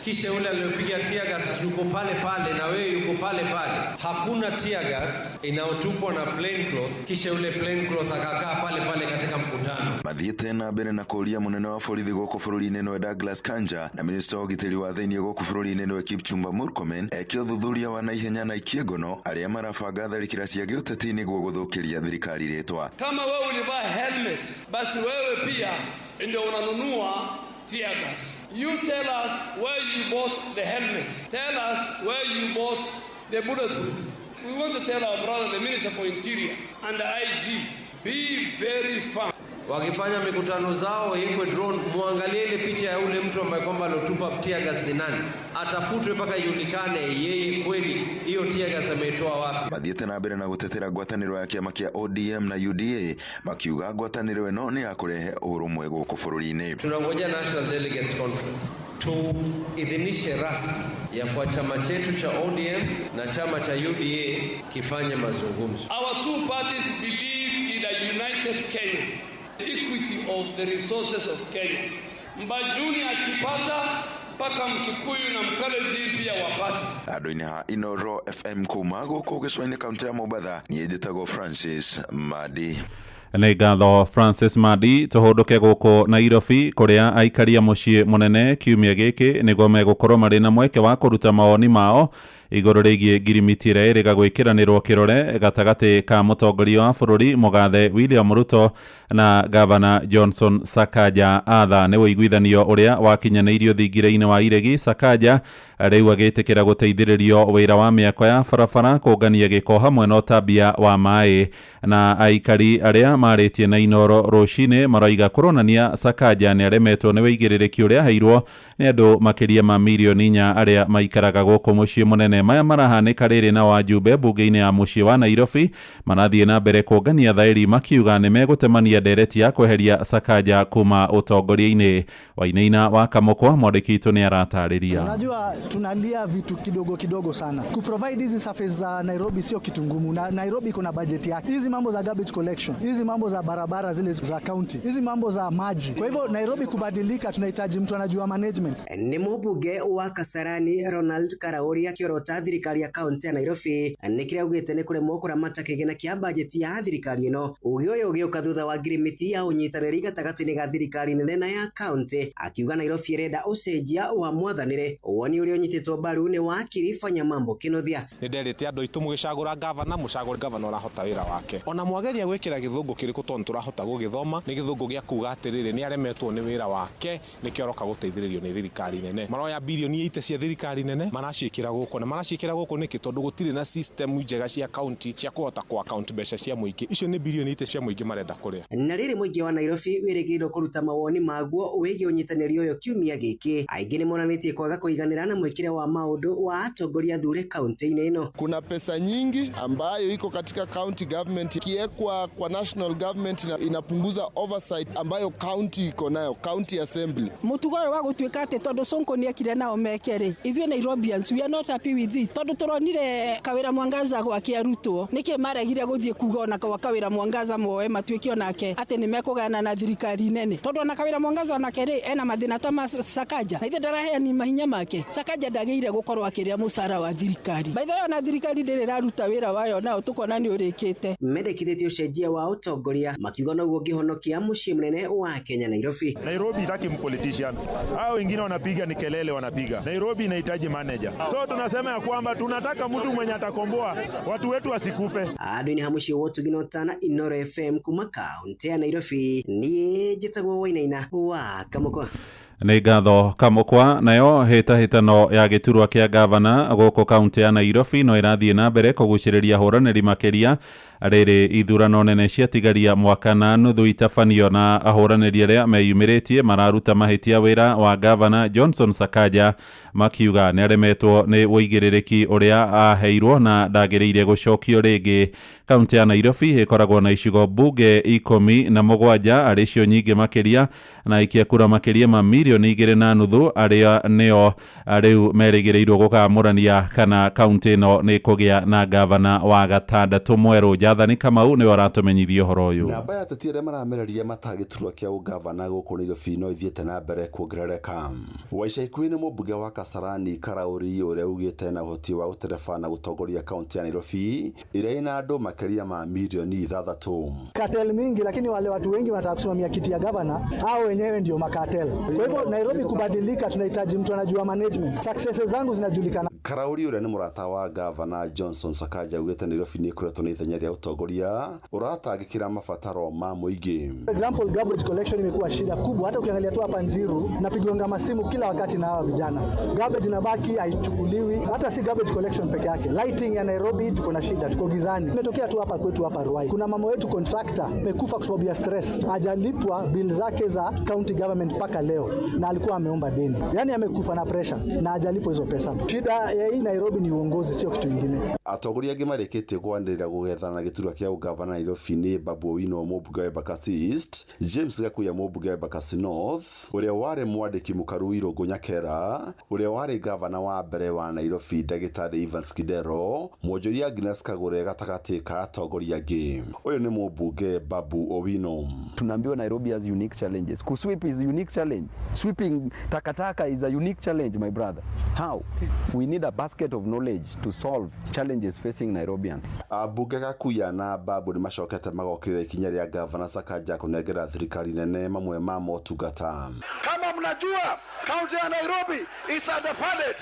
S9: kisha yule aliyopiga tear gas yuko pale pale na wewe yuko pale pale. Hakuna tear gas inayotupwa na plain cloth kisha yule plain cloth akakaa pale pale katika mkutano.
S20: Mathiĩte na mbere na kũũria mũnene wa borithi gũkũ bũrũri-inĩ nĩwe Douglas Kanja na minista wa ũgitĩri wa thĩinĩ gũkũ bũrũri-inĩ nĩwe Kipchumba Murkomen eke ũthuthuria wa naihenya na aikie ngono arĩa marabanga tharĩkĩra cia gĩũteti nĩguo gũthũkĩria thirikari rĩtwa.
S1: Kama wewe ulivaa helmet, basi wewe pia ndio unanunua tear gas. You tell us where you bought the helmet. Tell us where you bought the bulletproof. We want to tell our brother, the Minister for Interior and the IG, be very firm.
S9: Wakifanya mikutano zao iwekwe drone, muangalie ile picha ya ule mtu ambaye kwamba alotupa tear gas ni nani, atafutwe mpaka ijulikane yeye kweli hiyo tear gas ameitoa wapi.
S20: Mathiĩte na mbere na gũtetera ngwatanĩro ya kĩama kĩa ODM na UDA makiuga ngwatanĩro ĩno nĩ ya kũrehe ũrũmwe gũkũ bũrũri-inĩ.
S9: Tunangoja National Delegates Conference tuidhinishe rasmi ya kwa chama chetu cha ODM na chama cha UDA kifanye mazungumzo.
S1: Our two parties believe in a united Kenya, equity of the resources of Kenya. Mbajuni akipata mpaka Mkikuyu na Mkalenjin pia wapate.
S20: Andũ-inĩ ha Inoro FM kuma gũkũ gĩcũa-inĩ kaũntĩ ya Mombatha, niĩ njĩtagwo Francis Madi.
S3: Nĩ ngatho Francis Madi. Tũhũndũke gũkũ Nairobi kũrĩa aikaria mũciĩ mũnene kiumia gĩkĩ nĩguo megũkorwo marĩ na mweke wa kũruta mawoni mao igũrũ rĩgiĩ ngirimiti ĩrĩa ĩrĩga gwĩkĩranĩrwo kĩrore gatagatĩ ka mũtongoria wa bũrũri mũgathe William Ruto na gavana Johnson Sakaja. Atha nĩ ũiguithanio ũrĩa wakinyanĩirio thingira-inĩ wa iregi, Sakaja rĩu agĩtĩkĩra gũteithĩrĩrio wĩra wa mĩako ya barabara, kũngania gĩko hamwe na ũtambia wa maĩ. Na aikari arĩa marĩtie na Inoro rũcinĩ maroiga kũronania Sakaja nĩ aremetwo nĩ wĩigĩrĩrĩki ũrĩa aheirwo nĩ andũ makĩria ma mirioni 4 arĩa maikaraga gũkũ mũciĩ mũnene. Maya marahanĩka rĩrĩ na wajumbe mbunge-inĩ ya mũciĩ wa Nairobi marathiĩ na mbere kũngania thaĩri makiuga nĩ megũtemania ndereti ya kweheria Sakaja kuma ũtongoria-inĩ. Wainaina wa Kamũkwa mwandĩki witũ nĩ aratarĩria.
S10: Unajua tunalia vitu kidogo kidogo sana. Kuprovide hizi surface za Nairobi sio kitu ngumu, na Nairobi kuna budget yake. Hizi mambo za garbage collection, hizi mambo za barabara zile za county, hizi mambo za maji. Kwa hivyo Nairobi kubadilika tunahitaji mtu anajua management.
S13: Nĩ mũmbunge wa Kasarani Ronald Karauri akĩorota thirikari ya kaunti ya Nairobi nĩ kĩrĩa augĩte nĩ kũremwo kũramata kĩgĩna kĩa bajeti ya thirikari ĩno. Uge ũyũ ũgĩũka thutha wa ngirimiti ya ũnyitanĩri gatagatĩ-inĩ ga thirikari nene na ya kaunti, akiuga Nairobi ĩrenda ũcenjia wa mwathanĩre. Woni ũrĩa ũnyitĩtwo mbaru nĩ wakiri Fanya Mambo Kinuthia.
S18: Nĩ nderĩte andũ aitũ mũgĩcagũra gavana, mũcagũre gavana ũrahota wĩra wake. Ona mwageria gwĩkĩra gĩthũngũ kĩrĩkũ tondũ tũrahota gũgĩthoma, nĩ gĩthũngũ gĩa kuga atĩrĩrĩ nĩ aremetwo nĩ wĩra wake, nĩkĩo aroka gũteithĩrĩrio nĩ thirikari nene. Maroya birioni 8 cia thirikari nene maraciĩkĩra gũkũ, na maraciĩkĩra gũkũ nĩkĩ? Tondũ gũtirĩ na system njega cia county cia kũhota kũ account mbeca cia mũingĩ. Icio nĩ birioni 8 cia mũingĩ marenda kũrĩa.
S13: Na rĩrĩ mũingĩ wa Nairobi wĩrĩgĩrĩirwo kũruta mawoni maguo wĩgiĩ ũnyitanĩri ũyũ kiumia gĩkĩ. Aingĩ nĩ monanĩtie kwaga kũiganĩra na mwĩkĩre wa maũndũ wa atongoria athure kaunti-inĩ ĩno.
S24: Kuna pesa nyingi ambayo iko katika county government, ikiwekwa kwa national government inapunguza oversight ambayo county iko nayo, county assembly.
S19: Mutugo ũyũ wa gũtuĩka atĩ tondũ Sonko nĩekire nao meke rĩ, ithuĩ Nairobians we are not happy with it. Tondũ tũronire Kawĩra Mwangaza gwake arutwo, nĩkĩ maregire gũthiĩ kuga ona kwa Kawĩra Mwangaza moe matuĩke onake atĩ nĩ mekũgayana na thirikari nene. Tondũ ona Kawĩra Mwangaza onake rĩ ena mathĩna ta ma Sakaja, na ithe ndaraheani mahinya make. Sakaja ndagĩire gũkorwo akĩrĩa mũcara wa thirikari. By the way, ona thirikari ndĩrĩ ĩraruta wĩra wayo nao tũkona nĩ ũrĩkĩte.
S13: Mendekithĩtie ũcenjia wa ũtongoria makiuga noguo ũngĩhonokia mũciĩ mũnene wa Kenya Nairobi.
S25: Nairobi itaki mpolitician. Hao wengine wanapiga ni kelele wanapiga. Nairobi inahitaji manager. So tunasema ya kwamba tunataka mtu mwenye atakomboa watu wetu wasikufe.
S13: Andũ-inĩ ha mũciĩ wa Ũtugi na Ũtana, Inoro FM kuma kaunti ya Nairobi, niĩ njĩtagwo Wainaina wa Kamũkwa.
S3: Nĩ ngatho Kamũkwa. Nayo hĩtahĩtano ya gĩturwa kĩa gavana gũkũ kaunti ya Nairobi no ĩrathiĩ na mbere kũgucĩrĩria ahũranĩri makĩria rĩrĩ ithurano nene ciatigaria mwaka na nuthu itabanio, na ahũranĩri arĩa meyumĩrĩtie mararuta mahĩtia wĩra wa gavana Johnson Sakaja makiuga nĩ aremetwo nĩ ũigĩrĩrĩki ũrĩa aheirwo na ndagĩrĩire gũcokio rĩngĩ. Kaunti ya Nairobi ĩkoragwo na icigo mbunge 17 arĩ cio nyingĩ makĩria na aikia kura makĩria ma mirioni 2.5 arĩa nĩo rĩu merĩgĩrĩirwo gũkamũrania kana kaunti ĩno nĩ kũgĩa na gavana wa gatandatũ mwerũ. Jathani Kamau nĩwe ũratũmenyithia ũhoro ũyũ.
S8: Namba ya ateti arĩa maramereria mata gĩturwa kĩa ũgavana gũkũ Nairobi no ithiĩte na mbere kuongerereka. Wa ica ikuhĩ nĩ mũmbunge wa Kasarani Karauri ũrĩa ugĩte na ũhoti wa gũtereba na gũtongoria kaunti ya Nairobi ĩrĩa ĩna andũ makĩria ma milioni 6.
S10: Cartel mingi, lakini wale watu wengi wanataka kusimamia kiti ya gavana, hao wenyewe ndio makartel. Kwa hivyo Nairobi kubadilika, tunahitaji mtu anajua management. Successes zangu zinajulikana.
S8: Karauri ũrĩa nĩ mũrata wa gavana Johnson Sakaja ugĩte Nairobi nĩ ĩkoretwo na ithenya rĩa ũtongoria ũratangĩkĩra mabataro ma mũingĩ.
S10: For example, garbage collection imekuwa shida kubwa. Hata ukiangalia tu hapa Njiru, napigwanga masimu kila wakati na hawa vijana. Garbage inabaki haichukuliwi. Hata si garbage collection peke yake. Lighting ya Nairobi tuko na shida, tuko gizani. Imetokea tu hapa kwetu hapa Ruai. Kuna mama wetu contractor amekufa kwa sababu ya stress. Hajalipwa bill zake za county government mpaka leo na alikuwa ameomba deni. Yaani amekufa na pressure na hajalipwa hizo pesa. Shida ya hii Nairobi ni uongozi, sio kitu kingine.
S8: Atongoria angĩ marĩkĩtie kwanĩrĩra gũgethana na gĩturwa kĩa ũgavana Nairobi nĩ Babu Owino mũmbunge wa Embakasi East, James Gakuya mũmbunge wa Embakasi North, ũrĩa warĩ mwandĩki mũkaru Irũngũ Nyakera, ũrĩa warĩ gavana wa mbere wa Nairobi ndagĩtarĩ Evans Kidero, mwonjoria Agnes Kagure gatagatĩ ka atongoria angĩ. Ũyũ nĩ mũmbunge Babu Owino.
S14: Tunaambiwa Nairobi has unique challenges. Kusweep is a unique challenge. Sweeping takataka is a unique challenge, my brother. How? We need a basket of knowledge to solve challenges facing Nairobians.
S8: Ambunge Gakuya na Babu nĩ macokete magokĩrĩra ikinya rĩa gavana Sakaja kũnengera thirikari nene mamwe ma motungata.
S16: Kama mnajua kaunti ya Nairobi is underfunded,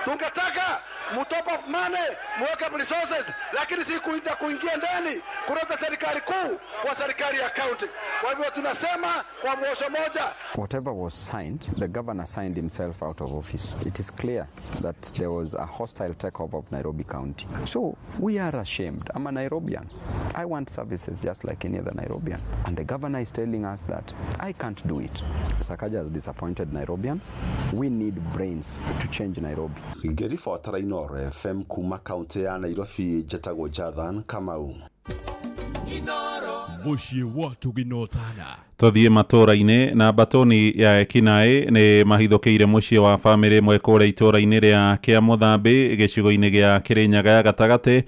S16: tungetaka mtop up money, muweke resources, lakini si kuingia ndani kuleta serikali kuu kwa serikali ya county. Kwa hivyo tunasema kwa mwosho moja.
S14: Whatever was signed, the governor signed himself out of office. It is clear that there was a hostile takeover of Nairobi County. So we are ashamed. I'm a Nairobian. I want services just like any other Nairobian. And the governor is telling us that I can't do it. Sakaja has disappointed Nairobians. We need brains to change Nairobi.
S8: Ngĩribotera Inooro FM kuma kaunti ya Nairobi, njetagwo Jathan Kamau.
S2: Mũciĩ wa Tũginotana.
S3: Tũthiĩ matũũra-inĩ na mbatũni ya ekinaĩ nĩ mahithũkĩire mũciĩ wa bamĩrĩ ĩmwe kũrĩa itũũra-inĩ rĩa Kĩamũthambĩ gĩcigo-inĩ gĩa Kĩrĩnyaga ya gatagatĩ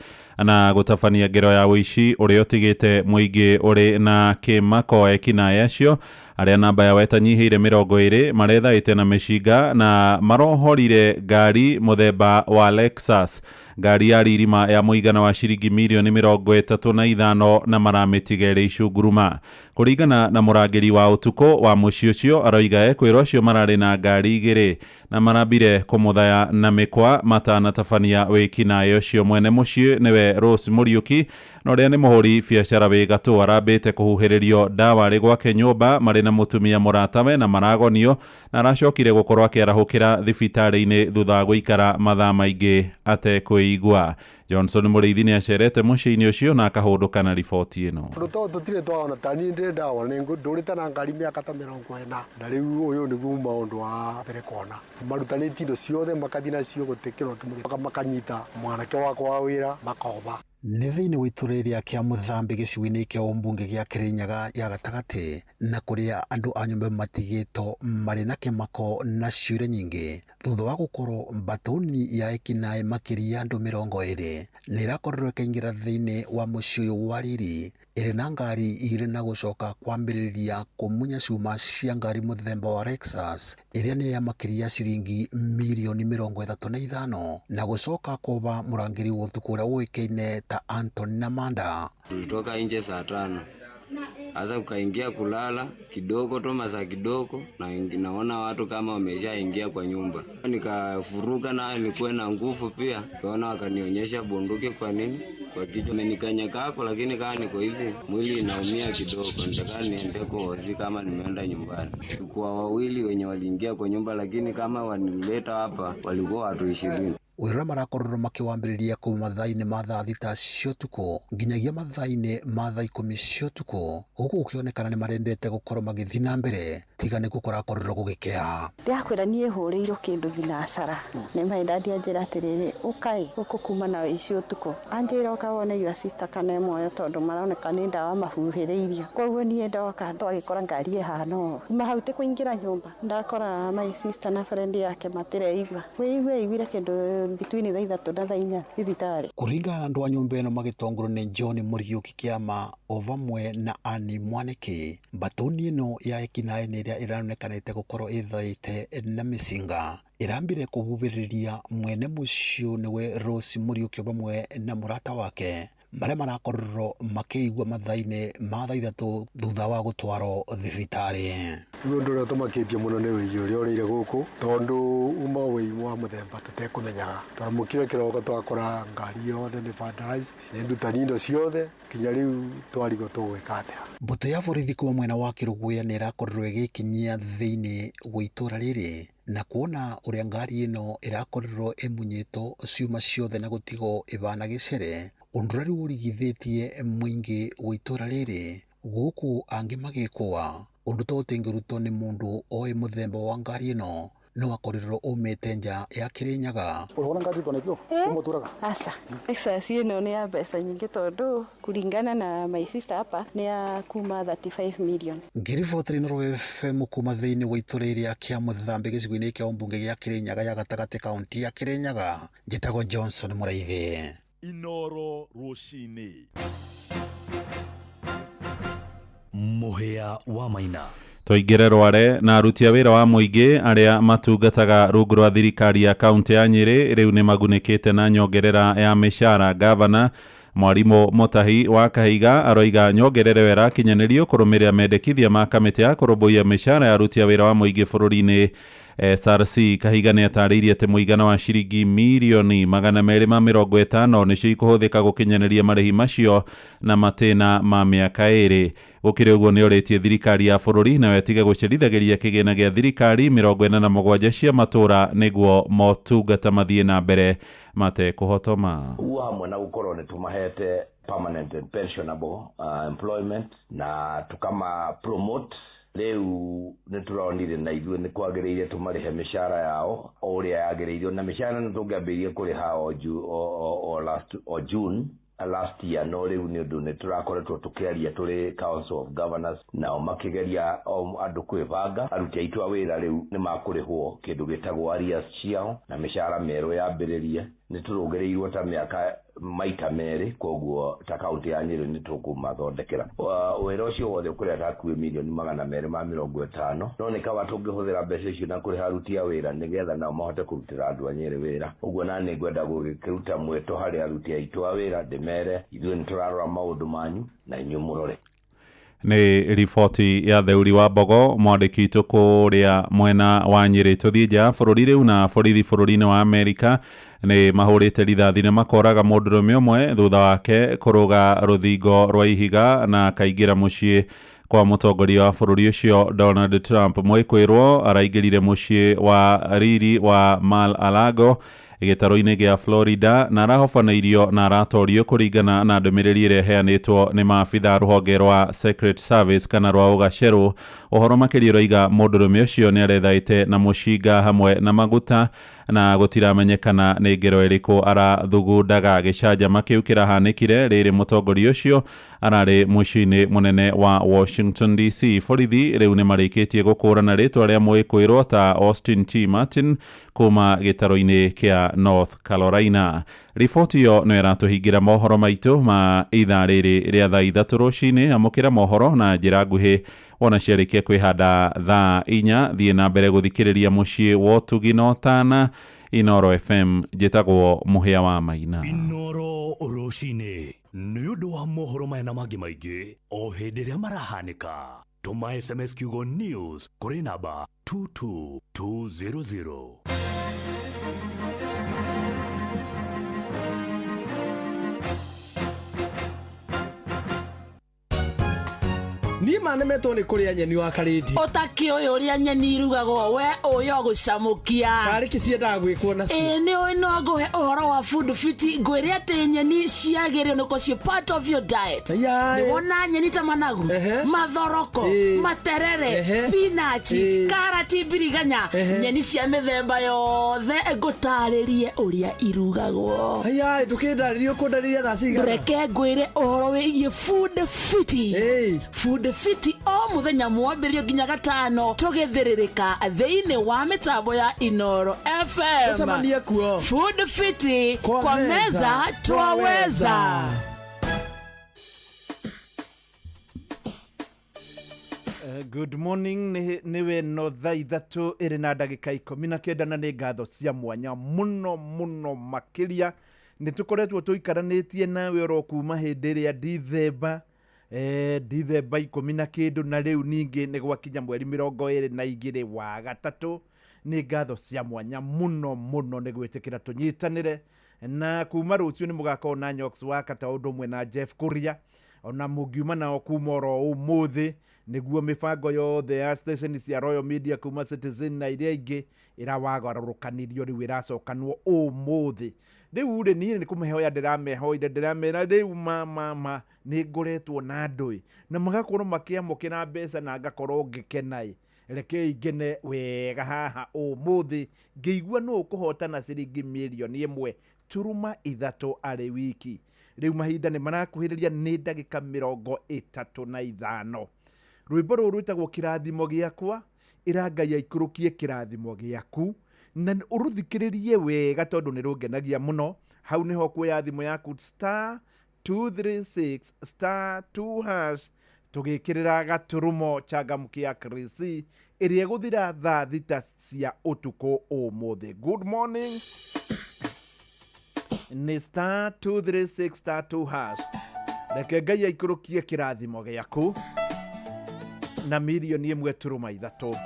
S3: na gũtabania ngero ya ũici ũrĩa ũtigĩte mũingĩ ũrĩ na kĩmako. Ekinaĩ acio arĩa namba yao ĩtanyihĩire 20 marethaĩte na mĩcinga na marohorire ngari mũthemba wa Lexus, ngari ya ririma ya mũigana wa ciringi mirioni 35 na maramĩtiga ĩrĩ icunguruma. Kũringana na mũrangĩri wa ũtukũ wa mũciĩ ũcio, aroiga ekwĩrwo acio mararĩ na ngari 2 na marambire kũmũthaya na mĩkwa matanatabania wĩkinaĩ ũcio. Mwene mũciĩ nĩwe Rose Mũriũki na ũrĩa nĩ mũhũri biacara wĩ gatũ arambĩte kũhuhĩrĩrio ndawa arĩ gwake nyũmba marĩ na mũtumia mũratawe na maragonio, na aracokire gũkorwo akĩarahũkĩra thibitarĩ-inĩ thutha wa gũikara mathaa maingĩ atekwĩigua. Johnson Mũrĩithi nĩ acerete mũciĩ-inĩ ũcio na akahũndũka na riboti ĩno.
S4: Ũndũ ta ũyũ tũtirĩ twawona, ta niĩ ndĩrĩ ndawona, ndũrĩte na ngari mĩaka ta 40 na rĩu ũyũ nĩguo maũndũ wa mbere kuona. Marutanĩtie indo ciothe makathiĩ nacio gũtikĩrwo kĩmwe, makanyita mwanake wakwa wa wĩra makoba.
S21: Nĩ thĩinĩ wa itũũra rĩa Kĩamũthambĩ gĩcigo-inĩ kĩa ũmbunge gĩa Kĩrĩnyaga ya gatagatĩ na kũrĩa andũ a nyũmba matigĩtwo marĩ na kĩmako na ciũria nyingĩ thutha wa gũkorwo mbatũni ya ekinaĩ makĩria andũ 20 nĩ ĩrakorirwo ĩkĩingĩra thĩinĩ wa mũciĩ ũyũ wa riri ĩrĩ na ngari igĩrĩ na gũcoka kwambĩrĩria kũmunya cuma cia ngari mũthemba wa Lexus ĩrĩa nĩ ya makĩria ciringi mirioni 35 na gũcoka kũba mũrangĩri wa ũtukũ ũrĩa ũĩkaine ta Anton Namanda.
S23: Tulitoka nje saa 5
S5: Sasa ukaingia kulala kidogo tu, masaa kidogo, na naona watu kama wameshaingia kwa nyumba. Nikafuruka na nikuwe na nguvu pia, kaona wakanionyesha bunduki kwa nini kwa kichwa, amenikanyaka hapo, lakini kama niko hivi mwili inaumia kidogo, nitakaa niende kwa hosi kama nimeenda nyumbani. Kwa wawili wenye waliingia kwa nyumba, lakini kama wanileta hapa walikuwa watu 20.
S21: Wĩra marakorirwo makĩwambĩrĩria kuma mathaa-inĩ ma thaa 6 cia ũtukũ nginyagia mathaa-inĩ ma thaa 10 cia ũtukũ, gũkũ gũkĩonekana nĩ marendete gũkorwo magĩthiĩ na mbere tiga nĩkuo kũrakorirwo gũgĩkĩa.
S6: Ndĩrakwĩra niĩ hũrĩirwo kĩndũ thinacara nĩ my dad anjĩra atĩrĩrĩ, ũkai gũkũ kuma na ũici ũtukũ, anjĩra ũka wone your sister kana e muoyo tondũ maroneka nĩ ndawa mahuhĩrĩirio. Koguo niĩ ndoka twagĩkora ngari ĩhana ũũ, kuma hau ti kũingĩra nyũmba ndakora my sister na friend yake matireigua, wĩigue aiguire kĩndũ between thaa 3 na thaa 4 thibitarĩ.
S21: Kũringana na andũ a nyũmba ĩno magĩtongorio nĩ John Mũriũki Kĩama o vamwe na Annie Mwaniki, mbatũni ĩno ya ekinaĩ nĩ ĩrĩa ĩronekanĩte gũkorwo ĩthaĩte na mĩcinga ĩrambire kũbubĩrĩria mwene mũciĩ nĩwe Rose Mũriũki o vamwe na mũrata wake marĩa marakorirwo makĩigua mathaa-inĩ ma thaa 3 thutha wa gũtwarwo thibitarĩ.
S4: Rĩu ũndũ ũrĩa ũtũmakĩtie mũno nĩ wĩiyi ũrĩa ũrĩire gũkũ, tondũ uma wĩi wa mũthemba tũtekũmenyaga. Twaramũkire kĩroko twakora ngari yothe nĩ vandalized, nĩ ndutani indo ciothe, kinya rĩu twarigwo tũgwĩka atĩa.
S21: Mbũtũ ya borithi kuma mwena wa Kĩrũgũya nĩ ĩrakorirwo ĩgĩkinyia thĩinĩ wa itũra rĩrĩ na kuona ũrĩa ngari ĩno ĩrakorirwo ĩmunyĩtwo ciuma ciothe na gũtigwo ĩbana gĩcere, ũndũ ũrĩa rĩu ũrigithĩtie mũingĩ wa itũra rĩrĩ gũkũ angĩ magĩkũa ũndũ to ũtĩngĩrutwo nĩ mũndũ oĩ mũthemba wa ngari ĩno no akorirwo umĩte nja ya Kĩrĩnyaga.
S10: Ũrona ngari tonetio ũmũtũraga?
S6: Aca, Lexus ĩno nĩ ya mbeca nyingĩ tondũ kũringana na my sister hapa nĩ ya kuma 35 million.
S21: Ngĩribotera Inooro FM kuma thĩinĩ wa itũra rĩrĩa kĩa Mũthambi gĩcigo-inĩ kĩa ũmbunge gĩa Kĩrĩnyaga ya gatagatĩ kaunti ya Kĩrĩnyaga, njĩtagwo Johnson Mũraithi.
S2: Inooro rũcinĩ. Mũhĩa wa Maina.
S3: Tũingĩre Rware na aruti a wĩra wa mũingĩ arĩa matungataga rungu rwa thirikari ya kaunti ya Nyĩrĩ rĩu nĩ magunĩkĩte na nyongerera ya mĩcara. Gavana Mwarimũ Mutahi wa Kahiga aroiga nyongerera ĩyo ĩrakinyanĩrio kũrũmĩrĩra mendekithia ma kamĩtĩ ya kũrũmbũiya mĩcara ya aruti a wĩra wa mũingĩ bũrũri-inĩ SRC. Kahiga nĩ atarĩirie atĩ mũigana wa ciringi mirioni 250 nĩcio ikũhũthĩka gũkinyanĩria marĩhi macio na matĩna ma mĩaka 2. Gũkĩrĩ ũguo nĩ orĩtie thirikari ya bũrũri nayo ĩtige gũcerithagĩria kĩgĩna gĩa thirikari 47 cia matũra nĩguo motungata mathiĩ na mbere matekũhotoma.
S12: Ũguo hamwe na gũkorwo nĩ tũmahete permanent and pensionable employment na tukama promote rĩu nĩ tũronire na ithuĩ nĩ kwagĩrĩire tũmarĩhe mĩcara yao o ũrĩa yagĩrĩirwo, na mĩcara nĩ tũngĩambĩrĩirie kũrĩha o June last year, no rĩu nĩ ũndũ nĩ tũrakoretwo tũkĩaria tũrĩ Council of Governors nao makĩgeria andũ kwĩbanga. Aruti aitũ a wĩra rĩu nĩ makũrĩhwo kĩndũ gĩtagwo arrears ciao na mĩcara mĩerũ yambĩrĩrie. Nĩ tũrũngĩrĩirwo ta mĩaka maita 2, koguo ta kaunti ya Nyĩrĩ nĩ tũkũmathondekera wĩra ũcio wothe ũkũrĩa ta hakuhĩ mirioni 250, no nĩ kaba tũngĩhũthĩra mbeca icio na kũrĩha aruti a wĩra nĩgetha nao mahote kũrutĩra andũ a Nyĩrĩ wĩra. Ũguo na nĩ ngwenda gũgĩkĩruta mwĩto harĩ aruti aitũ a wĩra ndĩmere ithuĩ nĩ tũrarora maũndũ manyu na inyuĩ mũrore.
S3: Nĩ riboti ya Theuri wa Mbogo mwandĩki witũ kũrĩa mwena wa Nyĩrĩ. Tũthiĩ nja ya bũrũri rĩu na borithi bũrũri-inĩ wa Amerika nĩ mahũrĩte rithathi na makoraga mũndũrũme ũmwe thutha wake kũrũga rũthingo rwa ihiga na akaingĩra mũciĩ kwa mũtongoria wa bũrũri ũcio Donald Trump. Mwĩkwĩrwo araingĩrire mũciĩ wa riri wa Mar-a-Lago gĩtarũ-inĩ gĩa Florida na arahobanĩirio na aratorio kũringana na ndũmĩrĩri ĩrĩa ĩheanĩtwo nĩ maabitha rũhonge rwa Secret Service kana rwa ũgacerũ. Ũhoro makĩria ũroiga mũndũrũme ũcio nĩ arethaĩte na mũcinga hamwe na maguta na gũtiramenyekana nĩ ngero ĩrĩkũ arathugundaga. Gĩcanjama kĩu kĩrahanĩkire rĩrĩ mũtongoria ũcio ararĩ mũciĩ-inĩ mũnene wa Washington DC. Borithi rĩu nĩ marĩkĩtie gũkũrana rĩtwa rĩa mwĩkwĩrwo ta Austin T. Martin kuma gĩtarũ-inĩ kĩa North Carolina. Riboti ĩyo no ĩratũhingĩra mohoro maitũ ma ithaa rĩrĩ rĩa thaa 3 rũcinĩ. Amũkĩra mohoro na njĩra nguhĩ wona ciarĩkia kwĩhanda thaa 4. Thiĩ na mbere gũthikĩrĩria mũciĩ wa ũtugi na ũtana Inooro FM. Njĩtagwo Mũhĩa wa Maina.
S2: Inooro rũcinĩ. Nĩ ũndũ wa mohoro maya na mangĩ maingĩ o hĩndĩ ĩrĩa marahanĩka, tũma SMS kiugo news kũrĩ namba 22200.
S7: Niĩ manemetwo nĩ kũrĩa nyeni wa karĩndi.
S15: Ũtakĩũĩ ũrĩa nyeni irugagwo we ũyũ ũgũcamũkia.
S7: Karĩ kĩ ciendaga gwĩkwo nacio?
S15: Ĩĩ nĩ ũĩ no ngũhe ũhoro wa food fit, ngwĩre atĩ nyeni ciagĩrĩirwo nĩ gũkorwo ciĩ part of your diet. Nĩ wona nyeni ta managu, mathoroko, materere, spinach, karati, mbiriganya, nyeni cia mĩthemba yothe ngũtarĩrie ũrĩa irugagwo.
S7: Aya, ndũkĩndarĩrie, ũkũndarĩria thaa cigana?
S15: Reke ngwĩre ũhoro wĩgiĩ food fit. Food fit o mũthenya mwambĩrĩrio nginya gatano tũgĩthĩrĩrĩka thĩinĩ wa mĩtambo ya Inoro FM.
S7: Tũcemanie kuo.
S15: Food fit kwa meza twaweza.
S17: Good morning, nĩ weno thaa 3 ĩrĩ na ndagĩka 19 na nĩ ngatho cia mwanya mũno mũno makĩria. Nĩ tũkoretwo tũikaranĩtie nawe oro kuma hĩndĩ ĩrĩa Dithemba, Dithemba 10 na kĩndũ, na rĩu ningĩ nĩ gwakinya mweri 22 wa gatatũ. Nĩ ngatho cia mwanya mũno mũno nĩ gwĩtĩkĩra tũnyitanĩre, na kuma rũciũ nĩ mũgakorwo na Nyox wa Kata ũndũ ũmwe na Jeff Kuria, ona mũngiuma nao kuma oro ũmũthĩ nĩguo mĩbango yothe ya station cia Royal Media kuma Citizen na iria ingĩ ĩrawagarũrũkanirio rĩu ĩracokanwo ũmũthĩ. Rĩu rĩ niĩ nĩ kũmehoya ndĩramehoire, ndĩramera rĩu ma nĩ ngoretwo na andũ na magakorwo makĩamũkĩra mbeca na ngakorwo ngĩkena ĩ. Rekei ngene wega haha ũmũthĩ ngĩigua nũ ũkũhotana ciringi mirioni 1.3 arĩ wiki. Rĩu mahinda nĩ marakuhĩrĩria nĩ ndagĩka 35. Rwĩmbo rũrũ rwĩtagwo kĩrathimo gĩakwa, ĩra Ngai aikũrũkie kĩrathimo gĩaku na ũrũthikĩrĩrie wega tondũ nĩ rũngenagia mũno. Hau nĩho kuoya thimũ yaku star 236 star 2 hash tũgĩkĩrĩra gaturumo changamkia Krisi ĩrĩa ĩgũthira thaa 6 cia ũtukũ ũmũthĩ. Good morning nĩ star 236 star 2 hash. Reke Ngai aikũrũkie kĩrathimo gĩaku na mirioni 1.3.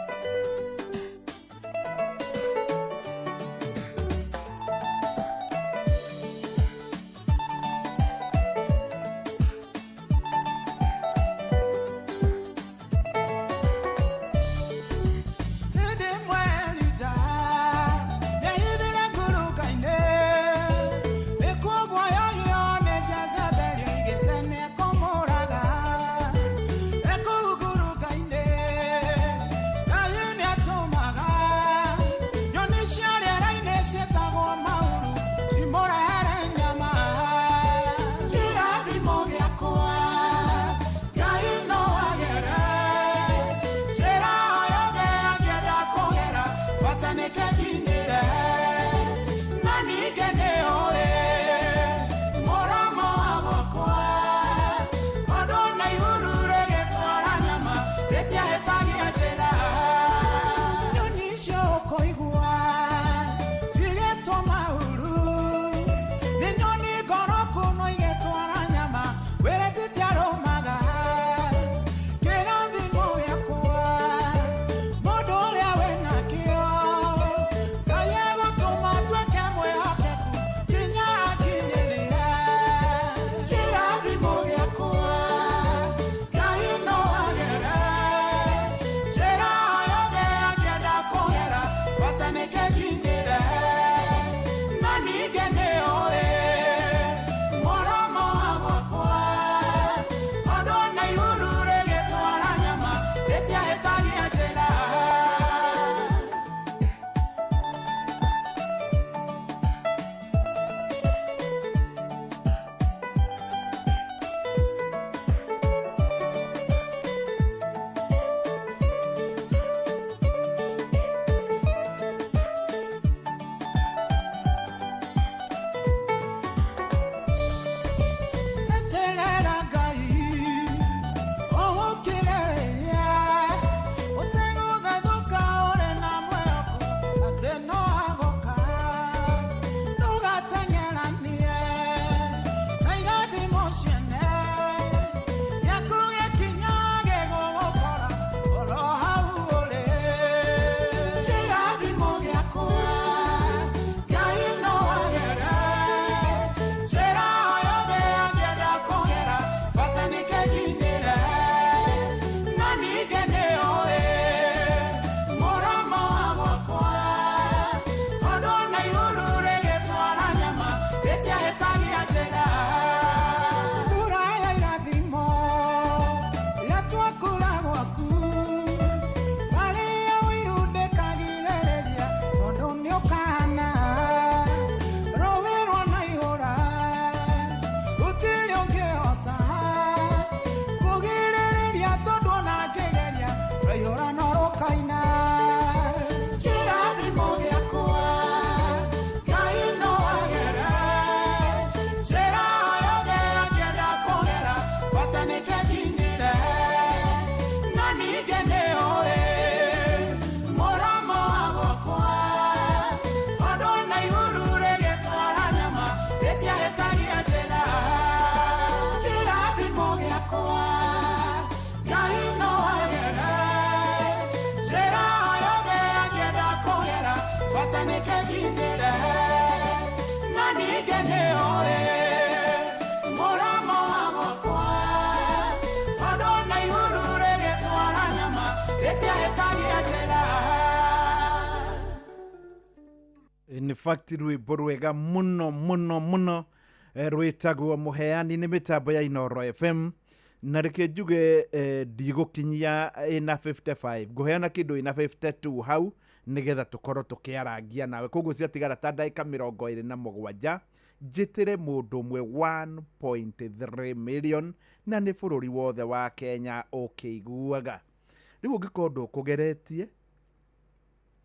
S1: Nĩkenginyĩre na ningĩ nĩũĩ mũromo wa gwakwa tondũ na ihuru rĩgĩtwara nyama rĩtiahĩtagia njĩra.
S17: In fact rwĩmbo rwega mũno mũno mũno, rwĩtagwo Mũheani nĩ mĩtambo ya Inoro FM. Na reke njuge, ndigũkinyia ĩna 55, ngũheana kĩndũ ĩna 52 hau nĩgetha tũkorwo tũkĩarangia nawe. Koguo ciatigara ta ndagĩka 27 njĩtĩre mũndũ ũmwe 1.3 million, na nĩ bũrũri wothe wa Kenya ũkĩiguaga. Rĩu ũngĩkorwo ndũkũgeretie,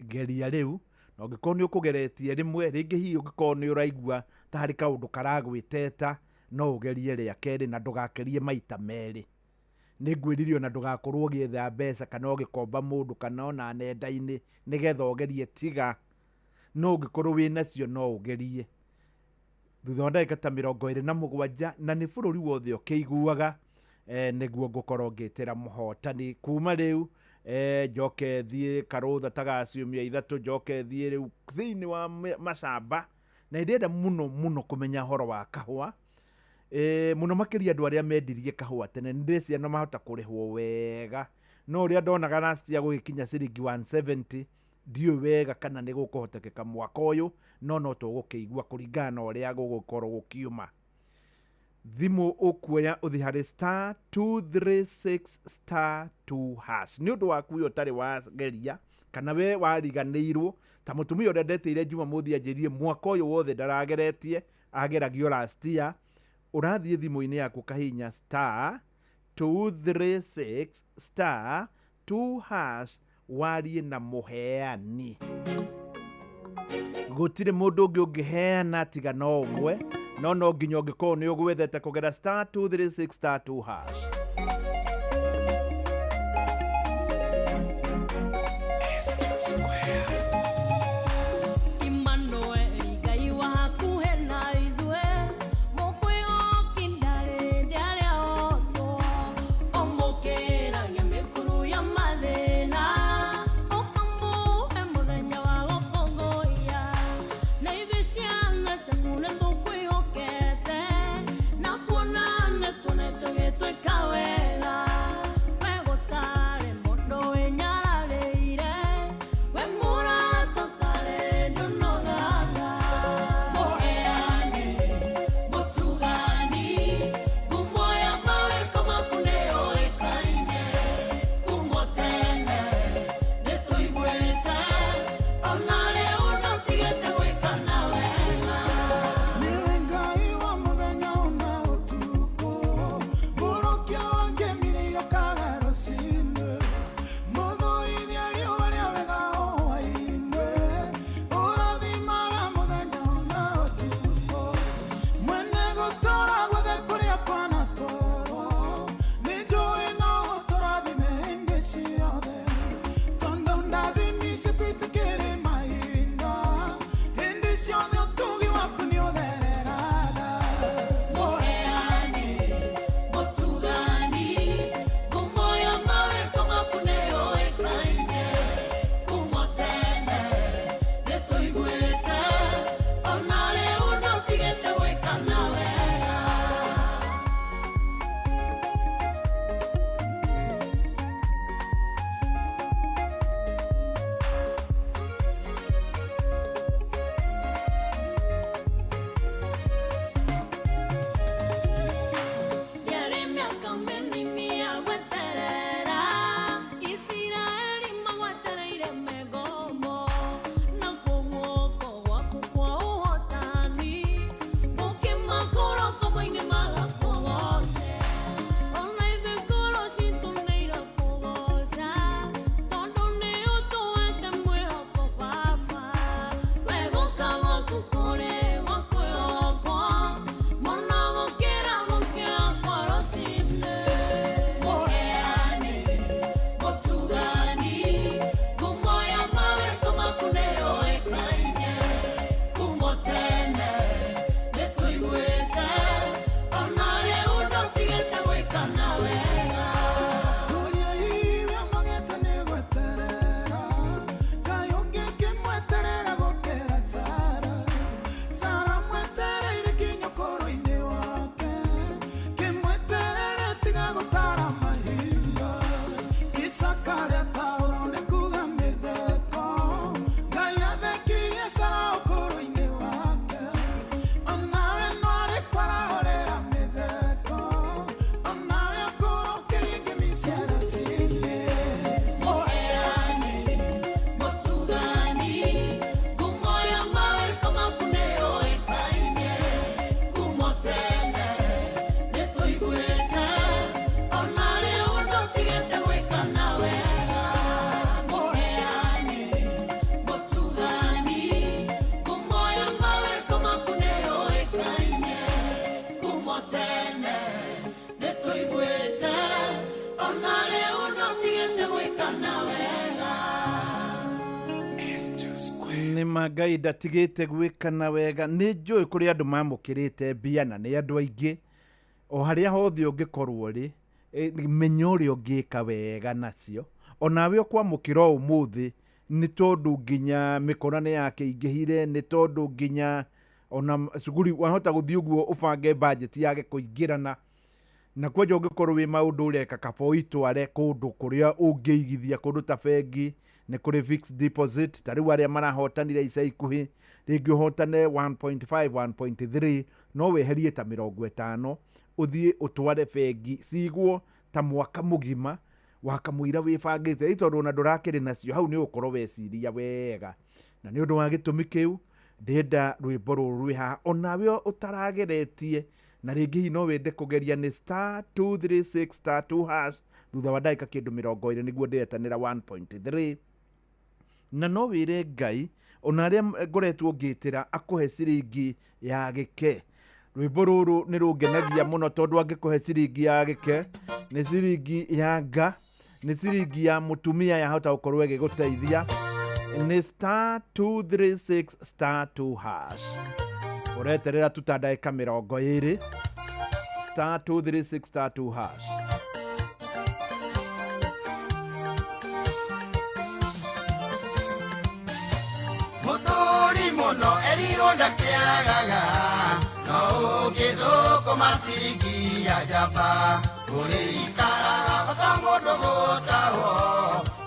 S17: geria rĩu, na ũngĩkorwo nĩ ũkũgeretie rĩmwe rĩngĩ, hihi ũngĩkorwo nĩ ũraigua ta harĩ kaũndũ karagwĩteta, no ũgerie rĩa kerĩ na ndũgakerie maita merĩ. Nĩ ngwĩrire ona ndũgakorwo ũgĩetha mbeca kana ũgĩkomba mũndũ kana ona nenda-inĩ nĩgetha ũgerie, tiga. No ũngĩkorwo wĩ nacio no ũgerie thutha wa ndagĩka ta 27, na nĩ bũrũri wothe ũkĩiguaga, nĩguo ngũkorwo ngĩtĩra mũhotani kuma rĩu. Njoke thiĩ karũtha ta ga ciumia 3, njoke thiĩ rĩu thĩinĩ wa macamba, na ndĩrenda mũno mũno kũmenya ũhoro wa kahũa, mũno makĩria andũ arĩa mendirie kahũa tene. Nĩ ndĩreciria no mahota kũrĩhwo wega, no ũrĩa ndonaga last year gũgĩkinya ciringi 170, ndiũĩ wega kana nĩ gũkũhotekeka mwaka ũyũ, no tũgũkĩigua kũringana na ũrĩa gũgũkorwo gũkiuma. Thimũ ũkuoya ũthi harĩ *236*2#. Nĩ ũndũ waku ũyũ ũtarĩ wageria kana we wariganĩirwo, ta mũtumia ũrĩa ndetĩire Jumamothi anjĩrire mwaka ũyũ wothe ndarageretie, ageragio last year. Ũrathiĩ thimũ-inĩ yaku kahinya *236*2# warie na mũheani. Gũtirĩ mũndũ ũngĩ ũngĩheana tiga no ũmwe, no nginya ũngĩkorwo nĩ ũgwethete kũgera *236*2#.
S9: Emmanuel, Ngai wa hakuhĩ na ithuĩ, mũkwĩhoki ndarĩ rĩarĩa otwo, ũmũkĩragia mĩkuru ya mathĩna, ũkamũhe mũthenya wa gũkũngũiya. Na ithuĩ ciana ciaku nĩtũkwĩhokete, na kuona nĩtuonete ũgĩtwĩka.
S17: Nĩ ma Ngai ndatigĩte gwĩkana wega. Nĩ njũĩ kũrĩ andũ mamũkĩrĩte mbia na nĩ andũ aingĩ. O harĩa hothe ũngĩkorwo rĩ, menya ũrĩa ũngĩka wega nacio. Onawe ũkwamũkĩra o ũmũthĩ nĩ tondũ nginya mĩkora nĩ yakĩingĩhire, nĩ tondũ nginya ona cukuru wahota gũthiĩ ũguo ũbange budget yage kũingĩrana. Na kwanja ũngĩkorwo wĩ maũndũ ũreka kaba ũitware kũndũ kũrĩa ũngĩigithia, kũndũ ta bengi, nĩ kũrĩ fixed deposit, ta rĩu arĩa marahotanire ica ikuhĩ, rĩngĩ ũhotane 1.5, 1.3, no weherie ta 50, ũthiĩ ũtware bengi cigwo ta mwaka mũgima wakamũira wĩbangĩte, ĩ tondũ ona ndũrakĩrĩ nacio hau nĩ ũgũkorwo weciria wega. Na nĩ ũndũ wa gĩtũmi kĩu ndĩrenda rwĩmbo rũrũ rwĩ haha onawe ũtarageretie, na rĩngĩ hihi no wende kũgeria nĩ star 236 star 2 hash thutha wa ndagĩka kĩndũ 20 nĩguo ndĩretanĩra 1.3. Na no wĩre Ngai ona arĩa ngoretwo ngĩtĩra akũhe ciringi ya gĩke. Rwĩmbo rũrũ nĩ rũngenagia mũno tondũ angĩkũhe ciringi ya gĩke, nĩ ciringi ya nga, nĩ ciringi ya mũtumia yahota gũkorwo ĩgĩgũteithia. Nĩ star 236 star 2 hash. Ũreterera tu ta ndagĩka 20, star 236 star 2 hash.
S1: Mũtũri mũno erirwo ndakĩagaga, no ũngĩthũkũma ciringi ya njamba, ũrĩikaraga ota mũndũ gũtahwo,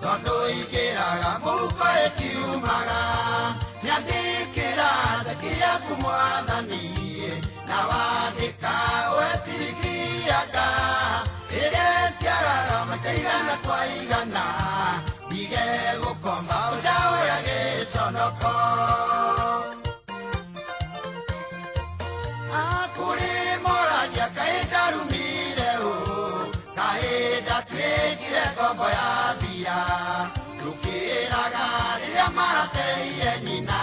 S1: tondũ ingĩraga mũhuko ĩkiumaga. Nyandĩkĩra ceki yaku mwathani, na wandĩka we ciringi yaka, ĩrĩa ĩciaraga maita igana kwa igana, ndige gũkomba ũnjaũre gĩconoko. Kũrĩ moragia kaĩ ndarumire ũ, kaĩ ndatuĩkire ngombo ya mbia, rũkĩraga rĩrĩa marateire nyina,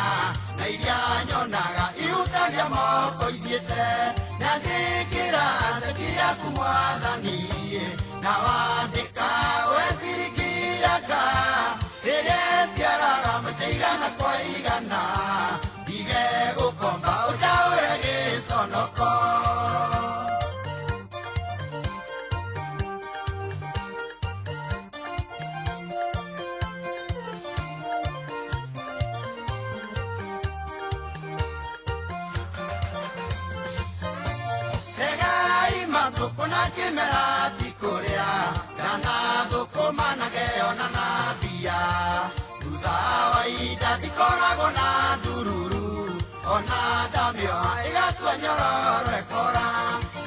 S1: na iria nyonaga ihutagia moko ithiĩte. Nyandĩkĩra ceki yaku mwathani, na wandĩka we ciringi yaka, ĩrĩa ĩciaraga maita igana kwa igana, ndige gũkomba ũnjaũre gĩconoko. Tegai mathũkũ na kĩmera ti kũrĩa, kana thũkũma na ngeyona na mbia, thutha wa ihinda ndikoragwo na ndururu, ona ndamĩoha ĩgatua nyororo ĩkora.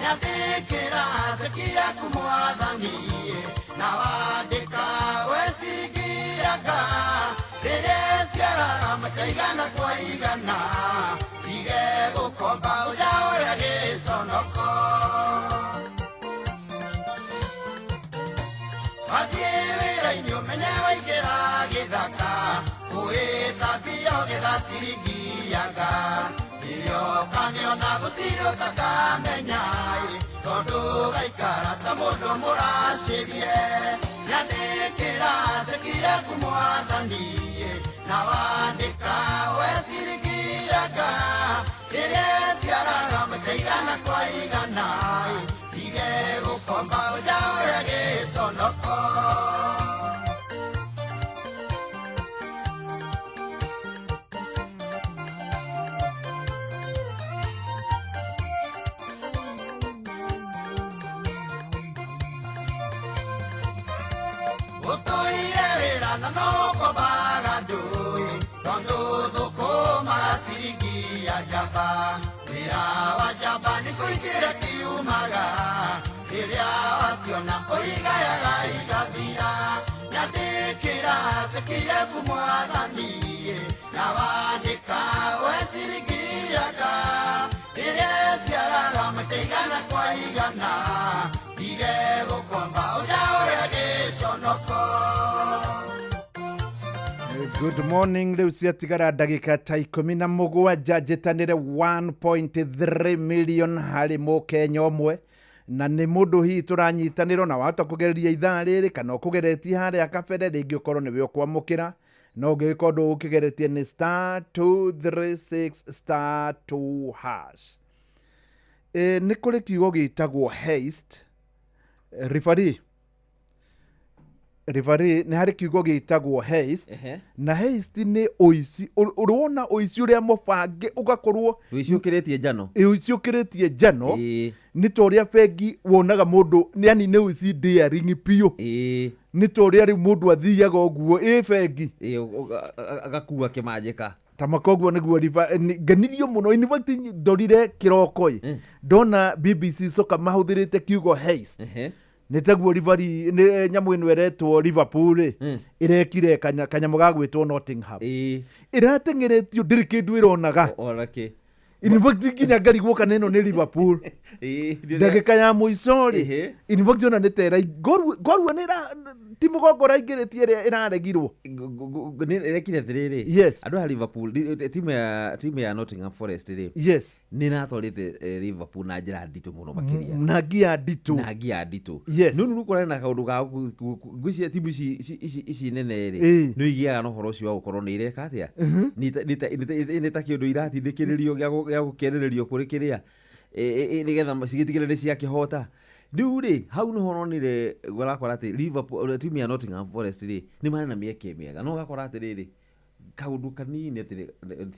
S1: Nyandĩkĩra ceki yaku mwathani, na wandĩka we ciringi yaka, rĩrĩa ĩciaraga maita igana kwa igana, ndige gũkomba ũnjaũre gĩconoko. Wathiĩ wĩra-inĩ ũmenye waingĩra gĩthaka, ũgĩtambia ũgetha ciringi yanga, rĩrĩa ũkamĩona gũtirĩ ũtakamenya, tondũ gaikara ta mũndũ mũracĩrie. Nyandĩkĩra ceki yaku mwathani, na wandĩka we ciringi yanga, ĩrĩa ĩciaraga maita igana kwa igana, ndige gũkomba ũnjaũre gĩconoko. Ũtũire wĩra na no ũkombaga ndũĩ, tondũ thũkũmaga ciringi ya njamba, wĩra wa njamba nĩ kũingĩra kiumaga, rĩrĩa waciona ũigayaga igathira. Nyandĩkĩra ceki yaku mwathani, na wandĩka we ciringi yaka, ĩrĩa ĩciaraga maita igana kwa igana, ndige gũkomba ũnjaũre gĩconoko.
S17: Good morning. Rĩu ciatigara ndagĩka ta 17 njĩtanĩre 1.3 million harĩ mũkenya ũmwe, na nĩ mũndũ hihi tũranyitanĩrwo na wahota kũgereria ithaa rĩrĩ kana ũkũgeretie harĩa kabere, rĩngĩ ũkorwo nĩwe ũkwamũkĩra. No ũngĩgĩkorwo ndũgũkĩgeretie nĩ star 236 star 2 hash. Nĩ kũrĩ kiugo gĩtagwo haste. Referee, referee, nĩ harĩ kiugo gĩtagwo haste. Na haste nĩ ũici. Ũrona ũici ũrĩa mũbange ũgakorwo
S11: Ũici ũkĩrĩtie njano.
S17: Ũici ũkĩrĩtie njano. Nĩ ta ũrĩa bengi wonaga mũndũ, yani nĩ ũici daring biũ. Nĩ ta ũrĩa rĩu mũndũ athiaga ũguo ĩ bengi.
S11: Agakua kĩmanjĩka.
S17: Ta makoguo nĩguo ngenirio mũno. In fact, ndorire kĩroko ĩ ndona BBC Soccer mahũthĩrĩte kiugo haste. Nĩ taguo Liverpool, nĩ nyamũ ĩno ĩretwo Liverpool rĩ, ĩrekire kanyamũ ga gwĩtwo Nottingham. Ĩrateng'eretio, ndĩrĩ kĩndũ ĩronaga.
S11: Ona kĩ.
S17: In fact, nginya ngarigwo kana ĩno nĩ Liverpool. Ndagĩka ya mũico rĩ, in fact, ona nĩ ta ngorua nĩ ti mũgongo ũraingĩrĩtie ĩrĩa ĩraregirwo.
S11: Ĩrekire atĩrĩrĩ.
S17: Yes.
S11: Andũ a Liverpool, timu ya Nottingham Forest rĩ, nĩ ĩratwarĩte Liverpool na njĩra nditũ mũno makĩria.
S17: Na ngia nditũ.
S11: Na ngia nditũ.
S17: Yes.
S11: No rĩu kũrarĩ na kaũndũ ga ngwĩciria timu ici nene rĩ, nĩ igĩaga na ũhoro ũcio wa gũkorwo nĩ ireka atĩa, nĩ ta kĩũndũ iratindĩkĩrĩrio gĩa gũkĩerererio kũrĩ kĩrĩa nĩgetha cigĩtigĩre nĩ ciakĩhota. Rĩu rĩ, hau nĩho ũronire ũrakora atĩ Liverpool, timu ya Nottingham Forest rĩ, nĩ marĩ na mĩeke mĩega, no ũgakora atĩrĩrĩ, kaũndũ kanini atĩrĩ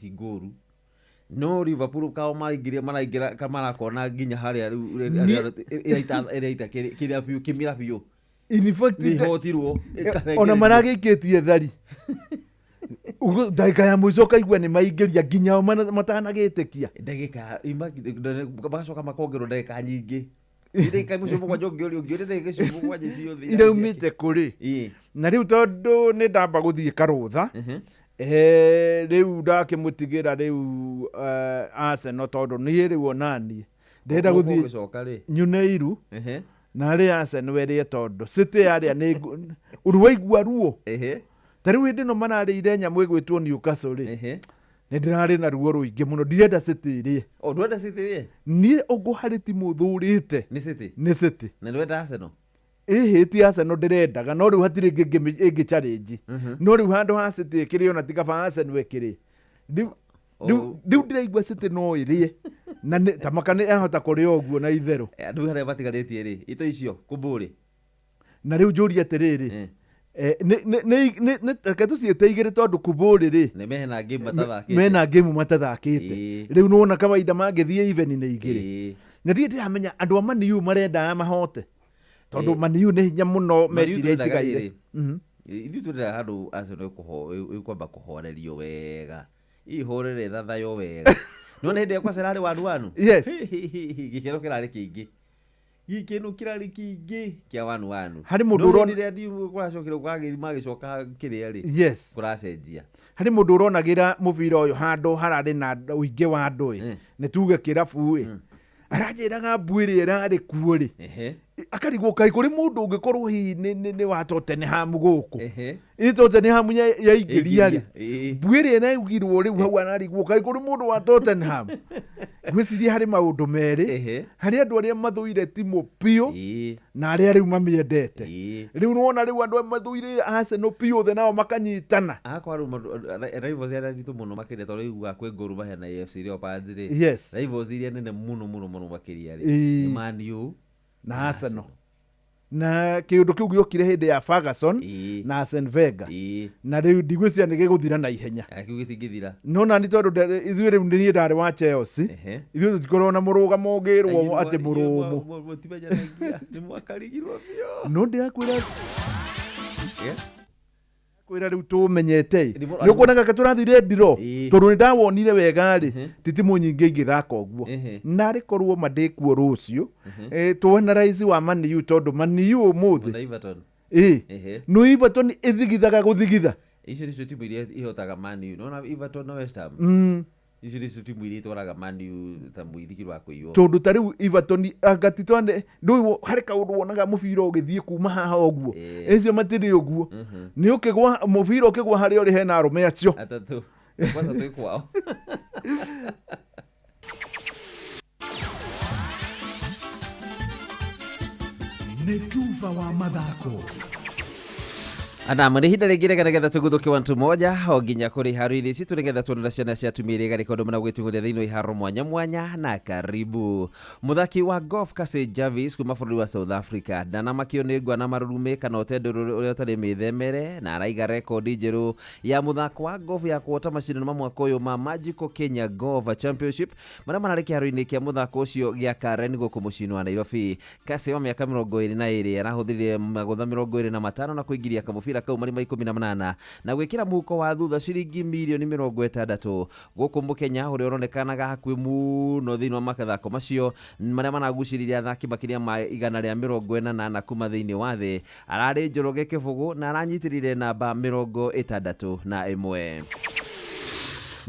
S11: ti ngũru, no Liverpool kao maraingĩria maraingĩra marakona nginya harĩa rĩu ĩraita kĩrĩa biũ, kĩmira biũ.
S17: In fact,
S11: nĩ ihotirwo.
S17: Ona maragĩikĩtie thari. Ndagĩka ya mũico ũkaigua nĩ maingĩria nginya o matanagĩtĩkia.
S11: Ndagĩka magacoka makongerwo ndagĩka nyingĩ, ndagĩka icio mũgwanja, ũngĩũria ũngĩũria ndagĩka icio mũgwanja ciothe
S17: iraumĩte kũrĩ. Na rĩu tondũ nĩ ndamba gũthiĩ karũtha, rĩu ndakĩmũtigĩra rĩu Arsenal, tondũ niĩ rĩu onaniĩ ndĩrenda gũthiĩ
S11: Ũgũcoka rĩ?
S17: Nyune iru na rĩ Arsenal ĩrĩe, tondũ City yarĩa nĩ ũru waigua ruo. Ta rĩu hĩndĩ ĩno mararĩire nyamũ ĩgwĩtwo Newcastle rĩ, nĩ ndĩrarĩ na ruo rũingĩ mũno. Ndirenda City ĩrĩe.
S11: O ndwenda City ĩrĩe?
S17: Niĩ ũguo harĩ timu thũrĩte
S11: nĩ City.
S17: Nĩ City.
S11: Na ndwenda Arsenal?
S17: Ĩhĩ, ti Arsenal ndĩrendaga, no rĩu hatirĩ ĩngĩ challenge. No rĩu handũ ha City ĩkĩrĩ, ona ti kaba Arsenal ĩkĩrĩ. Rĩu ndĩraigua City no ĩrĩe na ta maka nĩ ahota kũrĩa ũguo na itherũ.
S11: Andũ harĩa matigarĩtie rĩ, ito icio kũmbũrĩ.
S17: Na rĩu njũrie atĩrĩrĩ, reke tũciĩte igĩrĩ, tondũ kumbũrĩ rĩ,
S11: nĩ mena game matathakĩte.
S17: Mena game matathakĩte. Rĩu nĩwona kawaida mangĩthiĩ even nĩ igĩrĩ. Na ndirĩ ndĩramenya andũ a Maniu marendaga mahote, tondũ Maniu nĩ hinya mũno
S11: Man U
S17: mechi iria
S11: twendaga
S17: itigaire.
S11: rĩrĩ, ithuĩ twendaga handũ Arsenal ĩkwamba kũhorerio wega, ihorere thathayo wega. Nĩwona hĩndĩ ĩrĩa kwanja ĩrarĩ wanu wanu, gĩkeno kĩrarĩ kĩingĩ, gĩkeno kĩrarĩ kĩingĩ kĩa wanu wanu.
S17: Harĩ mũndũ
S11: No
S17: ũrona
S11: hĩndĩ ĩrĩa ndimu kũracokire magĩcoka kĩrĩa rĩ, kũracenjia.
S17: Harĩ mũndũ ũronagĩra mũbira ũyũ handũ hararĩ na ũingĩ wa andũ ĩ, nĩ tuge kĩrabu ĩ, aranjĩraga mbu ĩrĩa ĩrarĩ kuo rĩ, akarigwo kaĩ kũrĩ mũndũ ũngĩkorwo hihi nĩ wa Tottenham gũkũ, ĩ Tottenham yaingĩria rĩ, mbu ĩrĩa ĩraugirwo rĩu hau, ararigwo kaĩ kũrĩ mũndũ wa Tottenham. Ngwĩciria harĩ maũndũ merĩ, harĩ andũ arĩa mathũire timu biũ na arĩa rĩu mamĩendete. Rĩu nĩwona rĩu andũ arĩa mathũire Arsenal biũ othe nao makanyitana.
S11: Akwa rĩu rivals iria nditũ mũno makĩria, tondũ rĩu kwĩ Gor Mahia na AFC Leopards rĩ, rivals iria nene mũno mũno mũno makĩria rĩ, nĩ Man U
S17: na Arsenal. Na kĩũndũ kĩu gĩokire hĩndĩ ya Ferguson na Arsene Wenger, na rĩu ndigwĩciria nĩ gĩgũthira na ihenya.
S11: Kĩu gĩtingĩthira.
S17: No nani, tondũ ithuĩ rĩu nĩ niĩ ndarĩ wa Chelsea, ithuĩ tũtikorwo na mũrũgamo ũngĩrwo atĩ mũrũmu.
S11: Mũtimenyanagia, nĩ mwakarigirwo biũ.
S17: No ndĩrakwĩra kwĩra rĩu tũmenyete ĩ, nĩ ũkuonaga ka tũrathire ndiro, tondũ nĩ ndawonire wega rĩ, ti timu nyingĩ ingĩthaka ũguo. Narĩ korwo ma ndĩkuo rũciũ, tuanalyze wa Man U, tondũ Man U ũmũthĩ
S11: Na Everton.
S17: Ĩ no Everton ĩthigithaga gũthigitha.
S11: Icio nĩcio timu iria ihotaga Man U. Nĩwona Everton na West Ham, icio nĩcio timu iria itwaraga Man U ta mũithikiri wa kũiywo.
S17: Tondũ ta rĩu Everton anga ti twane ndũĩ harĩ kaũndũ wonaga mũbira ũgĩthiĩ kuma haha ũguo, ĩcio matirĩ ũguo, nĩ ũkĩgwa mũbira ũkĩgwa harĩa ũrĩ hena arũme acio
S11: atatũ kwanza twĩ kwao.
S2: Nĩ tuba wa mathako.
S11: Nam nä ihinda rĩngĩ rĩega nĩgetha tũguthũke wantu moja o nginya kũrĩ iharo-inĩ ici tũ nĩgetha tuonera ciana cia atumia iria igarĩka ũndũ mũna gwĩtungũria thĩinĩ wa iharo mwanya mwanya na karibu. Mũthaki wa golf Casey Jarvis kuma bũrũri wa South Africa ndanamakio nĩ ngwa na marurumĩ kana ũtendũrũ ũrĩa ũtarĩ mĩthemere, na araiga rekondi njerũ ya mũthako wa golf ya kũhota macindano ma mwaka ũyũ ma Magical Kenya Golf Championship marĩa mararĩ kĩharo-inĩ kĩa mũthako ũcio gĩa Karen gũkũ mũciĩ-inĩ wa Nairobi. Casey wa mĩaka 22 arahũthĩrire magũtha 25 na kũingĩria kamũbira kau marima 18 na gwĩkĩra mũhuko wa thutha ciringi mirioni 60 gũkũ mũkenya ũrĩa ũronekanaga hakuhĩ mũno thĩinĩ wa mathako macio marĩa maragucĩrĩria athaki makĩria ma 188 kuma thĩinĩ wa thĩ. Ararĩ Njoroge Kĩbũgũ na aranyitĩrĩire namba 61.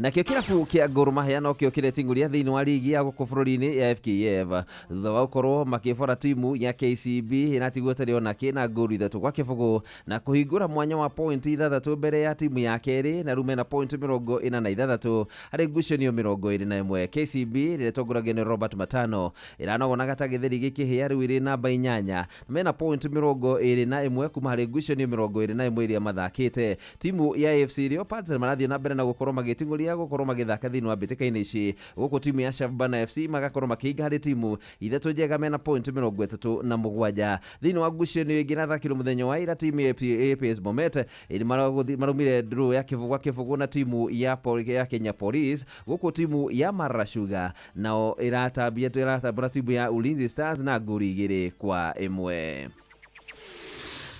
S11: Nakĩo kĩrabu kĩa Gor Mahia nokĩo kĩreting'ũria thĩinĩ wa ligi ya gũkũ bũrũri-inĩ ya FKF thutha wa gũkorwo makĩbora timu ya KCB ĩratigwo ĩtarĩ ona kĩ na ngolu 3-0 na kũhingũra mwanya wa point 6 mbere ya timu ya kerĩ, na rĩu mena point 46 harĩ ngucanio 21. KCB ĩrĩa ĩtongoragio nĩ Robert Matano ĩranogonaga ta gĩtheri gĩkĩhĩa, rĩu ĩrĩ namba 8 mena point 21 kuma harĩ ngucanio 21 iria mathakĩte. Timu ya AFC Leopards marathiĩ na mbere na gũkorwo magĩting'ũria gũkorwo magĩthaka thĩinĩ wa mbĩtĩka-inĩ ici, gũkũ timu ya Shabana FC magakorwo makĩhinga harĩ timu 3 njega mena point 37. Thĩinĩ wa ngucanio ĩngĩ ĩrathakirwo mũthenya wa ira, timu ya APS Bomet marumire draw ya 0-0 na timu ya Kenya Police, gũkũ timu ya Mara Sugar nao ĩratambũra timu ya Ulinzi Stars na ngori 2-1.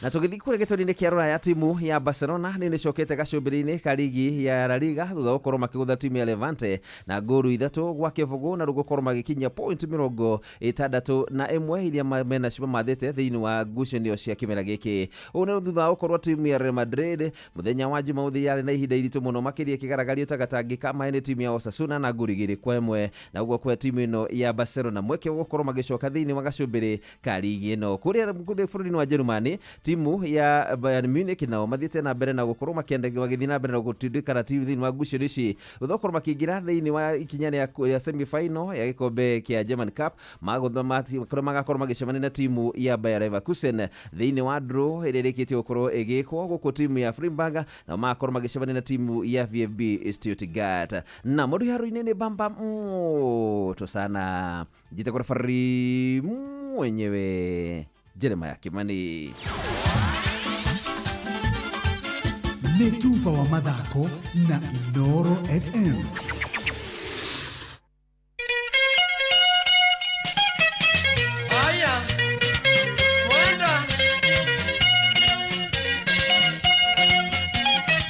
S11: Na tũgĩthiĩ kũrĩa gĩtũri-inĩ kĩa rũraya, timu ya Barcelona nĩ ĩcokete gacũmbĩrĩ-inĩ ka ligi ya La Liga thutha wa gũkorwo makĩgũtha timu ya Levante na ngolu 3-0 na rĩu gũkorwo magĩkinyia point 61 iria menacio mamathĩte thĩinĩ wa ngucanio cia kĩmera gĩkĩ. Ũũ nĩ thutha wa gũkorwo timu ya Real Madrid mũthenya wa Jumamothi yarĩ na ihinda iritũ mũno makĩria ĩkĩgaragario ta gatangĩ ka maĩ nĩ timu ya Osasuna na ngolu 2-1, na ũguo kũhe timu ĩno ya Barcelona mweke wa gũkorwo magĩcoka thĩinĩ wa gacũmbĩrĩ ka ligi ĩno. Kũrĩa bũrũri-inĩ wa Jerumani, timu ya Bayern Munich nao mathiĩte na mbere na gũkorwo magĩthiĩ na mbere na gũtindĩkana timu thĩinĩ wa ngucanio ici thutha wa gũkorwo makĩingĩra thĩinĩ wa ikinya rĩa semi final ya gĩkombe kĩa German Cup kũrĩa magakorwo magĩcemania na timu ya Bayer Leverkusen thĩinĩ wa draw ĩrĩa ĩrĩkĩtie gũkorwo ĩgĩkwo, gũkũ timu ya Freiburg nao magakorwo magĩcemania na timu ya VfB Stuttgart. Na mũndũ iharo-inĩ nĩ bamba moto sana, njĩtagwo referee mwenyewe Jeremiah Kimani.
S18: Nĩ tuba wa mathako na Inooro FM.
S20: Aya, mwenda.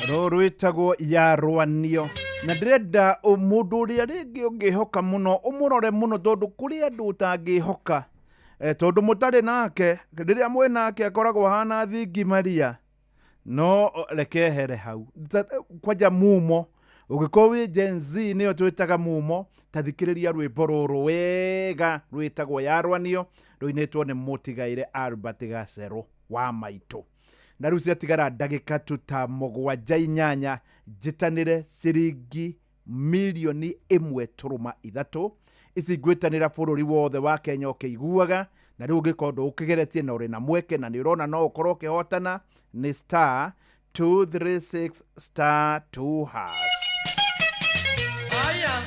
S17: Rũrũ rwĩtagwo ya rwanio na ndĩrenda mũndũ ũrĩa rĩngĩ ũngĩhoka mũno ũmũrore mũno, tondũ kũrĩ andũ ũtangĩhoka tondũ mũtarĩ nake, rĩrĩa mwĩ nake akoragwo ahana thingi maria, no reke here hau kwanja mumo ũngĩkorwo wĩ Gen Z nĩyo twĩtaga mumo, ta thikĩrĩria rwĩmbo rũrũ wega rwĩtagwo ya rwanio rũinĩtwo nĩ mũtigaire Albert Gacerũ wa maitũ. Na rĩu ciatigara ndagĩka tu ta 7 8 njĩtanĩre ciringi mirioni 1.3 ici ngwĩtanĩra bũrũri wothe wa Kenya ũkĩiguaga, na rĩu ũngĩkorwo ndũkĩgeretie na ũrĩ na mweke na nĩ ũrona no ũkorwo ũkĩhotana nĩ star 236 star 2 hash.
S20: Aya,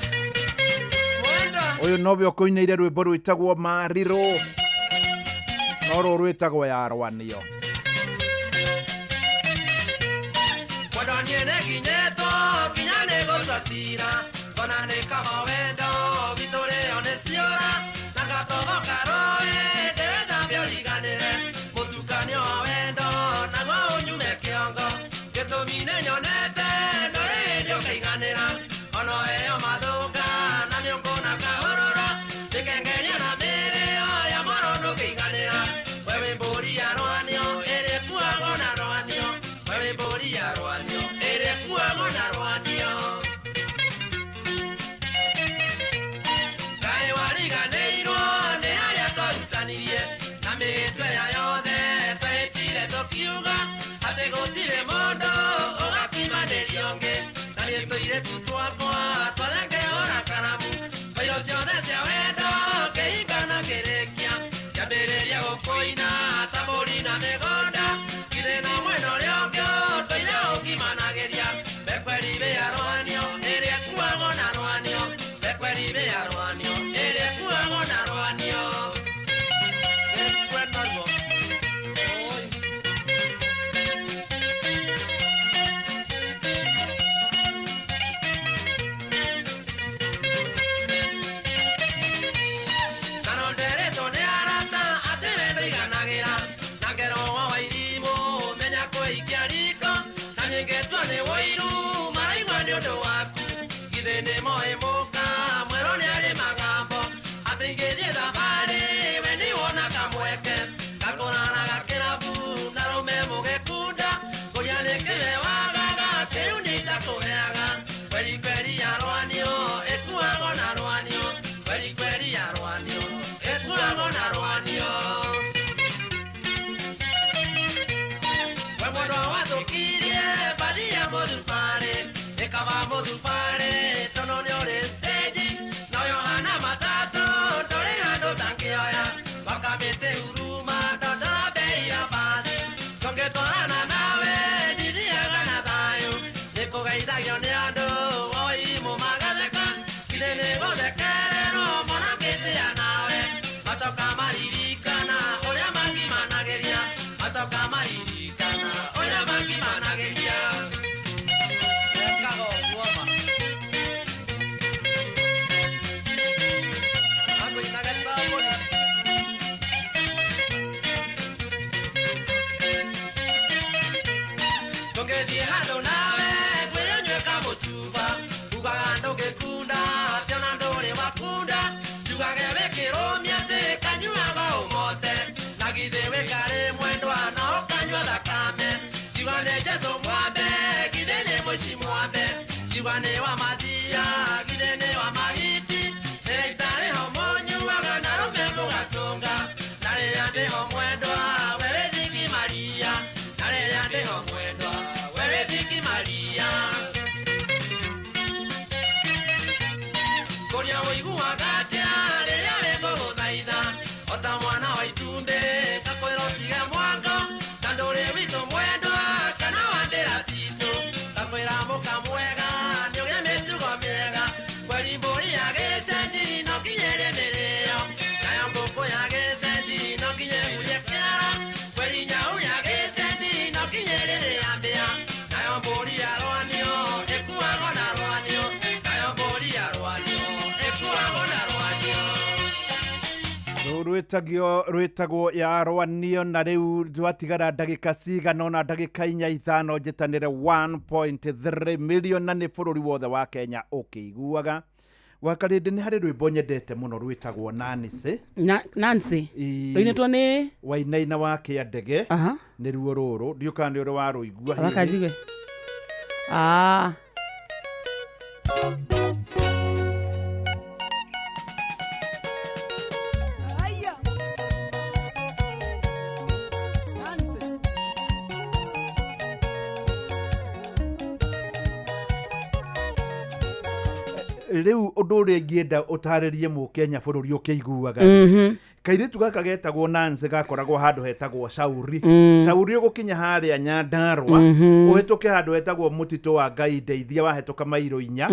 S20: mwenda.
S17: Ũyũ nowe ũkũinĩire rwĩmbo rwĩtagwo Marirũ, no rũrũ rwĩtagwo ya rwanio.
S20: Wendo niĩ nĩnginyĩtwo nginya nĩngũtua cira, ona nĩ kaba wendo witũ rĩo nĩ ciũra, na gatogo karũĩ ndĩwĩthambie ũriganĩre, mũtukanio wa wendo naguo ũnyume kĩongo, gĩtũmi nĩnyonete ndũrĩ hĩndĩ ũkaiganĩra, ona ũheo mathũka na mĩũngũ na kahũrũra, mĩkengeria na mĩrĩo ya mwaro ndũngĩiganĩra, we wĩ mbũri ya rwanio ĩrĩa ĩkuagwo na rwanio, we wĩ mbũri ya rwanio ĩrĩa ĩkuagwo na rwanio. Kaĩ wariganĩirwo nĩ harĩa twarutanirie, na mĩtwe ya yothe twehĩtire tũkiuga atĩ gũtirĩ mũndũ ũgakimanĩria ũngĩ, na niĩ tũirĩtu twakwa twathengeũra karamu, bairo ciothe cia wendo kĩhinga na kĩrĩkia, kĩambĩrĩria gũkũina ta mbũri na mĩgũnda, kirĩ na mwena ũrĩa ũngĩ. Githĩ nĩ moĩ mũka mwerũ nĩ arĩ magambo atĩ ingĩthiĩ thabarĩ we nĩwona kamweke gakũraraga kĩrabu na rũme mũgĩkunda kũrĩa nĩ kĩwe wagaga kĩu nĩ itakũheaga kweri kweri ya rwanio ĩkuagwo na rwanio kweri kweri ya rwanio ĩkuagwo na rwanio. We mwendwa wathũkirie bathi ya mũthubarĩ ĩkaba mũthubarĩ tondũ nĩ ũrĩ stage no yohana matatũ ndũrĩ handũ tangĩoya wakamĩte huruma ndondora bei ya bathi tũngĩtwarana nawe ndithiaga na thayũ nĩkũgeithagio nĩ andũ oimũ magatheka githĩ nĩ gũthekererwo mona ngĩtĩa nawe macoka maririkana ũrĩa mangimanagĩria macoka maririkana ũrĩa mangimanagĩria. Ekaga ũguo ma. Angũinaga tambũri. Tũngĩthiĩ handũ nawe kwĩrĩ ũnyue kamũcuba ugaga ndũngĩkunda atĩ ona ndũrĩ wakunda njugage wĩkĩrũmia atĩ kanyuaga ũmote na githĩ wĩkarĩ mwendwa na ũkanyua thakame ngiuga nĩ Jesũ mwambe githĩ nĩ mũici mwambe ngiuga nĩ wa mathia githĩ nĩ wa mahiti nĩ itarĩ ho mũnyuaga na rũme mũgacũnga na rĩrĩa ndĩho mwendwa we wĩ thiki Maria na rĩrĩa ndĩho mwendwa we wĩ thiki Maria. Kũrĩa ũiguaga atĩa rĩrĩa wĩ ngũgũthaitha o ta mwana wa itumbĩ ngakwĩra ũtige mwango ta ndũrĩ witũ mwendwa kana wa ndĩra citũ ngakwĩra mũka mwega nĩ ũgĩe mĩtugo mĩega kweri mbũri ya gĩcenji no nginya ĩrĩe mĩrĩo nayo ngũkũ ya gĩcenji no nginya ĩhurie kĩara kweri nyau ya gĩcenji no nginya ĩrĩrĩa mbĩa nayo mbũri ya rwanio ĩkuagwo na rwanio nayo mbũri ya rwanio ĩkuagwo na rwanio.
S17: Rũu rwĩtagio rwĩtagwo ya rwanio na rĩu twatigara ndagĩka cigana ona ndagĩka inya ithano njĩtanĩre 1.3 million na nĩ bũrũri wothe wa Kenya ũkĩiguaga. Wakarĩndĩ nĩ harĩ rwĩmbo nyendete mũno rwĩtagwo Nancy.
S15: Nancy
S17: Ĩĩ.
S15: rũinĩtwo nĩ
S17: Wainaina wa Kĩandege nĩruo rũrũ ndiũ kana nĩ ũrĩ warũigua hihi.
S15: Raka njigue. Ah.
S17: Rĩu ũndũ ũrĩa ingĩenda ũtarĩrie mũkenya bũrũri ũkĩiguaga kairĩtu gaka getagwo Nancy gakoragwo handũ hetagwo Shauri. Shauri ũgũkinya harĩa Nyandarua ũhĩtũke handũ hetagwo mũtitũ wa Ngai ndeithia wahĩtũka mairo inya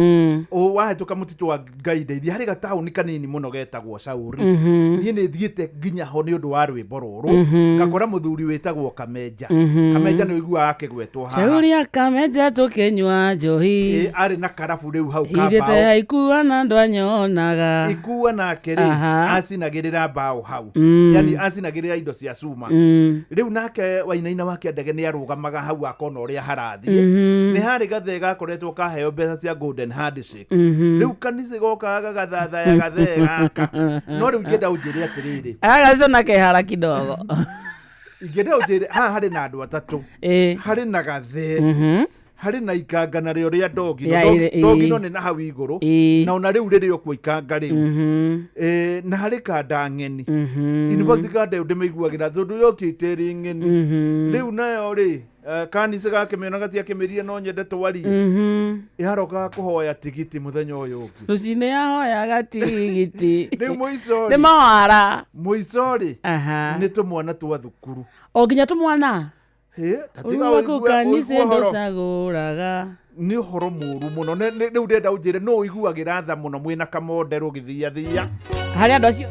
S17: wahĩtũka mũtitũ wa Ngai ndeithia harĩ gataũni kanini mũno getagwo Shauri. Niĩ nĩ thiĩte nginya ho nĩ ũndũ wa rwĩmbo rũrũ ngakora mũthuri wĩtagwo Kamenja. Kamenja nĩ ũiguaga akĩgwetwo haha.
S15: Shauri ya Kamenja tũkĩnyua njohi
S17: Ĩ, arĩ na karabu rĩu hau
S15: hithĩte
S17: kambaũ
S15: ya ikua na andũ anyonaga
S17: ikua nake rĩ acinagĩrĩra mbaũ hau yani acinagĩrĩra indo cia cuma. Rĩu nake Wainaina wa Kĩandege nĩ arũgamaga hau akona ũrĩa harathiĩ. Nĩ harĩ gathee gakoretwo kaheo mbeca cia golden handshake. Rĩu kanitha gokaga gagathathaya gathee gaka no rĩu ingĩenda ũnjĩre atĩrĩrĩ
S15: agacona kehara kidogo
S17: ingĩenda ũnjĩre haha harĩ na andũ atatũ harĩ na gathee harĩ na ikanga narĩo rĩa ndogino
S15: Ya,
S17: ndogino nĩ na hau igũrũ na ona rĩu rĩrĩ o kuo ikanga rĩu na harĩ kanda ng'eni. In fact kanda ĩyo ndĩmĩiguagĩra tondũ yokĩte ĩrĩ ng'eni rĩu nayo rĩ kanitha gakĩmĩona gatiakĩmĩria no nyende twarie ĩharokaga kũhoya tigiti mũthenya ũyũ ũngĩ
S15: rũcinĩ yahoyaga tigiti
S17: rĩu mũico
S15: nĩ
S17: rĩ
S15: mawara
S17: mũico rĩ nĩ tũmwana twa thukuru
S15: o nginya tũmwana
S17: Hĩ, ta tiga
S15: ũruaku
S17: ũigue
S15: kanitha
S17: ũigue ũhoro
S15: ndũcagũraga
S17: nĩ ũhoro mũru mũno rĩu ndĩrenda ũnjĩre nũ ũiguagĩra tha mũno mwĩna kamonde rũgĩthiathia
S15: harĩ andũ acio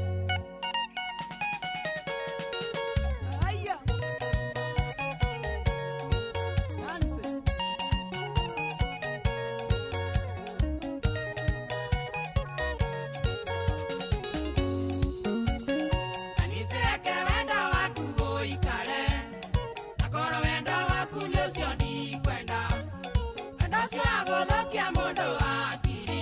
S20: Kaniseke wendo waku ũikare akorwo wendo waku nĩ ũcio ndikwenda wendo ũcio wa gũthũkia mũndũ hakiri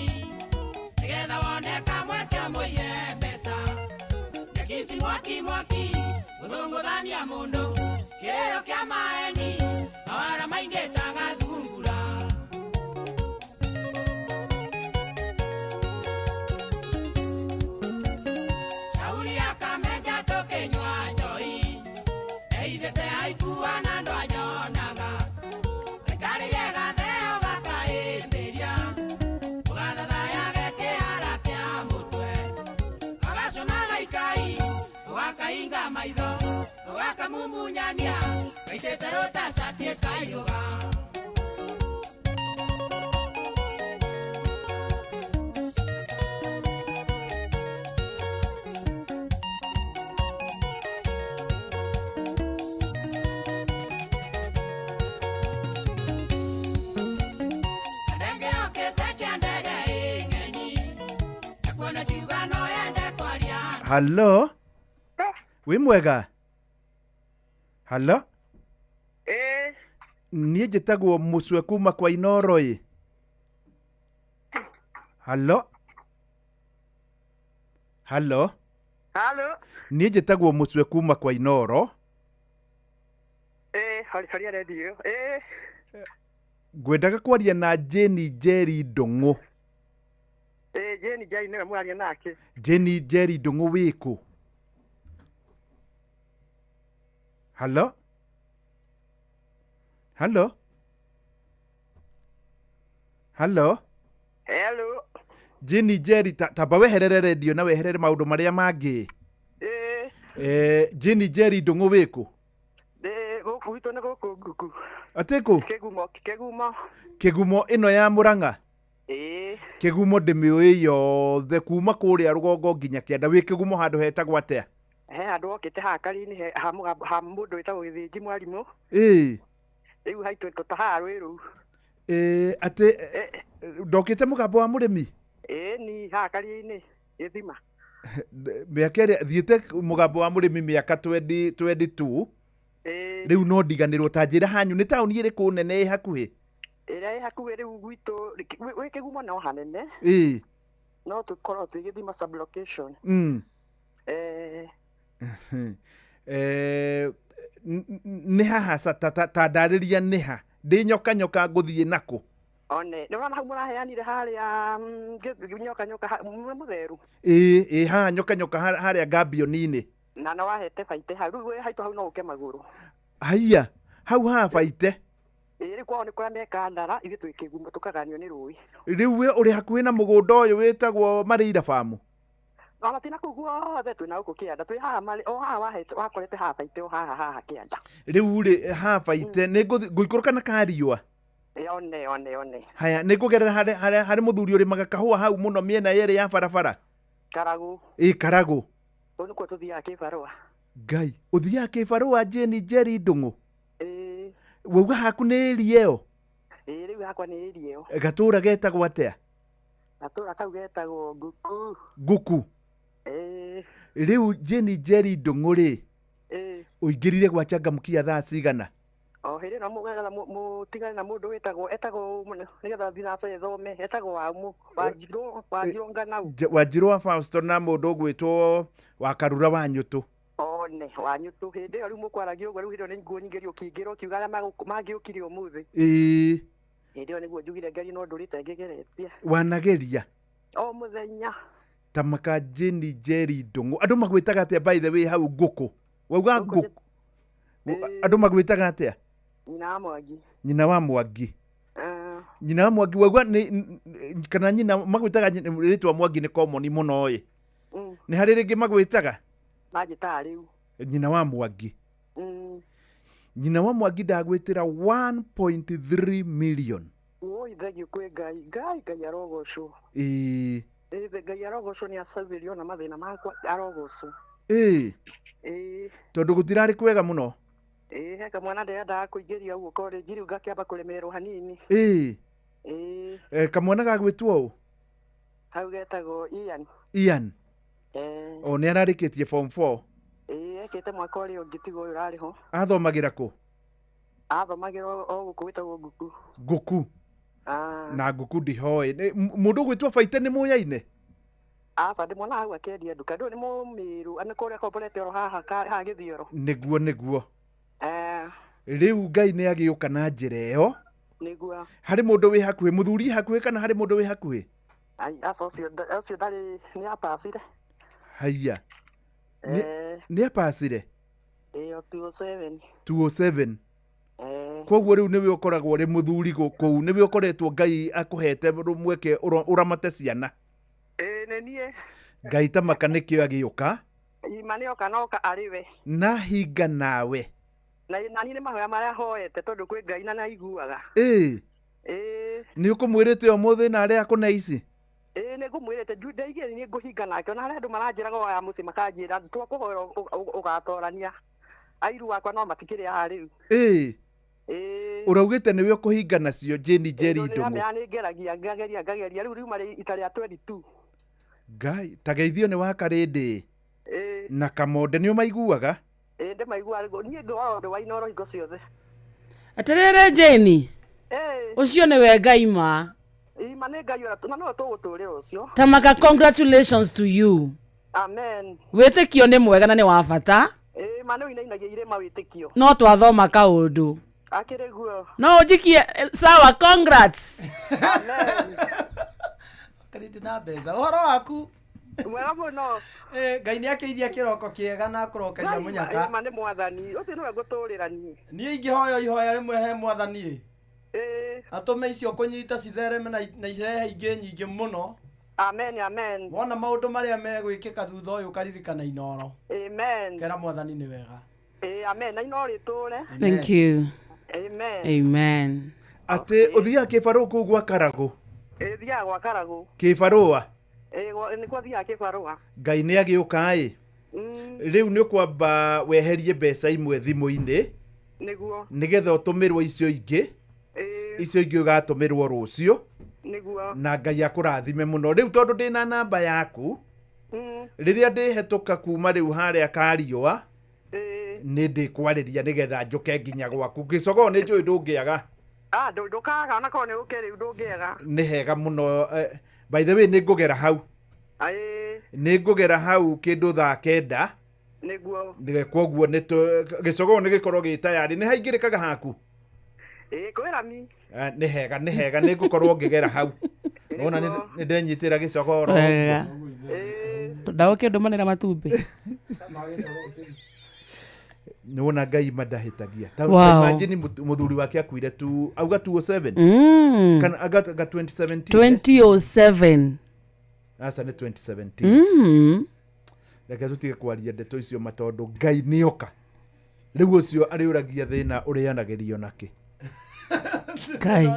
S20: Ndũngĩteithia mũndũ kĩrĩro kĩa maeni mawara maingĩ ta gathungura. Shauri akamenja tũkĩnyua njohi eithĩte aikua na ndwanyonaga aikarĩire gatheo gakaĩmbĩria ũgathathayage kĩara kĩa mũtwe agacũna gaikai ũgakainga maitho ũgakamumunyania gaitĩte rũtacatiĩ kaiyũga. Ndege yokĩte kĩa ndege ĩng'eni ekuona kiuga no yende kwaria.
S17: Hallo, wĩ mwega? Hallo.
S19: Ĩĩ.
S17: Niĩ njĩtagwo mũcwe kuma kwa Inoro ĩ. Hallo, hallo.
S19: Halo.
S17: Niĩ njĩtagwo mũcwe kuma kwa Inoro.
S19: Ĩĩ, horia redio. Ĩĩ.
S17: Ngwendaga kwaria na Jane Njeri Ndũng'ũ.
S19: Ĩĩ, Jane Njeri nĩwe mũraria nake.
S17: Jane Njeri Ndũng'ũ wĩkũ? Hallo, hallo, hallo.
S19: Hello.
S17: Jane Njeri, tamba weherere redio na weherere maũndũ marĩa mangĩ.
S19: Ĩĩ.
S17: Jane Njeri Ndũng'ũ wĩkũ?
S19: Ndĩ gũkũ gwitũ nĩ gũkũ Nguku.
S17: Atĩ kũ?
S19: Kĩgumo, Kĩgumo.
S17: Kĩgumo ĩno ya Mũrang'a?
S19: Ĩĩ.
S17: Kĩgumo ndĩmĩũĩ yothe kuma kũrĩa rũgongo nginya kĩanda. Wĩ Kĩgumo handũ hetagwo atĩa?
S19: He handũ okĩte haha Karini he ha mũgambo ha mũndũ wĩtagwo Gĩthĩnji mwarimũ.
S17: Ĩĩ.
S19: Rĩu haitũ tũtahaga rwĩ rũu.
S17: Ĩĩ, atĩ ndokĩte mũgambo wa mũrĩmi?
S19: Ĩĩ ni haha Karia-inĩ gĩthima.
S17: Mĩaka ĩrĩa thiĩte mũgambo wa mũrĩmi mĩaka 2022.
S19: Ĩĩ.
S17: Rĩu no ndiganĩrwo. Ta njĩra hanyu nĩ taũni ĩrĩkũ nene ĩ hakuhĩ?
S19: Ĩrĩa ĩ hakuhĩ rĩu gwitũ wĩ Kĩgumo no hanene.
S17: Ĩĩ.
S19: No tũkorwo twĩ Gĩthima sub-location.
S17: Nĩ haha ta ndarĩria nĩ ha ndĩ nyoka nyoka ngũthiĩ nakũ?
S19: One, nĩ ũrona hau mũraheanire harĩa nyoka nyoka mũtheru.
S17: Ĩĩ, ĩĩ, haha nyoka nyoka harĩa Gambioni-inĩ.
S19: Na no wahete baite hau rĩu wĩ haitũ hau no ũke magũrũ.
S17: Haiya, hau haha baite.
S19: Ĩĩ, rĩu kwao nĩ kũrĩa meka ndara ithuĩ twĩ Kĩgumo tũkaganio nĩ rũĩ.
S17: Rĩu we ũrĩ hakuhĩ na mũgũnda ũyũ wĩtagwo Marĩira Farm?
S19: Ona ti na kũu guothe twĩ na gũkũ kĩanda twĩ haha marĩ o haha wahete wakorete haha baite o haha haha kĩanda.
S17: Rĩu rĩ haha baite nĩ ngũikũrũka na kariũa?
S19: Ĩĩ, one one one.
S17: Haya, nĩ ngũgerera harĩ mũthuri ũrĩmaga kahũa hau mũno mĩena yerĩ ya barabara.
S19: Karagũ.
S17: Ĩĩ, Karagũ.
S19: Kũu nĩkuo tũthiaga kĩbarũa.
S17: Ngai, ũthiaga kĩbarũa Jane Njeri Ndũng'ũ?
S19: Ĩĩ.
S17: Wauga haku nĩ ĩria ĩyo?
S19: Ĩĩ, rĩu hakwa nĩ ĩria ĩyo.
S17: Gatũra getagwo atĩa?
S19: Gatũra kau getagwo Nguku.
S17: Nguku.
S19: Ĩĩ.
S17: Rĩu Jane Njeri Ndũng'ũ rĩ,
S19: Ĩĩ.
S17: ũingĩrire gwa Changamkia thaa cigana?
S19: O hĩndĩ ĩno mũgetha mũtigane na mũndũ wĩtagwo etagwo nĩgetha thinaca ĩthome etagwo Wanjirũ Wanjirũ Nganau.
S17: Wanjirũ wa Fausto na mũndũ ũgwĩtwo wa Karura wa Nyũtũ.
S19: One wa Nyũtũ hĩndĩ ĩyo rĩu mũkwaragia ũguo rĩu hĩndĩ ĩyo nĩ nguo nyingĩ ũkĩingĩra ũkiuga arĩa mangĩũkire ũmũthĩ.
S17: Ĩĩ.
S19: Hĩndĩ ĩyo nĩguo njugire ngerie no ndũrĩte ngĩgeretie.
S17: Wanageria?
S19: O mũthenya.
S17: Ta maka Jane Njeri Ndũng'ũ. Andũ magwĩtaga atĩa by the way hau Ngũkũ? Wauga Ngũkũ. Andũ magwĩtaga atĩa?
S19: Nyina wa Mwangi.
S17: Nyina wa Mwangi. Nyina wa Mwangi wauga nĩ kana nyina magwĩtaga rĩtwa Mwangi nĩ common mũno ĩ. Nĩ harĩ rĩngĩ magwĩtaga?
S19: Manjĩtaga rĩu.
S17: Nyina wa Mwangi. Nyina wa Mwangi ndagwĩtĩra 1.3 million.
S19: Woi, thengiũ kwĩ Ngai. Ngai, Ngai arogocwo.
S17: Ĩĩ.
S19: Ĩĩ, Ngai arogocwo nĩ acathirio na mathĩna makwa arogocwo.
S17: Ĩĩ.
S19: Ĩĩ.
S17: Tondũ gũtirarĩ kwega mũno.
S19: Ĩĩ, he kamwana ndĩrendaga kũingĩria ũguo college rĩu ngakĩamba kũremerwo hanini.
S17: Ĩĩ.
S19: Ĩĩ.
S17: Kamwana gagwĩtwo ũ?
S19: Hau getagwo Ian.
S17: Ian.
S19: Ĩĩ.
S17: O nĩ ararĩkĩtie form 4.
S19: Ĩĩ, ekĩte mwaka ũrĩa ũngĩ tiga ũyũ ũrarĩ ho.
S17: Athomagĩra kũ?
S19: Athomagĩra o gũkũ gwĩtagwo Nguku.
S17: Nguku. Na Nguku ndihoĩ. Mũndũ ũgwĩtwo Baite nĩ mũyaine?
S19: Aca ndĩmuona hau akĩendia nduka. Ndũĩ nĩ mũmĩru, nĩ kũrĩa komborete oro haha haha Gĩthioro.
S17: Nĩguo nĩguo.
S19: Eh.
S17: Rĩu Ngai nĩ agĩũka na njĩra ĩyo.
S19: Nĩguo.
S17: Harĩ mũndũ wĩ hakuhĩ, mũthuri hakuhĩ kana harĩ mũndũ wĩ hakuhĩ?
S19: Ai, aca ũcio ũcio ndarĩ, nĩ apacire.
S17: Haiya.
S19: Eh.
S17: Nĩ apacire?
S19: Ĩyo 207.
S17: 207.
S19: Eh.
S17: Koguo rĩu nĩwe ũkoragwo ũrĩ mũthuri kũu, nĩwe ũkoretwo Ngai akũhete mweke ũramate ciana.
S19: Ĩĩ nĩ niĩ.
S17: Ngai ta maka nĩkĩo agĩũka.
S19: Ima nĩoka noka arĩ we.
S17: Na hinga nawe.
S19: Na niĩ nĩ mahoya marĩa hoete tondũ kwĩ Ngai na nĩaiguaga.
S17: Ĩĩ.
S19: Ĩĩ.
S17: Nĩ ũkũmwĩrĩte ũmũthĩ na arĩa akũne ici?
S19: Ĩĩ nĩ ngũmwĩrĩte ndaigire nĩ ngũhinga nake ona harĩa andũ maranjĩraga o aya mũciĩ makanjĩra twakũhoera ũgatorania. Airu wakwa no matikĩrĩ haha rĩu.
S17: Ĩĩ.
S19: Ĩĩ.
S17: Ũraugĩte nĩwe ũkũhinga nacio Jane Njeri
S19: Tondũ
S17: Ndũng'ũ.
S19: nĩramenya nĩ ngeragia ngageria ngageria rĩu riuma ita rĩa 22.
S17: Ngai ta geithio nĩ wa Karĩndĩ.
S19: Ĩĩ.
S17: Na Kamonde nĩ ũmaiguaga?
S19: Ĩĩ ndĩmaiguaga niĩ ngoragwo ndĩ wa Inooro hingo ciothe.
S15: Atĩrĩrĩ Jane.
S19: Ĩĩ.
S15: Ũcio nĩwe Ngai ma.
S19: Ima nĩ Ngai ũrĩa na nĩwe tũgũtũrĩra ũcio.
S15: Tamaka, congratulations to you.
S19: Amen.
S15: Wĩtĩkio nĩ mwega na nĩ wa bata.
S19: Ĩĩ ma nĩ ũinainagia irĩma wĩtĩkio.
S15: No twathoma kaũndũ.
S19: Akĩrĩ guo.
S15: No ũnjikie sawa, congrats.
S19: Amen.
S13: Karĩndĩ na mbeca. Ũhoro waku?
S19: Mwega mũno.
S13: Ngai nĩ akĩithia kĩroko kĩega na akũrokeria mũnyaka.
S19: Ima nĩ mwathani. Ũcio nĩwe ngũtũrĩra niĩ.
S13: Niĩ ingĩhoya ihoya rĩmwe he mwathani ĩ.
S19: Ĩĩ.
S13: Atũme icio kũnyita cithereme na irehe ingĩ nyingĩ mũno.
S19: Amen, amen.
S13: Wona maũndũ marĩa megwĩkĩka thutha ũyũ ũkaririkana Inooro.
S19: Amen.
S13: Kera mwathani nĩ wega.
S19: Ĩĩ amen. Na Inooro ĩtũre.
S15: Thank you.
S19: Amen.
S15: Amen.
S17: Atĩ ũthiaga kĩbarũa kũu gwa Karagũ?
S19: Ĩĩ thiaga gwa Karagũ.
S17: Kĩbarũa?
S19: Ĩĩ nĩkuo thiaga kĩbarũa.
S17: Ngai nĩ agĩũka ĩ. Rĩu nĩ ũkwamba weherie mbeca imwe thimũ-inĩ.
S19: Nĩguo.
S17: Nĩgetha ũtũmĩrwo icio ingĩ. Icio ingĩ ũgatũmĩrwo rũciũ.
S19: Nĩguo.
S17: Na Ngai akũrathime mũno. Rĩu tondũ ndĩna namba yaku, rĩrĩa ndĩhetũka kuma rĩu harĩa Kariũa, nĩ ndĩkwarĩria nĩgetha njũke nginya gwaku. Gĩcogoo nĩ njũĩ ndũngĩaga.
S19: Ah, ndũkaga ona korwo nĩ ũke rĩu ndũngĩaga.
S17: Nĩ hega mũno. By the way nĩ ngũgera hau.
S19: Ĩĩ.
S17: Nĩ ngũgera hau kĩndũ thaa 9.
S19: Nĩguo.
S17: Koguo nĩ gĩcogoo nĩ gĩkorwo gĩ tayarĩ. Nĩ haingĩrĩkaga haku?
S19: Ĩĩ kwĩ rami.
S17: Nĩ hega, nĩ hega, nĩ ngũkorwo ngĩgera hau. Wona nĩ ndenyitĩra gĩcogoo oro
S15: Wega.
S17: ũguo.
S15: Ndagũkĩ ndũmanĩra matumbĩ.
S17: Nĩ wona Ngai mandahĩtagia. Ta
S15: Wow.
S17: imagine mũthuri wake akuire tu auga 207. Kana aga 2017.
S15: 2007.
S17: Aca nĩ 2017. Reke tũtige kwaria ndeto icio ma tondũ Ngai nĩoka. Rĩu ũcio arĩũragia thĩna ũrĩanagĩrio nakĩ.
S15: Ngai.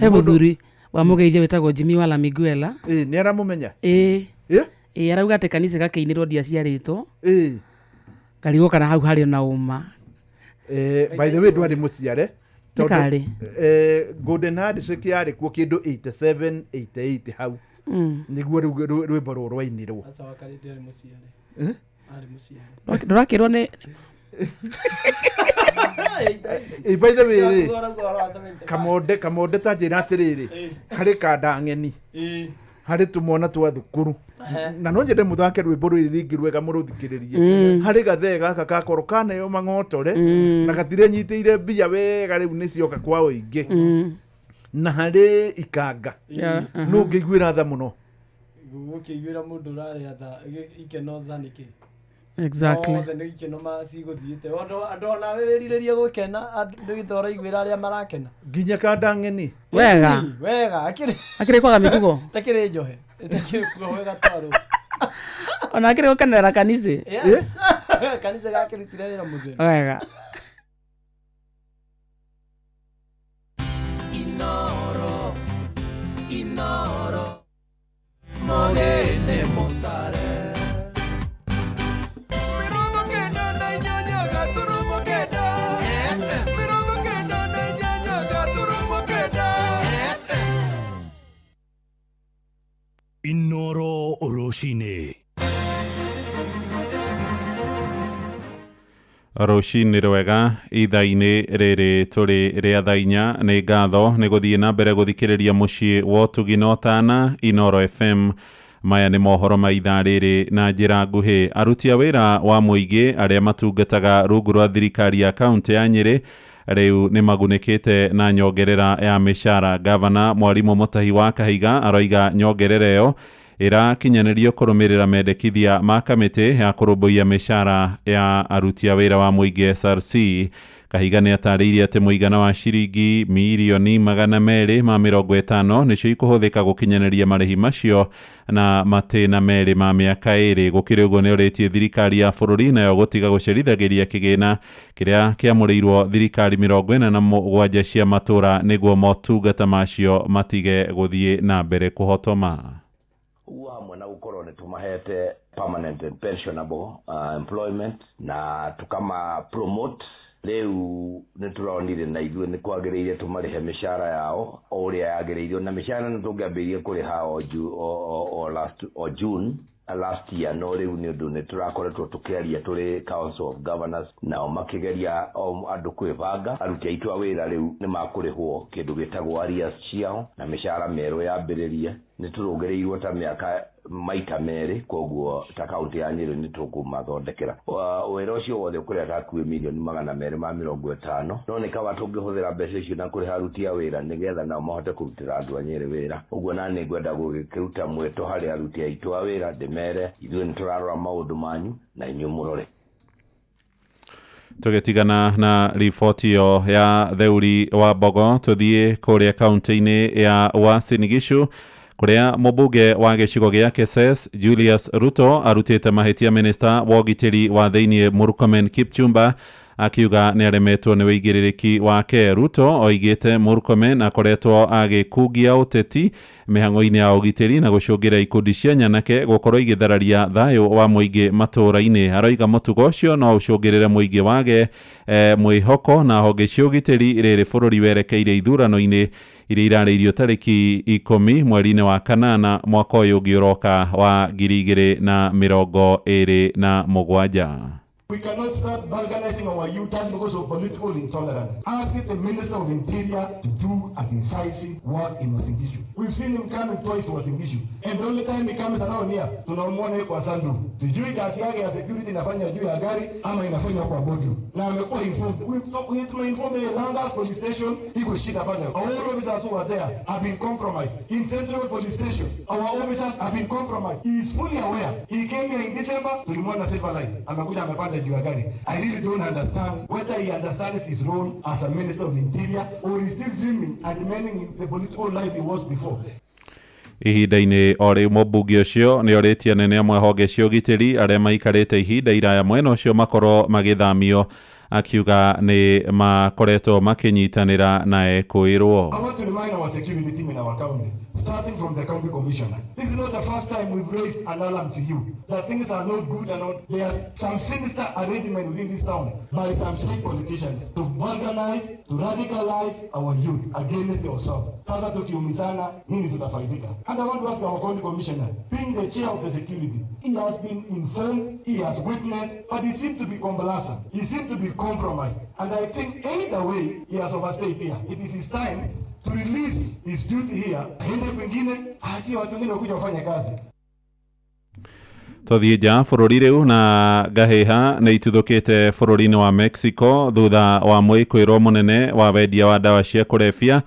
S15: He mũthuri wa mũgeithia wĩtagwo Jimmy Wala Miguela.
S17: Ĩĩ nĩ aramũmenya?
S15: Ĩĩ.
S17: Ĩĩ?
S15: Ĩĩ arauga atĩ kanitha gakĩinĩrwo ndiaciarĩtwo.
S17: Ĩĩ.
S15: Ngarigwo kana hau harĩ na ũma.
S17: By the way ndwarĩ mũciare.
S15: Nĩ karĩ?
S17: Golden Handshake yarĩ kuo kĩndũ 87 88 hau. Nĩguo rĩu rwĩmbo rũrũ rwainirwo.
S13: Aca wa Karĩndĩ arĩ mũciare. Arĩ mũciare.
S15: Ndũrakĩrwo nĩ
S17: By the way rĩ, Kamonde ta njĩra atĩrĩrĩ, harĩ kanda ng'eni, harĩ tũmwana twa thukuru, na no nyende mũthake rwĩmbo rũrĩ rĩngĩ rwega mũrũthikĩrĩrie. Harĩ gathee gaka gakorwo kaneo mang'otore na gatirenyitĩire mbia wega rĩu nĩcioka kwa ũingĩ. Na harĩ ikanga. Nũ ũngĩiguĩra tha mũno?
S13: Gũkĩiguĩra mũndũ ũrarĩa tha ikeno tha nĩkĩ?
S15: Exactly.
S13: Othe nĩ ikeno cigũthiĩte. Andũ ona wĩrirĩrie gũkena, andũ nĩ gĩtho ũraiguĩra arĩa marakena.
S17: Nginya kanda ng'eni.
S15: Wega.
S13: Wega, akĩrĩ.
S15: Akĩrĩ kwaga mĩtugo.
S13: Takĩrĩ njohe. Takĩrĩ kuohwo ĩgatwarwo.
S15: Ona akĩrĩ gũkenerera kanitha.
S13: Yes. Kanitha gakĩrutire wĩra mũtheru.
S15: Wega.
S13: Inooro, Inooro, mũgĩne mũtare. 98.9 FM. 98.9 FM.
S2: Inooro rũcinĩ.
S3: Rũcinĩ rwega ithaa-inĩ rĩrĩ tũrĩ rĩa thaa 4 nĩ ngatho nĩ gũthiĩ na mbere gũthikĩrĩria mũciĩ wa ũtugi na ũtana Inooro FM. Maya nĩ mohoro ma ithaa rĩrĩ na njĩra nguhĩ. Aruti a wĩra wa mũingĩ arĩa matungataga rungu rwa thirikari ya kaunti ya Nyĩrĩ rĩu nĩ magunĩkĩte na nyongerera ya mĩcara. Gavana Mwarimũ Mutahi wa Kahiga aroiga nyongerera ĩyo ĩrakinyanĩrio kũrũmĩrĩra mendekithia ma kamĩtĩ ya kũrũmbũiya mĩcara ya aruti a wĩra wa mũingĩ SRC. Kahiga nĩ atarĩirie atĩ mũigana wa ciringi mirioni 250 nĩcio ikũhũthĩka gũkinyanĩria marĩhi macio na matĩna 2 ma mĩaka 2. Gũkĩrĩ ũguo nĩ orĩtie thirikari ya bũrũri nayo gũtiga gũcerithagĩria kĩgĩna kĩrĩa kĩamũrĩirwo thirikari 47 cia matũra nĩguo motungata macio matige gũthiĩ na mbere kũhotoma.
S12: Ũguo hamwe na gũkorwo nĩ tũmahete permanent and pensionable employment na tukama promote rĩu nĩ tũronire na ithuĩ nĩ kwagĩrĩire tũmarĩhe mĩcara yao o ũrĩa yagĩrĩirwo, na mĩcara nĩ tũngĩambĩrĩirie kũrĩha o June last year, no rĩu nĩ ũndũ nĩ tũrakoretwo tũkĩaria tũrĩ Council of Governors nao makĩgeria andũ kwĩbanga. Aruti aitũ a wĩra rĩu nĩ makũrĩhwo kĩndũ gĩtagwo arrears ciao na mĩcara mĩerũ yambĩrĩrie. Nĩ tũrũngĩrĩirwo ta mĩaka maita 2, koguo ta kaunti ya Nyĩrĩ nĩ tũkũmathondekera wĩra ũcio wothe ũkũrĩa hakuhĩ mirioni 250, no nĩ kaba tũngĩhũthĩra mbeca icio na kũrĩha aruti a wĩra nĩgetha nao mahote kũrutĩra andũ a Nyĩrĩ wĩra. Ũguo na nĩ ngwenda gũgĩkĩruta mwĩto harĩ aruti aitũ a wĩra ndĩmere ithuĩ nĩ tũrarora maũndũ manyu na inyuĩ mũrore.
S3: Tũgĩtigana na riboti ĩyo ya Theuri wa Mbogo, tũthiĩ kũrĩa kaunti-inĩ ya Uasin Gishu kũrĩa mũmbunge wa gĩcigo gĩa Keses Julius Ruto arutĩte mahĩtia minista wa ũgitĩri wa thĩiniĩ Murkomen Kipchumba akiuga nĩ aremetwo nĩ wĩigĩrĩrĩki wake. Ruto oigĩte Murkomen akoretwo agĩkungia ũteti mĩhang'o-inĩ ya ũgitĩri na gũcũngĩra ikundi cia nyanake gũkorwo igĩthararia thayũ wa mũingĩ matũũra-inĩ. Aroiga mũtugo ũcio no ũcũngĩrĩre mũingĩ wage mwĩhoko na honge cia ũgitĩri rĩrĩ bũrũri werekeire ithurano-inĩ iria irarĩirio tarĩki 10 mweri-inĩ wa 8 mwaka ũyũ ũngĩ ũroka wa 2027.
S16: We cannot start balkanizing our youth just because of political intolerance. Asking the Minister of Interior to do a decisive work in Uasin Gishu. We've seen him coming twice to Uasin Gishu. And the only time he comes around here, tunamwona kwa sandu. Sijui kazi yake ya security inafanya juu ya gari ama inafanya kwa boardroom. Na amekuwa informed. We've informed the Langas police station, iko shida pale. All officers who are there have been compromised. In Central Police Station, our officers have been compromised. He is fully aware. He came here in December, tulimwona Silver Light. Amekuja amepanda juu ya gari. I really don't understand whether he understands his role as a Minister of Interior or he's still dreaming and remaining in the political life he was before.
S3: Ihinda-inĩ o rĩu mũmbunge ũcio nĩ orĩtie anene amwe honge cia ũgitĩri arĩa maikarĩte ihinda iraya mwena ũcio makorwo magĩthamio, akiuga nĩ makoretwo makĩnyitanĩra na ekũĩrwo.
S16: I want to remind our security team in our county, starting from the county commissioner. This is not the first time we've raised an alarm to you that things are not good and not, there are some sinister arrangement within this town by some state politicians to vulgarize, to radicalize our youth against ourselves. Sasa tukiumizana nini tutafaidika? And I want to ask our county commissioner, being the chair of the security, he has been informed, he has witnessed, but he seemed to be complacent. He seemed to be compromised. And I think either way, he has overstayed here. It is his time to release his duty here. Aende kwingine, aachie watu wengine wakuja wafanye kazi.
S3: Tũthiĩ nja bũrũri rĩu na ngahĩha nĩ ituthũkĩte bũrũri-inĩ wa Mexico thutha wa mwĩkũĩrwo mũnene wa wendia wa ndawa cia kũrebia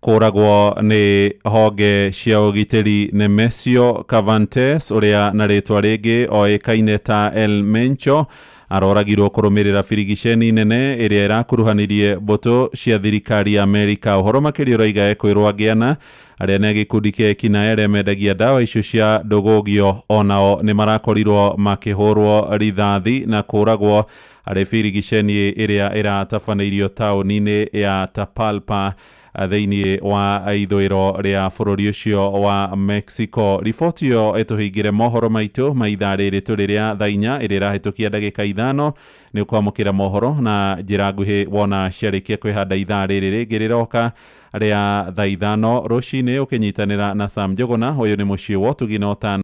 S3: kũragwo nĩ honge cia ũgitĩri Nemesio Cavantes ũrĩa na rĩtwa rĩngĩ oĩkaine ta El Mencho aroragirwo kũrũmĩrĩra birigiceni nene ĩrĩa ĩrakuruhanirie mbũtũ cia thirikari ya Amerika. Ũhoro makĩria ũraiga ekwĩrwo angĩ ana arĩa nĩ a gĩkundi kĩa ekinaĩ arĩa mendagia ndawa icio cia ndũgũgio onao nĩ marakorirwo makĩhũrwo rithathi na kũragwo harĩ birigiceni ĩrĩa ĩratabanĩirio taũni-inĩ ya Tapalpa thĩinĩ wa ithũĩro rĩa bũrũri ũcio wa Mexico. Riboti ĩyo ĩtũhingĩre mohoro maitũ ma ithaa rĩrĩ tũrĩ rĩa thaa 4 ĩrĩa ĩrahĩtũkia ndagĩka 5. Nĩ ũkwamũkĩra mohoro na njĩra nguhĩ wona ciarĩkia kwĩhanda ithaa rĩrĩ rĩngĩ rĩroka rĩa thaa 5 rũcinĩ ũkĩnyitanĩra na Sam Njũgũna. Ũyũ nĩ mũciĩ wa ũtugi na ũtana.